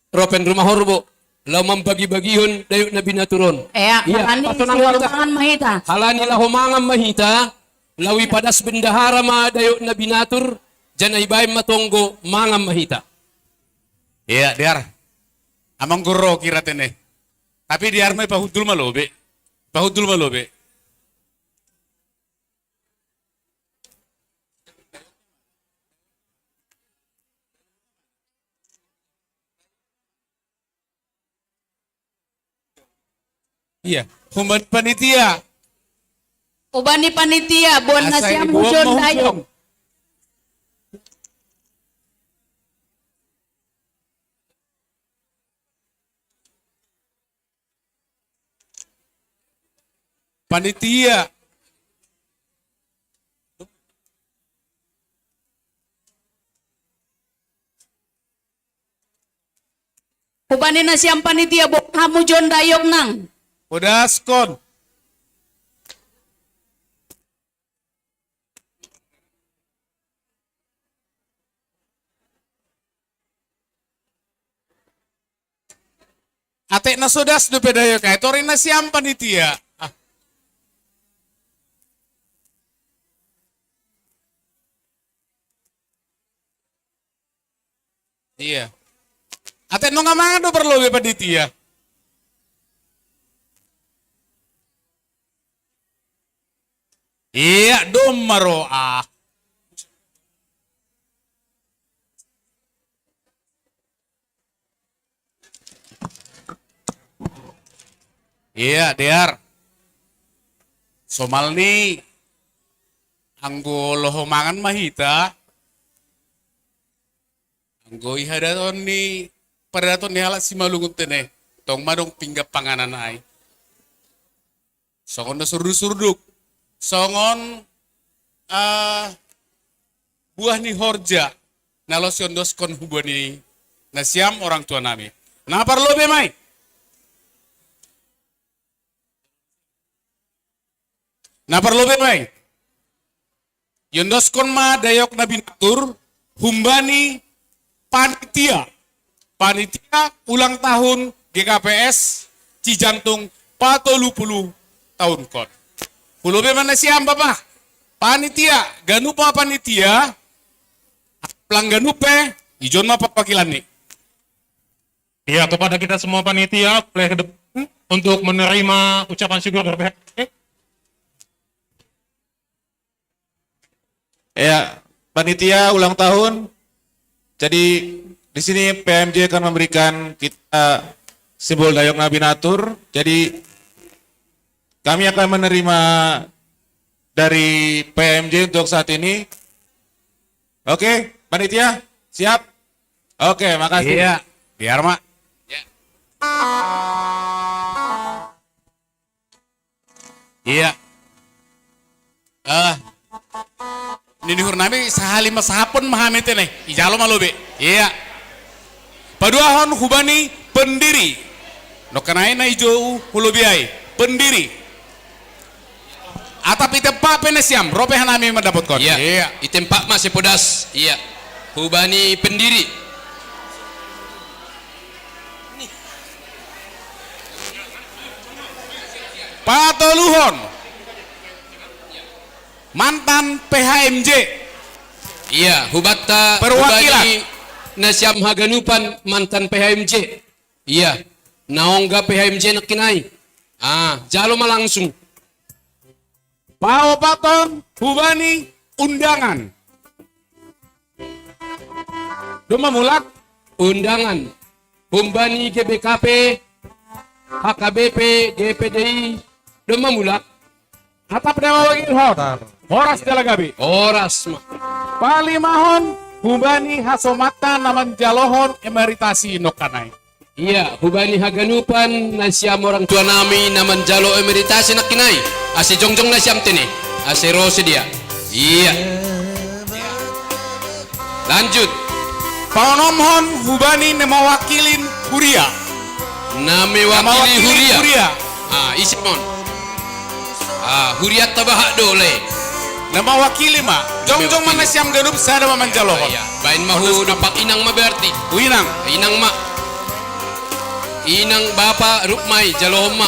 Ropen Rumah Horbo, laho mambagi-bagihon dayok na binatur on. Iya, iya, halani laho mangan ma hita. Halani laho mangan ma hita. Lawi padas bendahara ma dayok na binatur, janah ibahen ma tonggo mangan ma hita. Iya, dear. Amang guru kira tene. Tapi dear ma ipahundul ma lobe. Ipahundul ma lobe. Iya, humbani panitia. Hubani panitia, boan nasiam hujon dayok. Panitia. Hubani nasiam panitia, boan hamu hujon dayok nang. Podaskon. Atek na so das dope dayok ai, tori nasiam panitia. Ah. Iya. Atek nunga mangan do parlobe panitia. Iya, domma roa. Iya, dear. Somalni anggo loho mangan ma hita, anggo ihadaton ni paradaton ni halak Simalungun tene, tong ma dong pinggan panganan ai. Songon na surduk-surduk. Songon, ah, buah ni horja na laos iondoskon hubani nasiam orang tua nami. Na parlobe ma i. Na parlobe ma i. Iondoskon ma dayok na binatur humbani panitia. Panitia ulang tahun G K P S Cijantung patolu pulu tahunkon. Hulobe ma nasiam bapa. Panitia, ganup ma panitia, lang ganup pe, ijon ma perwakilanni. Ya, kepada kita semua panitia, boleh ke depan untuk menerima ucapan syukur dari pihak. Ya, panitia ulang tahun. Jadi di sini P M J akan memberikan kita simbol dayok na binatur. Jadi kami akan menerima dari P M J untuk saat ini. Oke, panitia, siap? Oke, makasih. Iya, biar, Mak. Ya. Iya. Eh, nini uhur nami sahali ma sahapon ma hami tene. Ijalo ma lobe. Iya. Paduahon hubani pendiri. Nongkan ai na ijo hu lobi ai. Pendiri. Atap itempak pe nasiam, ro pe hanami mandapotkon. Iya. Iya. Itempak ma si podas. Iya. Hubani pendiri. Patoluhon. Mantan P H M J. Iya, hubanta perwakilan. Hubani nasiam haganupan mantan P H M J. Iya, na ongga P H M J nangkin ai. Ah, jalo ma langsung. Paopathon hubani undangan. Domma mulak. Undangan. Humbani G B K P, H K B P, G P D I. Domma mulak. Atap na mawakilhon. Horas jala gabe. Horas ma. Palimahon hubani hasomanta na manjalohon emeritasi nongkan ai. Iya, hubani haganupan nasiam orang tua nami na manjalo emeritasi nangkin ai. Ase jongjong nasiam tene. Ase ro sidea. Iya. Lanjut. Paonomhon hubani na mawakilin huria. Na mewakili huria. Ah, ise mon. Ah, huria tabahat do le. Na mawakili ma. Jongjong ma nasiam ganup sada ma manjalohon. Iya. Baen ma hu dompak inang ma berarti. Hu inang. Inang ma. Inang bapa rup ma i, jalohon ma.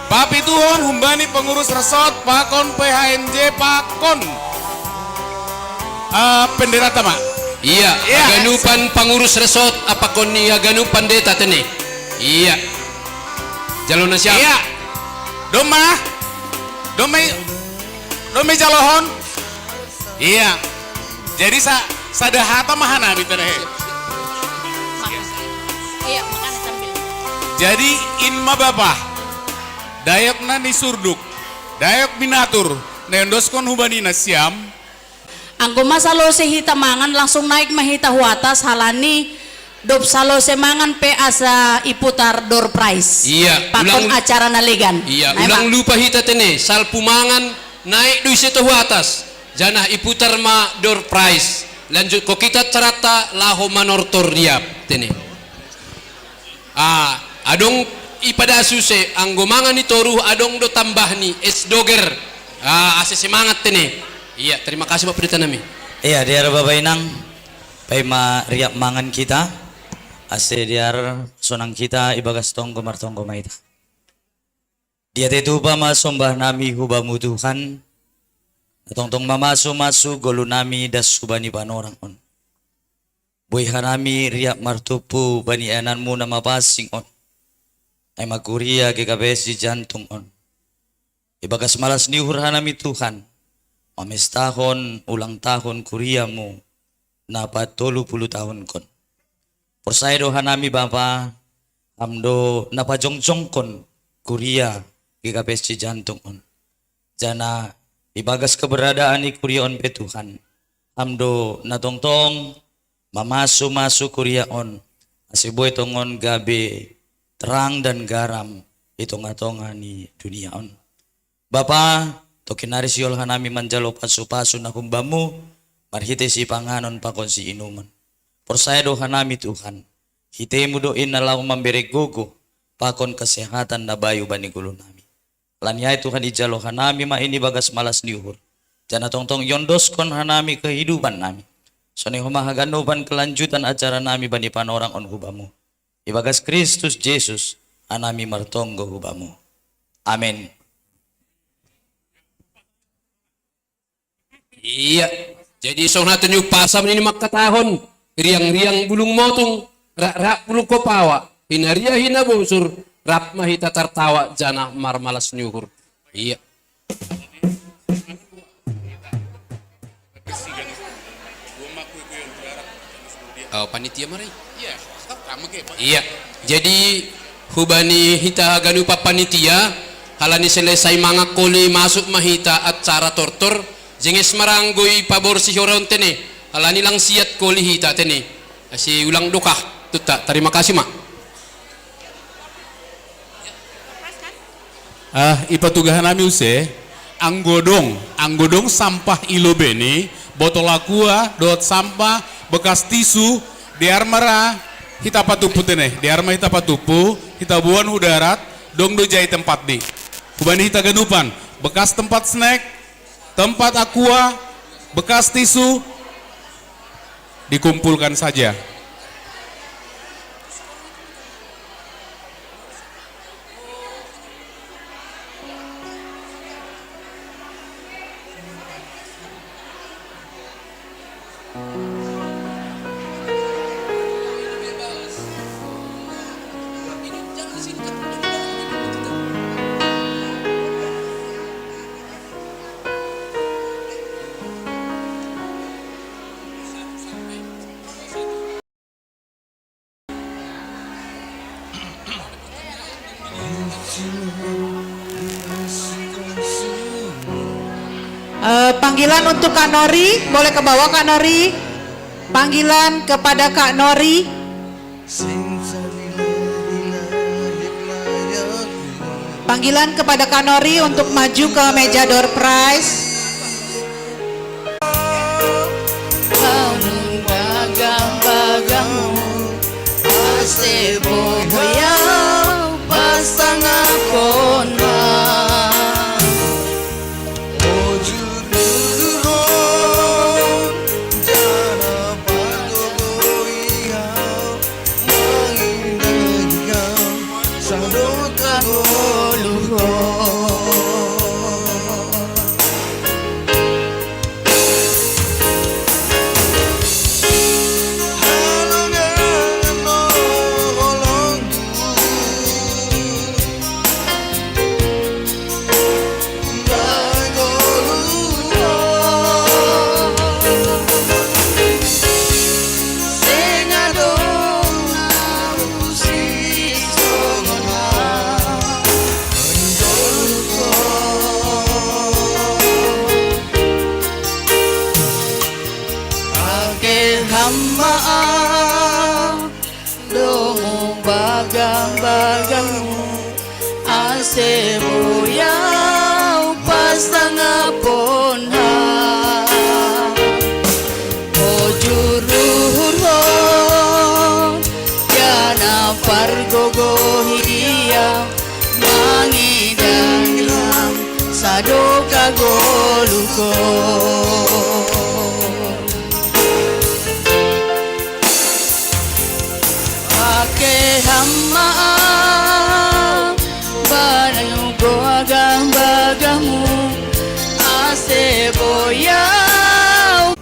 Papituhon humbani pengurus resort pakon P H N J pakon, eh, pendeta, Mak. Iya, iya. Haganupan pangurus resort, apakon ni haganup pandeta tene. Iya. Jalo na siap. Iya. Domma. Domma i-, domma i jalohon. Iya. Jadi sa-, sada hata ma hanami tene he. Iya, makana sambil. Jadi, in ma bapa. Dayok na ni surduk. Dayok binatur. Na iondoskon hubani nasiam. Anggo ma salose hita mangan, langsung naik ma hita hu atas, halani dob salose mangan pe asa iputar door prize. Iya, pakon ulang, acara na legan. Iya, naik ulang ma. Lupa hita tene, salpu mangan, naik do ise to hu atas. Janah iputar ma door prize. Lanjutkon hita acaranta laho manortor riap tene. Ah, adong ipadas use, anggo mangan ni toruh adong do tambah ni es doger. Ah, ase semangat tene. Iya, terima kasih, Pak Pendeta nami. Iya, dear Bapa Inang, paima riap mangan hita, ase dear sonang hita ibagas tonggo martonggo ma hita. Dia tetu pamasombah nami hu Bamu Tuhan, na tongtong mamasu-masu golu nami das hubani panorang on. Boi hanami riap martumpu bani iananmu na mapansing on, ai ma kuria G K P S di Jantung on. Ibagas malas ni uhur hanami Tuhan, mamestahon ulang tahun kuriamu na patolu puluh tahunkon. Porsaya do hanami Bapa, Ham do na pajongjongkon kuria G K P S di Jantung on. Janah ibagas keberadaan ni kuria on pe Tuhan, Ham do na tongtong mamasu-masu kuria on, ase boi tongon gabe terang dan garam i tongah-tongah ni dunia on. Bapa, tongkin nari sihol hanami manjalo pasu-pasu na humbamu, marhite sipanganon pakon siinumon. Porsaya do hanami Tuhan, hitemu do in na laho mambere gogo pakon kesehatan na bayu bani golu nami. Lani ai Tuhan ijalo hanami ma in ibagas malas ni uhur. Janah tongtong iondoskon hanami kehidupan nami. Sonai homa haganupan kelanjutan acara nami bani panorang on hu Bamu. Ibagas Kristus Jesus, hanami martonggo hu Bamu. Amen. Iya. Jadi songon hata ni umpasa ma nini mangkatahon, riang-riang bulung motung, rap-rap bulung kopawa, hinaria hinabosur, rap ma hita tartawa janah marmalas ni uhur. Iya. Oh, panitia ma rai. Iya. Jadi hubani hita haganupan panitia, halani selesai mangan koli masuk ma hita acara tortor, jenges ma ra anggo ipaborsih on tene, halani lang siat koli hita tene. Ase ulang dokah, tutta, tarima kasih ma. Ah, ipatugah nami use, anggo dong, anggo dong sampah i lobei ni, botol aqua, dohot sampah, bekas tisu, dear ma ra hita patumpu tene, dear ma hita patumpu, hita boan hu darat, dong do jai tempatni. Hubani hita ganupan, bekas tempat snack, tempat aqua, bekas tisu, dikumpulkan saja. Eh, panggilan untuk Kak Nori, boleh ke bawah, Kak Nori. Panggilan kepada Kak Nori. Panggilan kepada Kak Nori untuk maju ke meja door prize. Sado kagoluhon. Halongan no holong Ake hamba domu bagang-bagangmu, ase boyau pasangapon ha. Ojur ruhurhon, jana pargogohia, mangidangidan sado kagoluhon. Ake hamba banayu goagah bagamu, ase boyau.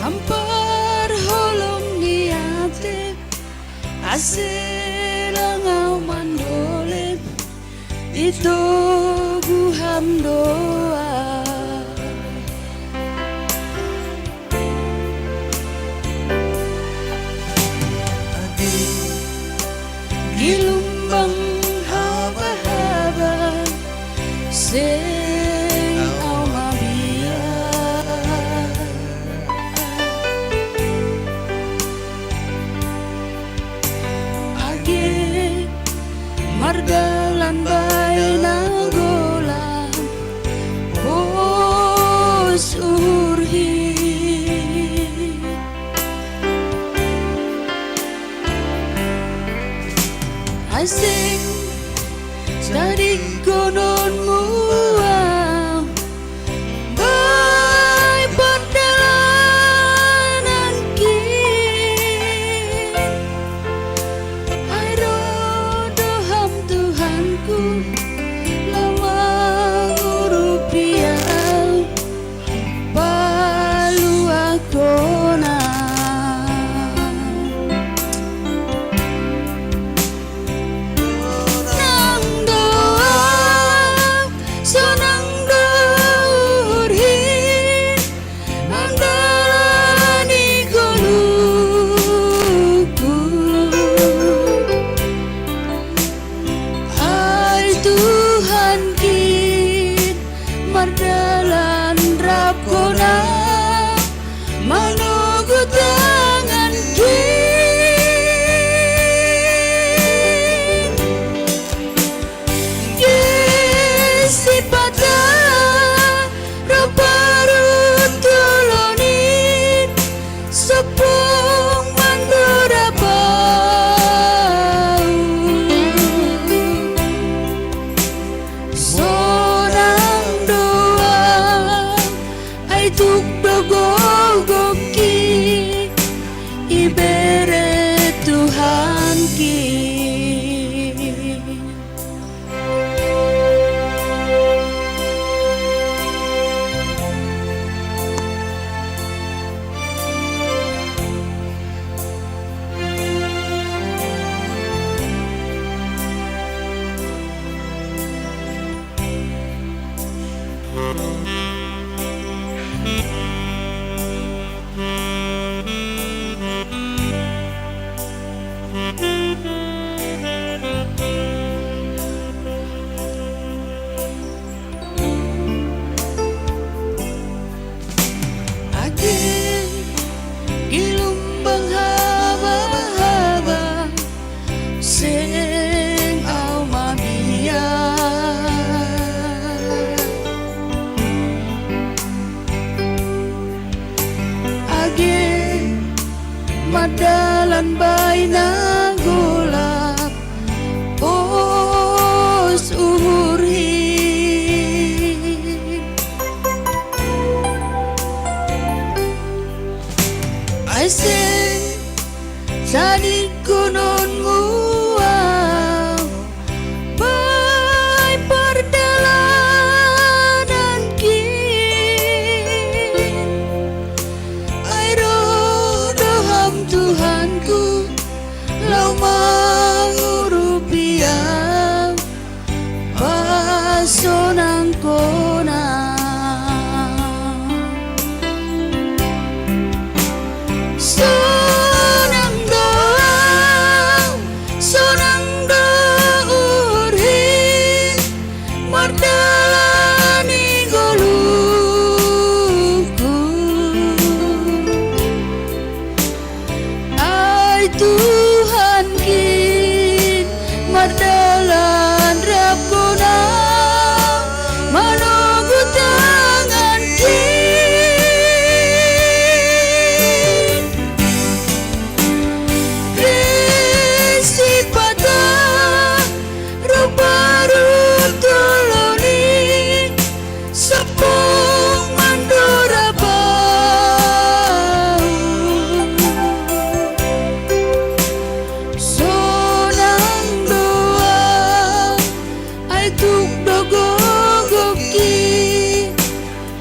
Ampar holong niate, ase langau mandolep, ito guham doa. Adi, gilumbang haba-haba, seng au mabia. Age mardalan baina gola, pos uhur hi. Ai seng jadi konon mua bai pardalanan ki. Ai ro doham Tuhanku, lau mangurupi au, paluahon au. Nang doa, sonang do uhur hi, mandalani goluhku. Ai Tuhan ki, mardalan rap kona, manogu tangan ki. Ges sipata ro parutulon in, sopung mandora bau. Sonang doa, ai tuk do gogok ki, ibere Tuhan ki. Age gilumbang haba-haba, seng au mabia. Age mardalan baina gola, pos uhur hi. Ai seng jadi konon mua bai pardalanan ki. Ai ro doham Tuhanku, lau mangurupi au, pasonang kona. Sonang doa, sonang do uhur hi, mardalani goluhku. Tuhan kin, mardalan rap kona, manogu tangan kin. Resi patah, rupa-rup toloni, sapong mandorabau. Sonang doa, ai tuk dogogoki,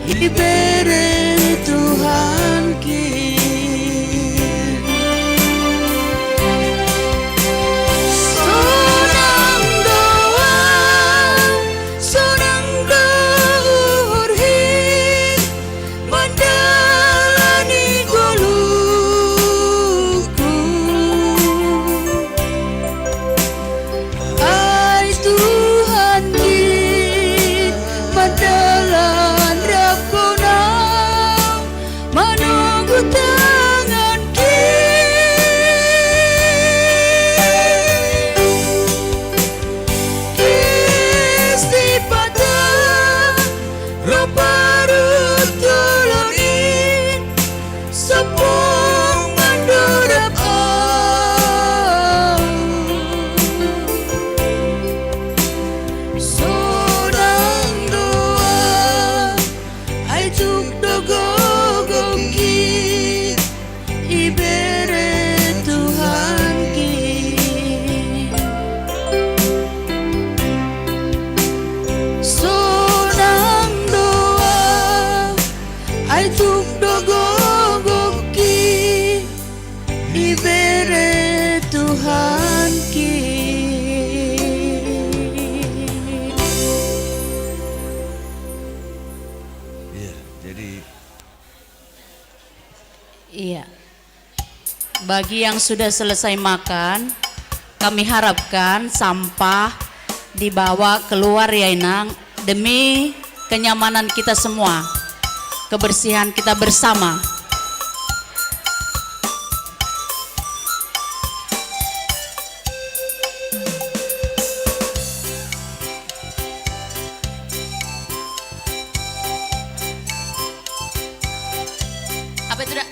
ibere Tuhan ki. Sonang doa, sonang doa uhur hi, mandalani goluku. Ai Tuhan ki, mardalan rap kona, manogu tangan ki. Resi patah, rupa-rup toloni, sapong mandorabau. Sonang doa, ai tuk dogogoki, ibere Tuhan ki. Sonang doa, ai tuk dogogoki, ibere Tuhan ki. Iya, jadi Iya. Bagi yang sudah selesai makan, kami harapkan sampah dibawa keluar ya, Inang, demi kenyamanan kita semua, kebersihan kita bersama. Apa itu, Dak?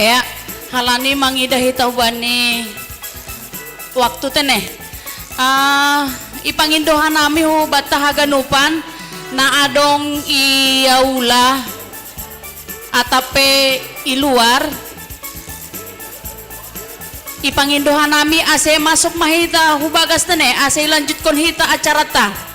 Ya, halani mangida hita hubani waktu te ne. Ah, ipangindohan nami hu banta haganupan na adong i aula atape i luar. Ipangindohan nami ase masuk ma hita hu bagas te ne, ase ilanjutkon hita acarata.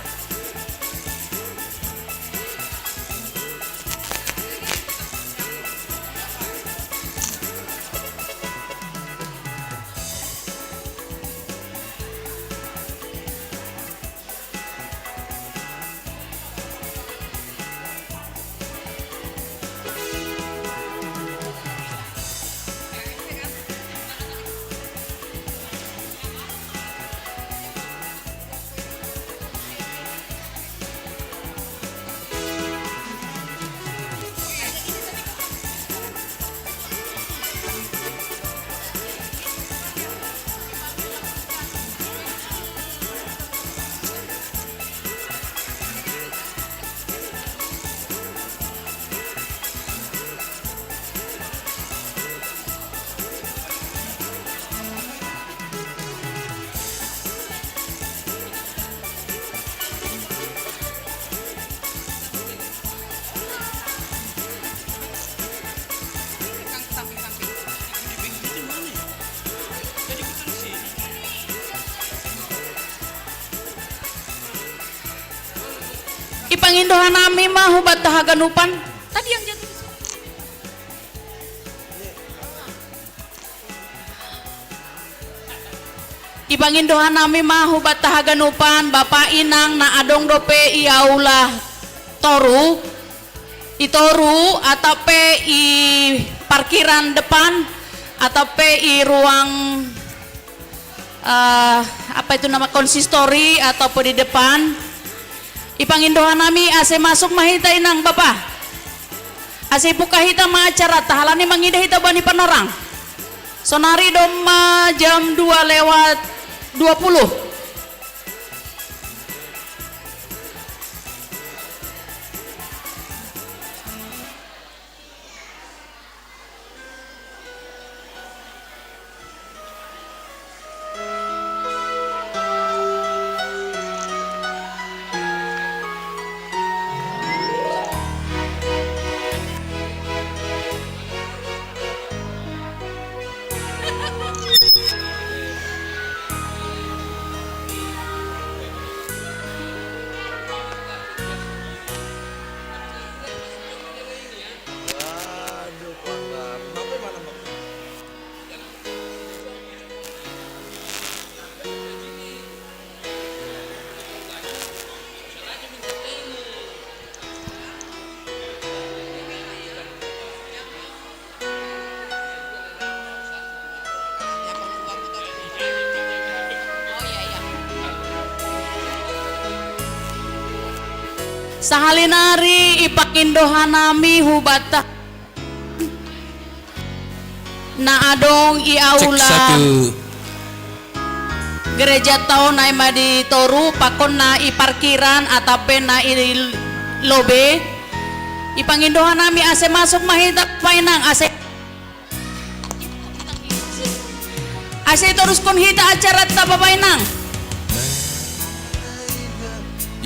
Ipangindohan nami ma hu banta haganupan. Tadi yang jatuh. Ipangindohan nami ma hu banta haganupan, bapa inang, na adong dope i aula toru, i toru atape i parkiran depan, atape i ruang, eh, apa itu nama, konsistori atape di depan. Ipangindohan nami ase masuk ma hita inang bapa. Ase ibuka hita ma acarata halani mangida hita bani panorang. Sonari domma jam dua lewat dua puluh. Sahali nari ipangindohan nami hu banta na adong i aula gereja ta on, na i ma di toru, pakon na i parkiran atape na i lobe. Ipangindohan nami ase masuk ma hita bapa inang, ase, ase itoruskon hita acarata bapa inang.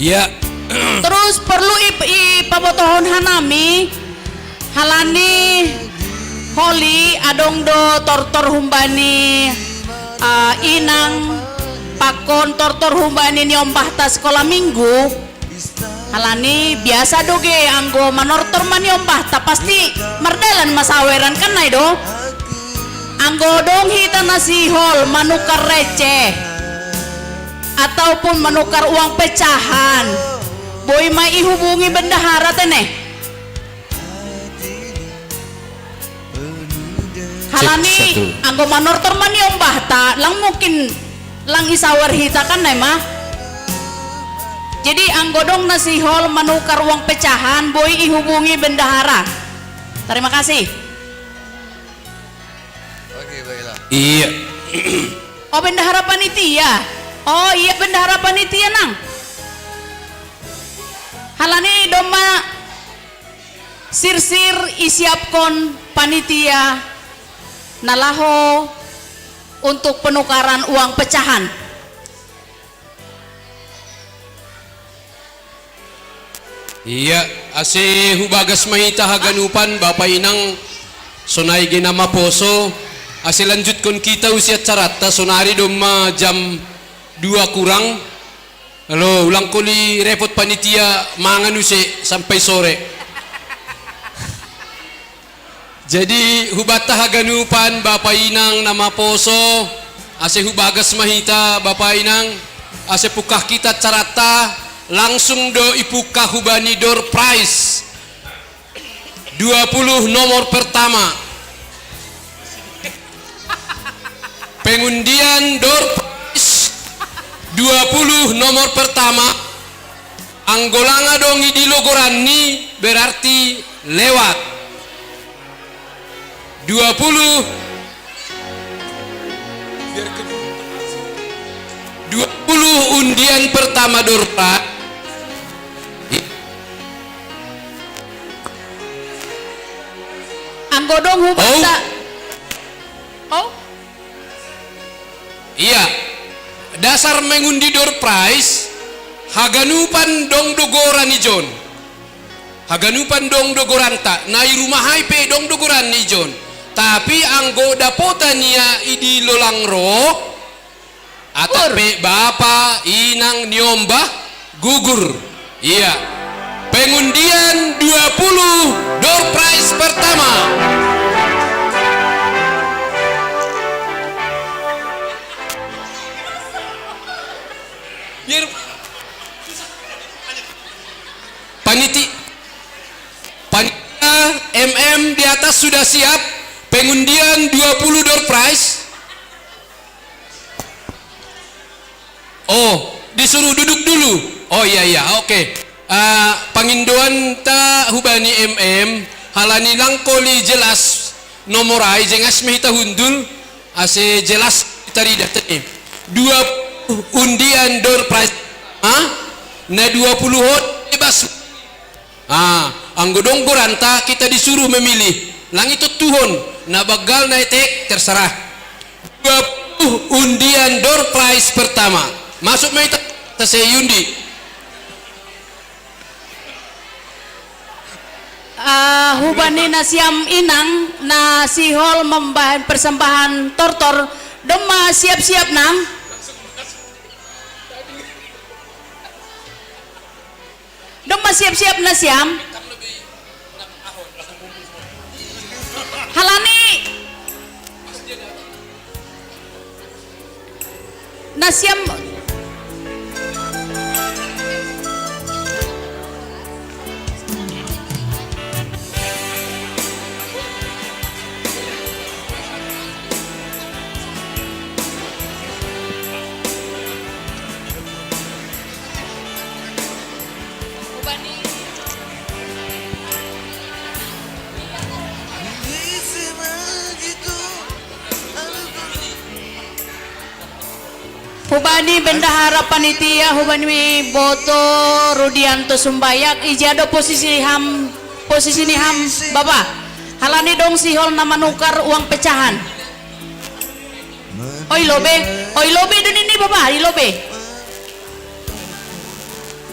Iya. Terus perlu ip-, ipabotohon hanami, halani holi adong do tortor humbani, ah, inang, pakon tortor humbani niombahta sekolah minggu. Halani biasa do ge anggo manortor ma niombahta pasti mardalan ma saweran kan nai do. Anggo dong hita na sihol manukar receh ataupun manukar uang pecahan, boi ma ihubungi bendahara te ne. Halani anggo manortor ma niombahta, lang mungkin lang isawer hita kan nai ma. Jadi anggo dong na sihol manukar uang pecahan, boi ihubungi bendahara. Terima kasih. Oke, baiklah. Iya. Oh, bendahara panitia. Oh iya, bendahara panitia nang. Halani domma sirsir isiapkon panitia Na laho untuk penukaran uang pecahan. Iya, ase hubagas ma hita haganupan, Bapa Inang, sonai ge na maposo, ase lanjutkon hita usi acaranta, sonari domma jam dua kurang. Alo, ulang koli repot panitia mangan use sampai sore. Jadi, hubanta haganupan, Bapa Inang na maposo, ase hubagas ma hita, Bapa Inang, ase pungkah hita acaranta, langsung do ipungkah hubani door prize. Dua puluh nomor pertama. Pengundian door prize dua puluh nomor pertama. Anggo langa dong i di logoranni, berarti lewat. Dua puluh, dua puluh undian pertama door prize. Anggo dong hubanta. Oh. Oh? Iya. Dasar mengundi door prize, haganupan dong do goran ijon. Haganupan dong do goranta, na i rumah ai pe dong do goran ijon. Tapi anggo dapotan ia i di lolang ro, atap pe bapa, inang, niombah, gugur. Iya. Pengundian dua puluh, door prize pertama. Biar paniti-, panitia M M di atas sudah siap. Pengundian dua puluh door prize. Oh, disuruh duduk dulu. Oh, iya, iya, oke. Ah, pangindoanta hubani M M, halani lang koli jelas nomor ai, jengas ma hita hundul, ase jelas tarida te. Dua puluh undian door prize. Ha? Na dua puluh on bebas. Ah, anggo dong goranta, kita disuruh memilih. Lang i tontuhon, na banggal na etek, terserah. Dua puluh undian door prize pertama. Masuk ma hita, ta sai undi. Ah, hubani nasiam inang, na sihol membahen persembahan tortor, domma siap-siap nang? Domma siap-siap nasiam? Halani nasiam. Hubani bendahara panitia, hubani boto Rudianto Sumbayak, ija do posisi ham, posisi ni ham, Bapa? Halani dong sihol na manukar uang pecahan. Oi lobe, oi lobe do ninna i, Bapa, i lobe.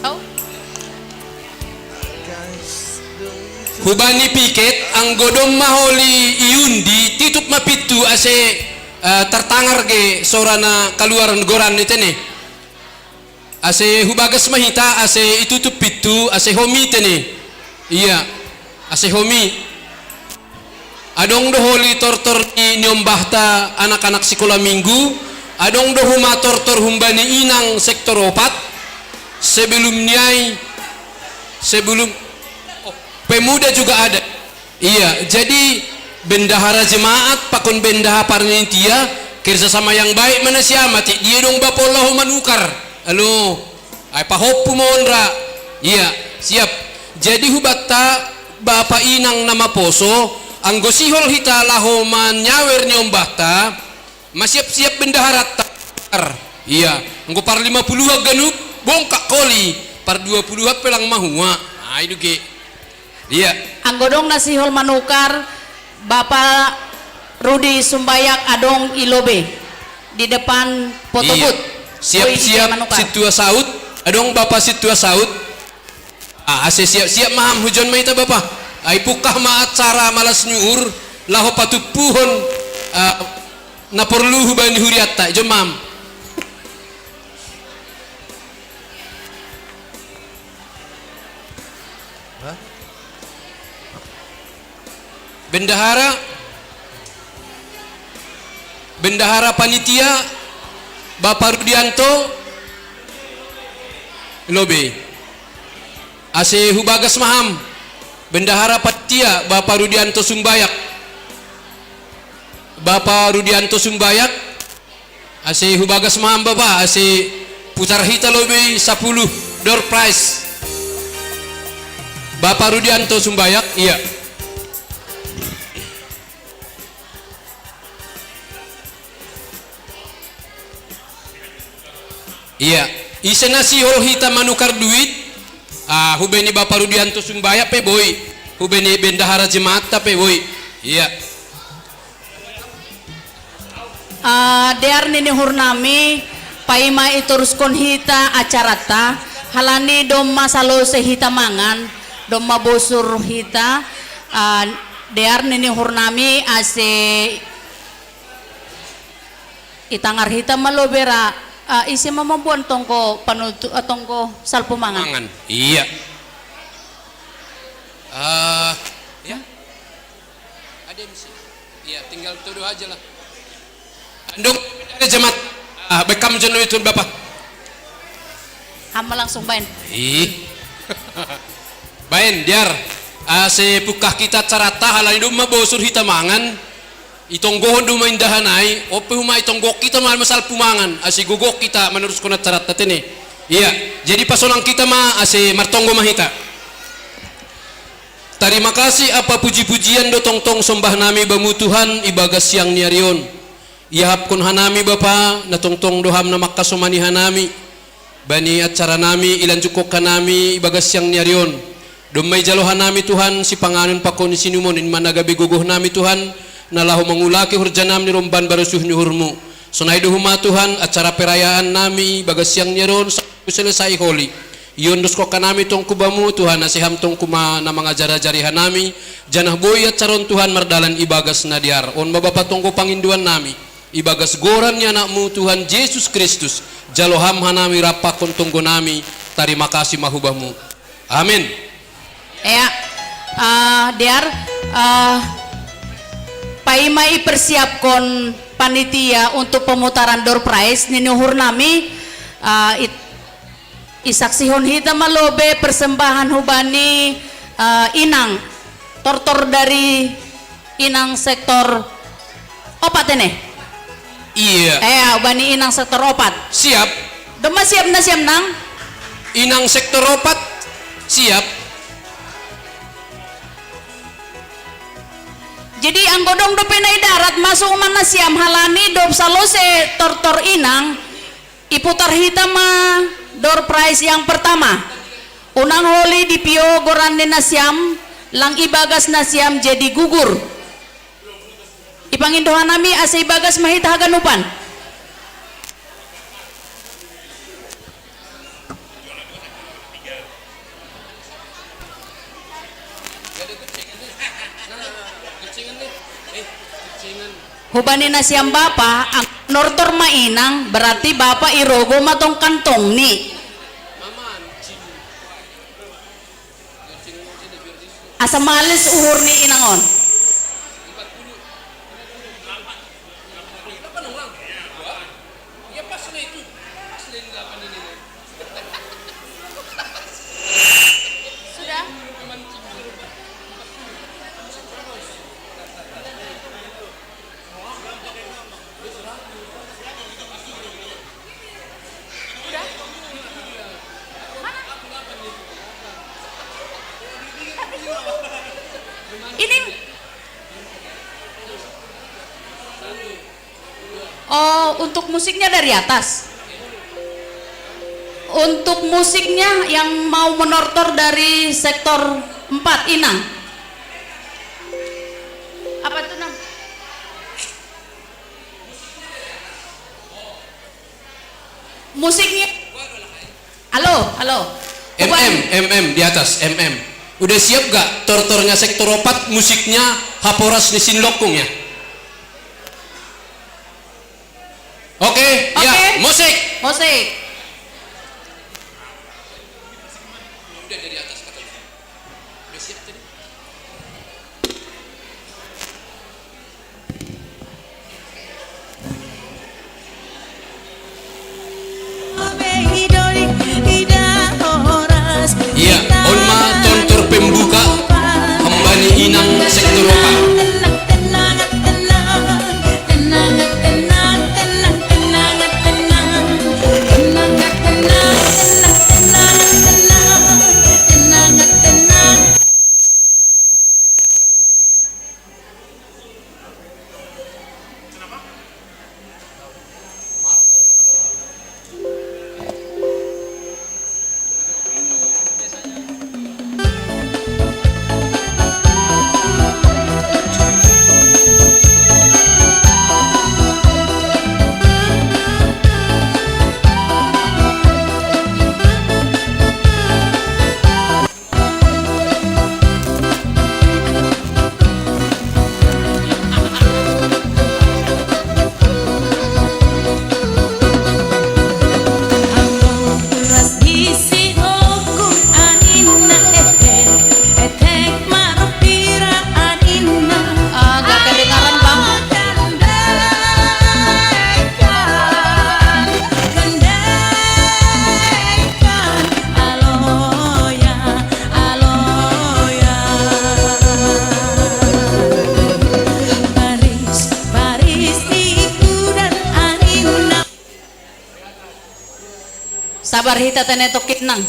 Au. Hubani piket, anggo domma holi i undi, titup ma pintu ase, eh, tertangar ge sora na kaluar goran i tene. Ase hubagas ma hita, ase itutup pintu, ase homi tene. Iya, ase homi. Adong do holi tortor ni niombahta anak-anak sikola minggu, adong do homa tortor humbani inang sektor opat, sebelum ni ai, sebelum, oh, pemuda juga ada. Iya, jadi bendahara jemaat pakon bendahara panitia, kerjasama yang baik ma nasiam, atik dia dong bapa on laho manukar. Alo, ai pahompu ma on ra. Iya, siap. Jadi hubanta bapa inang na maposo, anggo sihol hita laho manyawer niombahta, masiap-siap bendaharanta. Iya, anggo par lima puluh an ganup, bongkak holi, par dua puluh an pe lang mahua. Ai do ge. Iya. Anggo dong na sihol manukar, Bapa Rudi Sumbayak adong i lobi di depan Potobut. Iya. Siap-siap. Sintua Saut. Adong Bapa Sintua Saut. Ah, ase siap-siap ma ham, hujon ma hita Bapa. Ai pungkah ma acara malas ni uhur laho patumpuhon, ah, na porlu hubani hurianta, jom ma ham. Bendahara, bendahara panitia, Bapa Rudianto, lobi. Ase hubagas ma ham, bendahara panitia, Bapa Rudianto Sumbayak. Bapa Rudianto Sumbayak, ase hubagas ma ham Bapa, ase putar hita lobi sapuluh door prize. Bapa Rudianto Sumbayak, iya. Iya, ise na sihol hita manukar duit, ah, hubani Bapa Rudianto Sumbayak pe boi, hubani bendahara jemaatta pe boi. Iya. Ah, dear nini uhurnami, paima itoruskon hita acaranta, halani domma salose hita mangan, domma bosur hita, ah, dear nini uhurnami ase itangar hita ma lobi ra, ah, ise ma mamboan tonggo panutu-, ah, tonggo salpu mangan. Mangan. Iya. Ah, ya. Ada M C. Iya, tinggal tuduh aja lah. Andong, ada jemaat. Ah, bekam jeno itu Bapak. Ham ma langsung baen. Ih. Baen, dear. Ah, ase pungkah hita acaranta halani domma bosur hita mangan. Itonggohon do ma indahan ai, on pe homa itonggok hita ma salpu mangan, ase gogok hita maneruskon acaranta tene. Iya, jadi pasonang hita ma ase martonggo ma hita. Tarima kasih ampa puji-pujian do tongtong sombahnami Bamu Tuhan ibagas siang ni ari on. Iahapkon hanami Bapa, na tongtong do Ham na mangkasomani hanami. Bani acaranami ilanjutkon hanami ibagas siang ni ari on. Domma ijalo hanami Tuhan, sipanganon pakon sinumon in ma na gabe gogohnami Tuhan, na laho mangulaki horjanami di romban barosuh ni uhurMu. Sonai do homa Tuhan, acara perayaannami ibagas siang ni ari on, sampe selesai holi. Iondoskon hanami tong tu Bamu Tuhan, ase Ham tong tu ma na mangajar-ajari hanami, janah boi acara on Tuhan mardalan ibagas na dear. On ma Bapa tonggo pangindoannami. Ibagas goran ni AnakMu Tuhan Jesus Kristus, jalo Ham hanami rap pakon tonggonami, tarima kasih ma hu Bamu. Amin. Ya, eh, dear, eh, paima ipersiapkon panitia untuk pemutaran door prize nini uhurnami, eh, it-, isaksihon hita ma lobi persembahan hubani, eh, inang, tortor dari inang sektor opat ini. Iya. Eh, hubani inang sektor opat. Siap. Domma siap nasiam nang? Inang sektor opat siap. Jadi anggo dong dope na i darat masuk ma nasiam halani dob salose tortor inang, iputar hita ma door prize yang pertama. Unang holi dipio goran ni nasiam, lang ibagas nasiam jadi gugur. Ipangindo hanami ase ibagas ma hita haganupan. Hubani nasiam Bapa, anggo nortor ma inang, berarti Bapa irogo ma tong kantongni. Asa males uhur ni inang on. Sudah? Udah? Mana? Ini. Oh, untuk musiknya dari atas. Untuk musiknya yang mau menortor dari sektor empat, Inang. Apa itu, Nang? Musiknya. Halo, halo. M M, M M di atas, M M. Udah siap gak tortornya sektor opat, musiknya Haporas ni Sinlokung ya? Oke, ya, oke. Musik. Musik. Udah dari atas katanya. Udah siap tadi. Iya, on ma tontor pembuka, hamba ni Inang sektor opat. Agak kedengaran, Bang. Sabar hita tene toke Inang.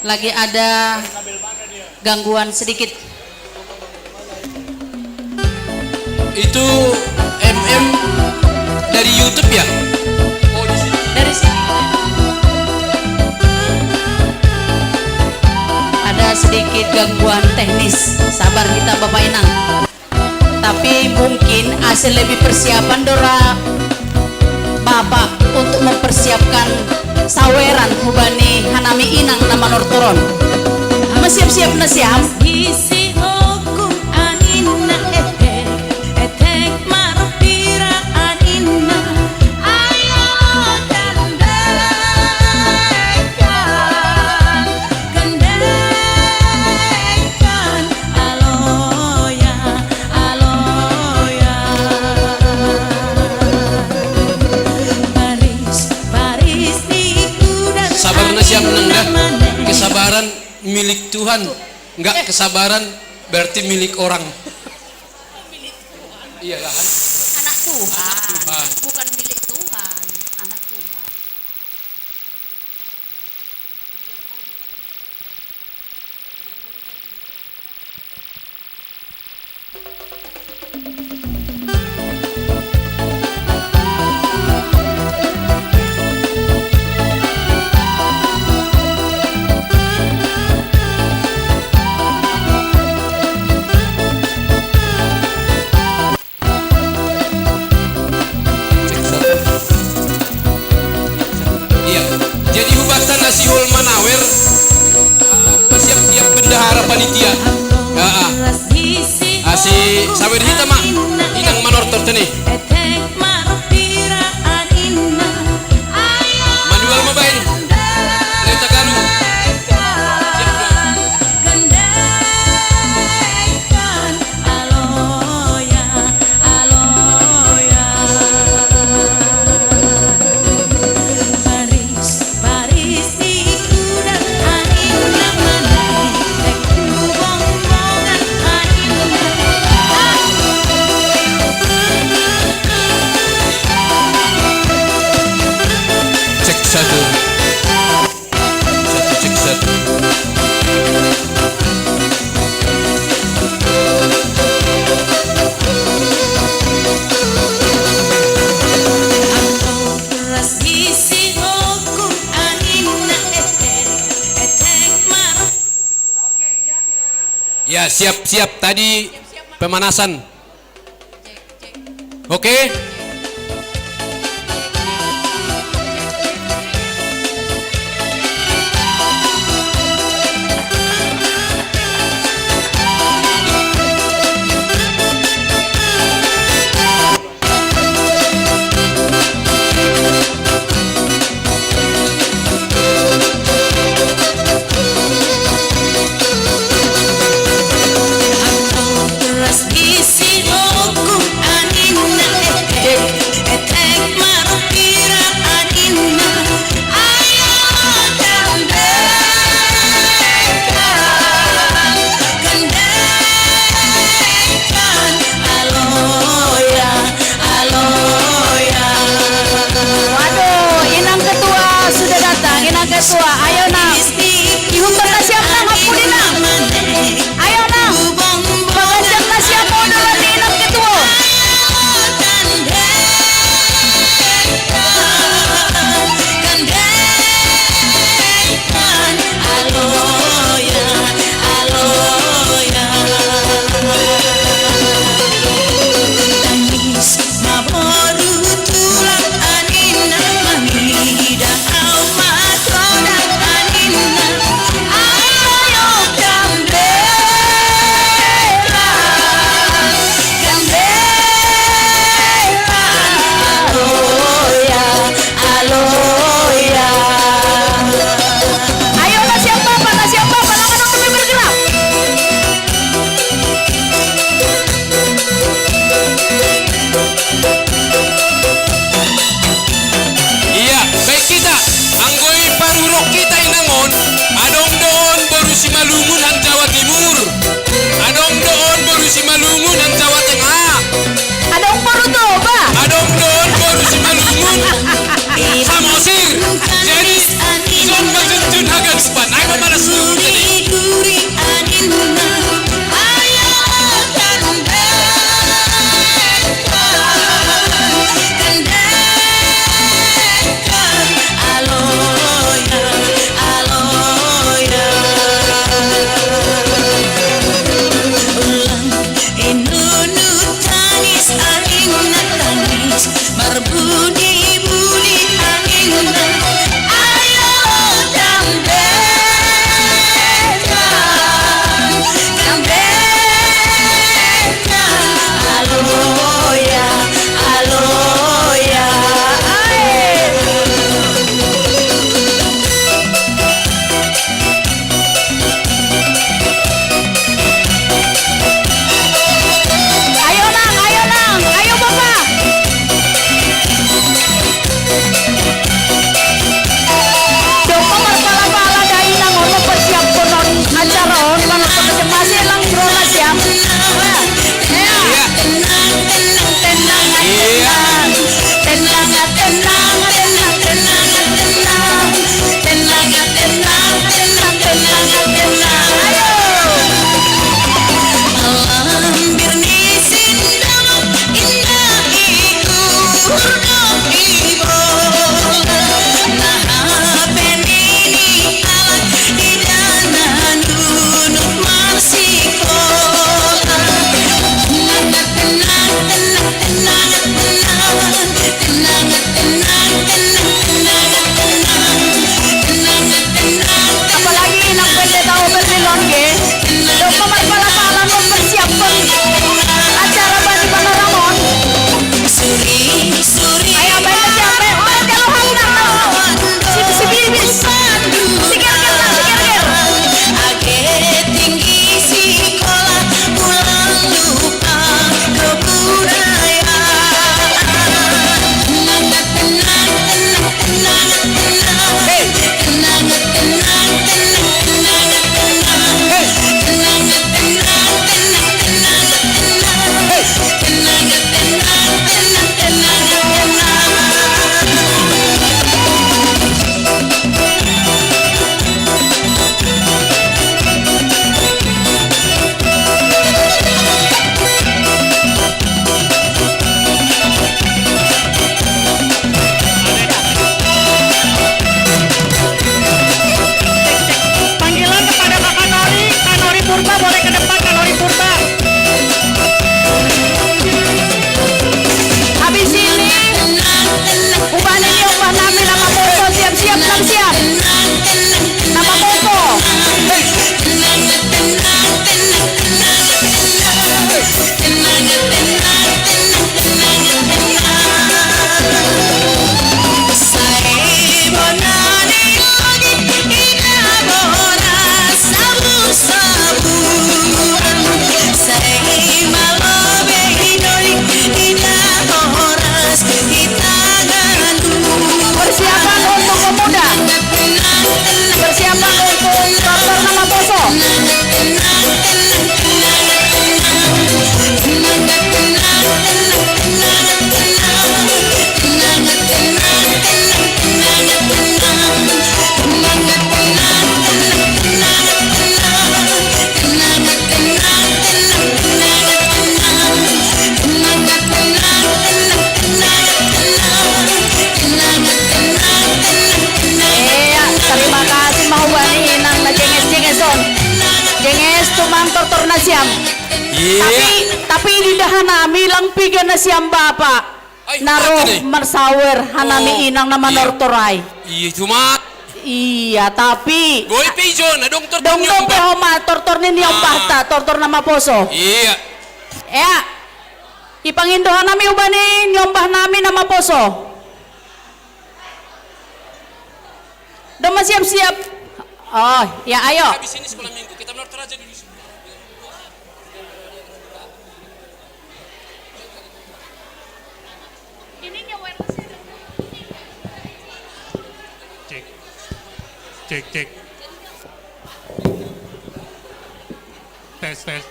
Lagi ada gangguan sedikit. Itu M M dari YouTube ya? Oh, di sini. Dari sini. Ada sedikit gangguan teknis. Sabar hita Bapak Inang. Tapi mungkin ase lebih persiapan dora Bapak untuk mempersiapkan saweran hubani hanami Inang na manortor on. Masiap-siap na siam? Sabar na siam nang dah. Kesabaran milik Tuhan. Enggak, kesabaran berarti milik orang. Iyalah. Anak Tuhan. Bukan milik Tuhan. Anak Tuhan. Iya. Jadi hubatan asi hol manawer, ah, siap-siap bendahara panitia. Heeh. Asi sawer hita ma, Inang manortor tene. Manual mabaen. Reta Galuh. Siap, Bro. Cek satu. Satu, cek satu. Ya, siap-siap. Tadi pemanasan. Oke. Iya. Tapi, tapi ini dah hanami lang piga na siam bapa. Ay, naroh mati deh. Marsawer hanami. Oh, inang na iya. Manortor ai. Iya, cuma. Iya, tapi. Goy pe ijo na dong tortor. Dong, dong pe homa tortor ni niombah ta, tortor na maposo. Iya. Ya. Ipangindo hanami uba ni niombah nami na maposo. Dong masiap-siap. Oh, ya, ayo. Habis ini sekolah minggu, kita menortor aja dulu. Ini nyawer. Cek. Cek, cek. Tes, tes.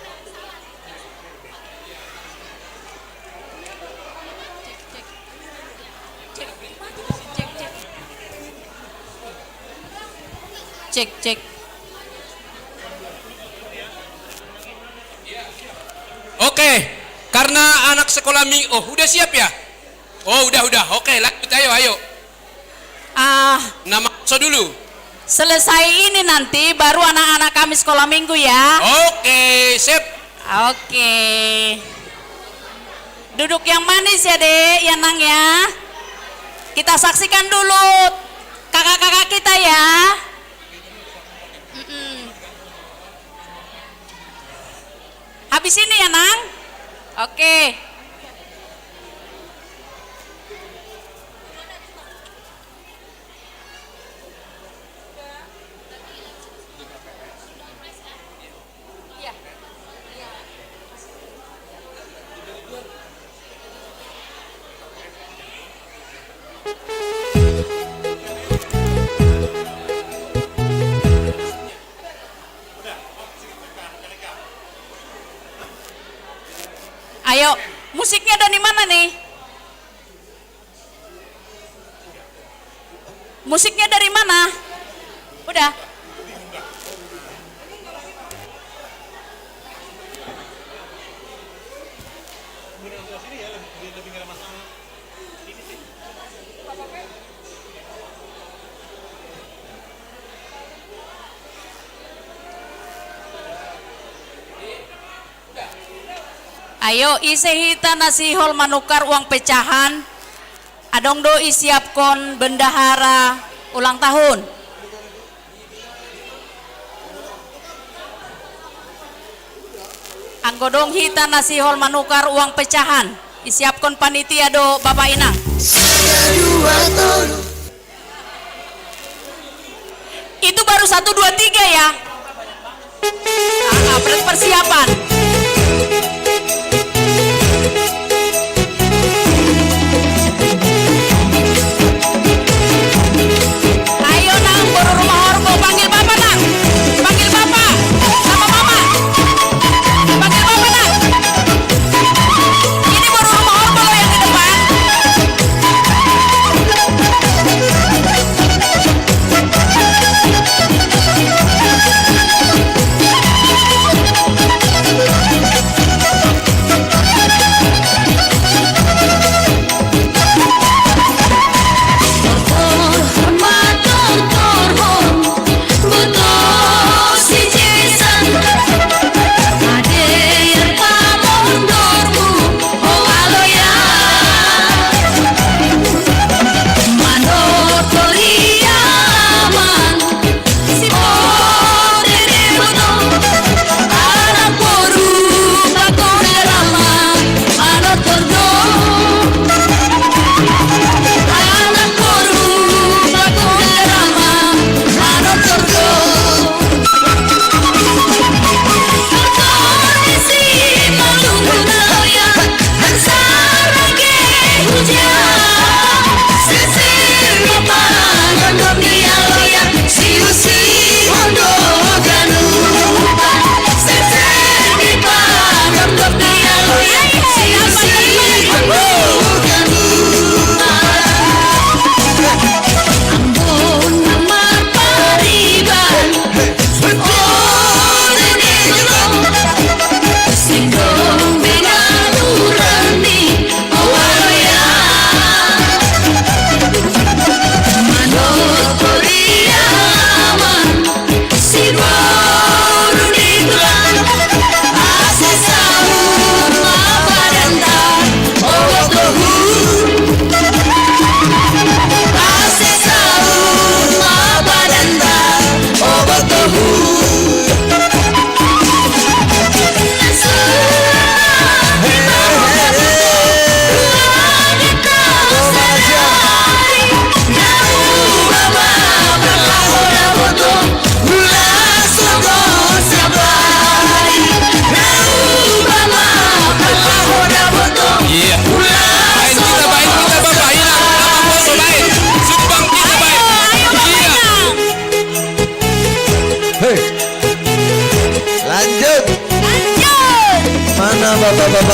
Cek, cek. Oke, karena anak sekolah mi-, oh, udah siap ya? Oh, udah, udah. Oke, lanjut, ayo, ayo. Ah, nama so dulu. Selesai ini nanti baru anak-anak kami sekolah minggu ya. Oke, sip. Oke. Duduk yang manis ya, Dek, ya, Nang, ya. Kita saksikan dulu kakak-kakak kita ya. Mm-mm. Habis ini ya, Nang. Oke. Ayo, musiknya dari mana nih? Musiknya dari mana? Udah. Ayo, ise hita na sihol manukar uang pecahan, adong do isiapkon bendahara ulang tahun. Anggo dong hita na sihol manukar uang pecahan, isiapkon panitia do Bapak Inang. Itu baru satu, dua, tiga ya. Ah, ah, per-, persiapan. Ayo, Nang, boru Rumah Horbo, panggil Bapak, Nang. Panggil Bapak. Sama Mama. Panggil Bapak, Nang. Ini baru Rumah Horbo loh yang di depan.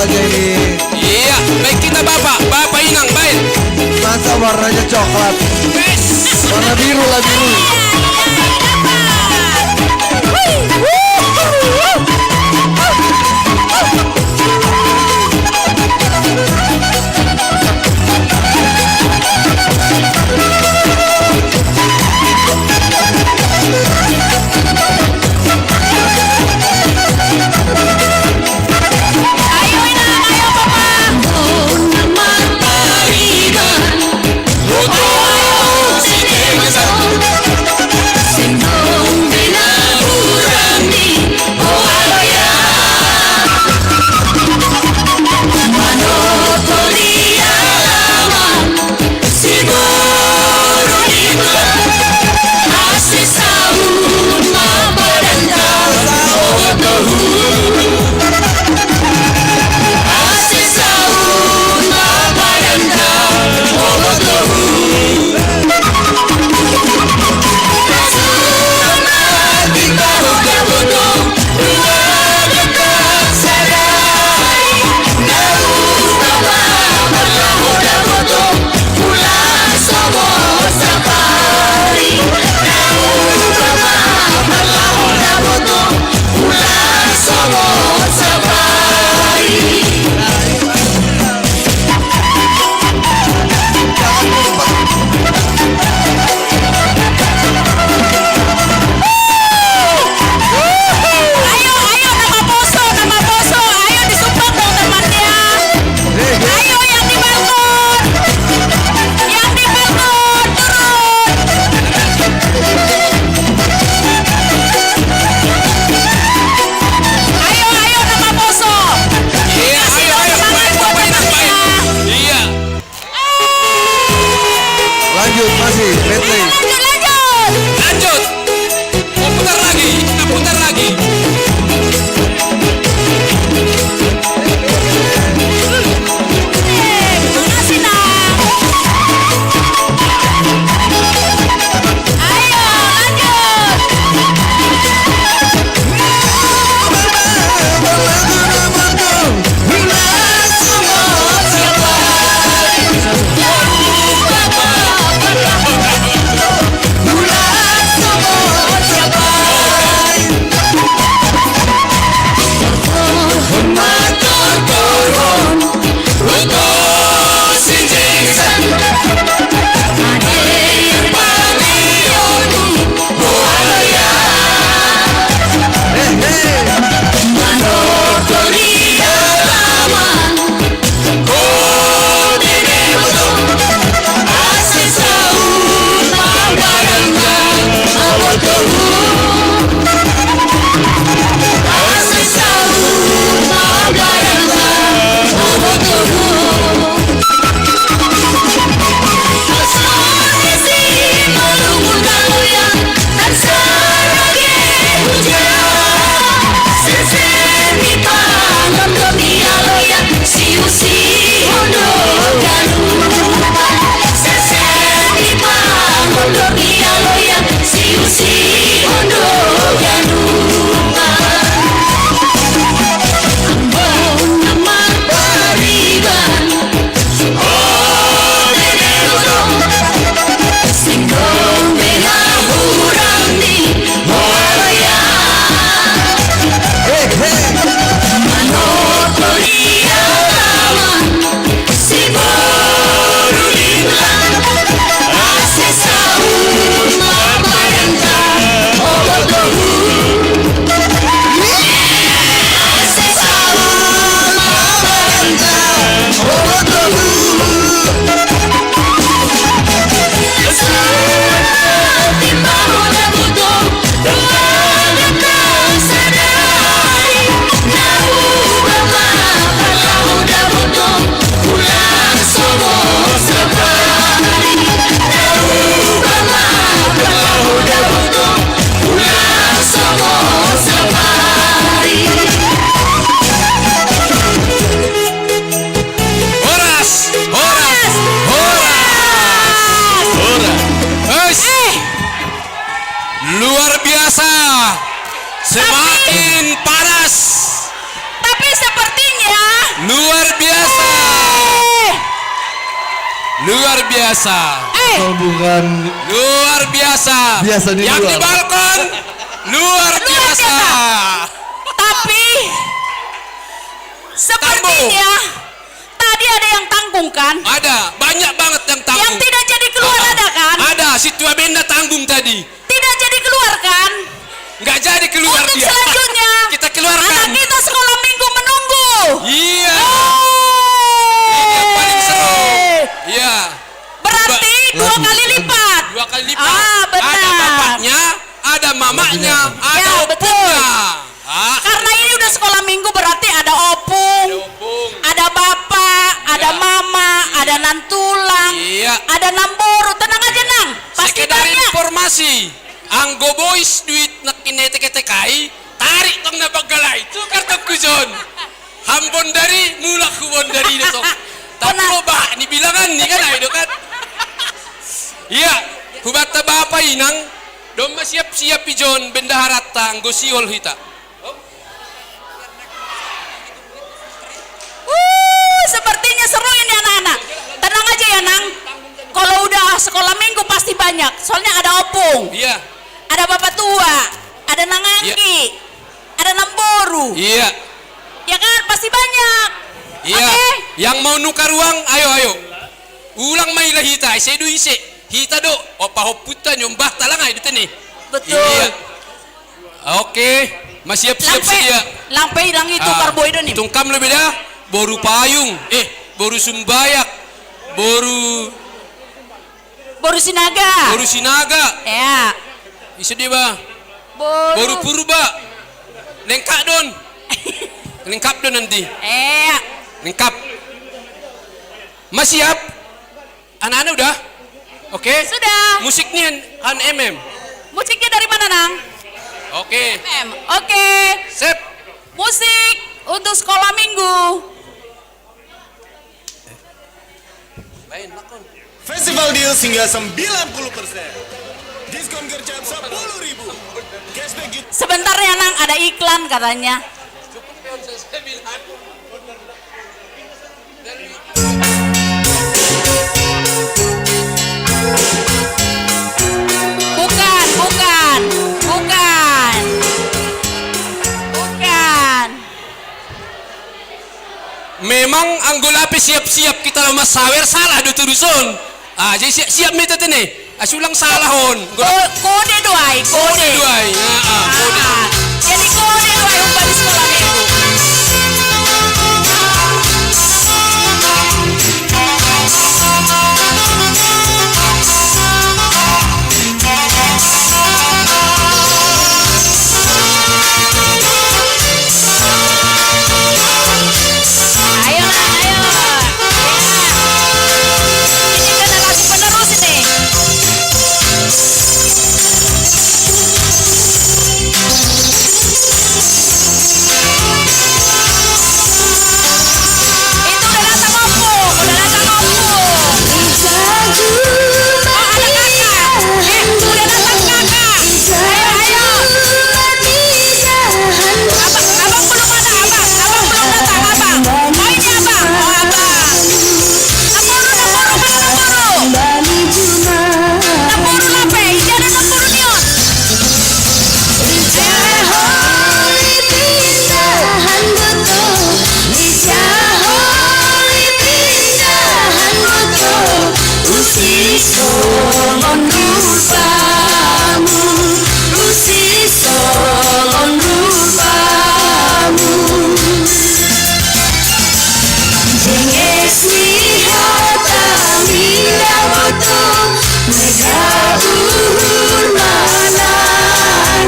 Jadi, iya, baik kita Bapak, Bapak Inang, baik. Masa warnanya coklat? Warna biru lah, biru. Ayo, ayo, nama poso, nama poso. Ayo disumbang dong temannya. Ayo yang di balkon. Yang di balkon, turun. Ayo, ayo, nama poso. Iya, ayo, ayo, semangat buat temannya. Iya. Lanjut, masih medley. Lanjut, lanjut. Lanjut. Mau putar lagi, kita putar lagi. Horas, horas, horas. Horas. Luar biasa. Semakin panas. Tapi sepertinya Luar biasa. Eh, Atau bukan luar biasa. Biasa di Yang luar. Di balkon luar biasa. Tapi sepertinya tadi ada yang tanggung, kan? Ada, banyak banget yang tanggung. Yang tidak jadi keluar ada, kan? Ada, si Tua Benda tanggung tadi. Tidak jadi keluar, kan? Nggak jadi keluar. Untuk dia. Selanjutnya, kita keluarkan. Anak kita sekolah minggu menunggu. Iya. Oh. Ini yang paling seru. Iya. Berarti dua kali lipat. Dua kali lipat. Ah, benar. Ada bapaknya, ada mamanya, ada opungnya. Ya, betul. Ah. Karena ini udah sekolah minggu, berarti ada opung, ada opung, ada bapak, ada mama, ada nantulang, iya, ada namboru. Tenang aja, Nang. Pasti sekedar banyak. Informasi. Anggo boys duit nak inete ketekai, tarik tong na paggalai. Tukar tong kujon. Hambon dari, mulak hubon dari itu tong. Tapi lo bah, ni bilangan ni kan, ayo kan. Iya, hubatta bapa inang, domma siap-siap ijon bendaharatta anggo siol hita. Wuh, sepertinya seru ini anak-anak. Tenang aja ya, Nang. Kalau udah sekolah minggu pasti banyak. Soalnya ada opung. Iya. Ada bapak tua. Ada nang anggi. Iya. Ada namboru. Iya. Ya kan, pasti banyak. Iya. Oke. Yang mau nukar uang, ayo, ayo. Ulang mai lah hita, ise du ise. Hita do, opa hoputa nyombah talang ai du tene. Betul. Iya. Oke, masiap-siap lampe, sedia. Lampe ilang itu ah, parboy do nih. Tungkam lebih dah. Boru payung, eh, boru sumbayak, boru boru Sinaga. Boru Sinaga. Ya. Isu dia bah. Boru. Boru Purba. Lengkap don. Lengkap don nanti. Ya. Lengkap. Masiap. Anak-anak udah? Oke. Sudah. Musik nih kan M M. Musiknya dari mana, Nang? Oke. M M. Oke. Sip. Musik untuk sekolah minggu. Festival deal hingga sembilan puluh persen. Diskon gercep sepuluh ribu. Cashback juta. Sebentar ya, Nang, ada iklan katanya. Bukan, bukan, bukan. Bukan. Memang anggo lape siap-siap kita lo masawer, salah do turuson. Ah, jadi siap-siap mita tene. Ah, sulang salah on. Ko-, kode do ai, kode. Kode do ai. Ah, ah, kode. Ah, jadi kode do ai umpan sekolah minggu. Ayo, ayo. Ya. Ini generasi penerus ini. Itu udah datang opung, udah datang opung. Oh, ada kakak. Eh, udah datang kakak. Ayo, ayo. Abang, abang belum ada, abang. Abang belum datang, abang. Oh, ini abang. Oh, abang. Nemburu, nemburu, mana nemburu? Nemburu lape? Ija ada nemburu nion. Ija holi pindahan boto, ija holi pindahan boto, usi songon rupamu, usi songon rupamu. Jenges ni hata minda boto, mega uhur manangar,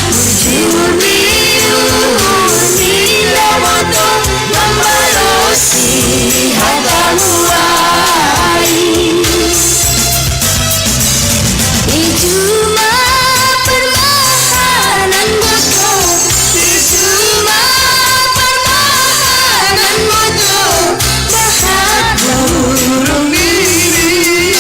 bujur ni uhur minda boto, mambalosi hatamu ai. Ijuma permahanan boto, ijuma permahanan boto, bahat burung diri.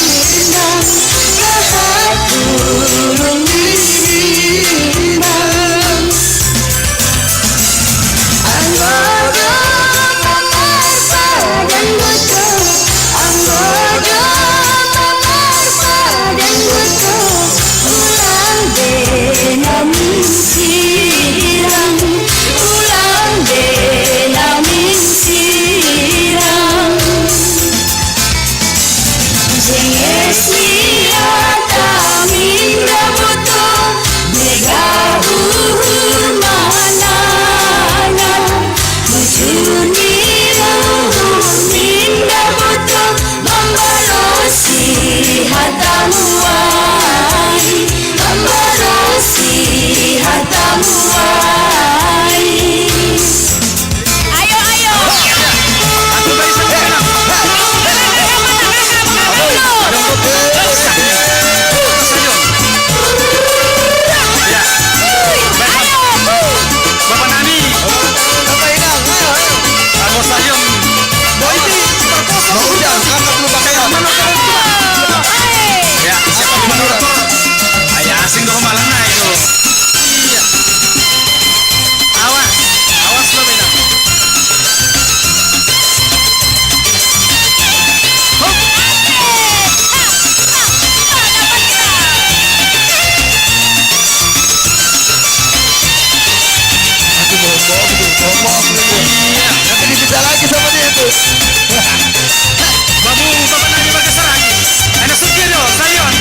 Yes, iya, taminda boto, dega uhur manangan. Bujur ni uhur minda boto, mambarosi hatamu ai, mambarosi hatamu ai. Ayo, ayo. Satu barisan ke kanan. Ada untuk, untuk sayur. Ya. Baik, Mas. Ayo. Bapak Nani. Bapak Inang, ayo, ayo. Bapak Sayun. Mau ini, mau hujan, angkat dulu pakai. Mana kalian? Ya, siapa di mana? Ayo, asing dong malam, nah, itu. Iya. Awas, awas lo, Beda. Hop. Aduh, bohong-bohong tuh, bohong-bohong tuh. Iya. Nanti dipisah lagi sama dia tuh. Babu, Bapak Nani pakai serang. Ada supir yo, Sayon.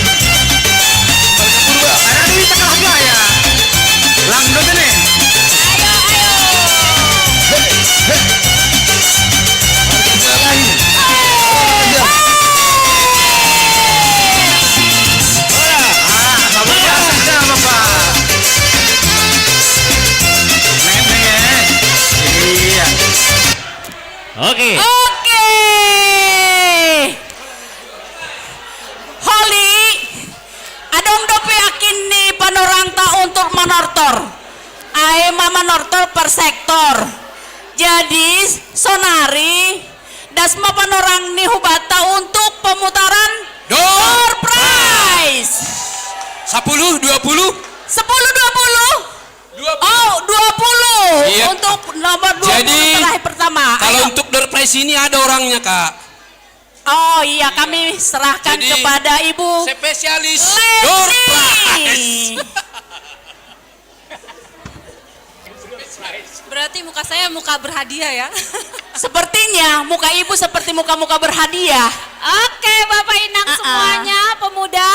Balik ke Purba. Ada duit tengah gaya. Langdut ini. Ayo, ayo. Hei, hei. Harga diri lagi. Hei. Hola. Ah, Bapak, Bapak. Neng, neng, eh. Iya. Oke. Oke. Holi, adong dope akin ni panorangta untuk manortor. Ae ma manortor per sektor. Jadi, sonari, das ma panorang ni hubata untuk pemutaran door prize. Sepuluh, dua puluh? Sepuluh, dua puluh? Dua puluh. Oh, dua puluh. Iya. Untuk nomor dua puluh. Jadi, terakhir pertama. Kalau untuk door prize ini ada orangnya, Kak. Oh iya, kami serahkan kepada Ibu spesialis Leni. Door prize. Berarti muka saya muka berhadiah ya? Sepertinya muka Ibu seperti muka-muka berhadiah. Oke, Bapak Inang semuanya, pemuda,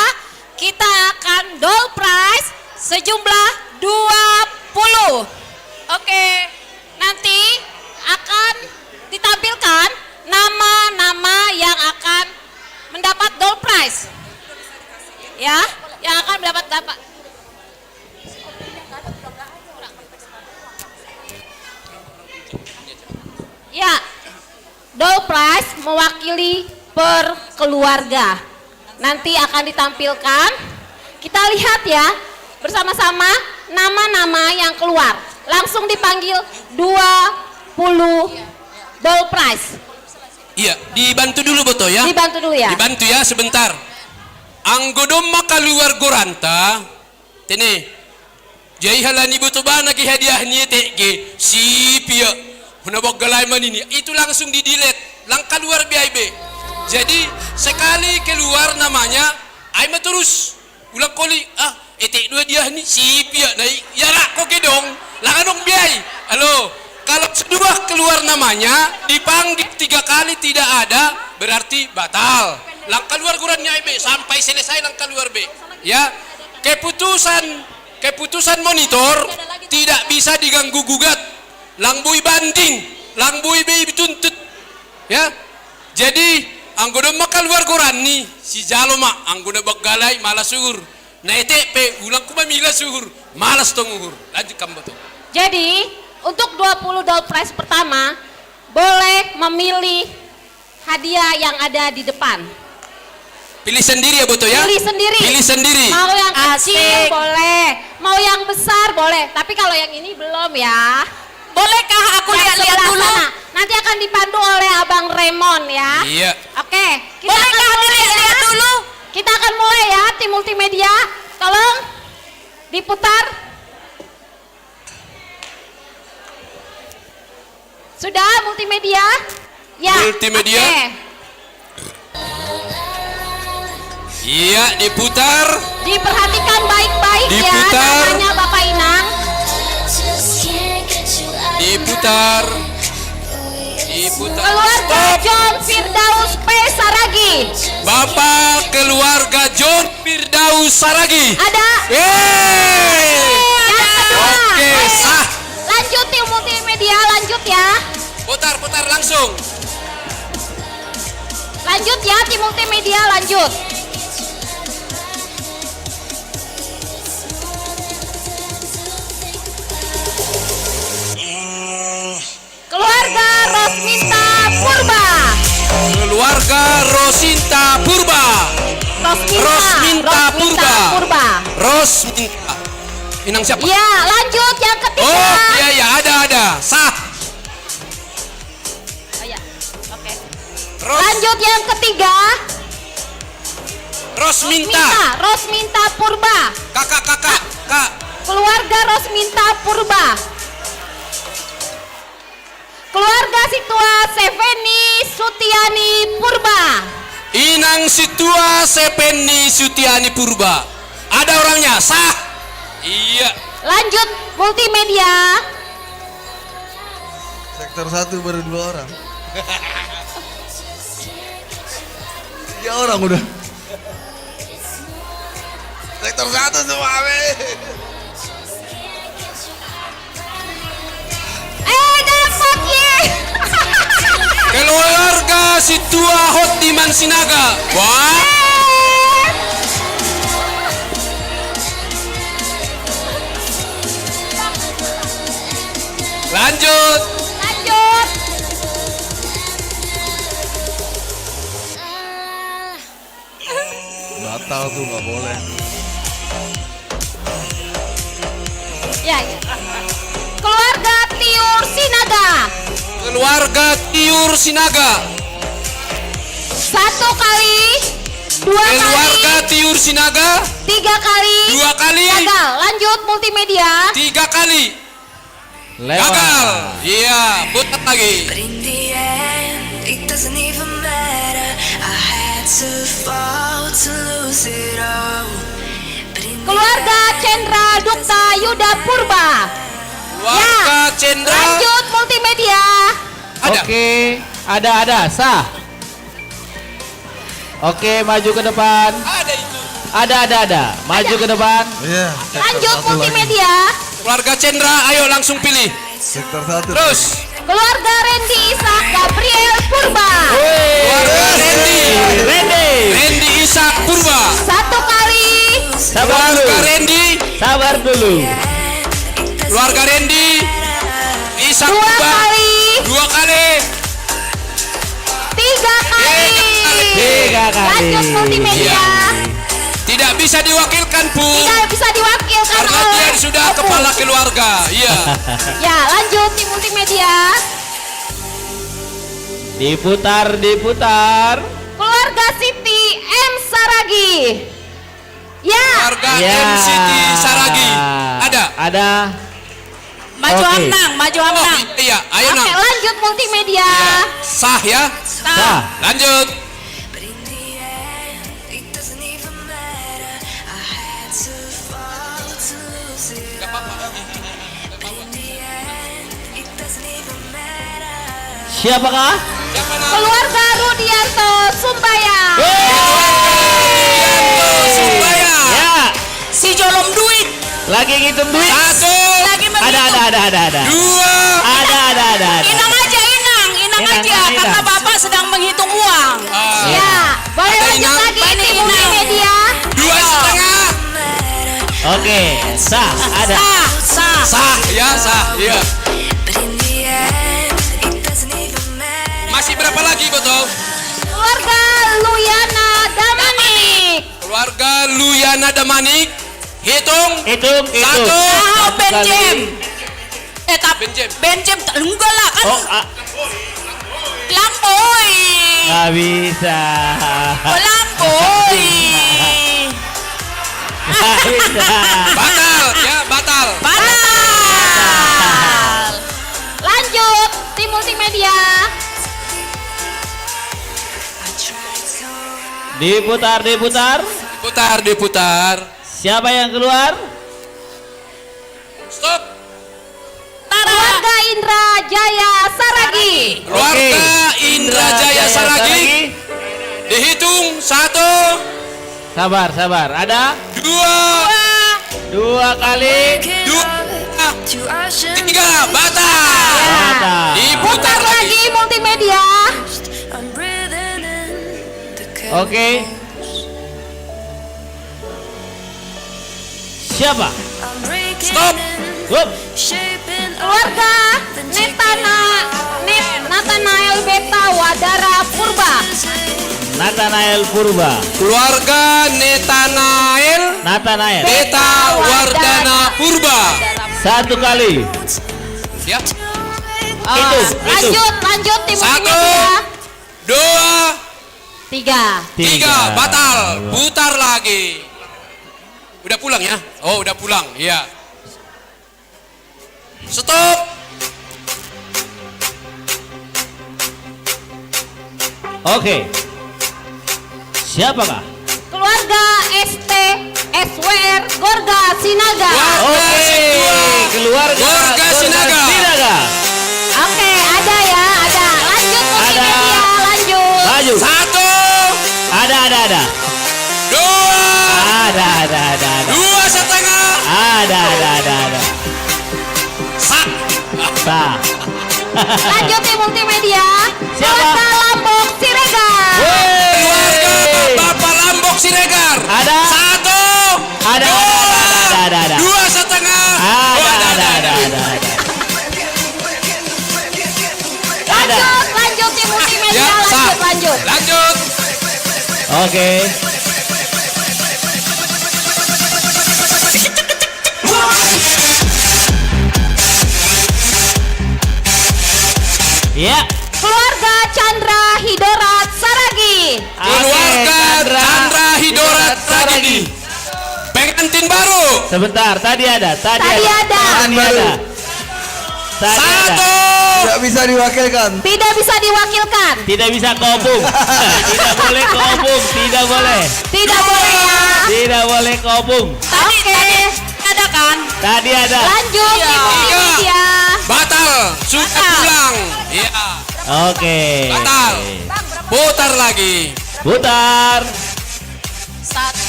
kita akan door prize sejumlah dua puluh. Oke, nanti akan ditampilkan nama-nama yang akan mendapat door prize. Ya, yang akan mendapat dapat. Ya, door prize mewakili per keluarga. Nanti akan ditampilkan. Kita lihat ya, bersama-sama nama-nama yang keluar. Langsung dipanggil dua puluh door prize. Iya, dibantu dulu, Boto, ya. Dibantu dulu, ya. Dibantu, ya, sebentar. Anggo domma kaluar goranta, tene. Jadi halani boto bana ge hadiah ni ete ge, si pia. Huna boggalai manini. Itu langsung di-delete. Lang kaluar biai be. Jadi, sekali keluar namanya, ai ma terus. Ulang koli, ah, ete dua dia ni, si pia nai. Ya lah, kok gedong. Lang anong biai. Halo, kalau sudah keluar namanya, dipanggil tiga kali tidak ada, berarti batal. Lang kaluar gorannya ai be, sampai selesai lang kaluar be. Ya, keputusan, keputusan monitor tidak bisa diganggu gugat. Lang boi banding, lang boi be dituntut. Ya, jadi anggo domma kaluar goran ni, sijalo ma, anggo na boggalai malas uhur. Na ete pe ulang kumamila suhur, malas tong uhur. Lanjut kamu, Boto. Jadi, untuk dua puluh door prize pertama, boleh memilih hadiah yang ada di depan. Pilih sendiri ya, Boto, ya? Pilih sendiri. Pilih sendiri. Mau yang kecil boleh, mau yang besar boleh. Tapi kalau yang ini belum ya. Bolehkah aku lihat-lihat dulu? Nanti akan dipandu oleh Abang Raymond ya. Iya. Oke, kita akan mulai dilihat-lihat ya. Dulu. Kita akan mulai ya, tim multimedia. Tolong diputar. Sudah multimedia? Ya. Multimedia. Oke. Iya, diputar. Diperhatikan baik-baik ya, diputar. Namanya Bapak Inang. Diputar. Keluarga John Firdaus P Saragi. Bapak keluarga John Firdaus Saragi. Ada. Yeay. Yang kedua. Oke, sah. Lanjut tim multimedia, lanjut ya. Putar, putar langsung. Lanjut ya tim multimedia, lanjut. Keluarga Rosminta Purba. Keluarga Rosinta Purba. Rosminta, Rosminta Purba. Purba. Rosminta. Inang siapa? Ya, lanjut yang ketiga. Oh, iya, iya, ada, ada. Sah. Oh ya, oke. Ros- Lanjut yang ketiga. Rosminta. Rosminta, Rosminta Purba. Kakak, kakak, kak. Keluarga Rosminta Purba. Keluarga Situa Seveni Sutiani Purba. Inang Situa Seveni Sutiani Purba. Ada orangnya, sah? Iya. Lanjut multimedia. Sektor satu baru dua orang. Tiga orang udah. Sektor satu semua, weh. Eh, dapat, ye. Keluarga Situa Hot di Mansinaga. Wah. Eh. Lanjut. Lanjut. Batal tuh, nggak boleh. Ya, ya. Keluarga Tiur Sinaga. Keluarga Tiur Sinaga. Satu kali, dua kali. Keluarga Tiur Sinaga. Tiga kali. Dua kali. Gagal. Lanjut multimedia. Tiga kali. Lewat. Gagal. Iya, putar lagi. But in the end, it doesn't even matter. I had to fall to lose it all. But in the Keluarga Cendra Dukta Yuda Purba. Keluarga Ya. Cendra. Lanjut multimedia. Ada. Oke, ada, ada, sah. Oke, maju ke depan. Ada itu. Ada, ada, ada. Maju Ada. ke depan. Iya, sektor Lanjut satu lagi. Multimedia. Keluarga Cendra, ayo langsung pilih. Sektor satu. Terus. Keluarga Randy Ishak Gabriel Purba. Keluarga Randy. Randy. Randy Ishak Purba. Satu kali. Sabar Keluarga dulu. Randy. Sabar dulu. Keluarga Randy Ishak Dua Purba. kali. Dua kali. Tiga kali. Tiga kali. Lanjut multimedia. Iya. Tidak bisa diwakilkan, Pu. Tidak bisa diwakilkan Karena oleh dia sudah Opu. kepala keluarga. Iya. Ya, lanjut di multimedia. Diputar, diputar. Keluarga Siti M Saragi. Ya. Keluarga Ya. M Siti Saragi. Ada? Ada. Maju Oke. Amnang, maju Oh, Amnang. i-, iya, ayo, Oke, Nang. lanjut multimedia. Iya. Sah ya? Sah. Sah. Lanjut. Nggak apa-apa. Siapakah? Siapa, Nang? Keluarga Rudianto Sumbaya. Rudianto Sumbaya. Ya. Si Jolom Duit. Lagi ngitung duit. Satu. Lagi Ada, menghitung. ada, ada, ada, ada. Dua. Ada, ada, ada, ada. Inang aja, Inang. Inang Inang, aja, Inang. karena Bapak sedang menghitung uang. Ah. Ya, boleh Ada lanjut Inang? lagi Ini tim Inang. multimedia. Dua setengah. Oke, sah, ada. Sah, sah. Sah, ya, sah, iya. Masih berapa lagi, Botol? Keluarga Luyana Damanik. Keluarga Luyana Damanik. Hitung. Hitung, hitung. Satu. Ah, Satu kali. Benjem. Eh, tap-, Benjem. Benjem, t-, enggak lah, kan. Oh, ah. Lamboy. Nggak bisa. Oh, Lamboy. Nggak bisa. Batal, ya, batal. Batal. Lanjut, tim multimedia. Diputar, diputar. Putar, diputar. Siapa yang keluar? Stop. Tar, Keluarga Indra Jaya Saragi. Keluarga Indra Jaya Saragi. Dihitung satu, Sabar, sabar. Ada dua, dua kali. Dua, tiga, batal. Batal. Diputar Putar lagi. Lagi multimedia. Oke. Siapa? Stop. Hup. Keluarga Netana Net Natanael Beta Wadara Purba. Natanael Purba. Keluarga Netanael Natanael. Beta Wardana Purba. Satu kali. Ya. Itu, itu. Lanjut, lanjut tim Satu. Multimedia. Dua, Tiga. tiga, batal. Putar lagi. Udah pulang ya? Oh, udah pulang. Iya. Stop. Oke. Siapakah? Keluarga S T S W R Gorga Sinaga. Wah. Oke. Keluarga Gorga Sinaga. Sinaga. Oke, ada ya, ada. Lanjut Ada. Multimedia, lanjut. Maju. Satu, Ada, ada, ada. dua, Ada, ada, ada, ada. dua setengah. Ada, ada, ada, ada. Sa. Sah. Lanjut tim Multimedia. Siapa? Keluarga Lambok Siregar. Keluarga Wey. Bapak Lambok Siregar. Ada. Satu, Ada, dua, ada, ada, ada, ada. dua setengah. Ada, Oh, ada, ada, ada, ada. Ada. Lanjut, lanjut tim Multimedia, Ya, sah. lanjut, lanjut. Lanjut. Oke. Ya. Keluarga Chandra Hidorat Saragi. Keluarga Oke, Chandra Hidorat Saragi. Pengantin baru. Sebentar, tadi ada, tadi, Tadi ada. Tadi ada. Tadi ada. Satu, Tidak bisa diwakilkan. Tidak bisa diwakilkan. Tidak bisa kobung. Tidak boleh kobung, tidak boleh. Tidak boleh ya. Tidak boleh kobung. Oke. Ada kan? Tadi ada. Lanjut Iya. tim Multimedia. batal. Sudah pulang. Iya. Oke. Batal. Putar lagi. Putar. Satu.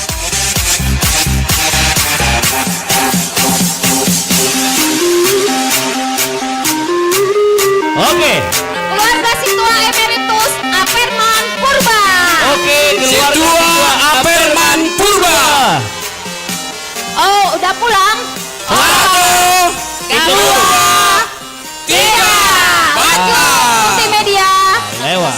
Oke. Keluarga Situa Emeritus Aperman Purba. Oke, keluarga Situa Aperman Purba. Oh, udah pulang. Satu, Itu. dua, tiga. Lanjut Batal. Multimedia. Lewat.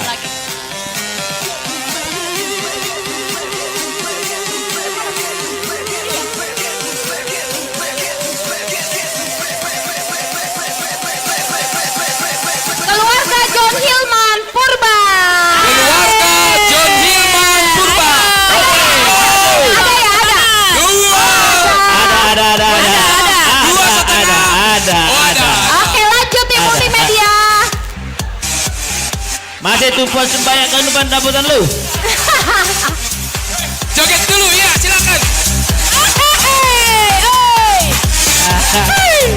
Keluarga John Hilman Purba. Keluarga John Hilman Purba. Ada ya, ada. Dua. Ada, ada, ada, ada. Dua setengah. Ada, ada, Oh, ada. Oke, lanjut tim Multimedia. Masih tuh pos sembahyang kan depan daputan lu. Joget dulu ya, silakan. Hei, hei.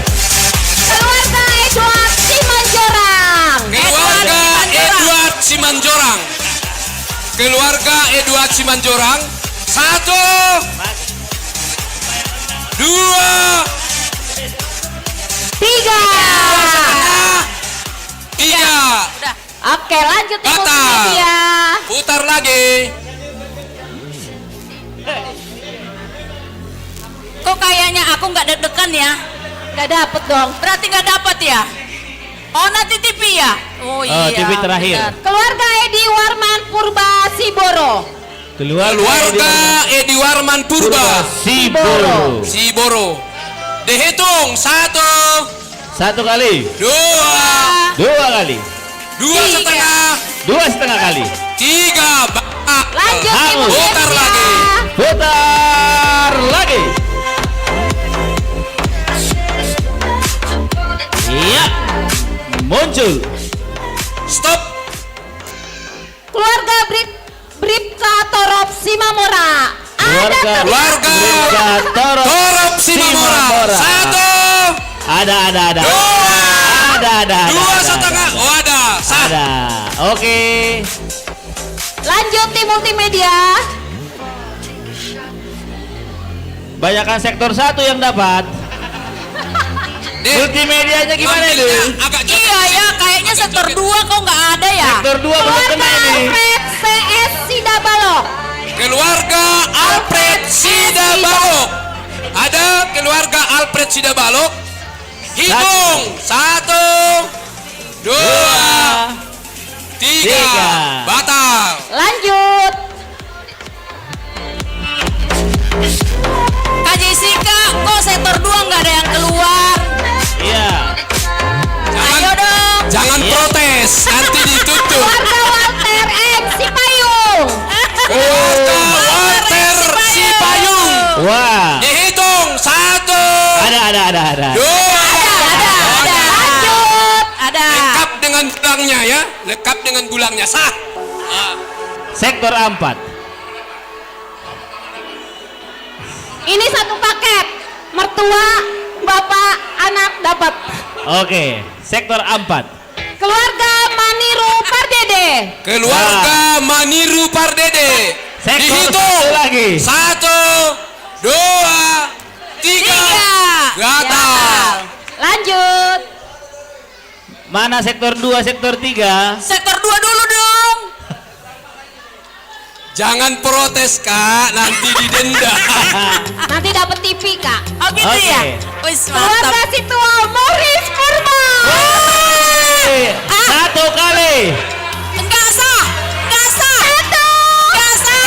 Keluarga Edward Simanjorang. Keluarga Edward Simanjorang. Keluarga Edward Simanjorang. Satu, dua, Tiga. tiga. Oke, lanjut tim Multimedia. Putar lagi. Kok kayaknya aku nggak deg-degan ya? Nggak dapet dong. Berarti nggak dapat ya? Oh, nanti T V ya? Oh iya. T V terakhir. Benar. Keluarga Edi Warman Purba Siboro. Keluarga, Keluarga Edi Warman Purba. Siboro. Siboro. Dihitung satu, Satu kali. dua, Dua kali. dua setengah, Dua setengah kali. tiga. Batal. Lanjut tim Hangus. Putar Multimedia. Lagi. Putar lagi. Iya. Muncul. Stop. Keluarga Brip Bripka Torop Simamora. Ada Keluarga Keluarga Bripka Torop Torop Simamora. Simamora. Satu, Ada, ada, ada. dua, Ada, ada, ada, Dua ada, setengah. ada. Oh, ada. Sah. Ada. Oke. Lanjut tim multimedia. Banyakan sektor satu yang dapat. Nih, Multimedianya gimana, ngambilnya Dul? Agak jauh. Iya ya, kayaknya sektor dua kok nggak ada ya? Sektor dua belum Keluarga kena ini. Alfred C S Sidabalok. Keluarga Alfred Sidabalok. Ada keluarga Alfred Sidabalok. Hitung. Satu, dua, tiga. Tiga. Batal. Lanjut. Kak Jessica, kok sektor dua nggak ada yang keluar? Iya. Ayo dong. Jangan protes, nanti ditutup. Keluarga Walter M Sipayung. Keluarga Walter Sipayung. Wah. Dihitung. Satu, Ada, ada, ada, ada. Dua. Lanjut. Ada. Lengkap dengan gulangnya ya. Lengkap dengan gulangnya. Sah. Sektor empat. Ini satu paket. Mertua, bapak, anak dapat. Oke, sektor empat. Keluarga Maniru Pardede. Keluarga Maniru Pardede. Sektor Dihitung. Satu lagi. Satu, dua, tiga. Tiga. Gatal. Lanjut. Mana sektor dua, sektor tiga? Sektor dua dulu dong. Jangan protes, Kak, nanti didenda. Nanti dapat T V, Kak. Oh gitu Oke. Ya? Wis Keluarga mantap. Situa Morris Purba. Hei, satu kali. Enggak sah. Enggak sah. Enggak sah.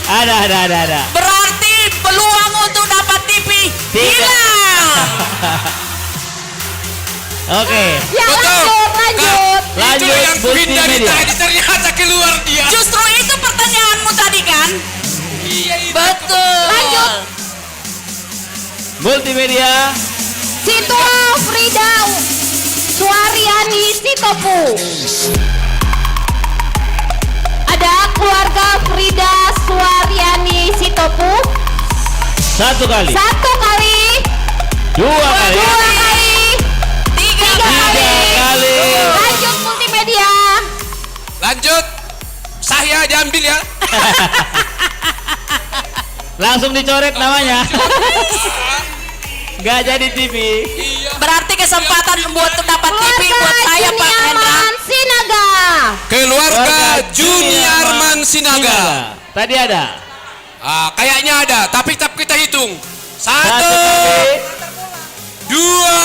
Ada, ada, ada, ada. Berarti peluang untuk dapat T V Tidak. hilang. Oke. Ya, Betul. lanjut, lanjut. Lanjut, Itu yang kuhindari multimedia. Tadi, ternyata keluar dia. Justru itu pertanyaanmu tadi kan? Iya, itu. Betul. Lanjut. Multimedia. Situa Frida Suariani Sitopu. Ada keluarga Frida Suariani Sitopu. Satu kali. Satu kali, Dua kali. Dua kali, Tiga Tiga kali. Tiga kali. Lanjut multimedia. Lanjut. Sah ya, diambil ya. Langsung dicoret namanya. Nggak jadi T V. Iya. Berarti kesempatan buat dapat T V buat saya, Pak Hendra. Juniarman Sinaga. Keluarga Juniarman Sinaga. Tadi ada. Ah, kayaknya ada, tapi tetap kita hitung. Satu Satu, kali. Dua,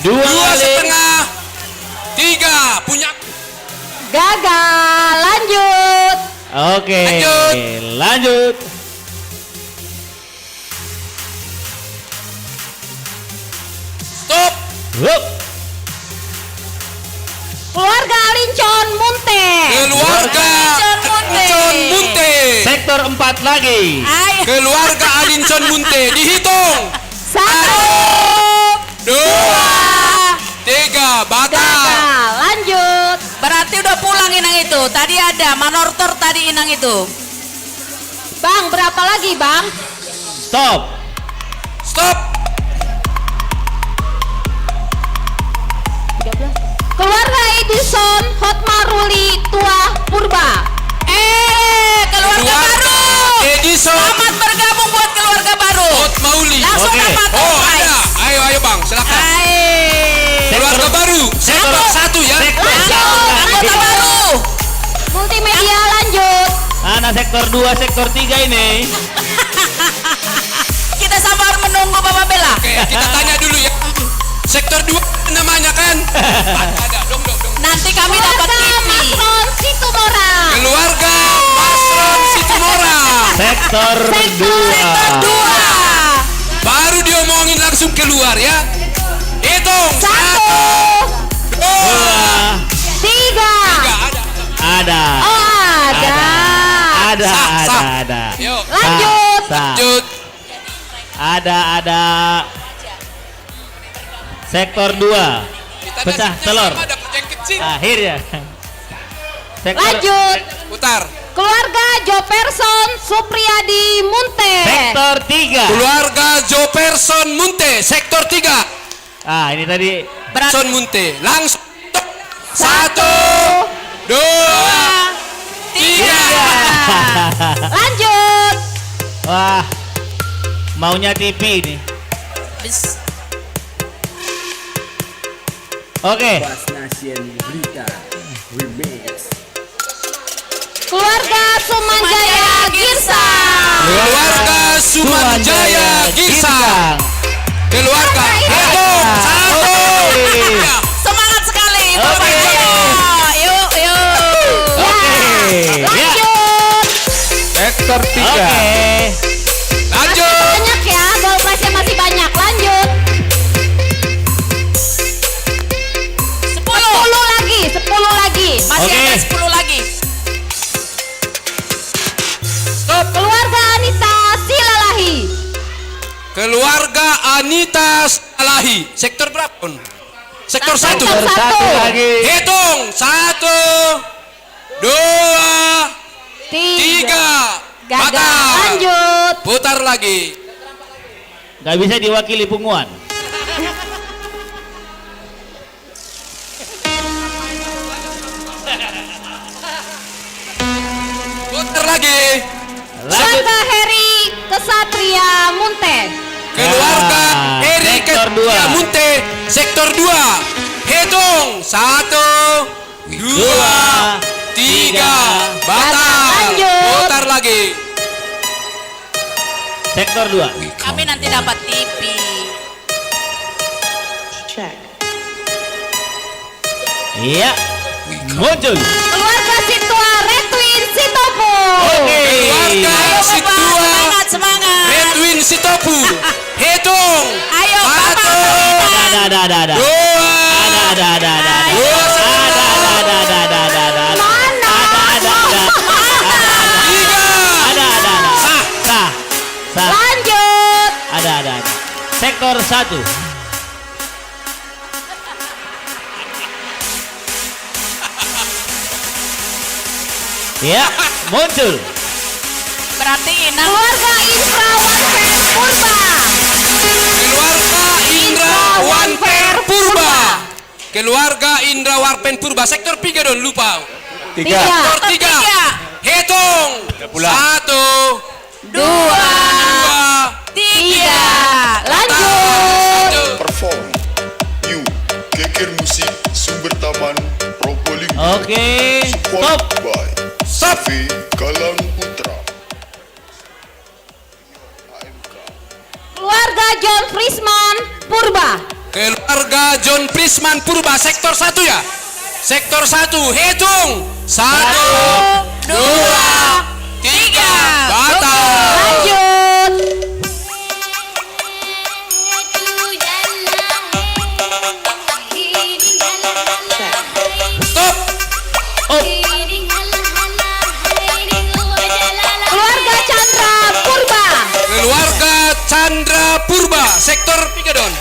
Dua dua kali. Setengah, tiga. Punya. Gagal. Lanjut. Oke. Lanjut. Lanjut. Stop. Hup. Keluarga Alincon Munte. Keluarga Alincon Munte. Alincon Munte. Sektor empat lagi. Ayo. Keluarga Alincon Munte. Dihitung. Satu. Dua. Tiga. Batal. Gagal. Lanjut. Berarti udah pulang Inang itu. Tadi ada manortor tadi Inang itu. Bang, berapa lagi, Bang? Stop. Stop. Keluarga Edison Hotmaruli Tua Purba. Eh, keluarga Keluarga baru. Edison. Selamat bergabung buat keluarga baru. Hot Mauli. Langsung Oke. dapat Oh, surprise. Ada. Ayo, ayo, Bang, silakan. Hai. Keluarga baru. Sektor satu ya. Sektor Langsung anggota baru. Multimedia lanjut. Mana sektor dua, sektor tiga ini? Kita sabar menunggu Bapak Bella. Oke, kita tanya dulu ya. Sektor dua namanya kan? Ada, ada. Dong, dong, dong. Nanti kami dapat Keluarga T V. Masron Situmorang. Keluarga Masron Situmorang. Sektor dua. Dua. Baru diomongin langsung keluar ya. Hitung. Satu, Dua. Tiga. Tiga. Ada. Ada. Oh, ada. Ada, Sah, ada, sah. Ada. Yuk. Lanjut. Sah. Lanjut. Ada, ada. Sektor dua. Kita Pecah nasibnya telur. Sama, dapet yang kecil. Akhirnya. Sektor Lanjut. Putar. Keluarga Joperson Supriyadi Munte. Sektor tiga. Keluarga Joperson Munte, sektor tiga. Ah, ini tadi. Son Munte. Langsung. Satu, dua, tiga. Lanjut. Wah, maunya T V ini. Oke. Bas Nation Berita Remix. Keluarga Sumanjaya Girsang. Keluarga Sumanjaya Girsang. Keluarga Hedong satu. Semangat sekali. Oke. Yuk, yuk. Oke. Ya. Lanjut. Sektor tiga. Oke. Lanjut. Banyak ya, goal prize masih banyak. Lanjut. Sepuluh. Sepuluh lagi, sepuluh lagi. Masih Oke. ada sepuluh lagi. Stop. Keluarga Anita Silalahi. Keluarga Anita Silalahi. Sektor berapa? Sektor satu. Sektor satu. Hitung. Satu. Dua. Tiga. Tiga. Gagal. Batal. Lanjut. Putar lagi. Gak bisa diwakili punguan. Putar lagi. Keluarga Heri Kesatria Munte. Keluarga ah, Heri Kesatria Munte, sektor dua. Hitung. Satu, dua, tiga. Batal. Putar lagi. Sektor dua. Kami nanti dapat T V. Check. Iya. Muncul. Keluarga Situa Retwin Sitopu. Oke. Keluarga Situa. Semangat, semangat. Retwin Sitopu. Hitung. Ayo, Bapak. Ada, ada, ada, ada. Dua. Ada, ada, ada, ada. Dua. Ada, ada, ada, ada, ada, ada. Mana? Ada, ada, ada. Tiga. Ada, ada, ada. Sah. Sah. Sah. Lanjut. Ada, ada, ada. Sektor satu. Ya, muncul. Berarti Inang. Keluarga Indra Wanfer Purba. Keluarga Indra Wanfer Purba. Keluarga Indra Wanfer Purba. Sektor tiga dong, lupa. Tiga. Sektor tiga. Hitung. Satu. Dua. Dua. Tiga. Lanjut. Perform. You. Keker Musik Sumber Taman Probolinggo. Oke. Stop. By. Stop. Kalang Putra. Keluarga John Frisman Purba. Keluarga John Prisman Purba, sektor satu ya? Sektor satu, hitung. Satu, dua, tiga. Batal. Lanjut. Stop. Oh. Keluarga Chandra Purba. Keluarga Chandra Purba, sektor tiga dong.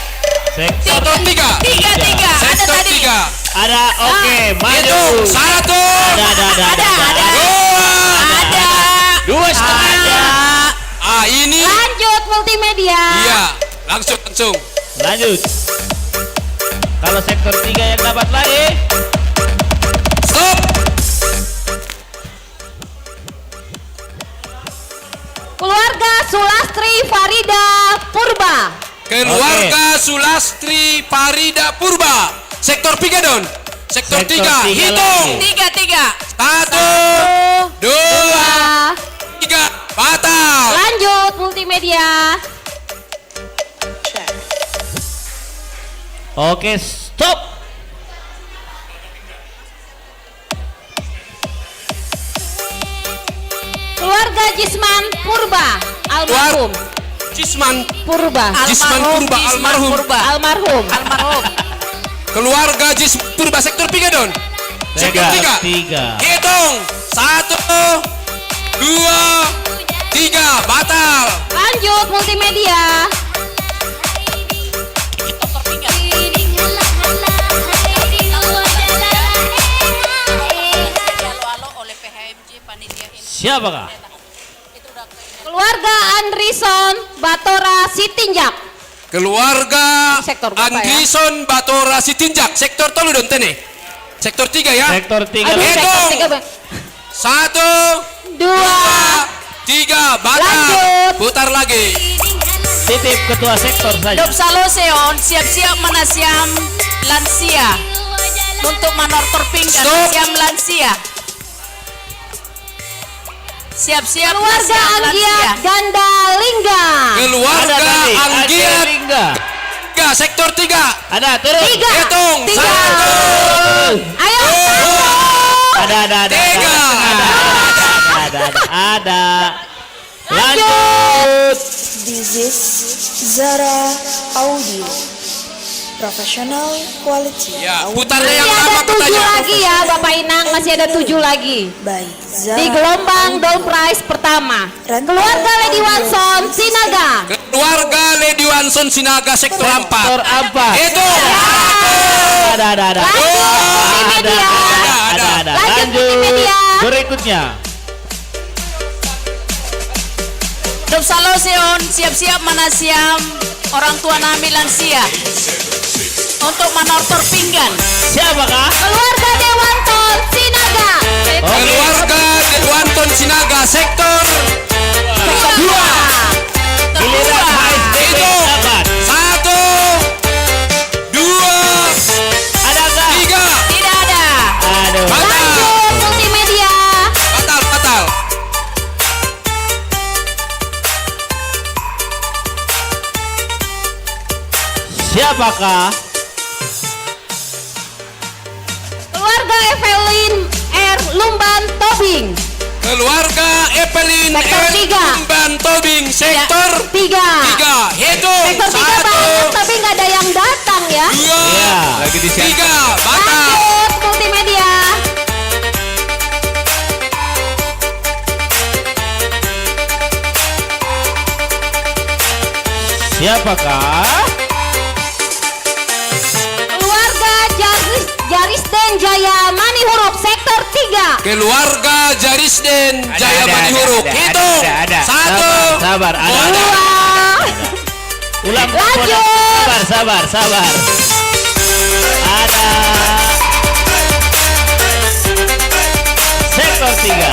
Sektor tiga. Tiga, tiga. Sektor tiga. Ada, oke, maju. Hitung. Satu. Ada, ada, ada, ada. Ada, ada. Dua. Ada. Dua setengah. Ada. Ah, ini. Lanjut multimedia. Iya, langsung, langsung. Lanjut. Kalau sektor tiga yang dapat lagi. Stop. Keluarga Sulastri Farida Purba. Keluarga Oke. Sulastri Farida Purba. Sektor tiga dong. Sektor Sektor tiga. tiga Hitung. Lagi. Tiga, tiga. Satu. Satu. Dua. Dua. Tiga. Batal. Lanjut multimedia. Oke, stop. Keluarga Jisman Purba almarhum. Jisman Purba. Jisman Purba almarhum. Almarhum. Almarhum. Keluarga Jisman Purba sektor tiga dong. Sektor tiga. Tiga. Hitung. Satu, dua, tiga. Batal. Lanjut multimedia. Siapakah? Keluarga Andrison Batora Sitinjak. Keluarga Sektor berapa ya? Andrison Batora Sitinjak, sektor tolu dong tene. Sektor tiga ya. Sektor tiga. Aduh, sektor Hitung. Tiga, Bang. Satu, dua, tiga, batal. Lanjut. Putar lagi. Titip ketua sektor saja. Dop Saloseon, siap-siap manasiam lansia. Untuk manortor pinggan, stop. Siam lansia. Siap-siap. Keluarga Anggiat Ganda Lingga. Keluarga Anggiat Lingga. Tiga, sektor tiga. Ada, turun. Tiga. Hitung. Tiga. Satu. Ayo. Dua. Ada, ada, ada. Tiga. Ada, ada, ada, ada, ada. Lanjut. Lanjut. This is Zara Audio. Professional quality. Ya, putarnya yang lama. Masih ada tujuh lagi ya, Bapak Inang, masih ada tujuh lagi. By Zara. Di gelombang door prize pertama. Keluarga Lady Wanson Sinaga. Keluarga Lady Wanson Sinaga, sektor empat. Sektor empat. Itu. Ya. Ada, ada, ada. Lanjut, Multimedia. Ada, ada, ada. Lanjut, Multimedia. Lanjut. Berikutnya. Dop Saloseon, siap-siap manasiam orang tua nami lansia untuk manortor pinggan. Siapakah? Keluarga Dewanton Sinaga. Oke. Keluarga Dewanton Sinaga, sektor dua. Giliran H S B B. Hitung. Dapat. Satu, dua, ada nggak? Tiga. Tidak ada. Aduh. Batal. Lanjut, Multimedia. Batal, batal. Siapakah? Keluarga Evelyn R Lumban Tobing. Keluarga Evelyn R Lumban Tobing, sektor tiga. Sektor tiga. Tiga. Hitung. Sektor tiga. Satu. Banyak, tapi nggak ada yang datang ya. Dua. Iya. Lagi disiapkan. Tiga. Batal. Lanjut, Multimedia. Siapakah? Keluarga Jaris, Jarisden Jaya Manihuruk, sektor tiga. Keluarga Jarisden Jaya Manihuruk. Hitung. Ada, ada, ada. Satu. Sabar, sabar, ada. Dua. Ulang. Lanjut. Sabar, sabar, sabar. Ada. Sektor tiga.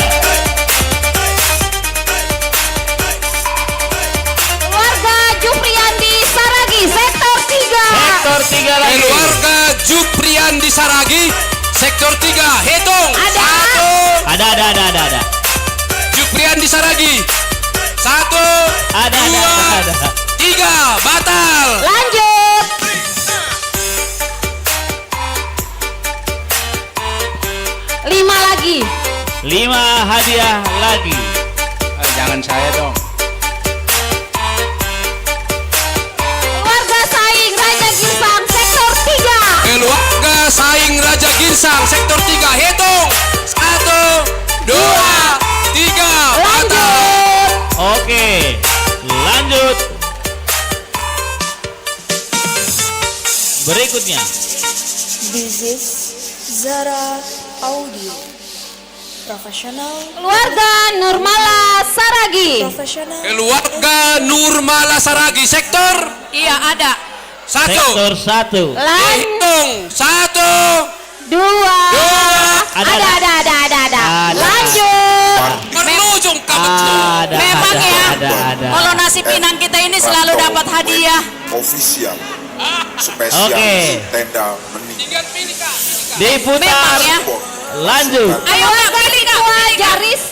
Keluarga Jufriandi Saragi, sektor tiga. Sektor tiga lagi. Keluarga Jufriandi Saragi, sektor tiga. Hitung. Ada. Satu. Ada, ada, ada, ada, ada. Jufriandi Saragi. Satu, ada, ada, dua, ada, ada. Tiga. Batal. Lanjut. Lima lagi. Lima hadiah lagi. Eh, jangan saya dong. Keluarga Saing Raja Girsang, sektor tiga. Keluarga Saing Raja Girsang, sektor tiga. Hitung. Satu, dua, tiga. Lanjut. Batal. Oke, lanjut. Berikutnya. This is Zara Audio. Professional. Keluarga Nurmala Saragi. Professional. Keluarga Nurmala Saragi, sektor? Iya, ada. Satu. Sektor satu. Lan- Hitung. Satu. Dua. Dua. Ada, ada, ada, ada, ada, ada. Ada. Lanjut. Berujung ke betul. Ada, memang ada, ya, ada, ada. Kalau nasi Minang kita ini selalu dapat hadiah. Official. Spesial. Oke. Tenda meni. Diputar. Memang ya. Lanjut. Ayo, Kak, balik, Kak, balik, Kak. Jaris,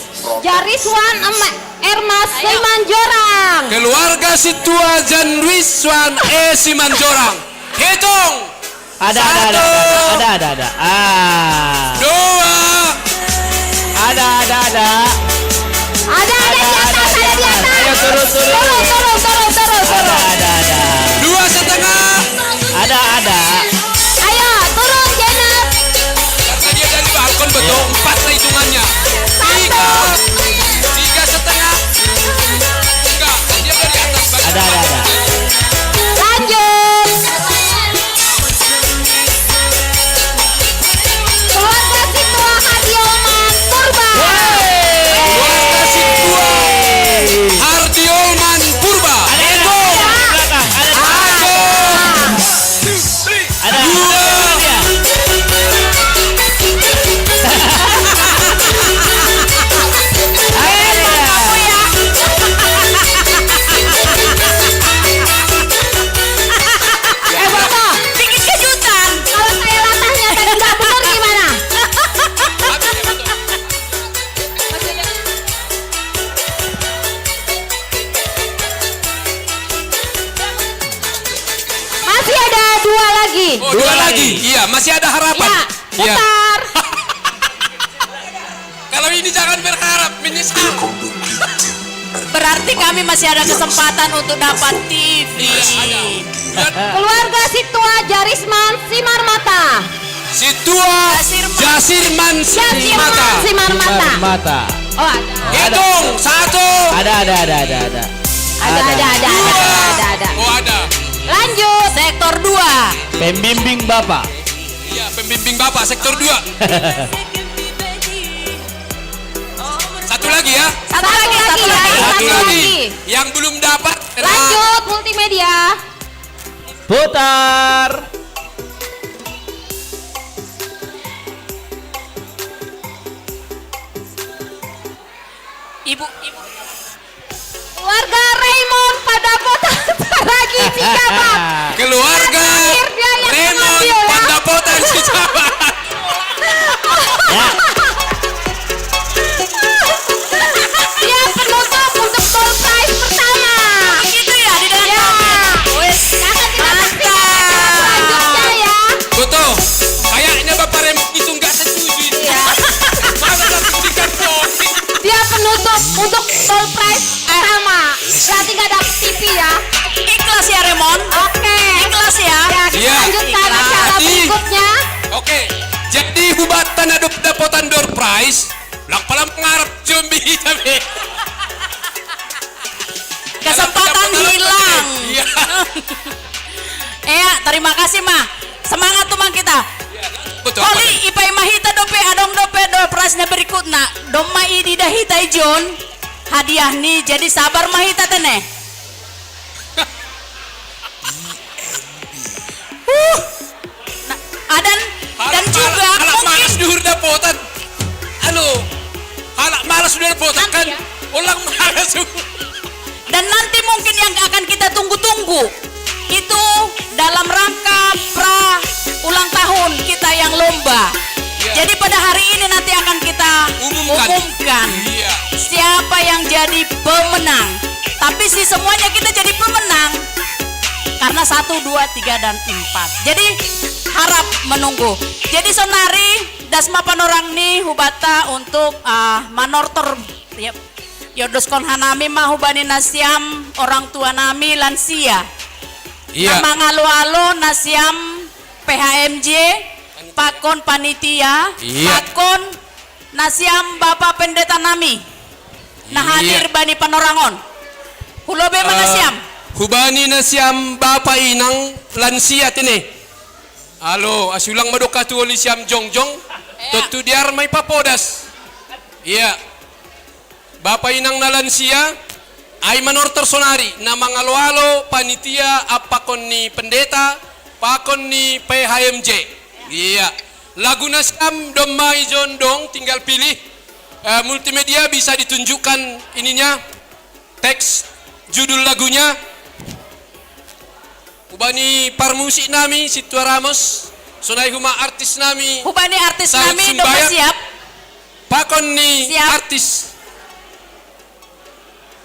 Jariswan Em-, Ermas Simanjorang. Keluarga Situa Janriswan E Simanjorang. Hitung. Ada, ada, ada, ada, ada, ada, ada. Ah. Dua. Ada, ada, ada. Ada, ada di atas, ada di atas. Ayo, turun, turun. Turun, turun, turun, turun, turun. Ada, ada, ada. Dua setengah. Ada, ada. Ayo, turun, Janet. Karena dia dari balkon, betul. Iya. Empat lah hitungannya. Satu. Tiga. Tiga setengah. Enggak, dia dari atas balkon. Ada, ada, ada. Lanjut. Keluarga Situ Masih ada harapan. Ya, putar. Kalau ini jangan berharap, menyesal. Berarti kami masih ada kesempatan untuk dapat T V. Iya, ada. Keluarga Situa Jarisman Simarmata. Situa Jasirman Jasirman Simarmata. Simarmata. Mata. Oh, ada. Hitung, satu. Ada, ada, ada, ada, ada. Ada, ada, ada, ada, ada, ada. Oh, ada. Lanjut. Sektor dua. Pembimbing Bapak. Iya, pembimbing Bapak sektor dua. Satu lagi ya. Satu lagi, satu lagi. Satu lagi. Yang belum dapat. Lanjut, multimedia. Putar. Ibu, ibu. Keluarga Raymond Pandapotan Saragi Cikabat. Keluarga Terakhir dia yang Raymond mengambil, ya. Pandapotan Cikabat. Dia penutup untuk door prize pertama. Begitu ya, di dalam. Ya. Wes. Akan kita saksikan selanjutnya, ya. Betul. Kayaknya Bapak Raymond itu nggak setuju ini. Iya. Malah langsung dikasih. Dia penutup untuk door prize pertama. Berarti nggak dapet T V ya. Ikhlas ya, Remon? Oke. Ikhlas ya? Ya, kita lanjutkan acara berikutnya. Oke. Jadi hubat tanah dap-, dapotan door prize. Lang pala mengarap zombie tapi. Kesempatan hilang. Iya. Ya, terima kasih, Mah. Semangat tuh, Mang, kita. Betul. Oli, ipai mahita dope, adong dope, door prize-nya berikutnya. Doma idi dahita ijon. Hadiah nih, jadi sabar mahita tene. Huh. Nah, dan, dan juga halak mungkin malas duhur dapotan. Anu, halak malas duhur dapotan kan. Nanti ya. Ulang malas. Dan nanti mungkin yang akan kita tunggu-tunggu itu dalam rangka pra ulang tahun kita yang lomba. Iya. Jadi pada hari ini nanti akan kita umumkan. Umumkan. Iya. Siapa yang jadi pemenang. Tapi sih semuanya kita jadi pemenang. Karena satu, dua, tiga, dan empat. Jadi harap menunggu. Jadi sonari dasma panorang nih hubata untuk, ah, manortor. Yep. Yodoskon hanami mah hubani nasiam orang tua nami lansia. Iya. Na mangalo-alo nasiam P H M J, pakon panitia, iya, pakon nasiam Bapak Pendeta nami. Na, iya, hadir bani panorangon. Hulobe ma, eh, nasiam. Hubani nasiam Bapak Inang lansia tene. Alo, asi ulang madokka tu oli siam jongjong. Iya. Tontu diar mai papodas. Iya. Bapa inang na lansia, ai manortor sonari, na mangalo-alo panitia, appakon ni pendeta, pakon ni P H M J. Iya. Lagu nasiam domma ijon dong, tinggal pilih. Eh, multimedia bisa ditunjukkan ininya, teks judul lagunya. Hubani parmusik nami, Situa Ramos, sonai huma artis nami. Hubani artis nami, domma siap. Pakon ni artis.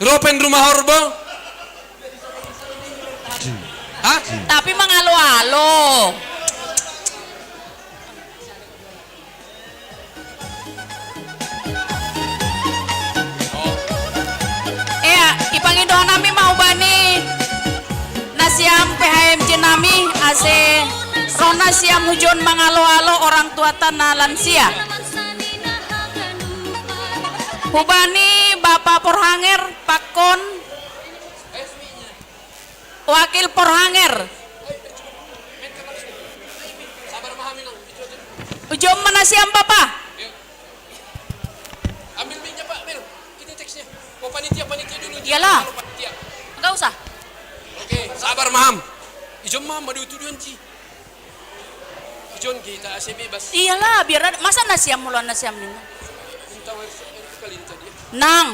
Ropen Rumah Horbo. Hah? Tapi mangalo-alo. Ea, ipangindo nami ma hubani nasiam P H M J nami, ase ro nasiam hujon mangalo-alo orang tuata na lansia. Hubani Bapa Porhanger, pakon Wakil Porhanger. Ujon ma nasiam Bapa. Ambil mic-nya, Pak, ambil. Ini teksnya. Oh, panitia, panitia dulu. Iyalah. Kalau panitia. Enggak usah. Oke, sabar, Maham. Ijon, Maham, ada tuduhan, Ji. Ijon, kita A C bebas. Iyalah, biar ada. Masa nasiam mulu nasiam ini? Minta air, air sekali ini tadi. Nang.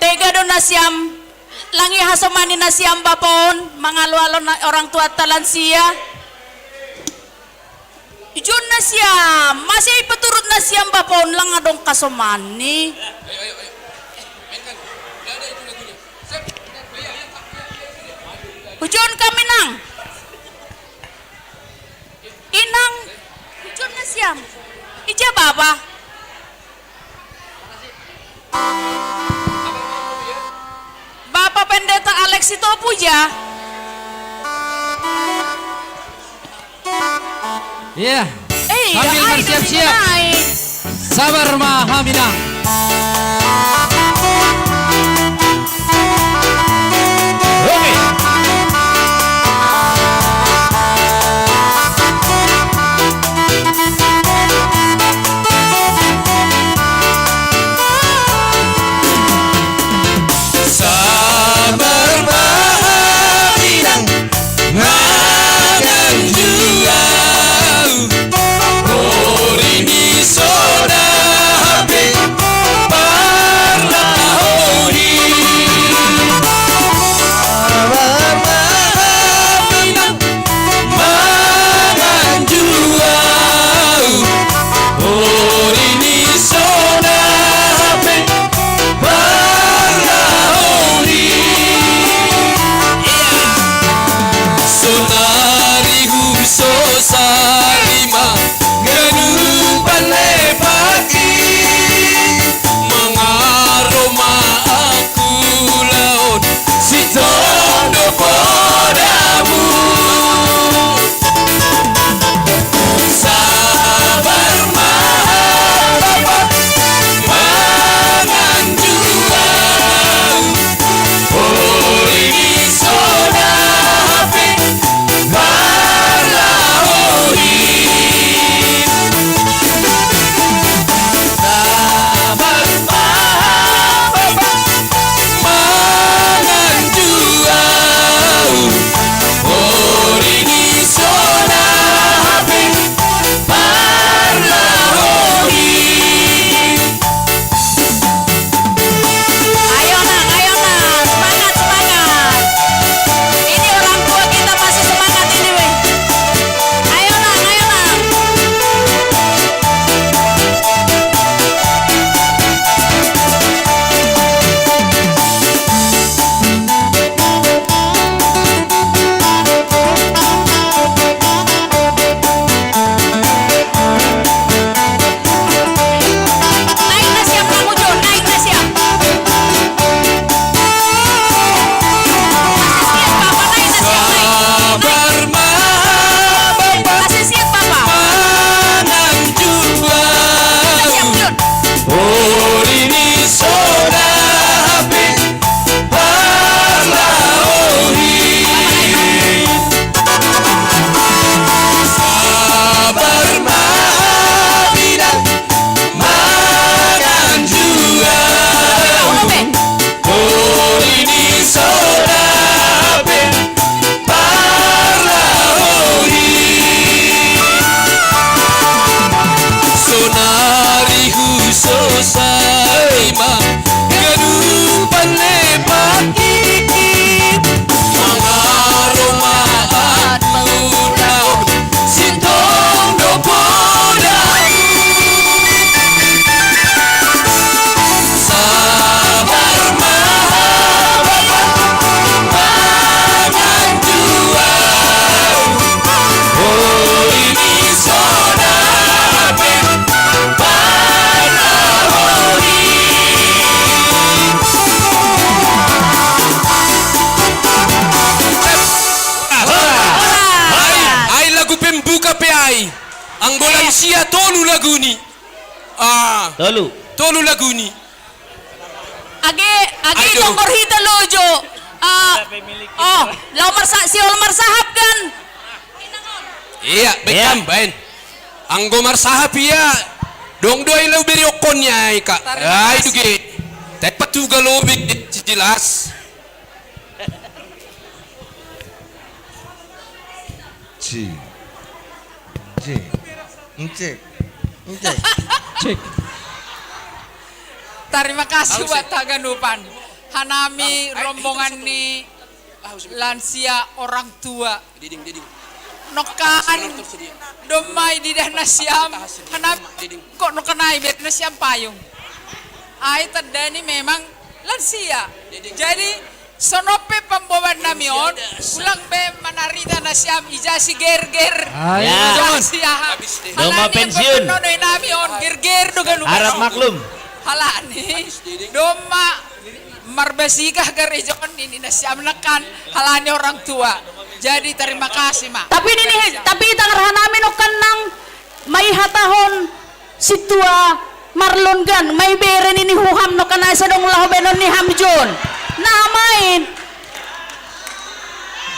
Tega do nasiam. Langi hasomani nasiam bapaon, mangalo-alo na, orang tuata lansia. Ijon nasiam, masih peturut nasiam bapaon lang adong kasomani. Ayo, ayo, ayo. Mainkan. Udah ada itu lagunya. Sip. Ujon kami nang. Inang, bujurna siam. Ija bapa? Bapak Pendeta Alex Sitopuja. Iya. Iya, sambil ai bersiap-siap. Sabar ma haminang. Oke. Sabar ma haminang, mangan jua au. Porini soda hape parlahori. Sabar ma haminang, mangan jua au. Porini soda hape parlahori. Sonari husosa lima ganupan lepaki. Mangaroma aku laon sitondo podamu. Sabar ma bapa, mangan jua au. Porini soda hape parlahori. Sabar ma bapa, mangan jua au. Porini soda hape parlahori. Ayo, Nang, ayo, Nang. Semangat, semangat. Ini orang tua kita masih semangat ini, weh. Ayo, Nang, ayo, Nang. Naik na siap, Mang Ujo, naik na siap. Masih siap, Papa, naik na siap, naik. Sabar ma bapa, masih siap, Papa. Mangan jua. Siap, Jun. Porini soda hape parlahori. Sabar ma haminang, mangan jua au. Porini soda hape parlahori. Sonari husosa lima ganupan lepaki. Mangaroma aku laon sitondo podamu. Sabar ma bapa, mangan jua au. Porini soda hape parlahori. Ai, ai lagu pembuka pe ai. Anggo lansia tolu laguni. Ah, tolu. Tolu laguni. Age, age, ayo. Nomor hita lojo. Ah, oh, laho marsa-, sihol marsahap kan? Iya, baen. Iya. Baen. Anggo marsahap ia, dong do ai laho bere ongkon i ai, Kak. Tarima kasih. Ai, duge. Tapi patuga lobi, si jelas. Ci. Cek. Cek. Cek. Cek. Tarima kasih buat haganupan. Hanami rombongan ni lansia orang tua. Nongkan domma ididah nasiam. Hanami kok nongkan ai bere nasiam payung. Ai tanda ni memang lansia. Jadi Sonope pamboban nami on, ulang be manarita na siam ija si gerger. Ai, Ya. Ija si aha. Doma Halani pensiun. Pamboban nami on gerger do ganup. Harap maklum. Halani doma marbasikah gareja on ini na siam nakan halani orang tua. Jadi terima kasih, Mak. Tapi ini, tapi tangar hanami no kan nang mai hatahon Situa Marlon gan, mai bere nini huham no kana sedong laho benon ni ham Jon. Nah, main.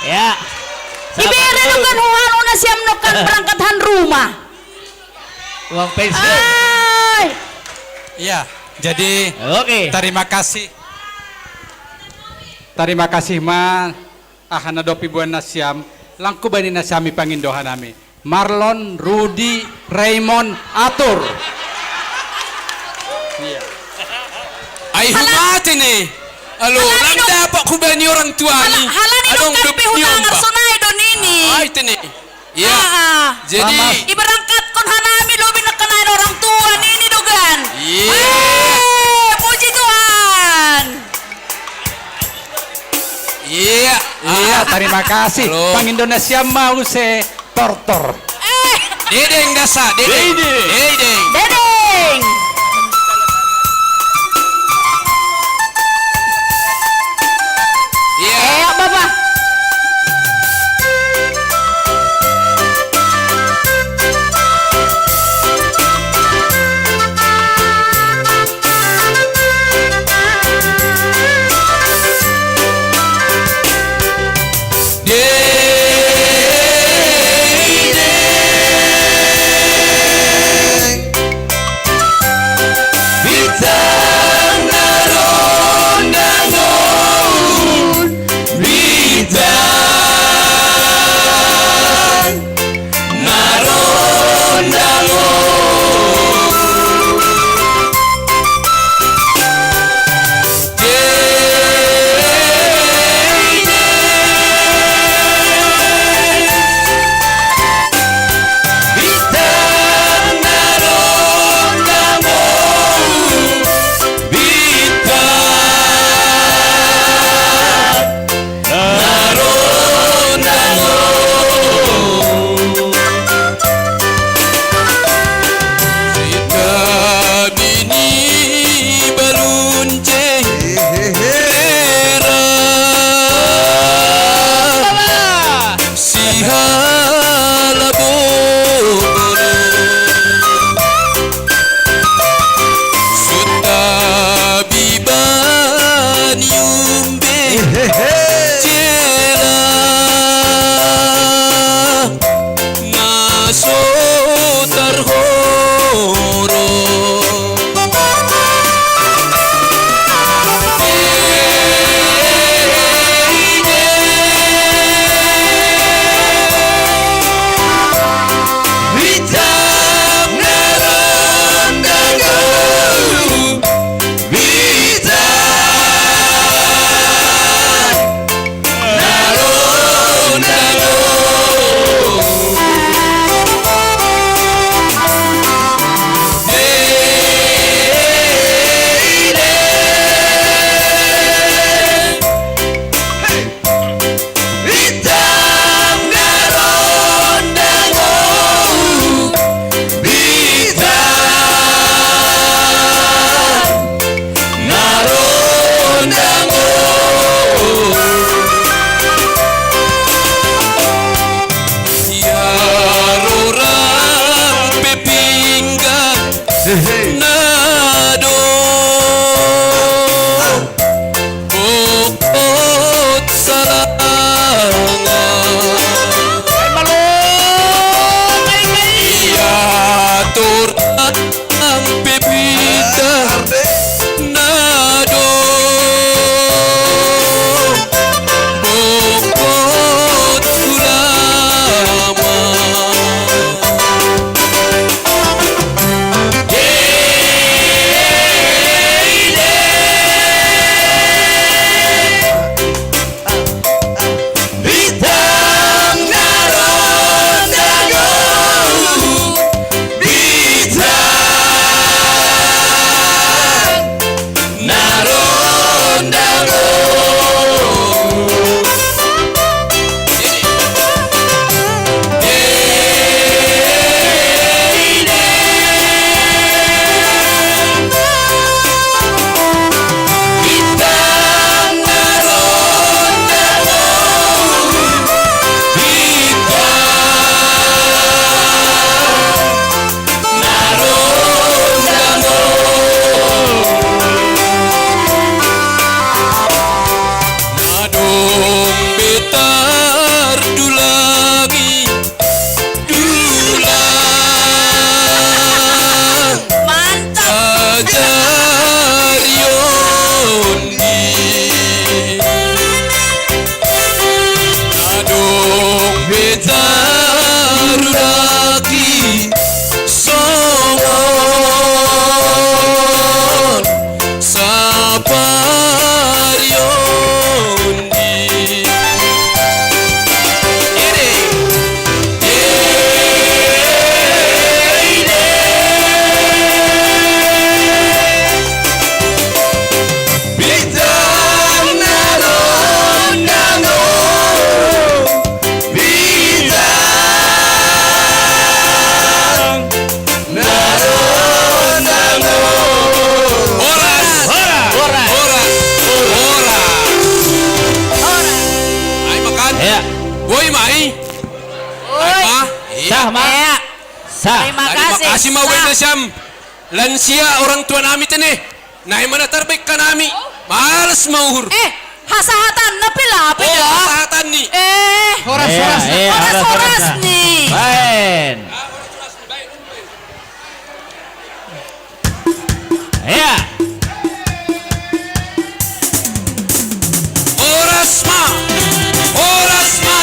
Ya. Ibere no kan huham no na siam no kan berangkat han rumah. Uang pensiun. Ai. Iya, jadi Oke. Terima kasih. Terima kasih, Ma. Aha na dopi buan nasiam, langku bani nasiam i pangindo hanami. Marlon, Rudi, Raymond, atur. Iya. Ai humate ne. Alo, lang dapat ku bani orang tua ni. Halani adong dope hutangar sonai do nini. Ai tene. Iya. Jadi iberangkatkon hanami lobi na kanain orang tua nini dogan. Iya. Eh, puji Tuhan. Iya. Iya, terima kasih. Halo. Pang Indonesia mau se tortor. Eh. Dedeng dasa, dedeng. Dedeng. Dedeng. Dedeng. Iya. Eh, Bapak. Asi mau baen nasiam lansia orang tua nami te ne. Nai mana tarbaik ka nami. Males mau uhur. Eh, hasahatan na pila apa ya? Hasahatan ni. Eh, horas, horas. Horas, horas ni. Baen. Ya. Horas ma, horas ma,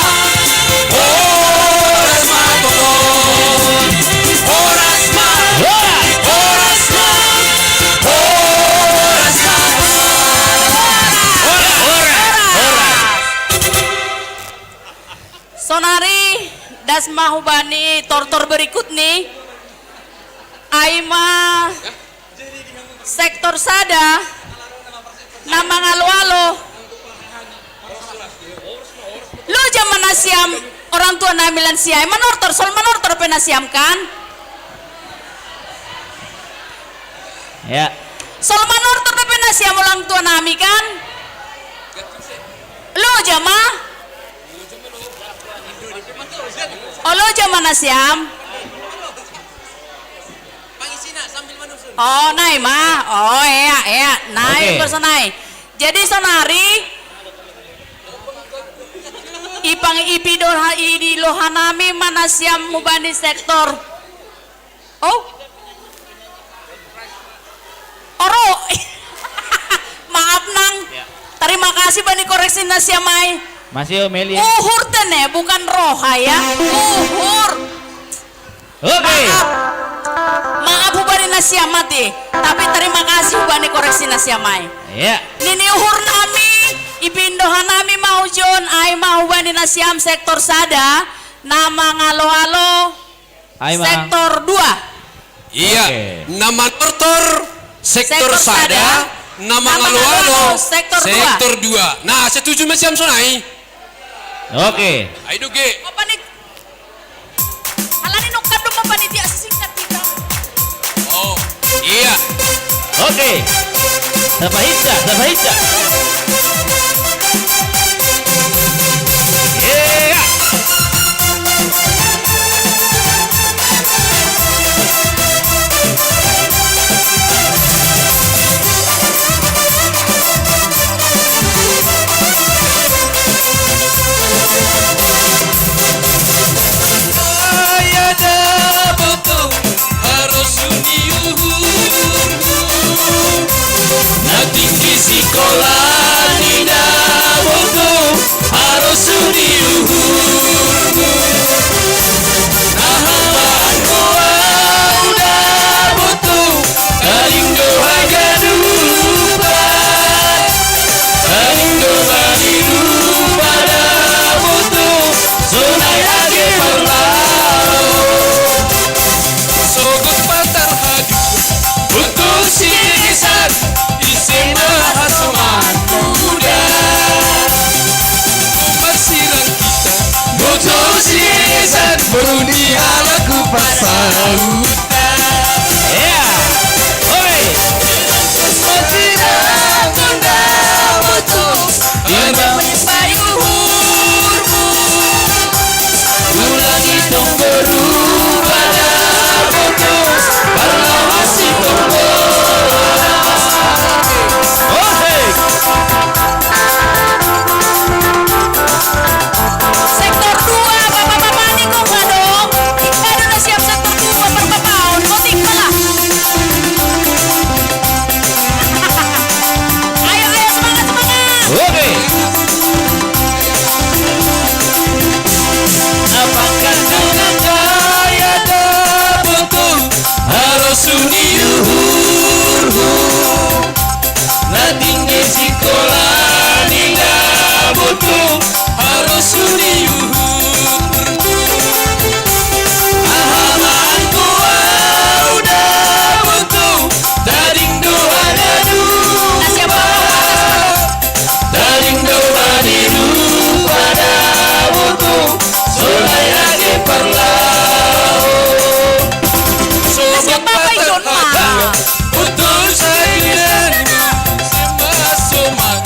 horas ma, horas ma, horas ma, horas ma. Sonari das ma hubani tortor berikut ni. Ai ma sektor sada na mangalo-alo. Loja ma nasiam orang tua nami lansia, manortor, sol manortor pe nasiam kan? Ya. Sol manortor pe nasiam orang tua nami kan? Loja ma. O loja ma nasiam. Oh, nai ma. Oh, ea, ea. Nai, oke. Sonai. Jadi sonari ipang ipi doha idi loha nami ma nasiam hubani sektor. Oh. Oro. Maaf nang. Ya. Terima kasih bani koreksi nasiam ai. Masih, Meli. Uhur te ne, bukan roha ya. Uhur. Oke. Maaf. Maaf hubani nasiam mati. Tapi terima kasih hubani koreksi nasiam ai. Ya. Nini uhur nami, ipi doha nami ma hujon ai ma hubani nasiam sektor sada na mangalo-alo. Ai ma. Sektor dua. Iya. Oke. Na manortor sektor sada, na mangalo-alo sektor dua. Sektor dua. Nah, setuju ma siam sonai? Oke. Ai doge. Apa ni? Halani no kadung ma panitia sisingkat kita. Oh, iya. Oke. Sapahinca, sapahinca. Iya. Ai ada boto harus diuhur. Na tinggi sikola ni da boto harus diuhur. Na hamaan koa uda boto. Kalindo haga dupa, kalindo bani dupa da boto, sonai age parlao. Sogot patar hadu, boto si kesan, ise ma hasoman uda. Boto si kesan, boru ni halak Pasau. Ya. Oi. Sektor dua, bapak-bapak ni kok nggak dong? Nggak ada nasiam sektor dua, bapak-bapak, oh, nggak tinggal lah. Ayo, ayo, semangat, semangat. Oke. Apakah dengan kaya da boto harus diuhur? Na tinggi sikola ni da boto harus diuhur. Aha ma angkoa uda boto, tading do hagadu. Tading do bani dupa da boto, sonai age parlao. Sobat Bapak Ijon ma. Utus ajudan sembah somat.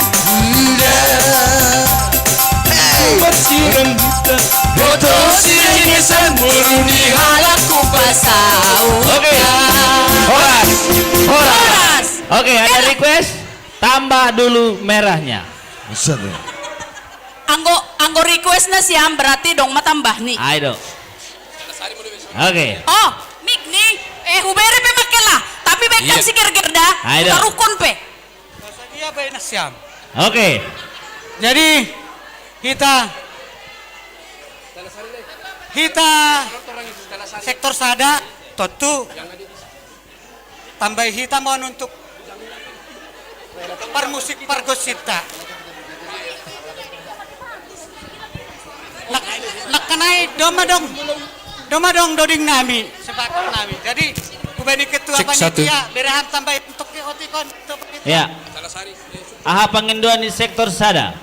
Hey. Bersiram kita. Boto si kesan boru ni halak Pasau. Oke, ada request? Tambah dulu merahnya. Bisa tuh. Anggo anggo request na siam berarti dong ma tambah ni. Ayo dong. Oke. Oh, mik ni. Eh, hubere pe makke lah. Tapi baik kan si Gergerda. Ayo dong. Tarukon pe. Sadia bae na siam. Oke. Jadi kita kita sektor sada totu tambai hita mohon untuk parmusik pargosita. Nak naik doma dong. Doma dong doding nami, sepakat nami. Jadi ubani ketua panitia berahan tambai untuk ke otikon. Ya. Aha panginduan di sektor sada.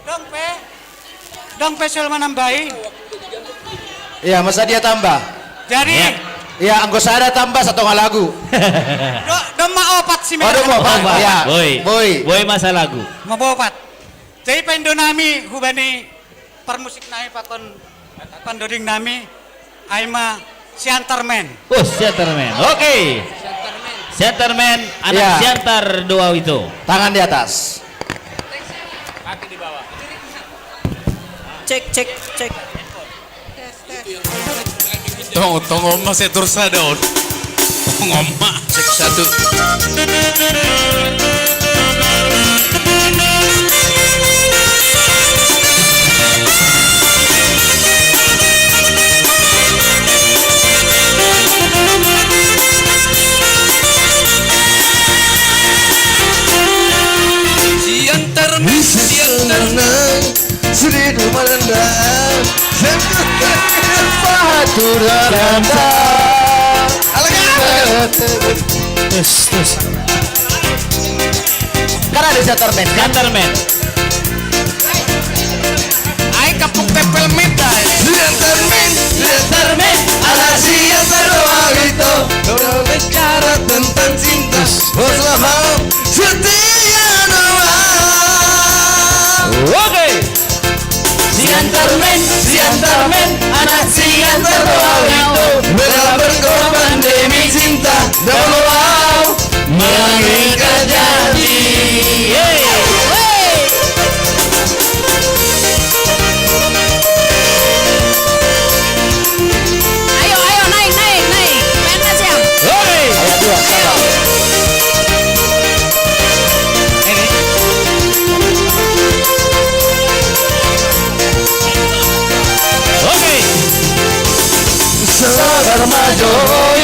Dong pe, dong pe sul manambai. Iya, masa dia tambah. Jadi, iya, anggo sada tambah satu lagu. Dong ma opat si. Oh, dong ma opat. Iya. Boy. Boy. Boy masa lagu. Ma opat. Jadi paindo nami hubani parmusik nami pakon pandoding nami ai ma Siantarmen. Oh, Siantarmen. Oke. Siantarmen anak Siantar doa itu. Tangan di atas. Cek cek cek. Tongo tongo mas etor sadaon. Tongo mas. Cek satu. Siantar mas, siantar mas. Sri Dumalanda. Satu daranta. Terus, terus. Kan ada Siantarmen. Siantarmen. Ai kapuk pepel meta. Siantarmen, Siantarmen. Ala Siantar doa itu. Kalau bicara tentang cinta, boslah setia doa. Oke. Siantarmen, Siantarmen, anak Siantar doa itu rela berkorban demi cinta dan doa mengikat janji. Ayo, ayo, naik, naik, naik. Pentas ya. Hore. Ayo. Oke. Sabar majo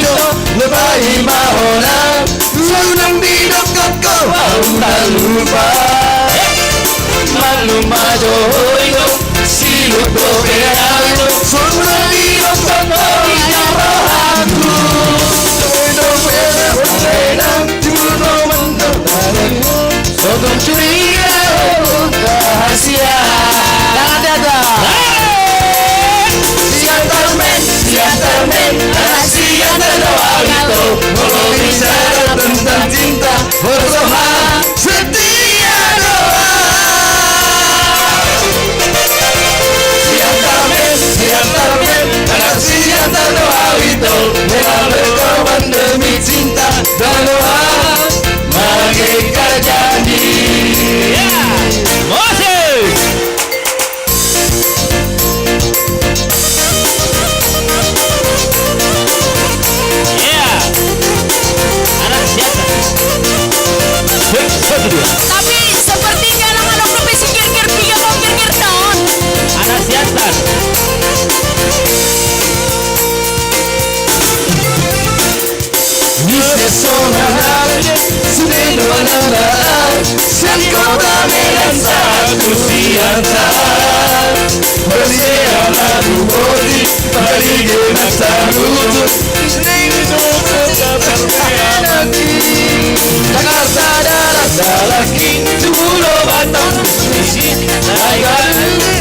ito, lebai mahona. Sunang di dokot ko, aku tak lupa. Maklum majo ito, siluk dope aku. Sunang di dokot ko, ikan rohaku. Dope dope, dope, dope, dope, dope, dope, Sodom curiga rahasia. Tangan di atas. Siantarmen, Siantarmen, anak Siantar doa itu. Kalau bicara tentang cinta, berdoa setia doa. Siantarmen, Siantarmen, anak Siantar doa itu. Rela berkorban demi cinta dan doa. Mangke ka janji. Ya, Moses. Ya. Anak siapa? Baik, satu dua. Tapi sepertinya anak-anak lebih si kir-kir tiga mau kir-kir daun. Anak siapa? Misi songanake sudendo ananda. Siangko dame dan satu sianta. Bersiap lagu boti bagi mata lucu. Sudendo tetap berperan. Jakarta darah salaki. Dulu Batam.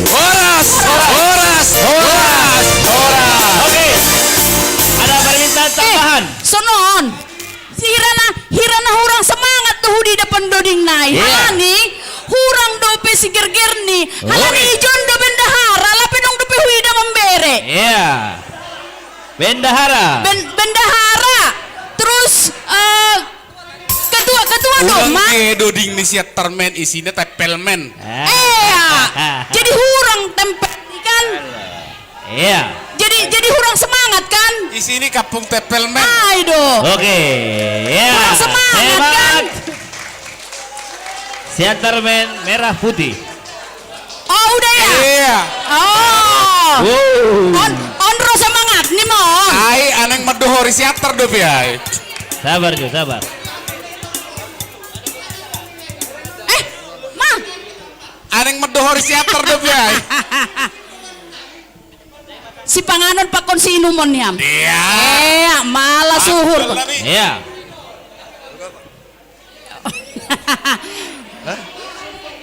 Horas, horas, horas, horas. Oke. Ada permintaan tambahan. Sonon. Hirana, hirana hurang sama Doding nai. Iya. Hani, hurang dope si gerger ni. Halani ijon do bendahara, lape dong dope huida mambere. Iya. Bendahara. Ben-, bendahara. Terus, eh, ketua, ketua. Hurang doma. Ke doding ni siat termen isine tepelmen. Eh. Iya. Jadi hurang tempel kan? Iya. Jadi, jadi hurang semangat kan? Di sini kapung tepelmen. Aido. Oke, ya. Hurang semangat kan? Siantar men merah putih. Oh, udah ya? Iya. Oh. Wow. On, on ro semangat nih, Mon. Ai, aneng medohori siatar do piai. Sabar, Jo, sabar. Eh, Ma. Aneng medohori siatar do piai. Si panganon pakon si inumon niam. Iya. Iya, malah suhur. Iya.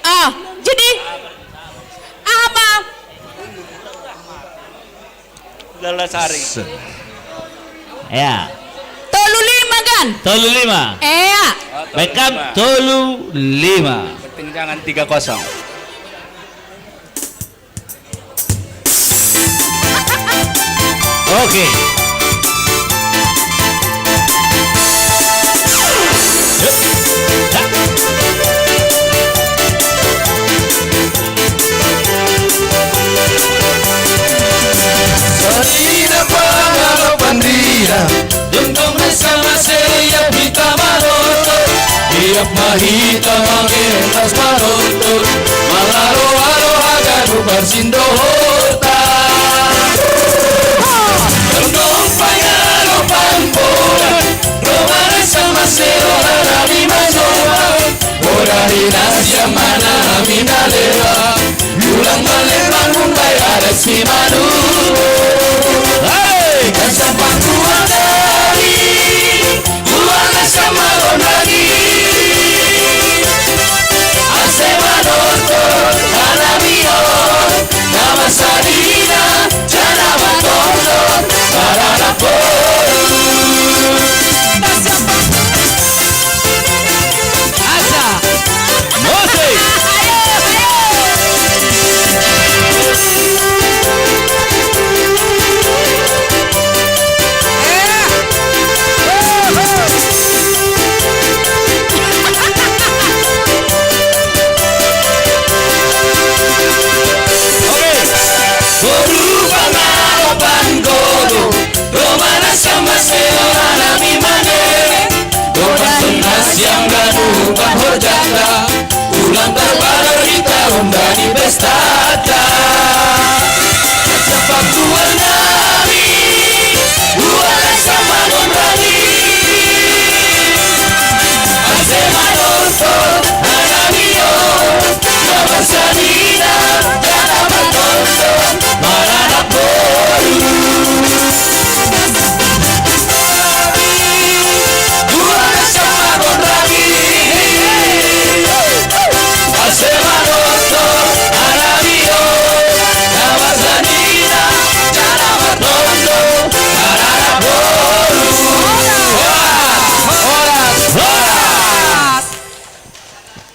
Ah, jadi apa? Lala Sari. Iya. Tolu lima kan? Tolu lima. Iya. Beckham tolu lima. Penting jangan tiga kosong. Oke. Sarina pangalo pandira. Dondong na sama seria pita manoto. Iap mahita mangentas manoto. Malalo-alo haganu parsindohota. Dondong pangalo pambola. Romana sama seria rami masoa. Ora dinasi amana minalewa. Ulang malembang mumbai ada si manu. Hey! Kasam pakuan dari. Buana sama lagi. Ase manoto, anamio. Nama sadina, jana matoto. Barana poru. Asa. Musik. Ayo, ayo. Oke. Berubah malu panggodo. Romana sama seorang mimane. Orang nasi yang gaduh bahorjata. Ulang terbaru di tahun dari pestata. Siapa tuan nami? Buat sama nonrani. Ase manorto, anamio. Nama sadina, jana matonto. Marana poru.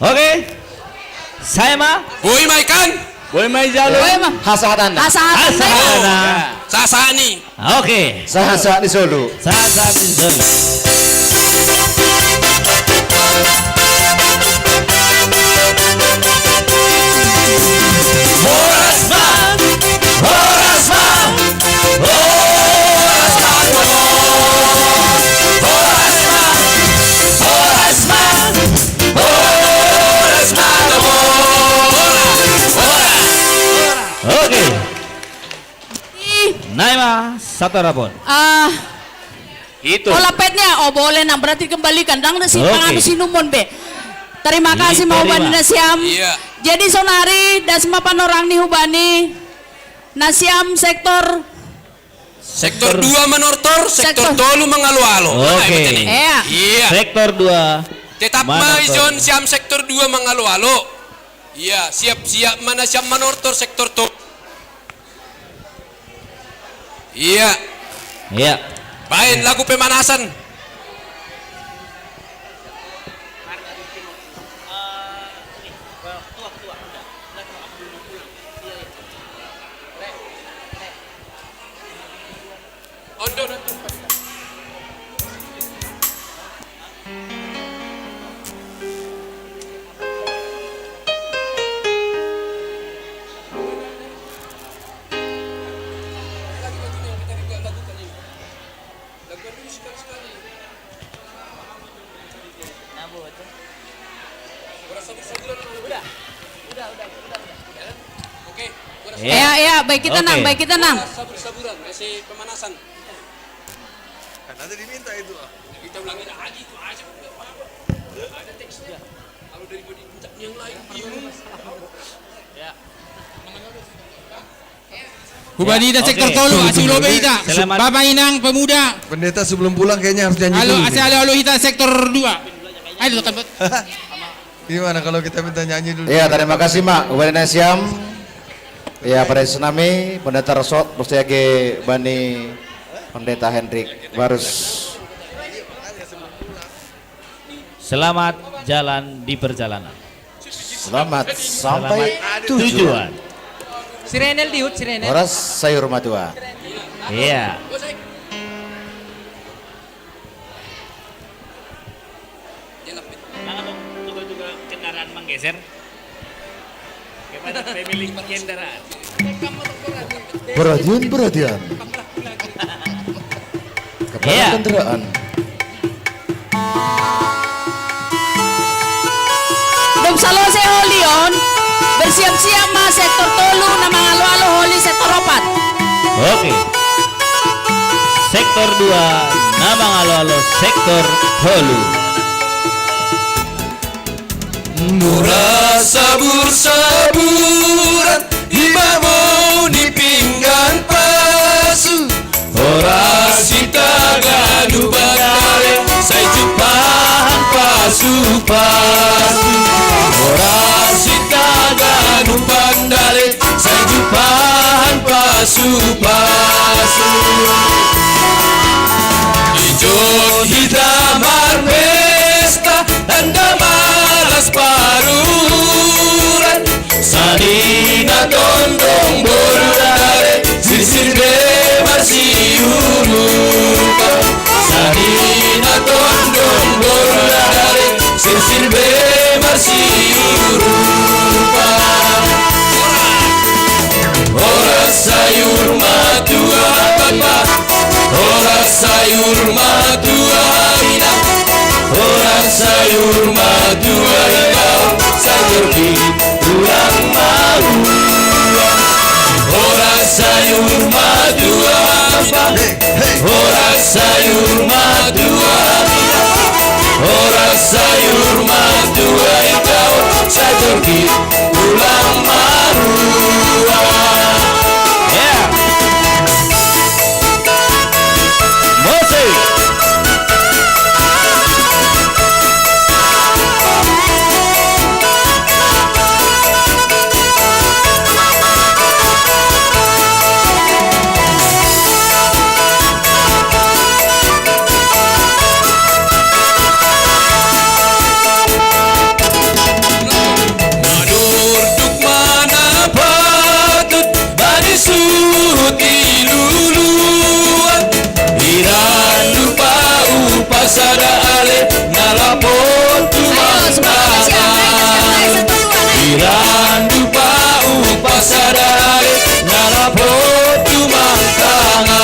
Oke. Saya mah. Boy Maikan. Boy Mai Jalu. Boy mah. Hasahatan. Hasahatan. Hasahatan. Sasani. Oke. Sahasa di Solo. Sahasa di Solo. Horas ma, horas ma, horas ma, horas ma, horas ma. Oke. Ih. Naima satarapon. Ah. Itu. Oh, lapetnya. Oh, boleh, nah, berarti kembalikan. Dang si panganu sinumon be. Terima kasih mau bani nasiam. Iya. Jadi sonari dasma panorang ni hubani nasiam sektor. Sektor dua manortor, sektor tolu mangalo-alo. Oke. Iya. Iya. Sektor dua. Tetap ma ijon siam sektor dua mangalo-alo. Iya, siap-siap mana siam manortor sektor tolu. Iya. Iya. Baen lagu pemanasan. Ketua, ketua, udah. Udah, ketua, aku belum pulang. Iya, iya. Lek, lek. Ondo, ondo. Lagu-lagu yang kita tidak lakukan ini. Lagu-lagu sekali-sekali. Nah, Bu, itu. Udah, udah, udah, udah, udah. Oke, udah. Iya, iya, baik kita, Nang, baik kita, Nang. Sabur-saburan, kasih pemanasan. Kan ada diminta itu, ah. Kita ulangin lagi itu aja, nggak apa-apa. Ada teksnya. Kalau dari yang lain bingung. Ya. Hubani hita sektor tolu, asih ulo be hita. Selamat. Bapak Inang pemuda. Pendeta sebelum pulang kayaknya harus nyanyi dulu nih. Asih alo-alo hita sektor dua. Ayo, tekan, Bot. Gimana kalau kita minta nyanyi dulu? Iya, terima kasih, Mak. Hubani nang siam. Iya, pada senami, Pendeta Resort, Bos Yage, Bani, Pendeta Hendrik, Barus. Selamat jalan di perjalanan. Selamat sampai tujuan. Si Renel diut, si Renel. Horas sayur matua. Iya. Jangan dong, juga-juga kendaraan menggeser. Kepada pemilik kendaraan. Perhatian, perhatian. Kepada kendaraan. Dong salose holi on. Bersiap-siap ma sektor tolu, na mangalo-alo holi sektor opat. Oke. Sektor dua, na mangalo-alo sektor tolu. Mura sabur-saburan, di babo ni pinggan pasu. Horas hita ganup bandale, sai jumpahan pasu-pasu. Horas hita ganup bandale, sai jumpahan pasu-pasu. Ijon hita marpesta, tanda malas paruran. Sanina tondong boru dare, sirsir be marsiuru. Sanina tondong boru dare, sirsir be marsiuru. Horas sayur matua bapa, horas sayur matua ina, horas sayur matua ina, sayur ki tulang maua. Horas sayur matua bapa, horas sayur matua ina, horas sayur matua ina, sayur ki tulang maua. Yeah. Musik. Madurduk mana patut bani suti luluan. Iran lupa upa sada ale na lapor tu mangkama. Iran lupa upa sada ale na lapor tu mangkama.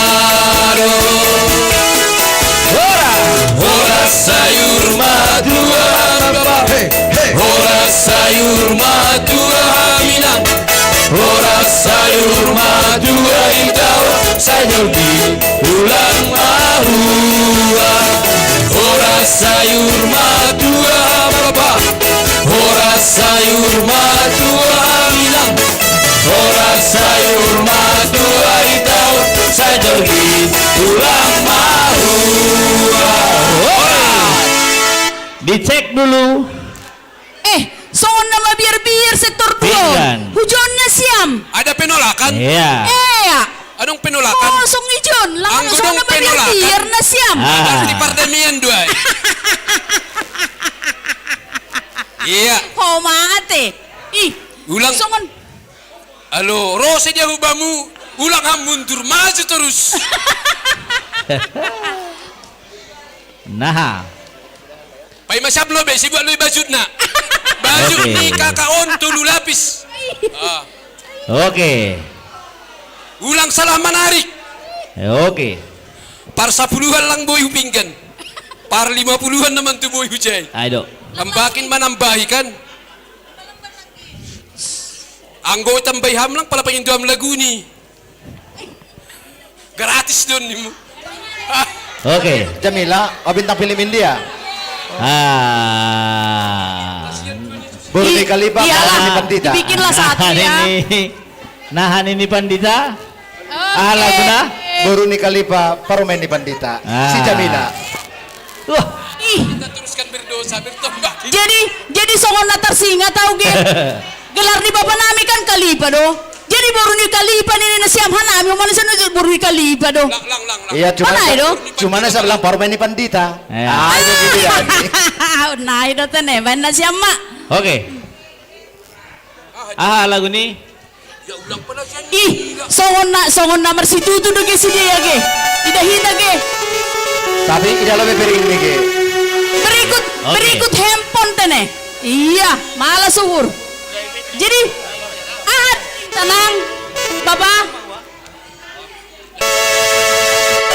Hora, hora sayur matua bapa. Hey, hey. Hora sayur matua minang. Hora sayur matua itau, sayur ki tulang maua. Hora sayur matua bapa. Hora sayur matua minang. Horas sayur matua itau, sayur ki tulang maua. Horas. Dicek dulu. Eh, songon na mabiar-biar sektor dua. Pinggan. Hujon na siam. Ada penolakan? Iya. Iya. Adong penolakan? Oh, songon ijon. Langsung na mabiar-biar na siam. Ah. Di partai mian dua. Iya. Ho ma ate. Ih, Ulang. Songon. Alo, ro sadia hubamu, ulang ham mundur, maju terus. Nah. Pai masap lo be, sibuat lo bajutna. Bajut Oke. Ni kakak on tolu lapis. Ah. Oke. Ulang salah manarik. Oke. Par sapuluhan lang boi hupinggan. Par lima puluhan naman tu boi hujai. Ayo. Tambakin manambahi kan. Anggo tambahi ham lang pala pangindo ham lagu ni. Gratis don nimu. Oke. Jamila, oh, bintang film India. Ah. Burni Khalifa, Iyalah, Burni Pandita. Dibikinlah satu Nahan ya. Ini. Nahan ini pandita. Ah, lagu nah. Burni Khalifa, Parumaen ni Pandita. Ah. Si Jamila. Wah. Ih, Kita teruskan berdosa, bertobat. jadi jadi songon na tarsinga tau ge. Gelar ni bapa nami kan Khalifa do. Jadi boru ni Khalifa ni na siam hanami mana sana boru ni Khalifa do. Lang, lang, lang, lang. Iya, cuma Mana itu? Cuma na sabilang Parumaen ni Pandita. Ya. Ah, itu gitu ya. Nah, itu tene main na siam ma. Oke. Aha lagu ni. Ya ulang pala sian. Ih, songon na songon na marsitutu do ge si dia ge. Tidak hina ge. Tapi tidak lebih piring nih, Ge. Berikut Oke. berikut handphone tene. Iya, malah suhur. Jadi, ah, tenang, Bapak.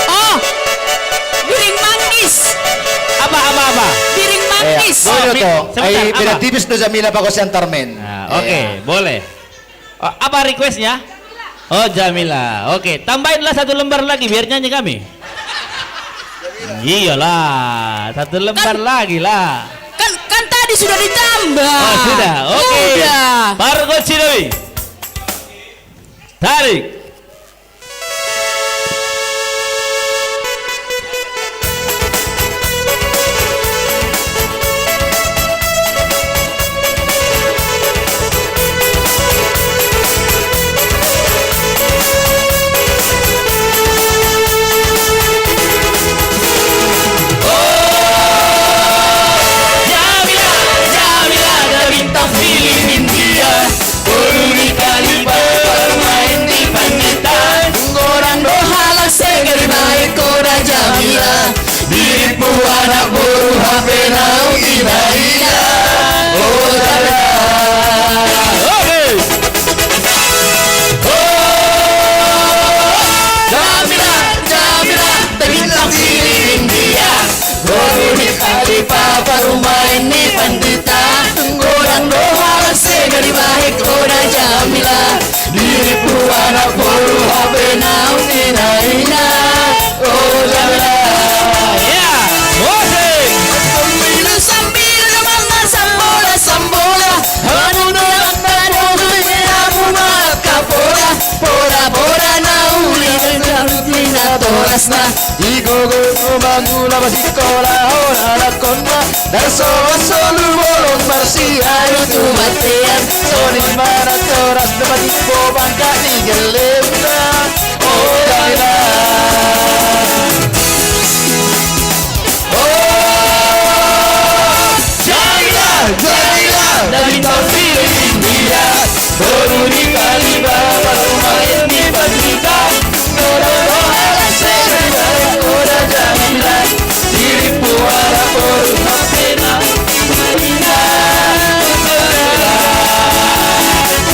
Oh, Biring Manggis. Apa apa apa. Biring Manggis. Iya, boleh Bi- toh. sebentar, Ai beda apa? Tipis tuh Jamila Pak Osian Tarmen. Nah, oke, Iya. Boleh. Oh, apa requestnya? Oh, Jamila. Oke, tambahinlah satu lembar lagi biar nyanyi kami. Iyalah, satu lembar lagi lah. Kan kan tadi sudah ditambah. Oh, sudah. Oke. Udah. Pargo Cidowi. Tarik. Jamila, Jamila, da bintang film India. Boru ni Khalifa, Parumaen ni Pandita. Godang do halak sega dibahen ho da Jamila. Dirimu anak boru hape naung hinaina. Oh Jamila. Oke. Oh Jamila, Jamila, da bintang film India. Boru ni Khalifa, Parumaen ni Pandita. Godang do halak sega dibahen ho da Jamila. Dirimu anak boru hape naung hinaina. Oh Jamila. Ya, musik. Sambil sambil mangan sambola sambola. Hamu do mangan hamu makan bola. Bola bola nauli na tolasna. Igogo tu bagula basikola hona lakonna. Darso solu bolon marsialu tu matean. Soni mana toras dapat ipo bangka di gelemna. Oh Jamila. Oh Jamila, Jamila, da bintang film India. Boru ni Khalifa, Parumaen ni Pandita. Godang do halak sega dibahen ho da Jamila. Dirimu anak boru hape naung hinaina.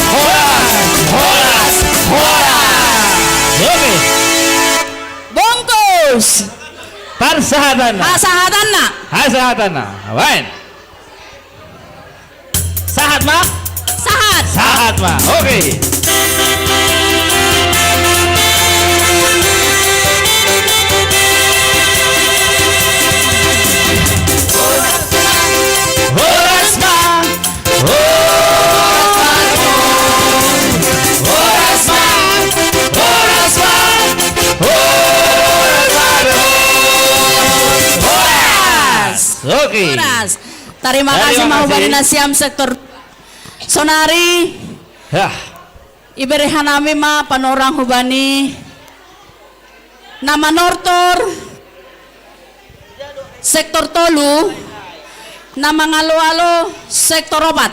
Horas, horas, horas. Oke. Bungkus. Parsahatanna. Pasahatanna. Pasahatanna. Baen. Sahat ma? Sahat. Sahat ma. Oke. Horas ma. Horas ma. Horas ma. Horas ma. Horas. Oke. Horas. Tarima kasih ma hubani na siam sektor. Sonari. Hah. Ibere hanami ma panorang hubani na manortor sektor tolu, na mangaloalo sektor opat.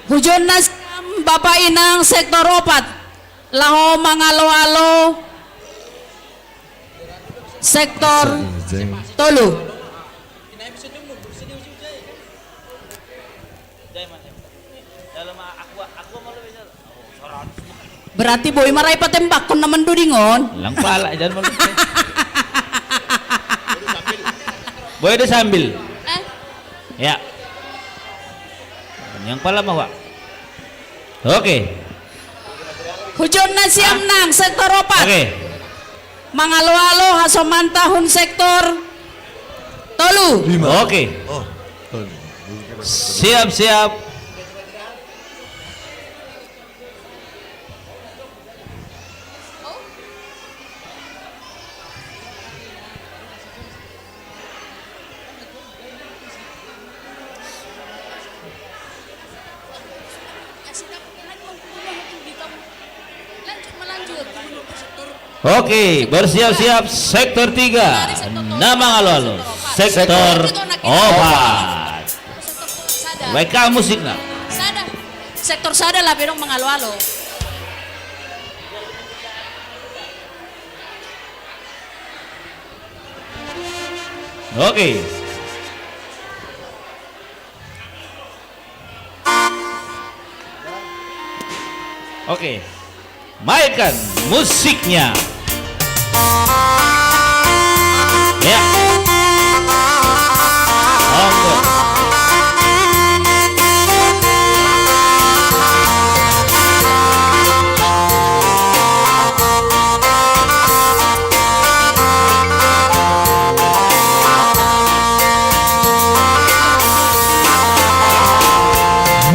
Hujunna siam Bapak Inang sektor opat, laho mangalo-alo sektor tolu. Berarti boi marai patembakkon na mandudingon. Lang pala, jangan malu. Boi do sambil. Eh? Ya. Yang pala mah, Wak. Oke. Hujunna siam nang sektor opat. Oke. Mangalo-alo hasomanta hun sektor tolu. Lima. Oke. Oh, tolu. Siap, siap. Oke, bersiap-siap sektor tiga. Nama alo-alo. Sektor opat. Weka musikna. Sektor sada lah bedong mangalo-alo. Oke. Oke. Mainkan musiknya. Ya. Monggo.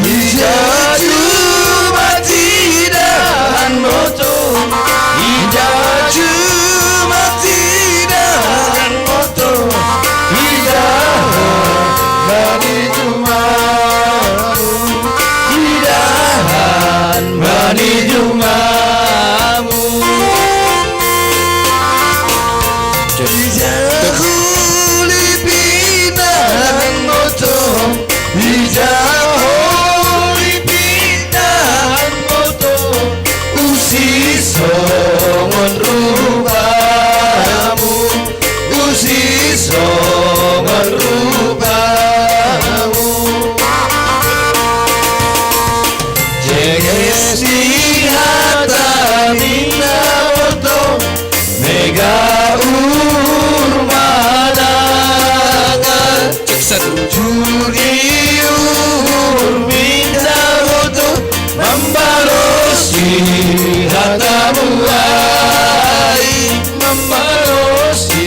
Ija cuma tidak moto, ija cuma tidak moto, ija mani cuma, ija mani cuma. Ija holi pindan moto, ija holi pindan moto, usi songon rupamu, usi songon rupamu. Jeges ni hata ninna boto, mega uhur manangan. Cek satu. Juri uhur minta boto, mambalosi hatamu ai, mambalosi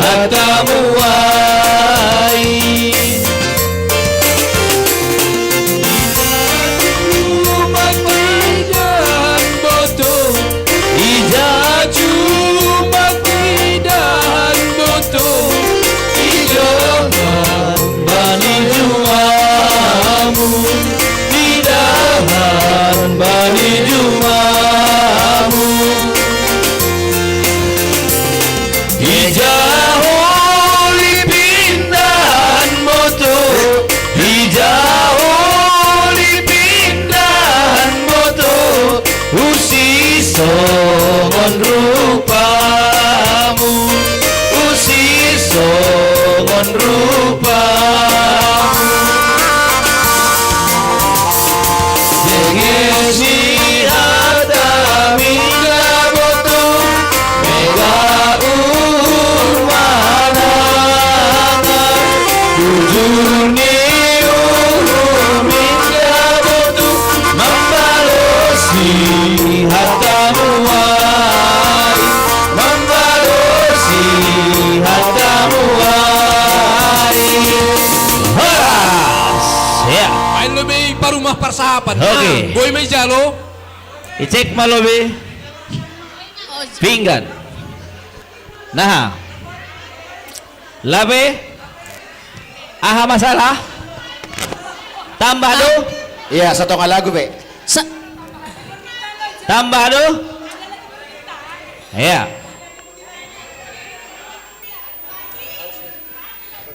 hatamu ai. Ija cuma pindan boto, ija cuma pindan boto, ija mani jumamu, ija mani jumamu. Ija holi pindan boto, ija holi pindan boto, usi songon rupamu, usi songon rupamu. Jeges ni hata minda boto, mega uhur manangan. Bujur ni uhur minda boto, mambalosi hatamu ai, mambalosi hatamu ai. Horas. Ya. Baen lobi parumah parsahapan. Oke. Nah, boi ma ijalo. Icek ma lobi. Pinggan. Nah. Labe. Aha masalah? Tambah do? Iya, satonga lagu be. Sa- Tambah do? Iya.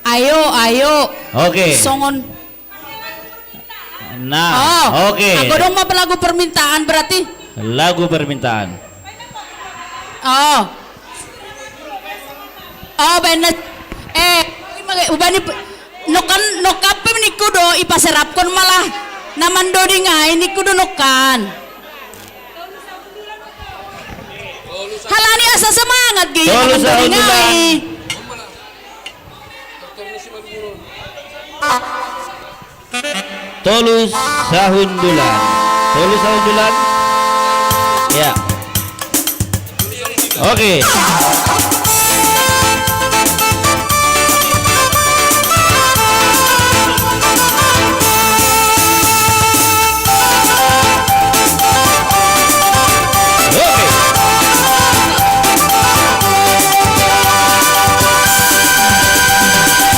Ayo, ayo. Oke. Songon. Nah, oh, oke. Aku dong mau lagu permintaan berarti. Lagu permintaan. Oh. Oh, bener. Eh, ubani, nokan, nokape niku do ipaserapkon malah naman do dingai niku do nokan. Halani asa semangat ge. Tolu naman do dingai. Tolu sahundulan. Tolu sahundulan. Ya. Oke. Oke.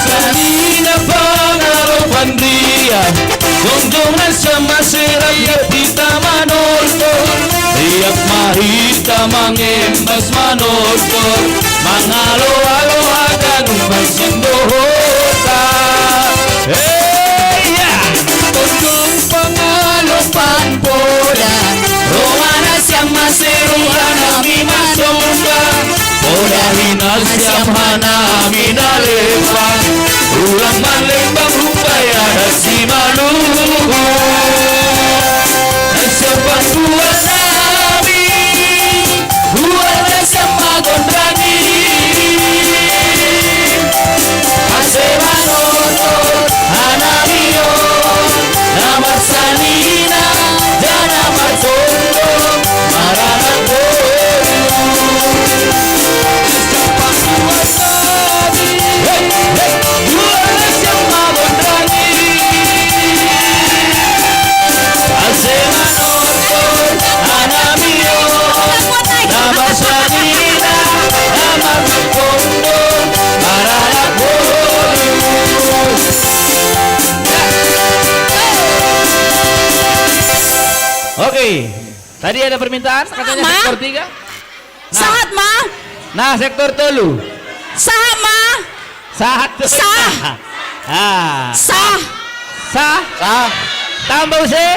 Sanina pangalo pandia, jongjong na sama seraya pita manorto, riak mahita mangembas manorto, mangalo-alo aganu pasimbohota. Hey, ya. Jongjong pangalo pan poda, romana siang maseru hanami masongga. Poda hina siang hanami nalepa. Ulang malembang rupai ada si maluhu. Siapa kuasa nami, kuasa siapa gondrani. Ase manoto hanamio, na marsanina, jana marsondo, maranak boru. Hei, hei, dua siapa gondrani. Ase manoto hanamio, na marsanina, na marsondo, maranak boru. Oke, tadi ada permintaan katanya Ma? Sektor tiga. Nah. Sahat, Ma. Nah, sektor tolu. Sahat, Ma. Sahat. Sah. Ah. Sah. Sah. Sah. Tambah usai.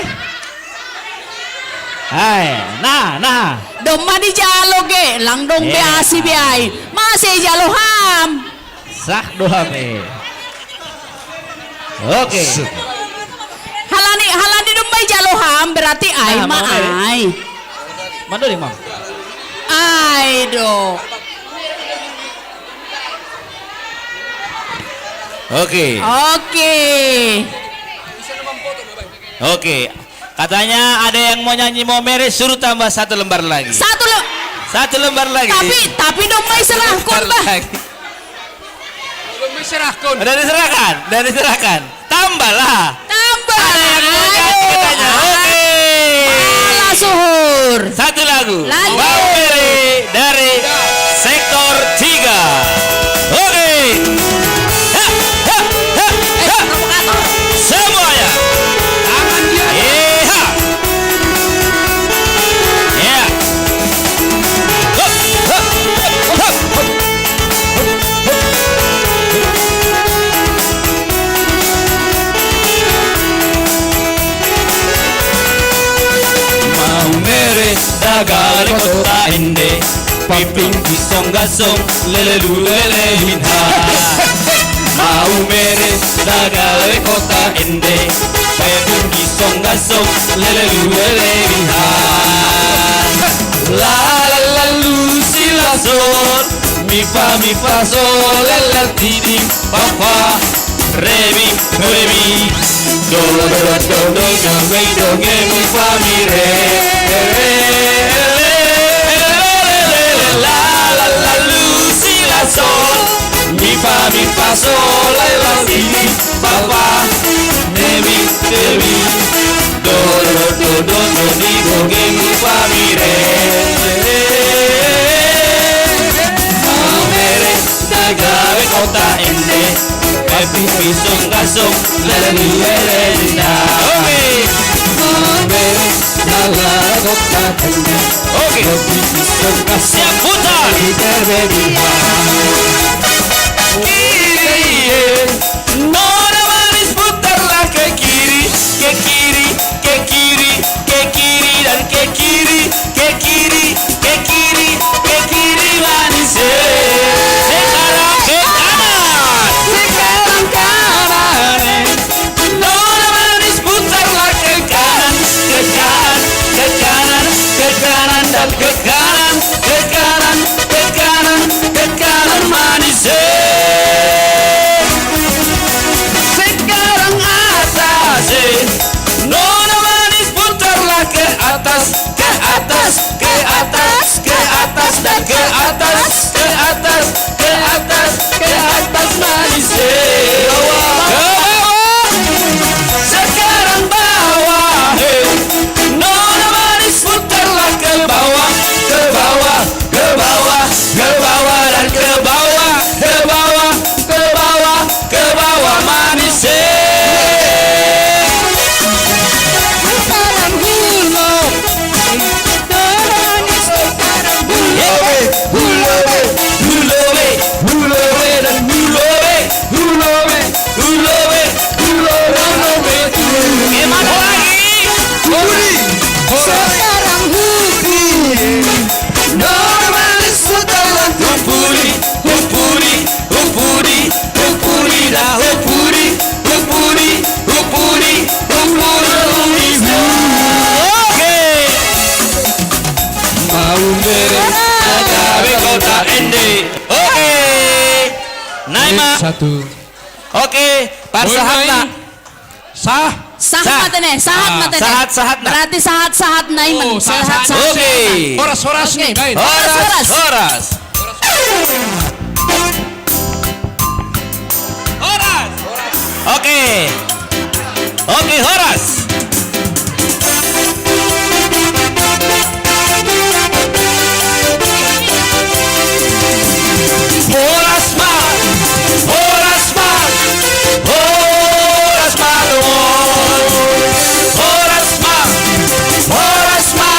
Hai, nah, nah. Dong ma dijalo ge, lang dong. Iya. Be asi be ai. Masih jalo ham. Sah doa be. Oke. Halani, halani dong mai jalo ham berarti ai. Nah, ma mau, Mary. Ai. Mana nih, Mam? Ai do. Oke. Oke. Oke. Katanya ada yang mau nyanyi mau Mary, suruh tambah satu lembar lagi. Satu le- Satu lembar lagi. Tapi, tapi dong mai serahkon, Bah. Lagi. Belum diserahkan. Udah diserahkan, udah diserahkan. Tambahlah. Tambah. Ada yang mau nyanyi katanya. Aduh. Oke. Alah, suhur. Satu lagu. Lagu. Bang Ferry dari sektor tiga. Oke. Ha, ha, ha, ha. Eh, provokator. Semuanya. Tangan dia. Iya. Iya. Hup, hup, hup, hup. Mau mere dagale kota ende, piping pisong gasong, lele lulu lele hinha. Mau mere dagale kota ende, piping pisong gasong, lele lulu lele hinha. La la la lu si la sol, mi fa mi fa sol, la la ti di fa fa, re mi re mi, do do do do do do re do re mi fa mi re. La la la lu si la sol, mi fa mi fa sol, la la ti di fa fa, re mi re mi, do do do do do di do re mi fa mi re. Amere dagale kota ende, epi pisong kasong, lele lele na. Oke. Amere dagale kota ende. Oke. Epi pisong kasong. Siap, putar. Ite bebi. Kiri, eh. Nona manis, putarlah ke kiri, ke kiri. kiri, ke kiri, ke kiri, ke kiri manis. Sekarang ke kanan. Sekarang kanan. Nona manis putarlah ke kanan, ke kanan, ke kanan, ke kanan dan ke kanan, ke kanan, ke kanan, ke kanan manis. Sekarang atas. Nona manis putarlah ke atas, ke atas, ke atas, ke atas dan ke atas, ke atas, ke atas, ke atas manis. Ke bawah. Sekarang bawah. Nona manis putarlah ke bawah, ke bawah, ke bawah, ke bawah dan ke bawah, ke bawah, ke bawah, ke bawah manis. Sekarang hulu. Hulu be, hulu be, hulu be, hulu be dan hulu be, hulu be, hulu be, hulu be. Gimana lagi? Huli. Sekarang huli. Normal setelah hupuli, hupuli, hupuli, hupuli, dah hupuli, hupuli, hupuli, hupuli, hupuli. Oke. Mau beres ada kota ende. Oke. Naima. Satu. Oke, par sahatna. Sah. Sahat. Sah. Mate ne, sahat. Ah, mate ne. Sahat, sahat na. Berarti sahat, sahat na iman. Oh, sahat, sahat, sahat. Oke. Horas, horas. Oke. Ni, baik. Horas, horas. Horas, horas. Horas. Oke. Oke, horas. Horas ma, horas ma, horas ma, horas ma, horas ma,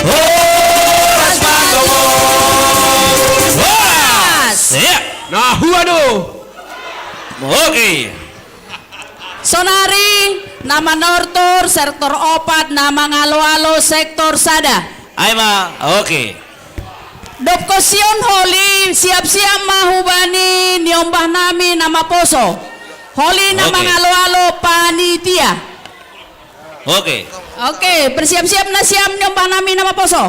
horas ma, horas. Ya. Nah, huado. Oke. Sonari, na manortor sektor opat, na mangalo-alo sektor sada. Ai ma, oke. Dob kosion holi, siap-siap ma hubani niombah nami na maposo. Holi na mangalo-alo panitia. Oke. Oke, bersiap-siap na siam niombah nami na maposo.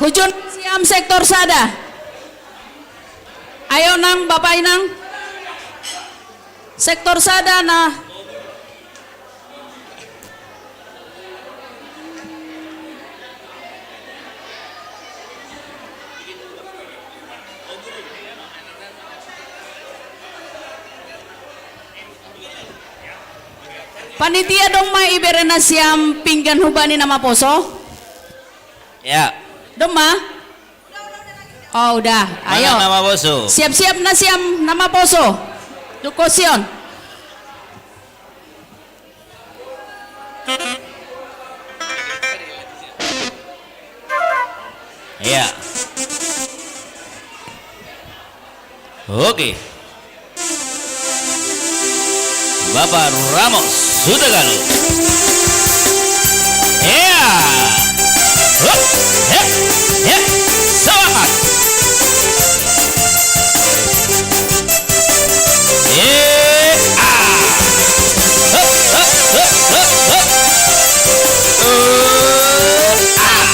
Hujun siam sektor sada. Ayo nang, Bapak Inang. Sektor sada na. Panitia dong ma ibere na siam pinggan hubani na maposo? Ya. Dong ma? Oh, udah. Ayo. Mana na maposo? Siap-siap na siam na maposo. Dob kosion. Ya. Oke. Bapak Ramos Hutagalung. Ya. Hup, hep, hep. Semangat. Eh, ah. Hup, hup, hup, hup, hup. Eh, ah.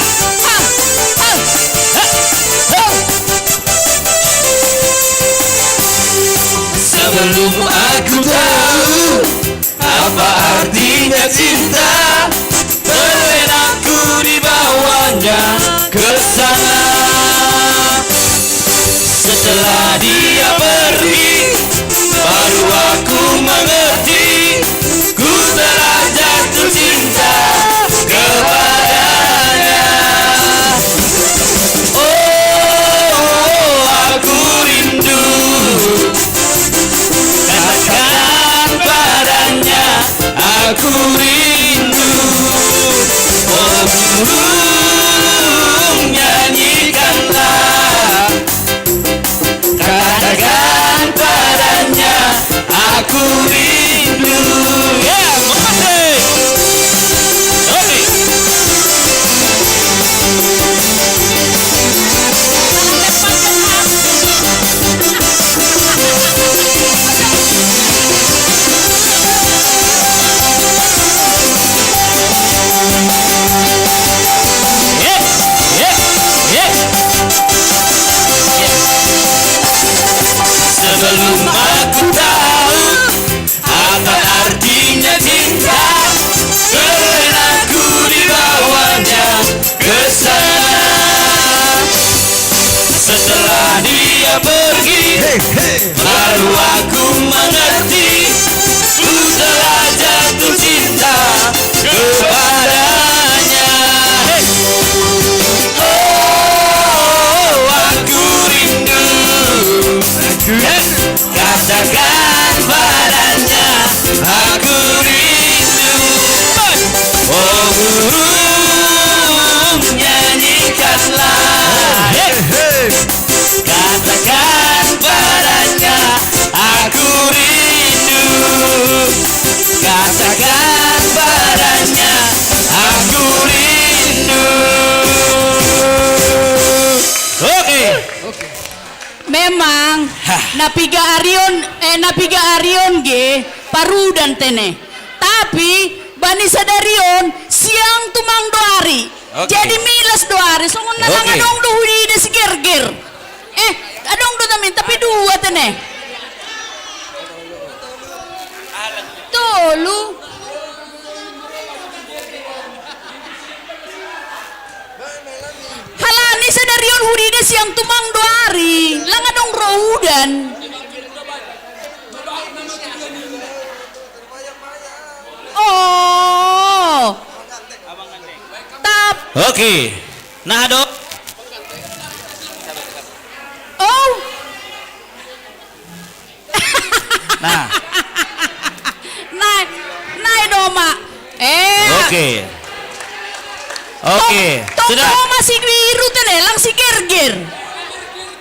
Sebelum aku tahu apa artinya cinta, terlena ku dibawanya ke sana. Setelah dia pergi, baru aku mengerti, ku telah jatuh cinta kepadanya. Oh, aku rindu. Katakan padanya, aku rindu. Oh, rindu. Belum aku tahu apa artinya cinta, karena ku dibawanya ke sana. Setelah dia pergi, baru aku mengerti, ku telah jatuh cinta kepadanya. Oh, aku rindu. Katakan padanya, aku rindu. Oh burung, nyanyikanlah. Katakan padanya, aku rindu. Katakan padanya, aku rindu. Oke. Memang napiga arion, eh, napiga arion ge parudan tene. Tapi bani sadarion siang tumang doari. Oke. Jadi milas doari. Songon na lang adong do hudi de si gerger. Eh, adong do tamin tapi dua tene. Tolu. Halani sadarion hudi de siang tumang doari, lang adong ro udan. Oh. Tap. Oke. Nah, dok. Oh. Nah. Nah, nah doma. Eh. Oke. Oke. Tong sudah. Tong masih biru tene, lang si gerger.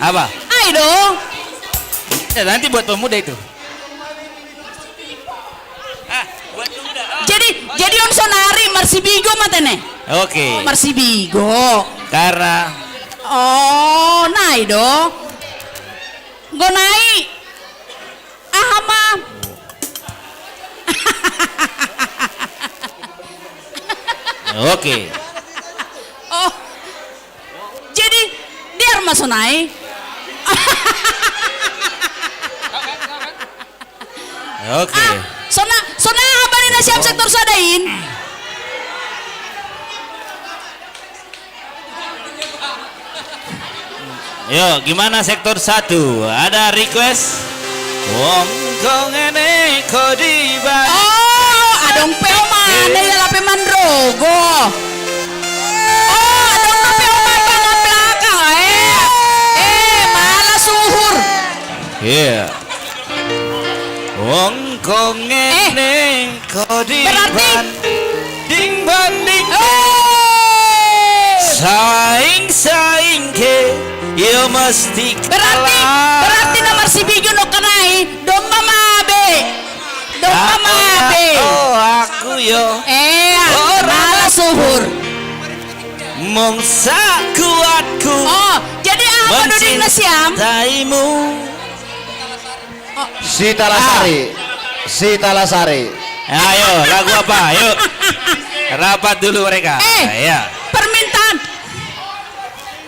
Apa? Ai do. Ya, nanti buat pemuda itu. Jadi, jadi on sonari marsibigo ma tene. Oke. Marsibigo. Karena. Oh, nai do. Nggo nai. Aha ma. Oke. Oh. Jadi, dear ma sonai. Oke. Ah, sona, sona apa ni na siap sektor sadain? Yo, gimana sektor satu? Ada request? Wong kong ene kodi ba. Oh, adong peo mana ya lape manrogo. Oh, adong peo mana belakang, eh. Eh, malah suhur. Iya. Wong kong ene kodi ba. Berarti banding banding. Saing saing ke, yo mesti kalah. Berarti, berarti nomor si Bijo no kenai, domba mabe. Domba mabe. Oh, aku yo. Eh, malah suhur. Mong sakuatku. Oh, jadi apa duding na siam? Mencintaimu. Oh. Sita Lasari. Ah. Sita Lasari. Ayo, lagu apa? Yuk. Rapat dulu mereka. Eh, ya. Permintaan.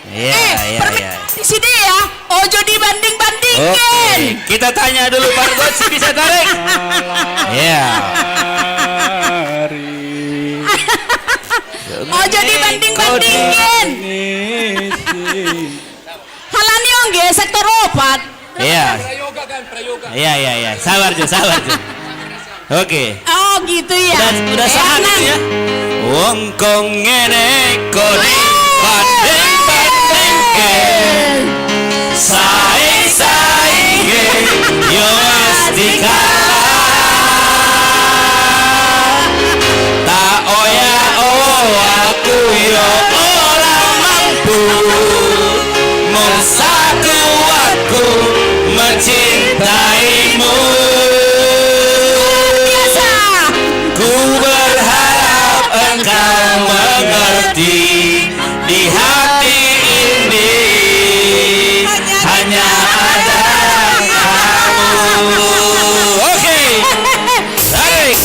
Iya, eh, iya, permintaan iya. Si dia, ojo dibanding-bandingkan. Oke, kita tanya dulu Pak Gotsi bisa tarik. Iya. Ojo dibanding-bandingkan. Halani ongge sektor opat. Iya. Iya, iya, iya. Sabar, Jo, sabar, Jo. Oke. Oh, gitu ya. Udah, udah sehat gitu ya. Wong kong ngene kodi banding banding ke. Sae sae ke. Yo mesti kalah. Tak oya oya ku yo ora mampu. Mong sakuatku mencintaimu. Ku berharap engkau mengerti, di hati ini hanya ada kamu. Oke. Tarik.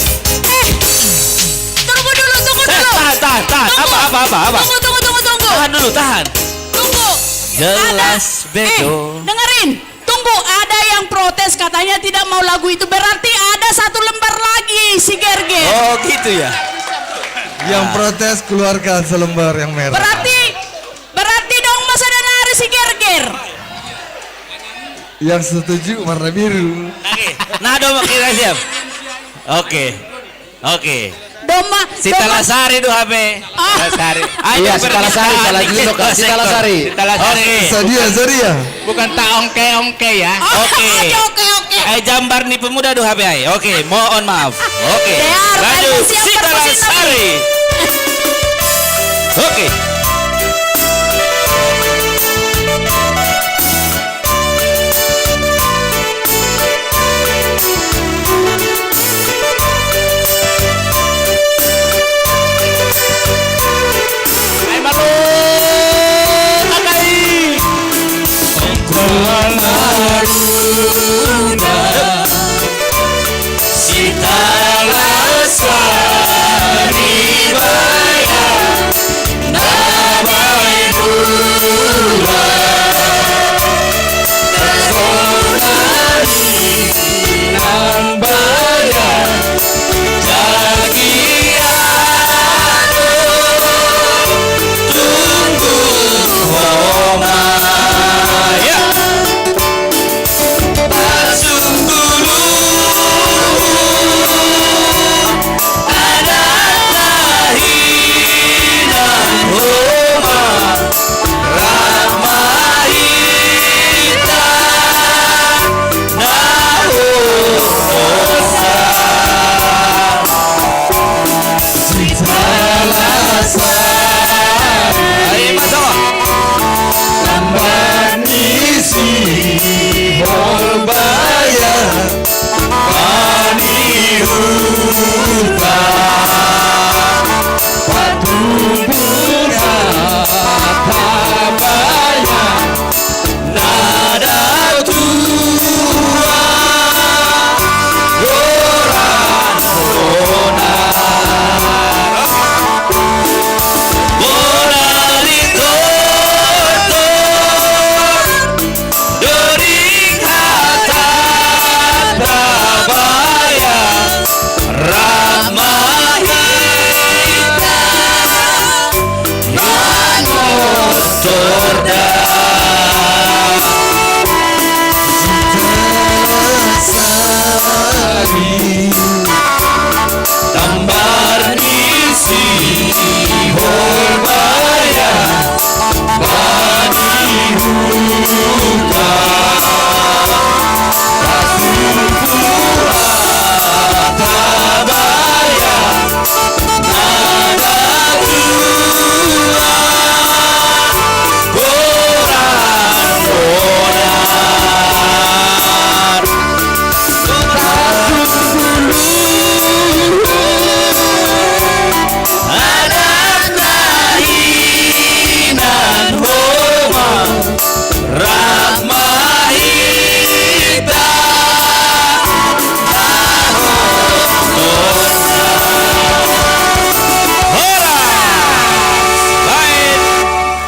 Tunggu dulu, tunggu dulu. Tahan, tahan, tahan. Apa, apa, apa, apa? Tunggu, tunggu, tunggu, tunggu. Tahan dulu, tahan. Tunggu. Jelas bedo. Eh, dengerin. Tunggu, ada yang protes. Hanya tidak mau lagu itu, berarti ada satu lembar lagi si Gerger. Oh gitu ya. Yang protes keluarkan selembar yang merah. Berarti berarti dong masa ada nari si Gerger. Yang setuju warna biru. Oke. Nah, dong, oke, siap. Oke. Oke. Domba Sita domba- Lasari tuh H P. Ah. Lasari. Iya, Sita Lasari, salah juga kok, Sita Lasari. Sita Lasari. Sadia, Sadia. Bukan tak ongke-ongke ya. Oh, Oke. Oke, oke, oke. Ai jambar ni pemuda do H P ai. Oke, mohon maaf. Oke. Dear, Lanjut ayo, siap, Sita terpuji, Lasari. Oke. Ai malu. Makai.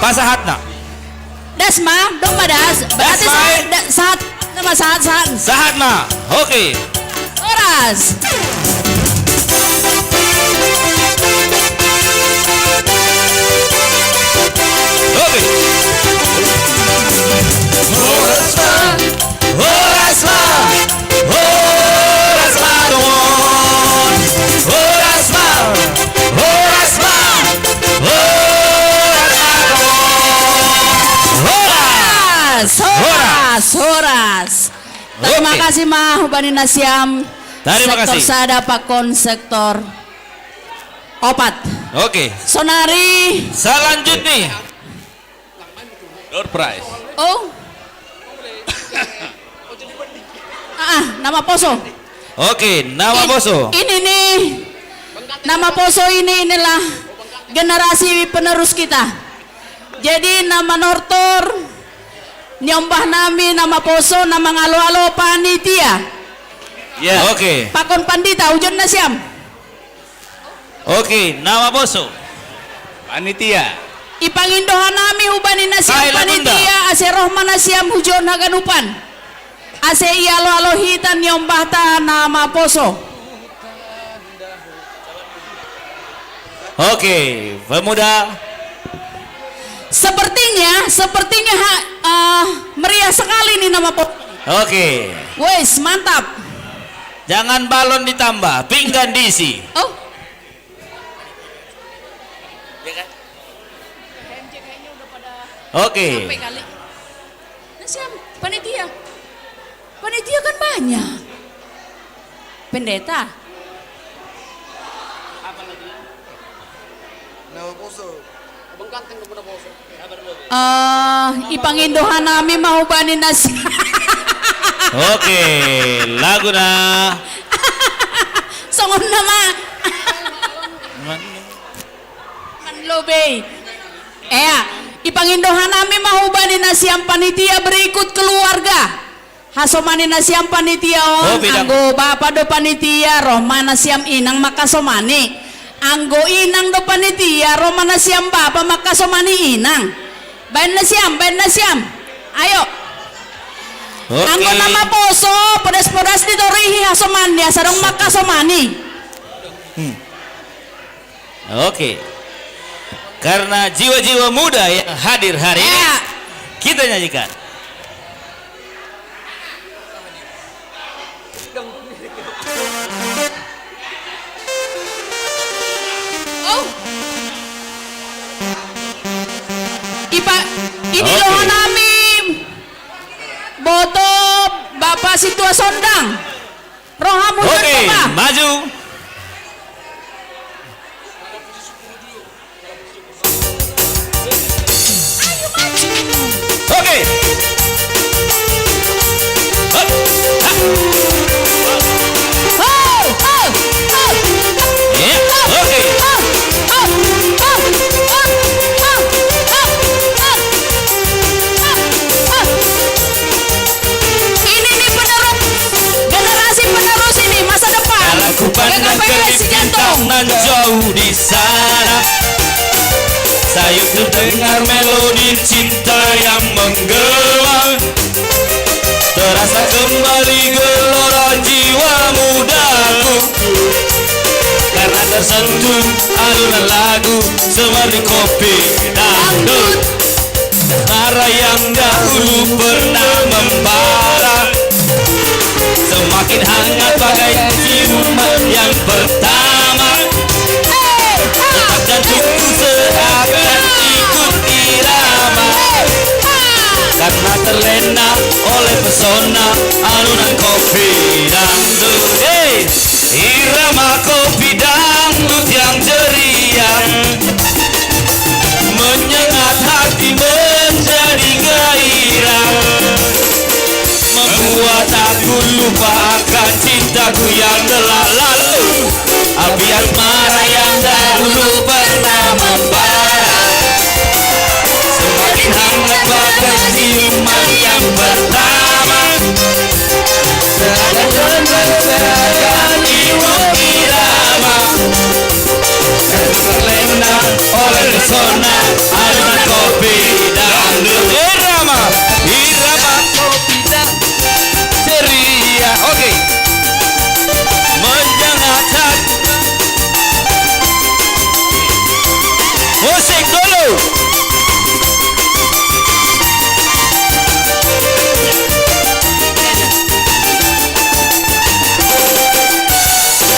Pasahatna. Das ma, domba das. Berarti Das, saat baik. da- saat nama saat saat. Sahatna. Oke. Horas. Oke. Horas ma. Horas ma. Horas ma, domon. Horas ma. Horas ma. Horas ma, domon. Horas. Horas, horas, horas. Terima Oke. kasih mah ubani nasiam. Terima Sektor kasih. Sada pakon sektor opat. Oke. Sonari. Selanjutnya. Door prize. Oh. Ah, nama poso. Oke, nama In- poso. Ini nih. Nama poso ini inilah generasi penerus kita. Jadi nama nortor nyombah nami nama poso nama ngalo-alo panitia. Ya. Oke. Pakon pandita ujon nasiam. Oke, nama poso. Panitia. Ipangindohan nami ubani nasiam Kai Lagunda. Panitia ase roh ma nasiam hujon haganupan. Ase ialo-alo hita niombahta na maposo. Oke, pemuda. Sepertinya, sepertinya ha- eh, meriah sekali nih nama po- Oke. Wes, mantap. Jangan balon ditambah, pinggan diisi. Oh. Ya kan? Oke. Sampai kali. Nah, siap, panitia. Panitia kan banyak. Pendeta. Nama poso. Abang ganteng dong, nama poso. Eh, ipangindohan nami mahubani nasi. Oke, lagu na. Songon nama. Man- Manlobei. Ea, ipangindohan nami mahubani nasiam panitia berikut keluarga. Hasomani nasiam panitia on, oh, bidang. Anggo bapa do panitia, roh ma nasiam inang mangkasomani. Anggo inang do panitia, roh ma nasiam bapa mangkasomani inang. Baen nasiam, baen nasiam. Ayo. Oke. Anggo nama poso, podas-podas ditorihi hasomani, asa dong mangkasomani. Hmm. Oke. Karena jiwa-jiwa muda yang hadir hari ini, ya, kita nyanyikan. Oh. Ipa, ini, oke, dohonami. Boto Bapak Situa Sondang. Rohamu. Oke, maju. Oke. Hop. Hop. Iya, oke. Ini nih penerus, generasi penerus ini, masa depan. Kalau ku pandang G K P S terbit bintang Jantung nan jauh di sana, sayup terdengar melodi cinta yang menggema. Terasa kembali gelora jiwa mudaku karena tersentuh alunan lagu seperti kopi dangdut. Asmara yang dahulu pernah membara semakin hangat bagai ciuman yang pertama. Detak jantungku seakan ikut irama karena terlena oleh pesona alunan kopi dangdut. Hey! Irama kopi dangdut yang ceria menyengat hati menjadi gairah, membuat aku lupa akan cintaku yang telah lalu. Api asmara yang dahulu pernah membara semakin hangat bagai ciuman yang pertama. Seakan terlena oleh pesona alunan kopi dangdut. Irama, irama kopi dangdut ceria. Oke. Menyengat hati. Musik dulu.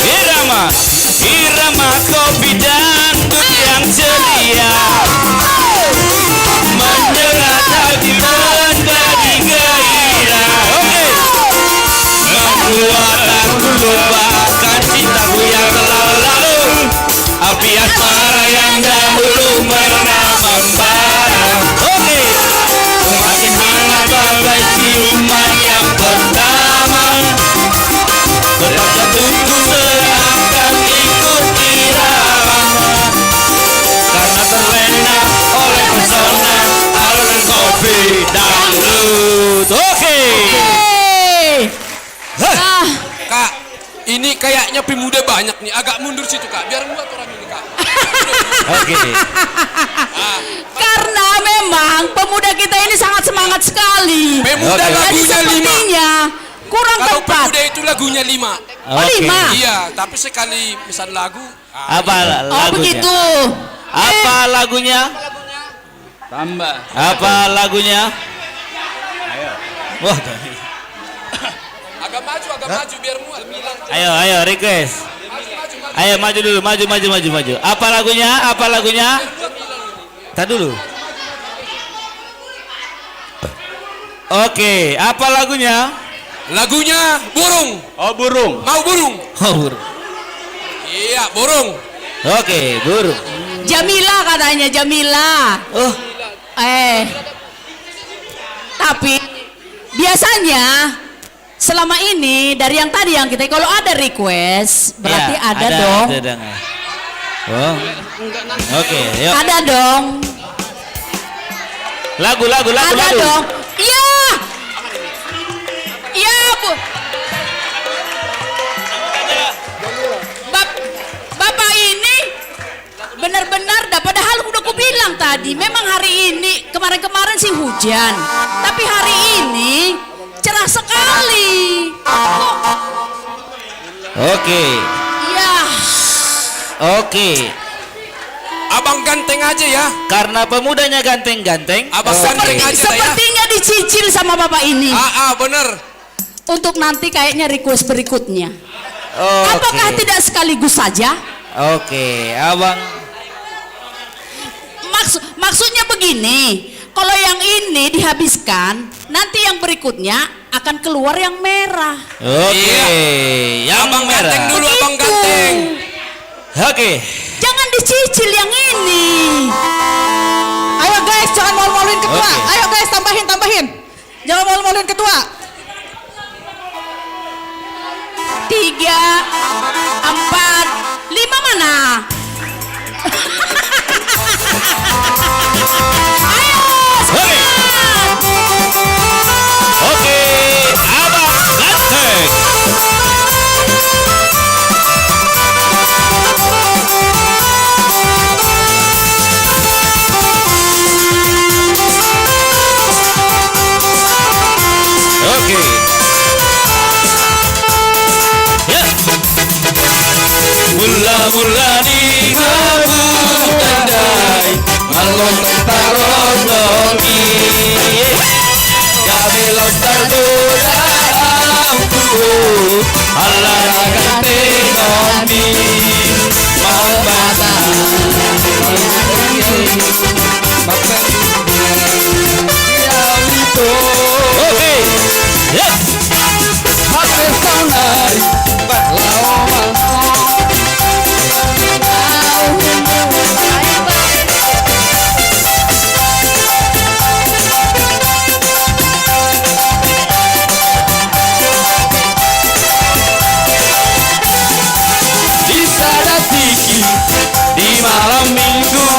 Irama, irama kopi dangdut yang ceria menyengat hati menjadi gairah. Oke. Membuat aku lupakan cintaku yang telah lalu. Api asmara yang dahulu pernah membara. Oke. Semakin hangat bagai ciuman yang pertama. Tetap jantungku seakan ikut irama karena terlena oleh pesona alunan kopi dangdut. Oke. Hah. Ah. Kak, ini kayaknya pemuda banyak nih. Agak mundur situ, Kak. Biar muat orang ini, Kak. Oke. Karena memang pemuda kita ini sangat semangat sekali. Pemuda. Oke. Jadi lagunya lima. Sepertinya kurang. Kalau tepat. Pemuda itu lagunya lima. Oh, oke. Lima. Iya, tapi sekali pesan lagu. Apa lagunya? Oh, begitu. Apa lagunya? Tambah. Apa lagunya? Ayo. Wah, tadi. Agak maju, agak maju, biar muat. Ayo, ayo, request. Ayo, maju dulu, maju, maju, maju, maju. Apa lagunya? Apa lagunya? Tar dulu. Oke, apa lagunya? Lagunya Burung. Oh, Burung. Mau Burung? Oh, Burung. Iya, Burung. Oke, Burung. Jamila katanya, Jamila. Oh. Eh. Tapi biasanya selama ini dari yang tadi yang kita, kalau ada request, berarti ya, ada, ada dong. Ada dong. Oh. Oke, yuk. Ada dong. Lagu, lagu, lagu, ada lagu. Dong. Iya. Iya, Bu. Bap-, Bapak ini benar-benar dah, padahal udah kubilang tadi, memang hari ini, kemarin-kemarin sih hujan, tapi hari ini cerah sekali. Kok? Oke. Iya. Oke. Abang ganteng aja ya. Karena pemudanya ganteng-ganteng. Abang ganteng aja ya. Sepertinya dicicil sama bapak ini. Ah, ah, bener. Untuk nanti kayaknya request berikutnya. Oke. Apakah tidak sekaligus saja? Oke, abang. Maks-, maksudnya begini, kalau yang ini dihabiskan, nanti yang berikutnya akan keluar yang merah. Oke, iya. Yang abang merah. Ganteng dulu, abang ganteng. Begitu. Oke. Jangan dicicil yang ini. Ayo guys, jangan malu-maluin ketua. Oke. Ayo guys, tambahin, tambahin. Jangan malu-maluin ketua. Tiga, empat, lima mana? Ayo, semangat! Oke, abang ganteng. Oke. Ya. Mula-mula ni mabu tandai, malong taronomi. Kami lontar dura ampu, ala ganteng kami. Mabasa. Oke. Yes. Di Sadatiki, di malam minggu,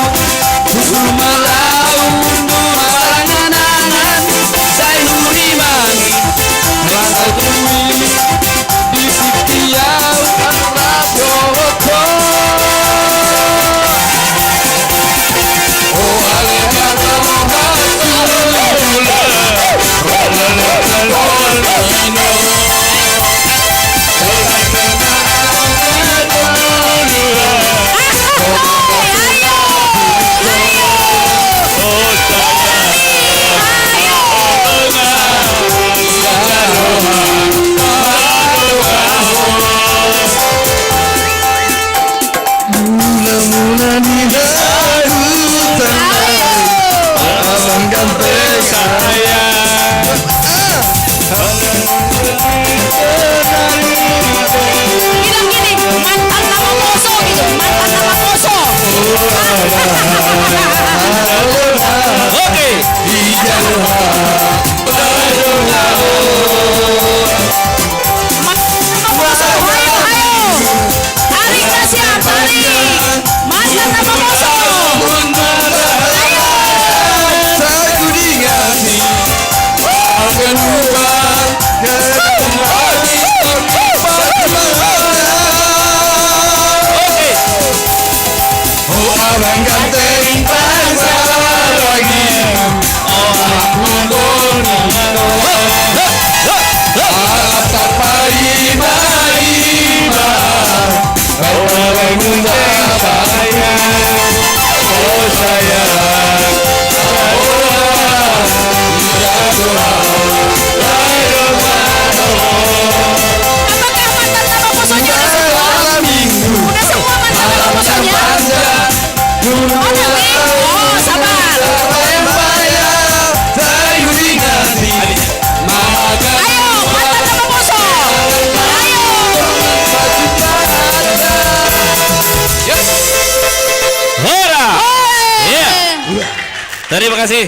Terima kasih.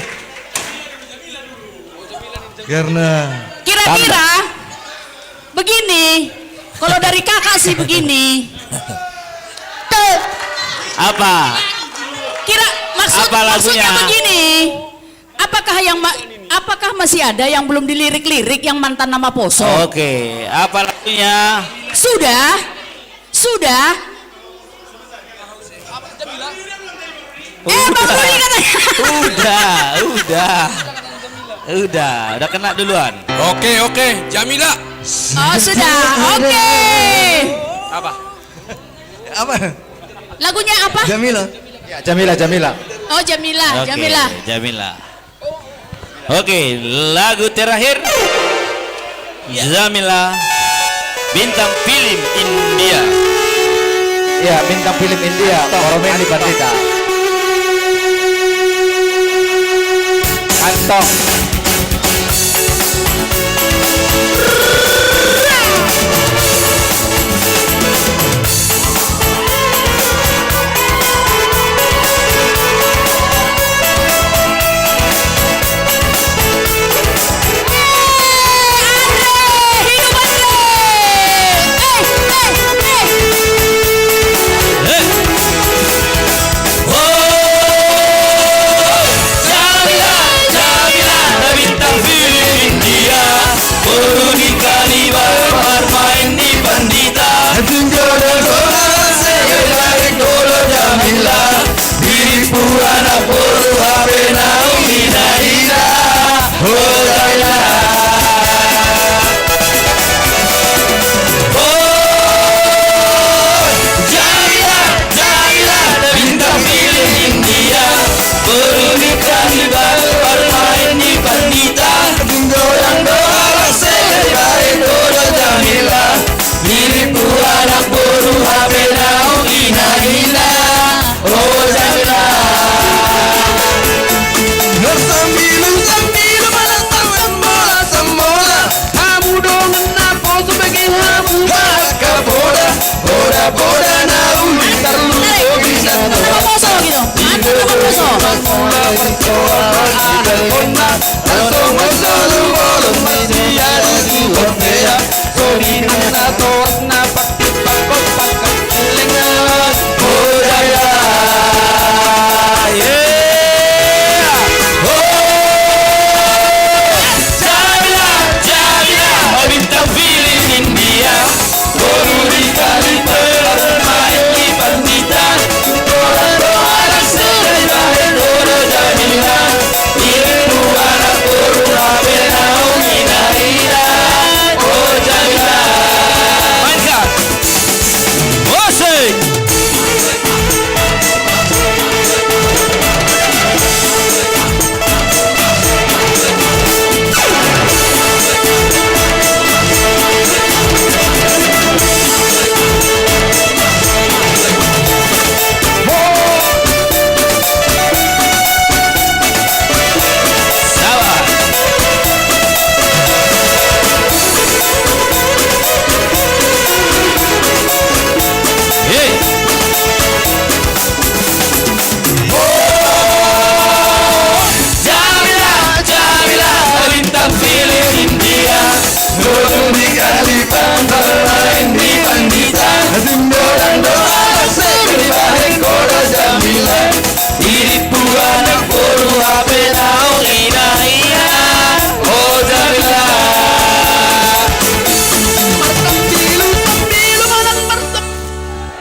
Karena kira-kira begini, kalau dari kakak sih begini. Tuh. Apa? Kira maksud Apa lagunya? Maksudnya begini. Apakah yang ma- apakah masih ada yang belum dilirik-lirik yang mantan nama Poso? Oke, apa lagunya? Sudah? Sudah? Eh, Bang Rudi katanya. Udah, udah. Udah, udah kena duluan. Oke, oke, Jamila. Oh, sudah. Oke. Apa? Apa? Lagunya apa? Jamila. Ya, Jamila, Jamila. Oh, Jamila, Oke, Jamila. Jamila. Oke, lagu terakhir. Jamila, bintang film India. Ya, bintang film India, Koromen di Pandita. Kantong. Bintang film India, baru di Kalibar bermain di Pandita. Tinggal dan orang sebaik Dolo Jamila. Diripu anak bodoh, apa nau ina ina. Oh, Jamila. Oh, Jamila, Jamila, bintang film India. Berundikan di baru bermain di Pandita. Orang doa sebaik Dolo Jamila. Diripu anak bodoh, apa nau ina ina. Oh, Jamila. Sambilu, sambilu, malah tangan bola, sembola. Kamu dong, kenapa sebagai kamu? Kapoda, poda, poda, nau, terlalu bisa. Kenapa Poso gitu? Mantap, kenapa Poso?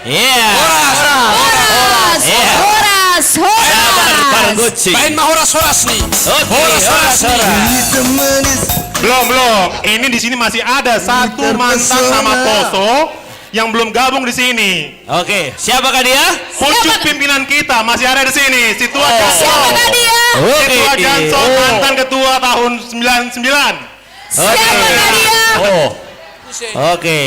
Iya. Horas. Horas. Iya. Horas. Horas. Sabar, Parguci. Main mah horas-horas nih. Oke, horas-horas nih. Belum, belum. Ini di sini masih ada satu mantan nama Poso yang belum gabung di sini. Oke, siapakah dia? Pucuk pimpinan kita masih ada di sini, si Tua Jangkol. Siapakah dia? Si Tua Jangkol, mantan ketua tahun sembilan sembilan. Siapakah dia? Oh. Oke.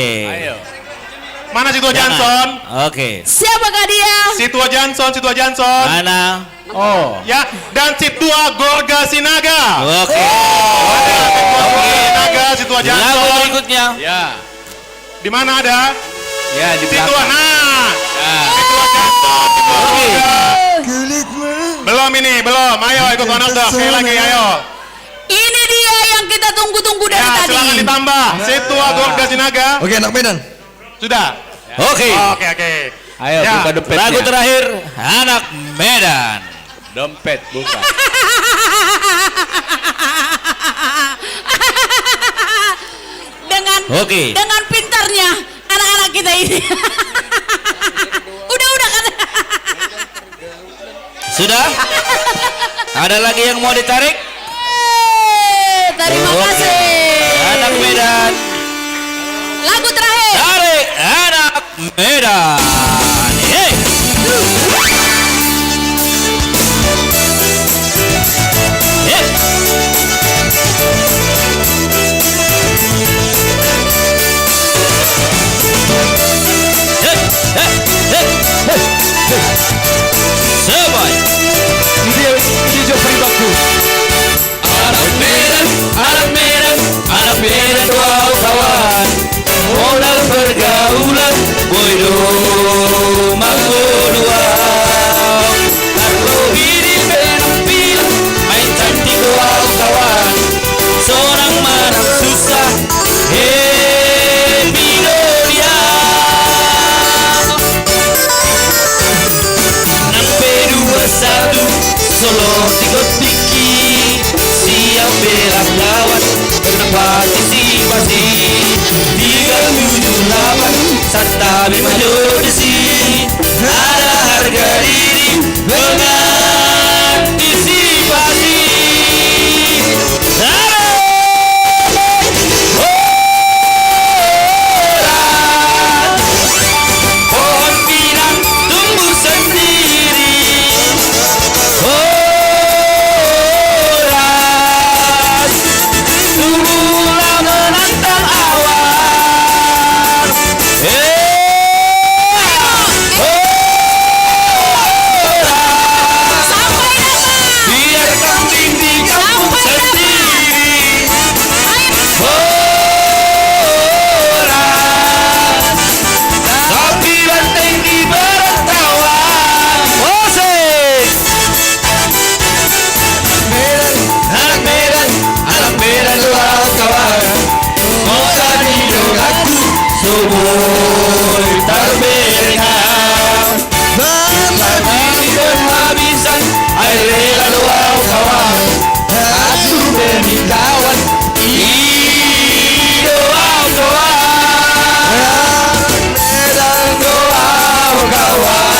Mana si Tua Jangkol? Oke. Siapakah dia? Si Tua Jangkol, si Tua Jangkol. Mana? Oh. Ya, dan si Tua Gorga Sinaga. Oke. Ada si Tua Gorga Sinaga, si Tua Jangkol. Lagu berikutnya. Ya. Di mana ada? Ya, di belakang. Situ, nah. Ya. Situ ada. Situ ada. Oke. Belum. Belum ini, belum. Ayo ikut Wananda. Sekali lagi, ayo. Ini dia yang kita tunggu-tunggu dari Ya, tadi. Silakan ditambah. Situ Agung Kasinaga. Oke, anak Medan. Sudah. Oke. Oke, oke. Ayo, Ya. Buka dompetnya. Lagu terakhir, anak Medan. Dompet buka. Dengan Oke. dengan pintarnya anak-anak kita ini. Udah, udah, kan? Sudah? Ada lagi yang mau ditarik? Eh, terima Oke. kasih. Anak Medan. Lagu terakhir. Tarik anak Medan. Yeay. Yeay. Hei, hei, hei, hei, hei. Semuanya. Ini dia, ini dia Jopri Bakti. Anak Medan, anak Medan, anak Medan, wow, kawan. Modal pergaulan, boy, do, manggo, dua. Aku ini penampilan, main cantik, wow, kawan. Seorang menang susah, happy, do, dia. Enam B dua satu, solo, tiga, tiki. Siap bela kawan, kena partisipasi. Tiga tujuh lapan, serta Bima Jodisi. Ada harga diri, mengantisipasi. Halo! Horas. Pohon pinang tumbuh sendiri. Horas. Tubuhlah menantang awan. Eh. Horas. Sampai dapat. Biar kambing di kampung Sampai dapat. sendiri. Ayo. Horas. Tapi banteng di perantauan. Musik. Medan, anak Medan, anak Medan, kawan-kawan. Kota di dogaku, subur terbengkak. Mati penghabisan, air rela doa kawan. Aku demi kawan, ido doa kawan. Medan doa kawan.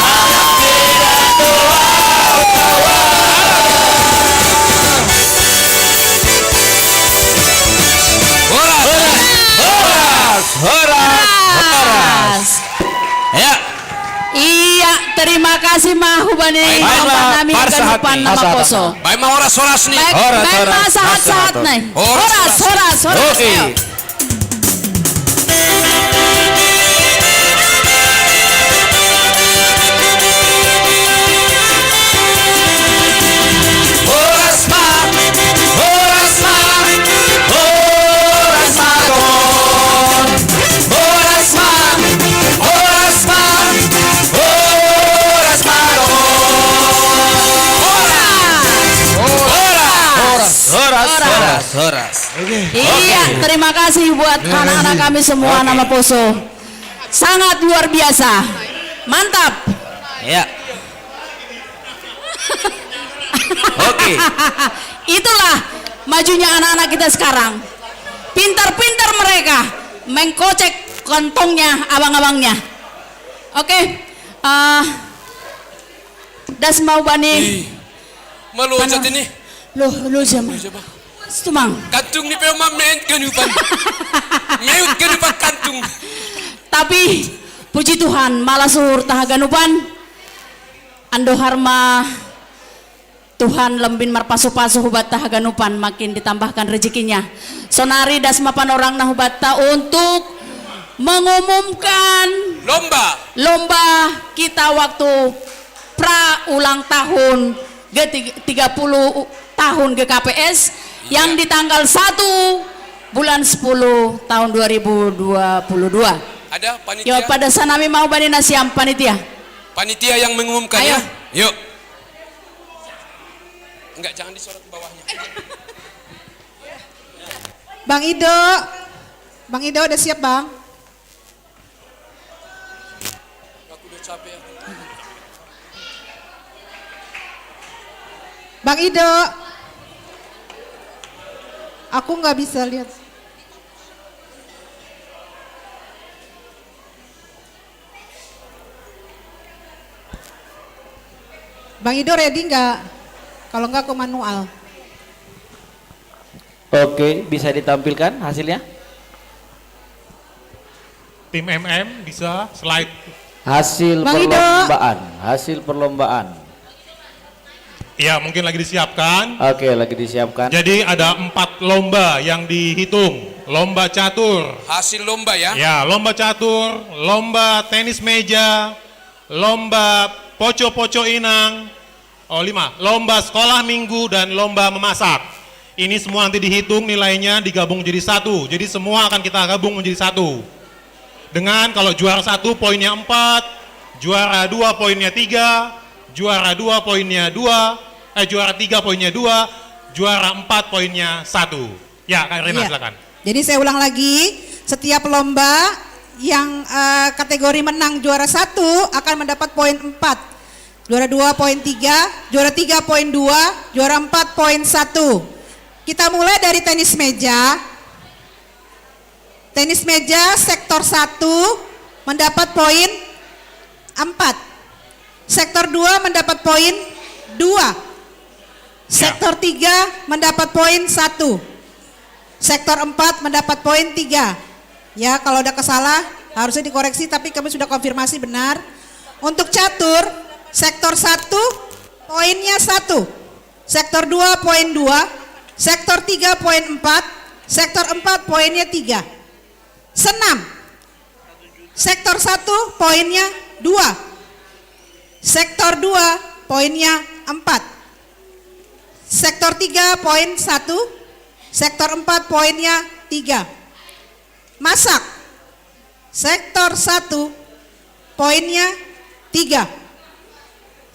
Anak Medan doa kawan. Horas, horas, horas, horas. Ya. Iya, terima kasih mah hubani Baik, Bapak Bapak. Nami Parsahat Ganupan nih. Nama Parsahat. Poso. Baik mah horas-horas nih. Baik, Horas, baik horas. mah sahat-sahat Parsahat. nih. Horas, Horas, horas. horas, horas. Oke. Ayo. Horas ma, horas ma, horas ma, come on. Horas ma, horas ma, horas ma, come on. Horas. Horas, horas, horas, horas. Iya, Oke. terima kasih buat Terima anak-anak kasih. kami semua Oke. Nama Poso. Sangat luar biasa. Mantap. Ya. Oke. Itulah majunya anak-anak kita sekarang. Pintar-pintar mereka mengkocek kantongnya abang-abangnya. Oke. Eh, das mau bani. Ih, malu aja Mana? ini. Loh, lo siapa? Lo siapa? Situ, Mang. Kantung ni peo ma meut ganupan. Meut ganupan kantung. Tapi puji Tuhan, malah suhur ta haganupan. Ando harma Tuhan lembin marpasu-pasu hubatta haganupan, makin ditambahkan rezekinya. Sonari das ma panorangna hubatta untuk mengumumkan Lomba. lomba kita waktu pra ulang tahun G tiga puluh tahun G K P S yang Iya. di tanggal satu bulan sepuluh tahun dua ribu dua puluh dua. Ada panitia? Yo, pada sanami mau bani nasiam panitia. Panitia yang mengumumkan Ayo. ya? Yuk. Enggak, jangan disorot ke bawahnya. Bang Ido, Bang Ido udah siap, Bang? Aku udah capek ya. Bang Ido, aku nggak bisa lihat. Bang Ido ready nggak? Kalau nggak, aku manual. Oke, bisa ditampilkan hasilnya? Tim M M bisa slide. Hasil Bang Ido. Perlombaan, hasil perlombaan. Ya, mungkin lagi disiapkan. Oke, lagi disiapkan. Jadi ada empat lomba yang dihitung. Lomba catur. Hasil lomba ya. Ya, lomba catur, lomba tenis meja, lomba poco-poco inang. Oh, lima. Lomba sekolah minggu dan lomba memasak. Ini semua nanti dihitung nilainya, digabung jadi satu. Jadi semua akan kita gabung menjadi satu. Dengan kalau juara satu poinnya empat, juara dua poinnya tiga, juara dua poinnya dua, eh juara tiga poinnya dua, juara empat poinnya satu. Ya, Kak Rina, Iya. Silakan. Jadi saya ulang lagi, setiap lomba yang eh, kategori menang juara satu akan mendapat poin empat, juara dua poin tiga, juara tiga poin dua, juara empat poin satu. Kita mulai dari tenis meja. Tenis meja sektor satu mendapat poin empat. Sektor dua mendapat poin dua. Sektor tiga mendapat poin satu. Sektor empat mendapat poin tiga. Ya, kalau ada kesalah harusnya dikoreksi, tapi kami sudah konfirmasi benar. Untuk catur, sektor satu poinnya satu. Sektor dua poin dua, sektor tiga poin empat, sektor empat poinnya tiga. Senam. Sektor satu poinnya dua. Sektor dua poinnya empat. Sektor tiga poin satu, sektor empat poinnya tiga. Masak. Sektor satu poinnya tiga.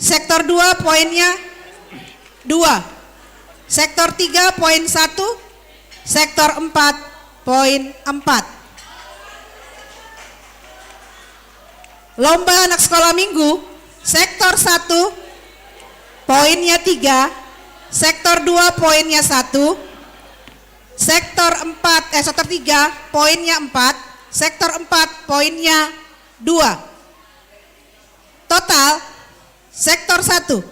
Sektor dua poinnya dua. Sektor tiga poin satu, sektor empat poin empat. Lomba anak sekolah minggu, sektor satu poinnya tiga, sektor dua poinnya satu, sektor empat, eh sektor tiga poinnya empat, sektor empat poinnya dua. Total, sektor satu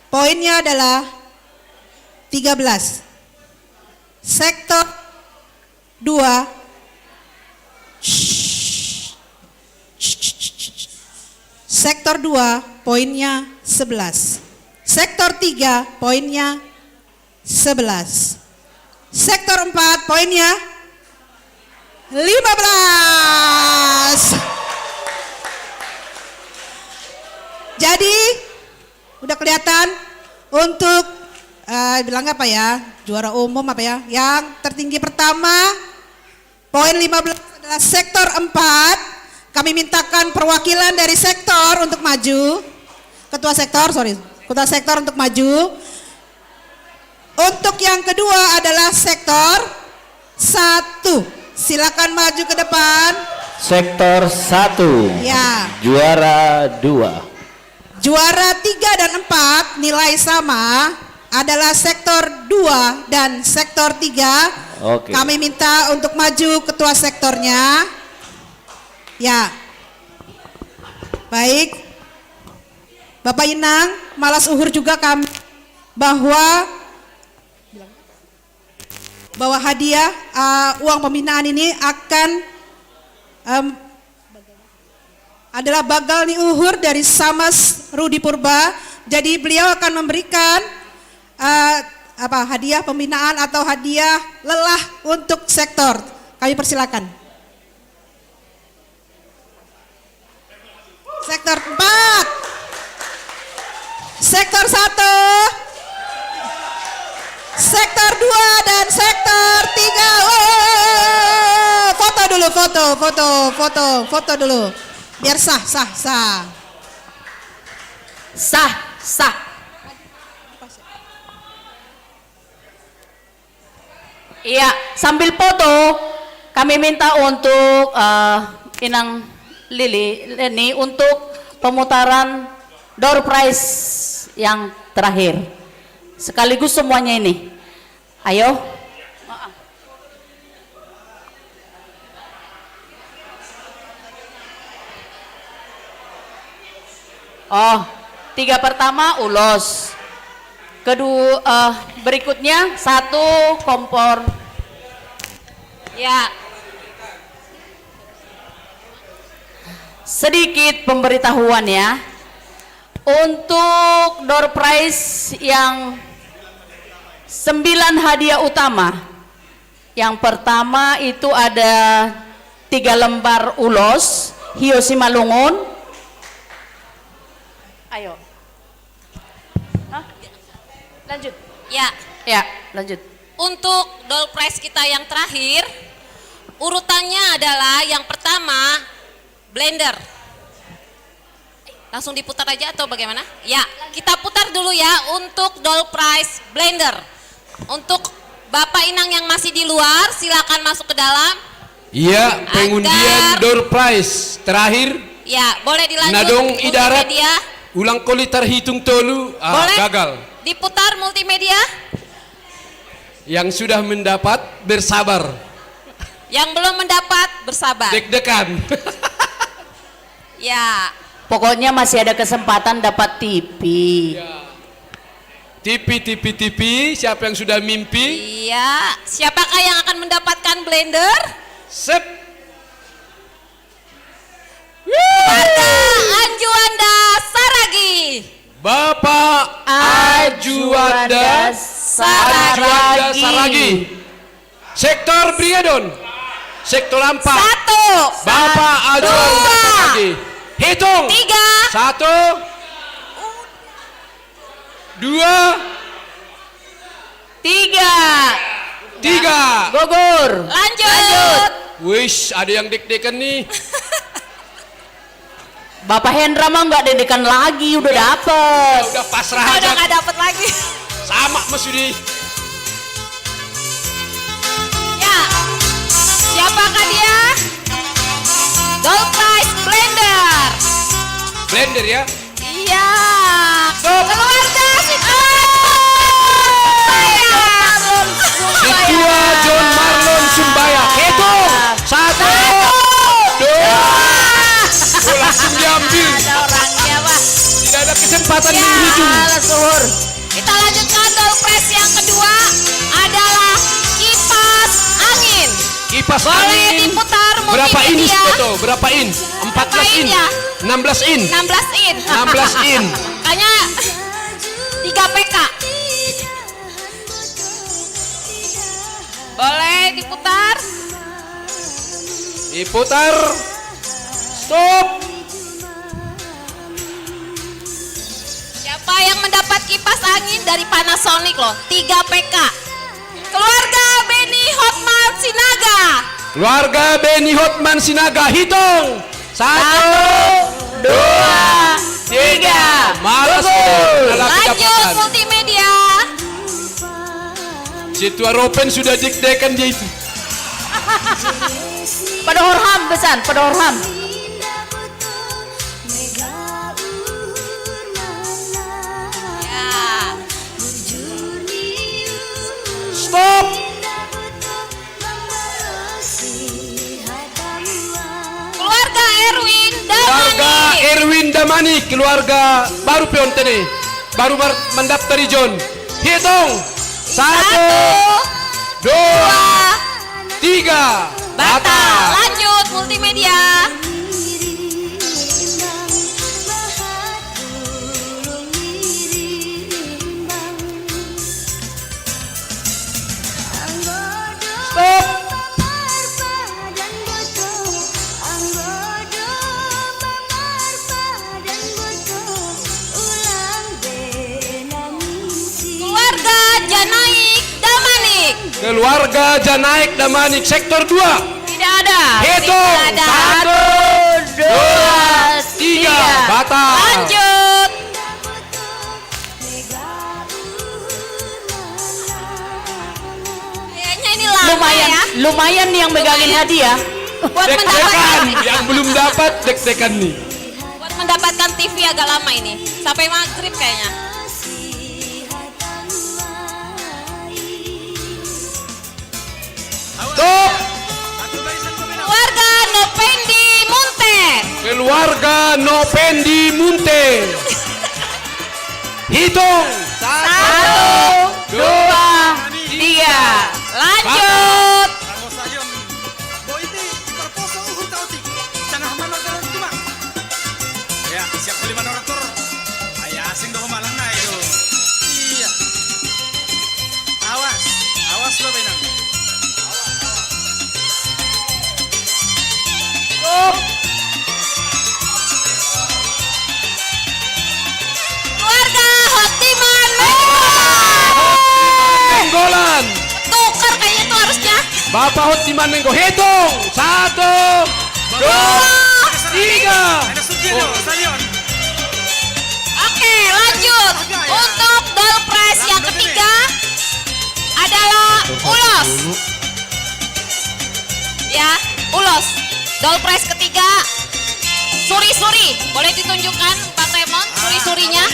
poinnya adalah tiga belas. Sektor dua, sektor dua poinnya sebelas. Sektor tiga poinnya sebelas. Sektor empat poinnya lima belas. Jadi, udah kelihatan untuk eh, bilang apa ya? Juara umum apa ya? Yang tertinggi pertama, poin lima belas adalah sektor empat. Kami mintakan perwakilan dari sektor untuk maju. Ketua sektor, sorry. Ketua sektor untuk maju. Untuk yang kedua adalah sektor satu. Silakan maju ke depan. Sektor satu. Ya. Juara dua. Juara tiga dan empat nilai sama adalah sektor dua dan sektor tiga. Oke. Kami minta untuk maju ketua sektornya. Ya. Baik. Bapak Inang, Malas Uhur juga kami bahwa bahwa hadiah uh, uang pembinaan ini akan um, adalah bagal ni uhur dari Samas Rudi Purba. Jadi beliau akan memberikan uh, apa hadiah pembinaan atau hadiah lelah untuk sektor. Kami persilakan. Sektor empat. Sektor satu. Sektor dua dan sektor tiga. Oh, foto dulu, foto, foto, foto, foto dulu. Biar sah, sah, sah. Sah, sah. Iya, sambil foto, kami minta untuk eh, Inang Lili, Leni untuk pemutaran door prize yang terakhir. Sekaligus semuanya ini. Ayo. Oh, tiga pertama ulos. Kedua, eh, berikutnya satu kompor. Ya. Sedikit pemberitahuan ya. Untuk door prize yang sembilan hadiah utama. Yang pertama itu ada tiga lembar ulos, Hiyo Simalungun. Ayo. Hah? Lanjut. Ya. Ya, lanjut. Untuk door prize kita yang terakhir, urutannya adalah yang pertama blender. Langsung diputar aja atau bagaimana? Ya, kita putar dulu ya untuk door prize blender. Untuk Bapak Inang yang masih di luar, silakan masuk ke dalam. Iya, pengundian Agar door prize terakhir. Ya, boleh dilanjut. Nadong idarat. Multimedia. Ulang koli terhitung tolu. Ah, Boleh? Gagal. Diputar multimedia. Yang sudah mendapat bersabar. Yang belum mendapat bersabar. Deg-degan. Ya. Pokoknya masih ada kesempatan dapat T V. T V, T V, T V. Siapa yang sudah mimpi? Iya. Siapakah yang akan mendapatkan blender? Sep. Keluarga Anjuanda Saragi. Bapak Ajuanda Ajuanda Saragi. Sektor Brigadon. Sektor empat. Satu. Bapak Ajuanda Dua. Saragi. Hitung. Tiga. Satu. Dua. Tiga. Tiga. Gugur. Lanjut. Wish, ada yang deg-degan nih. Bapak Hendra mah nggak deg-degan lagi, udah dapet. Udah pasrah Kita udah aja. Nggak dapet lagi. Sama Mas Yudi. Ya. Siapakah dia? Door prize blender. Blender ya. Iya. Keluarga Situa. Situa John Marlon Sumbaya. Hitung. Satu. Dua. Oh, langsung diambil. Ada orangnya, Pak. Tidak ada kesempatan Ya. menghitung. Alah, suhur. Kita lanjutkan door prize yang kedua adalah kipas angin. Kipas Boleh angin. Diputar Berapa in? Multimedia. Betul, berapa in? Empat belas Berapa in in. Ya? Enam belas in. Enam belas in. Enam belas in. Makanya tiga P K. Boleh diputar? Diputar. Stop. Siapa yang mendapat kipas angin dari Panasonic loh? Tiga P K. Keluarga Beni Hotman Sinaga. Keluarga Beni Hotman Sinaga, hitung. Satu, dua, tiga. Malas. Nah, lagi Lanjut dapatan. Multimedia. Si tua Ropen sudah deg-degan dia itu. Pada horham besan, pada horham. Ya. Stop. Keluarga Erwin Keluarga Damani. Erwin Damani, keluarga baru Pionte nih. Baru mar- mendaftar di John. Hitung. Satu, dua, tiga. Batal. Lanjut Multimedia. Stop. Keluarga Janaik Damanik. Keluarga Janaik Damanik, sektor dua. Tidak ada. Hitung. Tidak ada. Satu, dua, tiga. Batal. Lanjut. Kayaknya ini Lumayan nih yang megangin hadiah. Buat mendapatkan, Deg-degan, yang belum dapat deg-degan nih. Buat mendapatkan T V agak lama ini. Sampai maghrib kayaknya. Top Keluarga Nopendi Munte. Keluarga Nopendi Munte. Hitung. Satu, dua, tiga. Lanjut. Ramos Ayun. Bo iti, iperposo uhur tau ti. Tangah manor dalam itu, Bang. Ya, siap beli manor tur. Ay, asing doh malang na itu. Iya. Awas, awas lo benang. Keluarga Hotiman. Nenggolan. Tuker kayaknya tuh harusnya. Bapak Hotiman Nenggo. Hitung. Satu, dua, tiga. Ada sugih tuh, stadion. Oke, lanjut. Untuk door prize yang ketiga adalah ulos. Ya, ulos. Door prize ketiga, suri-suri. Boleh ditunjukkan, Bang Raymond, suri-surinya?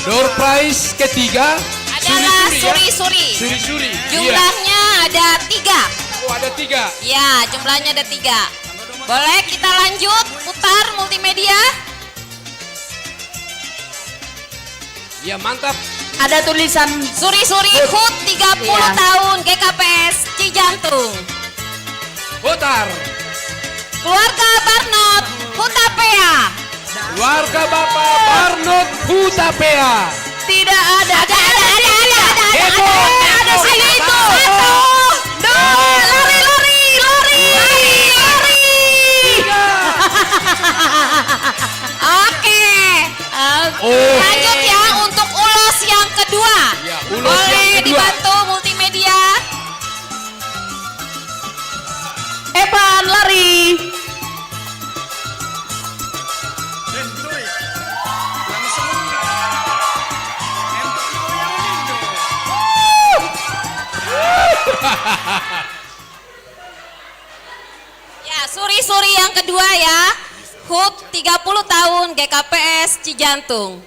Door prize ketiga. Adalah Suri-suri, ya? Suri-suri. Suri-suri. Iya. Jumlahnya ada tiga. Oh, ada tiga. Ya, jumlahnya ada tiga. Boleh kita lanjut putar multimedia? Ya, mantap. Ada tulisan Suri-suri HUT tiga puluh Iya. tahun G K P S Cijantung. Putar. Keluarga Barnot Hutapea. Warga Bapak Barnot Hutapea. Tidak ada. Ada, ada, ada, ada, ada, ada, Heboh. ada, ada, ada, sini itu. Satu, dua, lari, lari, lari, lari, lari. Oke. Oh. Lanjut ya untuk ulos yang kedua. Ya, ulos Boleh yang kedua. Dibantu multimedia. Evan lari. Bentuy. Langsung. Entok lo yang lindo. Ya, suri-suri yang kedua ya. HUT tiga puluh tahun G K P S Cijantung.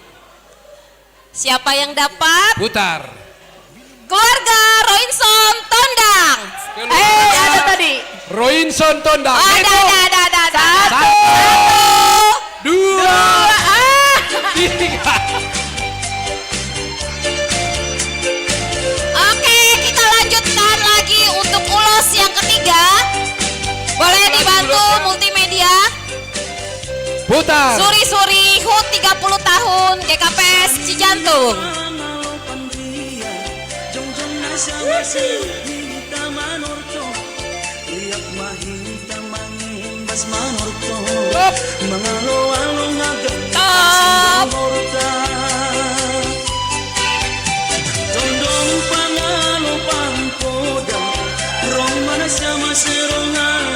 Siapa yang dapat? Putar. Keluarga Roinson Tondang. Eh, ada tadi. Roinson Tondang. Oh, ada, Hitung. Ada, ada, ada, ada. Satu, dua, Ah. tiga. Oke, kita lanjutkan lagi untuk ulos yang ketiga. Boleh dibantu multimedia. Putar. Suri-suri HUT tiga puluh tahun G K P S Cijantung. Top.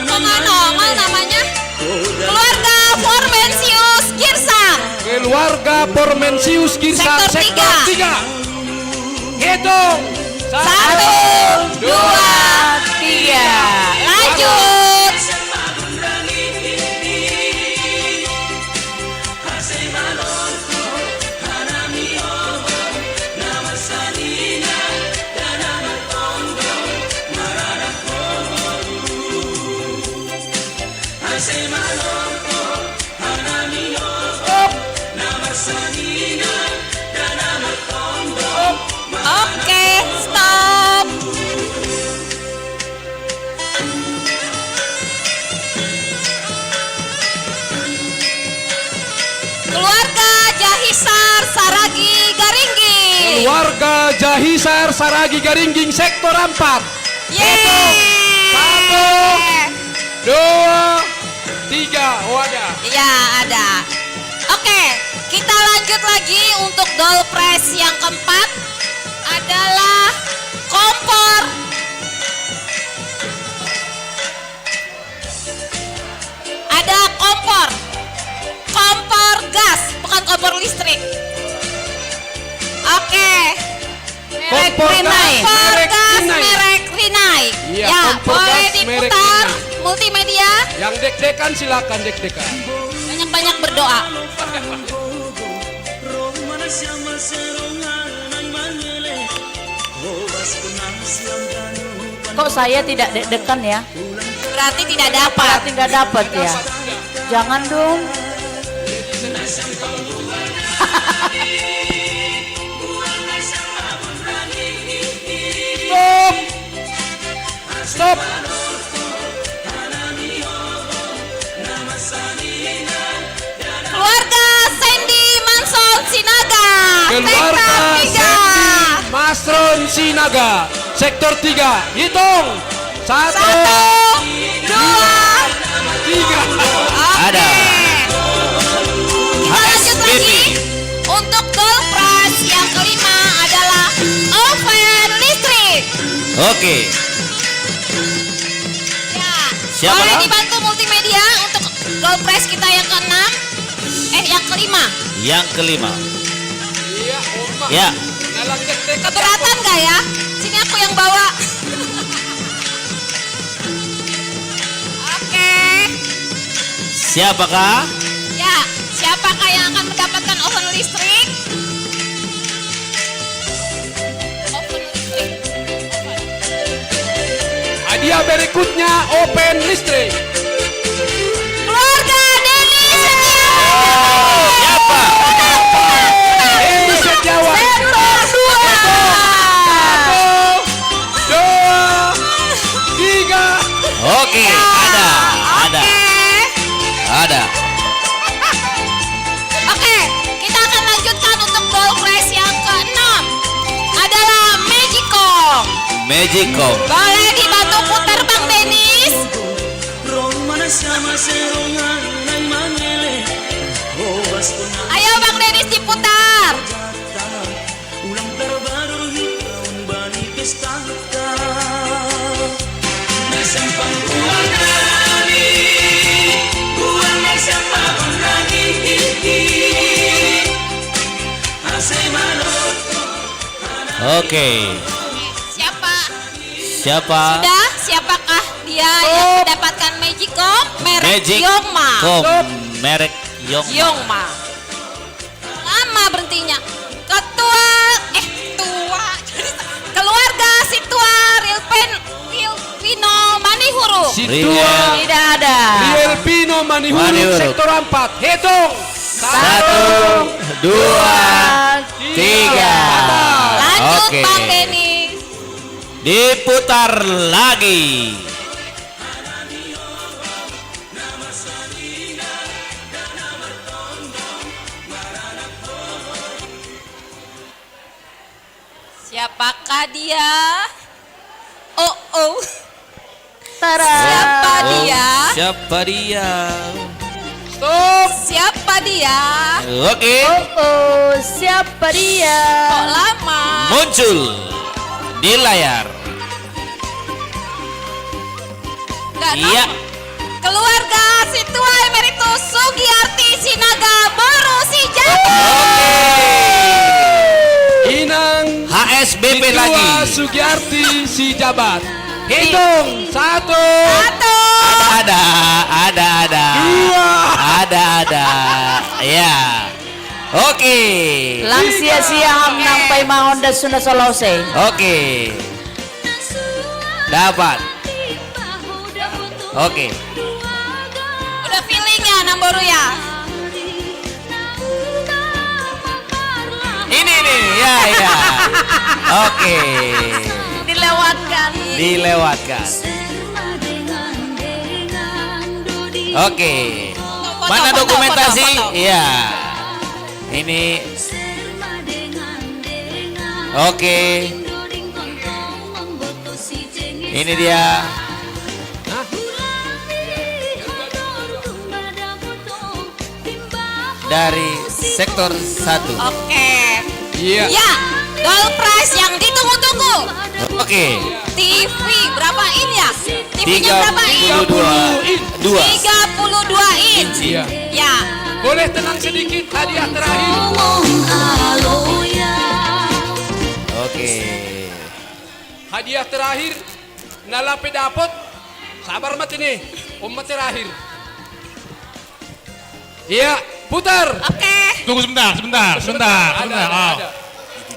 Kok nggak nongol namanya? Keluarga Formensius Girsang. Keluarga Formensius Girsang Sektor sektor tiga. tiga. Hitung. Satu, dua, tiga. Lanjut. Oke, stop. Keluarga Jahisar Saragi Garingging. Keluarga Jahisar Saragi Garingging sektor empat. Yeay. Satu, dua, tiga. Oh, ada. Iya, ada. Oke, kita lanjut lagi untuk door prize yang keempat adalah kompor. Ada kompor. Kompor gas, bukan kompor listrik. Oke. Merek Kompor Rinnai. gas. Kompor Merek gas Rinnai. Merek Rinnai. Iya, Ya, kompor boleh gas. Multimedia. Yang deg-degan silakan deg-degan. Banyak-banyak berdoa. Kok saya tidak deg-degan ya? Berarti tidak dapat. Berarti nggak dapat ya? Jangan dong. Stop. Stop. Keluarga Sandy Manson Sinaga. Keluarga Sandy Masron Sinaga. Sektor tiga. Hitung. Satu. Satu. Dua. Tiga. Oke. Ada. Kita lanjut lagi. Untuk door prize yang kelima adalah oven listrik. Oke. Ya. Siapa? Boleh dibantu multimedia untuk door prize kita yang keenam, eh yang kelima. Yang kelima. Iya, Oma. Ya. Keberatan nggak ya? Sini aku yang bawa. Oke. Siapakah? Ya, siapakah yang akan mendapatkan oven listrik? Hadiah berikutnya open listrik. Keluarga Denny Setiawan. Siapa? Denny Setiawan. Sektor dua. Satu, dua, tiga. Oke, ada, ada. Ada. Oke, kita akan lanjutkan untuk door prize yang keenam adalah Magicom. Magicom. Boleh dibantu putar Bang Denis? Ayo Bang Denis diputar. Oke. Siapa? Siapa? Sudah, siapakah dia yang mendapatkan Magicom merek Magicom Yongma? Merek Yongma. Yongma. Lama berhentinya. Ketua, eh tua. Keluarga Situa Rilpen Rilpino Manihuru. Situa. Tidak ada. Rilpino Manihuru, Manihuru. Sektor empat. Hitung. Satu, dua, tiga. Lanjut Oke. Bang Denny. Diputar lagi. Siapakah dia? Oh oh. Tara. Siapa dia? Siapa dia? Stop. Siapa dia? Oke. Oh oh, siapa dia? Kok lama? Muncul di layar. Gak iya. Keluarga Situa Emeritus Sugiarti Sinaga Boru Sijabat. Inang H S B P lagi. Sugiarti Sijabat. Hitung. Satu. Satu. Ada, ada, ada, ada. Dua. Ada, ada. Ya. Oke. Lang sia-sia ham nang paimahon da suna solose. Oke. Dapat. Oke. Udah feeling ya Namboru ya. Ini nih, ya ya. Oke. Dilewatkan. Dilewatkan. Oke. Mana dokumentasi? Iya. Ini. Oke. Ini dia. Dari sektor satu. Oke. Iya. Ya, door prize yang ditunggu-tunggu. Oke. T V berapa in ya? T V-nya berapa in? Tiga puluh dua in. Tiga puluh dua in. Iya. Ya. Boleh tenang sedikit, hadiah terakhir. Oke. Hadiah terakhir, nalape dapot, sabar mati nih. Umat terakhir. Iya, putar. Oke. Tunggu sebentar, sebentar, sebentar, ada, sebentar. Ada, oh. Ada.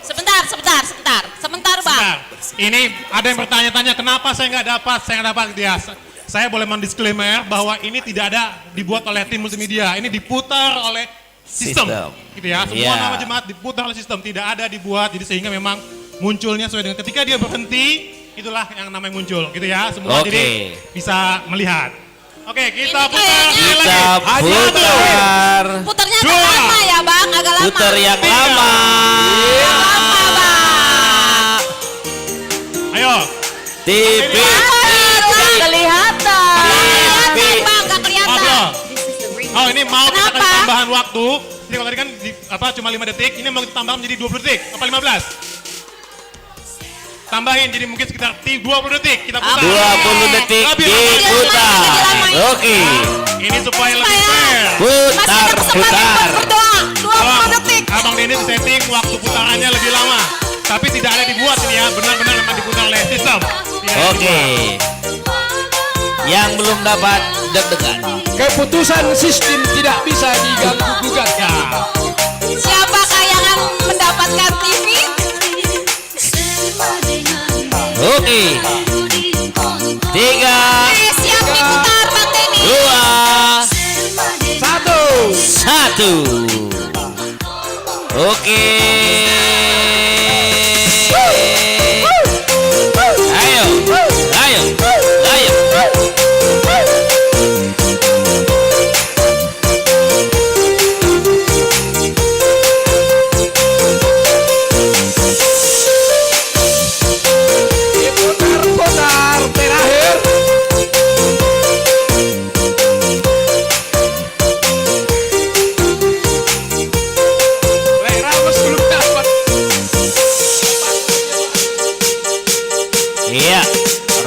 Sebentar, sebentar, sebentar. Sebentar, Bang. Sebentar. Ini ada yang bertanya-tanya kenapa saya nggak dapat, saya nggak dapat dia. Saya boleh mendisklaimer bahwa ini tidak ada dibuat oleh tim multimedia. Ini diputar oleh sistem. Sistem. Gitu ya. Semua yeah. Nama jemaat diputar oleh sistem, tidak ada dibuat. Jadi sehingga memang munculnya sesuai dengan ketika dia berhenti, itulah yang namanya muncul gitu ya. Semua okay. Jadi bisa melihat. Oke, kita putar sekali lagi. Kita putar. Putarnya agak lama ya, Bang, agak lama. Putar yang lama. Yang lama, Bang. Ayo. T V. Kelihatan. Kelihatan, Bang, gak kelihatan. Oh, ini mau kita kasih tambahan waktu. Jadi kalau tadi kan di, apa cuma lima detik, ini mau kita tambah menjadi dua puluh detik. Apa lima belas? Tambahin jadi mungkin sekitar dua puluh detik kita putar. Dua puluh detik diputar. Oke. Ini supaya lebih fair. Putar, putar. Dua puluh detik. Abang Denny setting waktu putarannya lebih lama. Tapi tidak ada dibuat ini ya, benar-benar memang diputar oleh sistem. Oke. Yang belum dapat deg-degan. Keputusan sistem tidak bisa diganggu gugat. Ya. Siapakah yang akan mendapatkan T V? Oke. Tiga. Oke, siap diputar, Bang Denny. Dua. Satu. Satu. Oke. Ayo, ayo, ayo.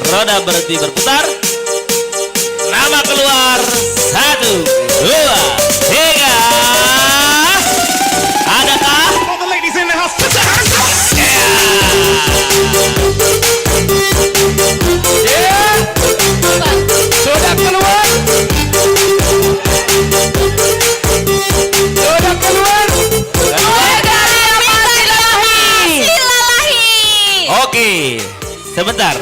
Roda berhenti berputar. Nama keluar. Satu, dua, tiga. Adakah? Sudah keluar. Sudah keluar. Oke. Sebentar.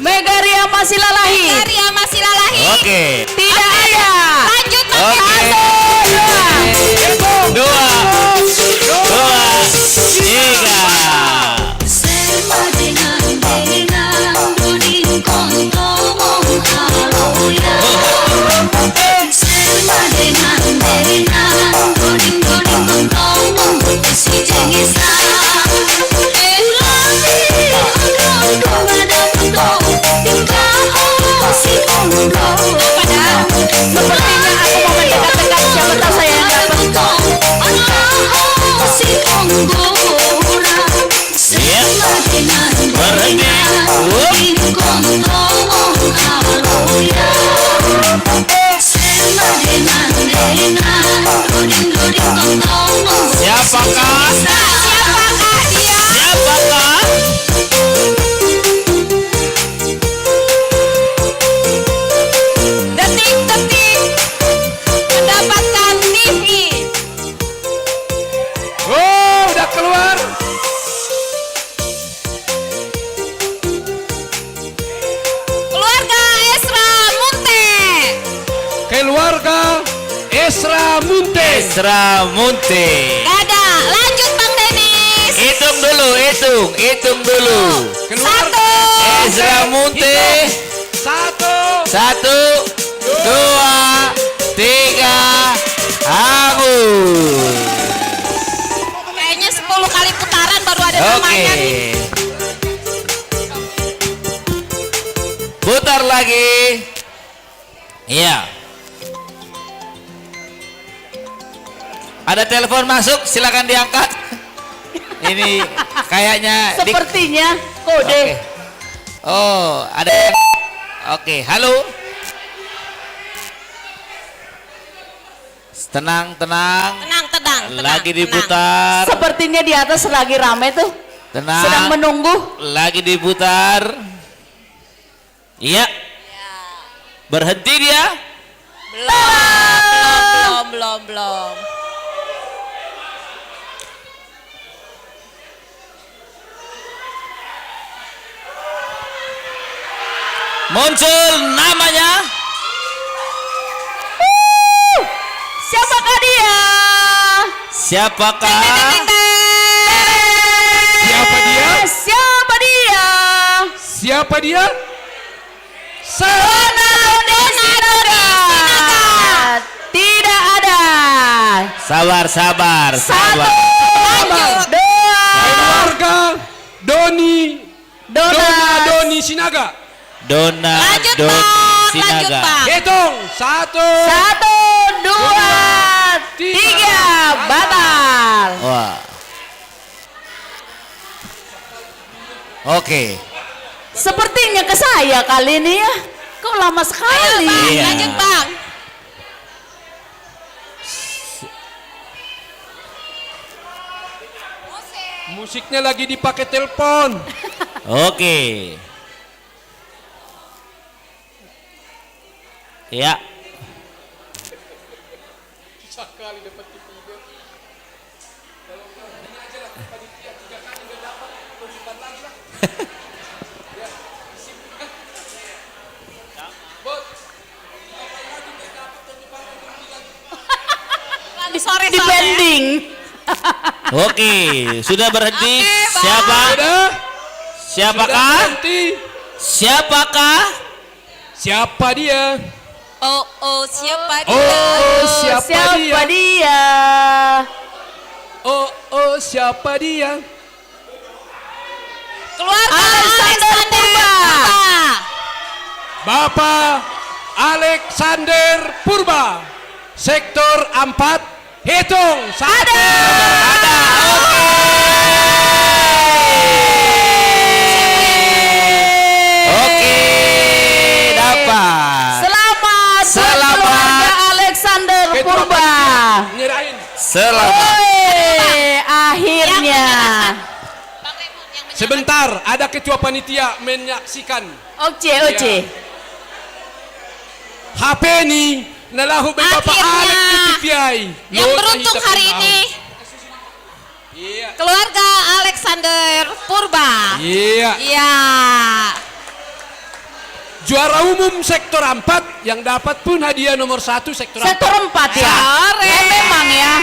Megaria masih lalahi. Megaria masih lalahi. Oke. Tidak ada. Lanjut pakai okay. Dua. Dua. Dua. Tiga. Ada telepon masuk, silakan diangkat. Ini kayaknya sepertinya kode. Okay. Oh, ada yang Oke, okay. Halo. Tenang, tenang. Tenang, tenang. Lagi diputar. Sepertinya di atas lagi rame tuh. Tenang. Sedang menunggu. Lagi diputar. Iya. Ya. Berhenti dia? Belum, belum, belum, belum. Muncul namanya. Siapakah dia? Siapakah? Siapa dia? Siapa dia? Siapa dia? Ronaldo Sinaga. Tidak ada. Sabar, sabar, Satu, sabar. Lanjut. Dua. Keluarga Doni Dona Donas. Doni Sinaga. Dona Lanjut, Doni Bang. Lanjut, Sinaga. Bang. Hitung satu. Satu, dua, tiga, batal. Wah. Oke. Sepertinya ke saya kali ini ya. Kok lama sekali? Iya. Lanjut, Bang. Musiknya lagi dipakai telepon. Oke. Ya. Di sore-sore. Dibanding. Oke, sudah berhenti. Oke, Bang. Siapa? Sudah? Siapakah? Berhenti. Siapakah? Siapa dia? Oh, oh, siapa dia? Oh, siapa, Siapa dia? Dia? Oh, oh, siapa dia? Keluarga Alexander Purba. Bapak Alexander Purba, sektor empat, hitung satu. Ada. Oke, dapat. Selamat buat Selamat. Keluarga Alexander Ketua Purba. Nyerahin. Selamat. Woi, akhirnya. Sebentar, ada ketua panitia menyaksikan. Oke, oke. H P ni nalahu be Bapak Akhirnya, Alek P P I. Yang beruntung hari ini, Iya. Keluarga Alexander Purba. Iya. Iya. Juara umum sektor empat yang dapat pun hadiah nomor satu sektor Sektor empat. empat ya. Sore. Eh, memang ya.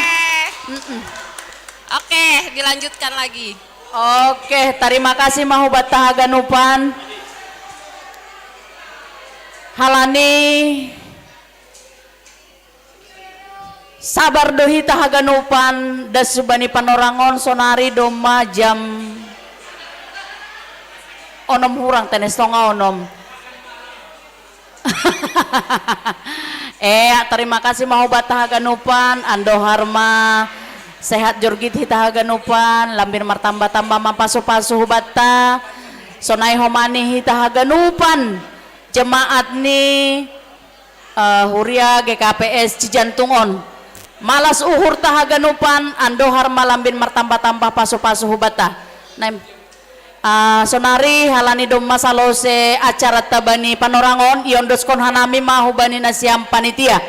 Oke, dilanjutkan lagi. Oke, terima kasih mahubat tahaganupan. Halani sabar dohi tahaganupan dasubani panorangon sonari domma jam onom hurang tenes tonga onom. Eh, terima kasih mahubat tahaganupan, andohar ma sehat jorgit hita haganupan, lambin martamba-tamba mapasu-pasu hubatta, sonai homani hita haganupan, jemaat ni eh, huria G K P S Cijantung on. Malas uhur tahaganupan, andohar ma lambin martamba-tamba pasu-pasu hubatta. Naim. Ah, sonari halani domma salose acara tabani panorangon, iondoskon hanami ma hubani nasiam panitia.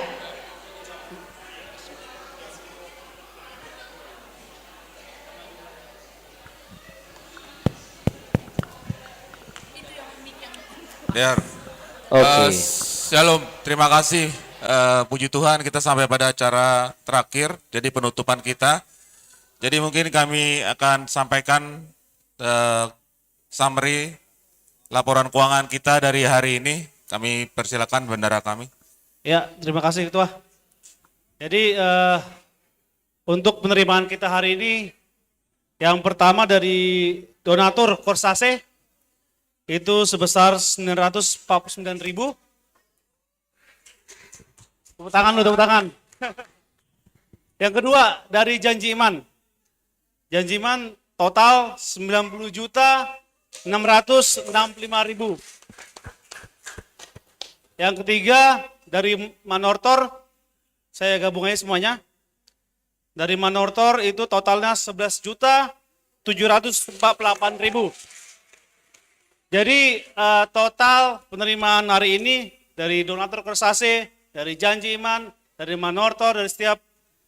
Dear. Oke. Eh, Shalom, terima kasih. Eh, puji Tuhan, kita sampai pada acara terakhir, jadi penutupan kita. Jadi mungkin kami akan sampaikan eh, summary laporan keuangan kita dari hari ini. Kami persilakan bendara kami. Ya, terima kasih Ketua. Jadi eh, untuk penerimaan kita hari ini, yang pertama dari donatur Korsase itu sebesar sembilan ratus empat puluh sembilan ribu. Tepuk tangan dulu, tepuk tangan. Yang kedua dari Janji Iman. Janji Iman total sembilan puluh juta enam ratus enam puluh lima ribu. Yang ketiga dari Manortor, saya gabung aja semuanya. Dari Manortor itu totalnya sebelas juta tujuh ratus empat puluh delapan ribu. Jadi eh, total penerimaan hari ini dari donatur Kersase, dari Janji Iman, dari Manortor, dari setiap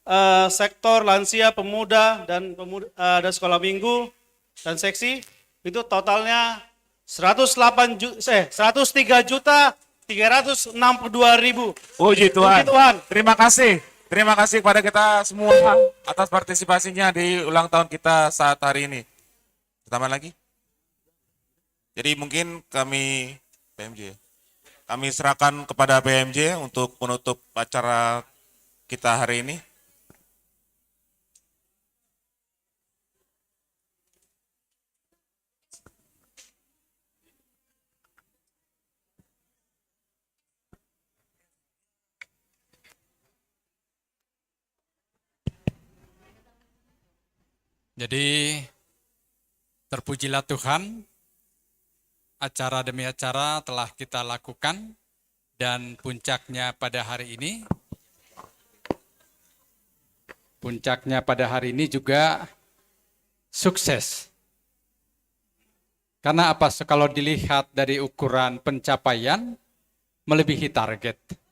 eh, sektor lansia, pemuda dan pemuda eh, dan sekolah minggu dan seksi itu totalnya seratus delapan juta, eh, seratus tiga juta tiga ratus enam puluh dua ribu. Puji Tuhan. Puji Tuhan. Terima kasih. Terima kasih kepada kita semua atas partisipasinya di ulang tahun kita saat hari ini. Pertama lagi. Jadi mungkin kami P M J. Kami serahkan kepada P M J untuk penutup acara kita hari ini. Jadi terpujilah Tuhan, acara demi acara telah kita lakukan dan puncaknya pada hari ini, puncaknya pada hari ini juga sukses. Karena apa? Kalau dilihat dari ukuran pencapaian, melebihi target.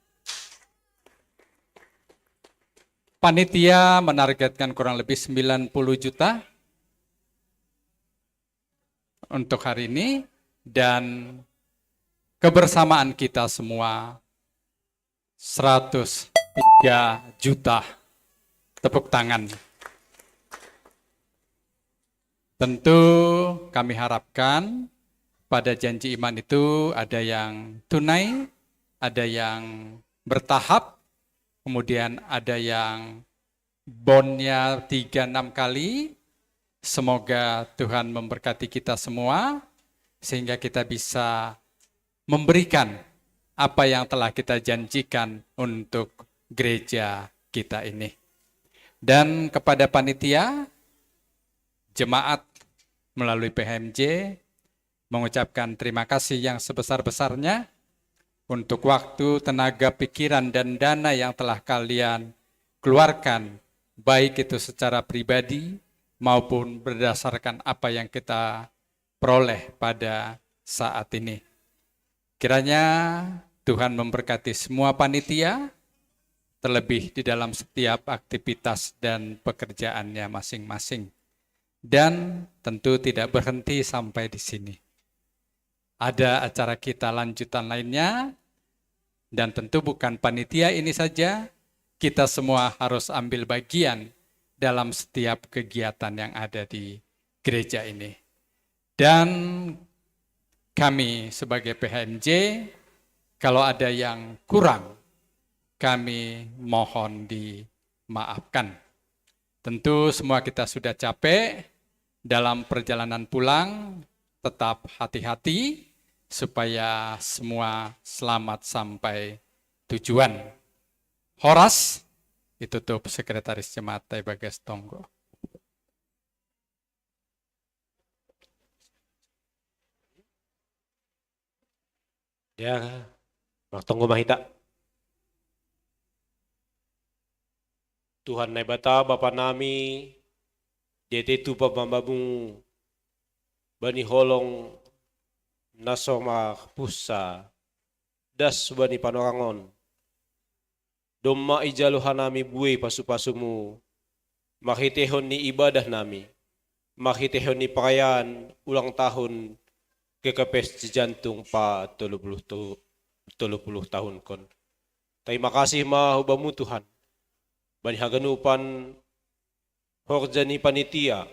Panitia menargetkan kurang lebih sembilan puluh juta untuk hari ini dan kebersamaan kita semua seratus tiga juta. Tepuk tangan. Tentu kami harapkan pada janji iman itu ada yang tunai, ada yang bertahap, kemudian ada yang bonnya tiga enam kali. Semoga Tuhan memberkati kita semua sehingga kita bisa memberikan apa yang telah kita janjikan untuk gereja kita ini. Dan kepada panitia, jemaat melalui P H M J mengucapkan terima kasih yang sebesar-besarnya untuk waktu, tenaga, pikiran, dan dana yang telah kalian keluarkan, baik itu secara pribadi maupun berdasarkan apa yang kita peroleh pada saat ini. Kiranya Tuhan memberkati semua panitia, terlebih di dalam setiap aktivitas dan pekerjaannya masing-masing. Dan tentu tidak berhenti sampai di sini. Ada acara kita lanjutan lainnya, dan tentu bukan panitia ini saja, kita semua harus ambil bagian dalam setiap kegiatan yang ada di gereja ini. Dan kami sebagai P H M J, kalau ada yang kurang, kami mohon dimaafkan. Tentu semua kita sudah capek dalam perjalanan pulang, tetap hati-hati supaya semua selamat sampai tujuan. Horas ditutup Sekretaris Jemaat Taibagas Tonggo. Ya, magtonggo ma hita. Tuhan Naibata Bapa nami, diete tu pamambamu bani holong na so mapussa das bani panorangon. Domma ijalo hanami buei pasupasumu, marhitehon ni ibadah nami, marhitehon ni perayaan ulang tahun G K P S Cijantung pa tolu puluh tu, tolu puluh tahun kon. Tarima kasih ma hubamu Tuhan, bani haganupan horja ni panitia,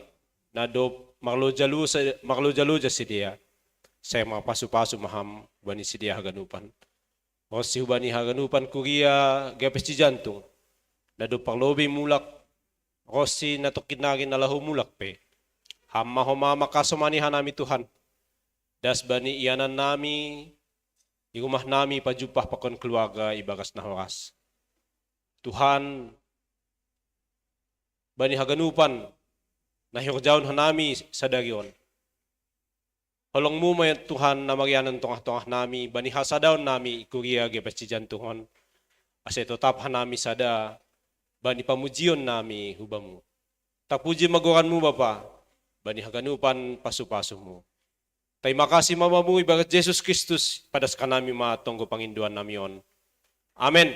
na dob marloja-loja sidea, sai marpasu-pasu ma ham bani sidea haganupan. Ronsi hubani haganupan kuria G P S Cijantung, na dob parlobei mulak, ronsi na tongkin nari na laho mulak pe. Ham ma homa mangkasomani hanami Tuhan. Das bani ianan nami, i rumah nami pajumpah pakon keluarga ibagas na horas. Tuhan, bani haganupan na hihorjahon hanami sadari on. Holongmu ma Tuhan na marianan tongah-tongah nami bani hasadaon nami i kuria G P S Cijantung on. Ase totap hanami sada bani pamujion nami hubamu. Tapuji ma goranmu Bapa, bani haganupan pasu-pasumu. Taima kasi ma bamo ibagas Jesus Kristus, padaskon nami ma tonggo pangindoan nami on. Amen.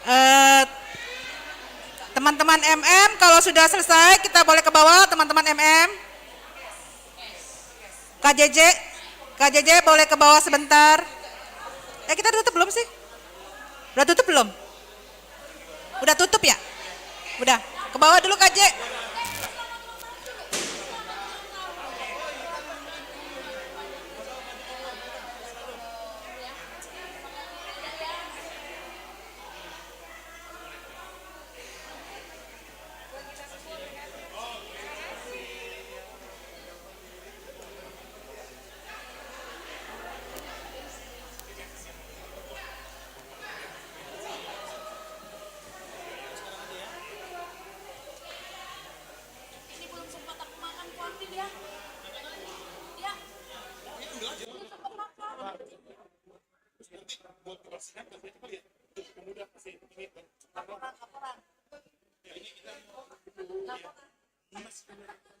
Eh, teman-teman M M, kalau sudah selesai, kita boleh ke bawah, teman-teman M M. K J J, K J J boleh ke bawah sebentar. Eh, kita tutup belum sih? Udah tutup belum? Udah tutup ya? Udah. Ke bawah dulu, K J. Ini belum sempat aku makan, kuatin ya. Ya. Belum sempat makan. Laporan, laporan. Laporan.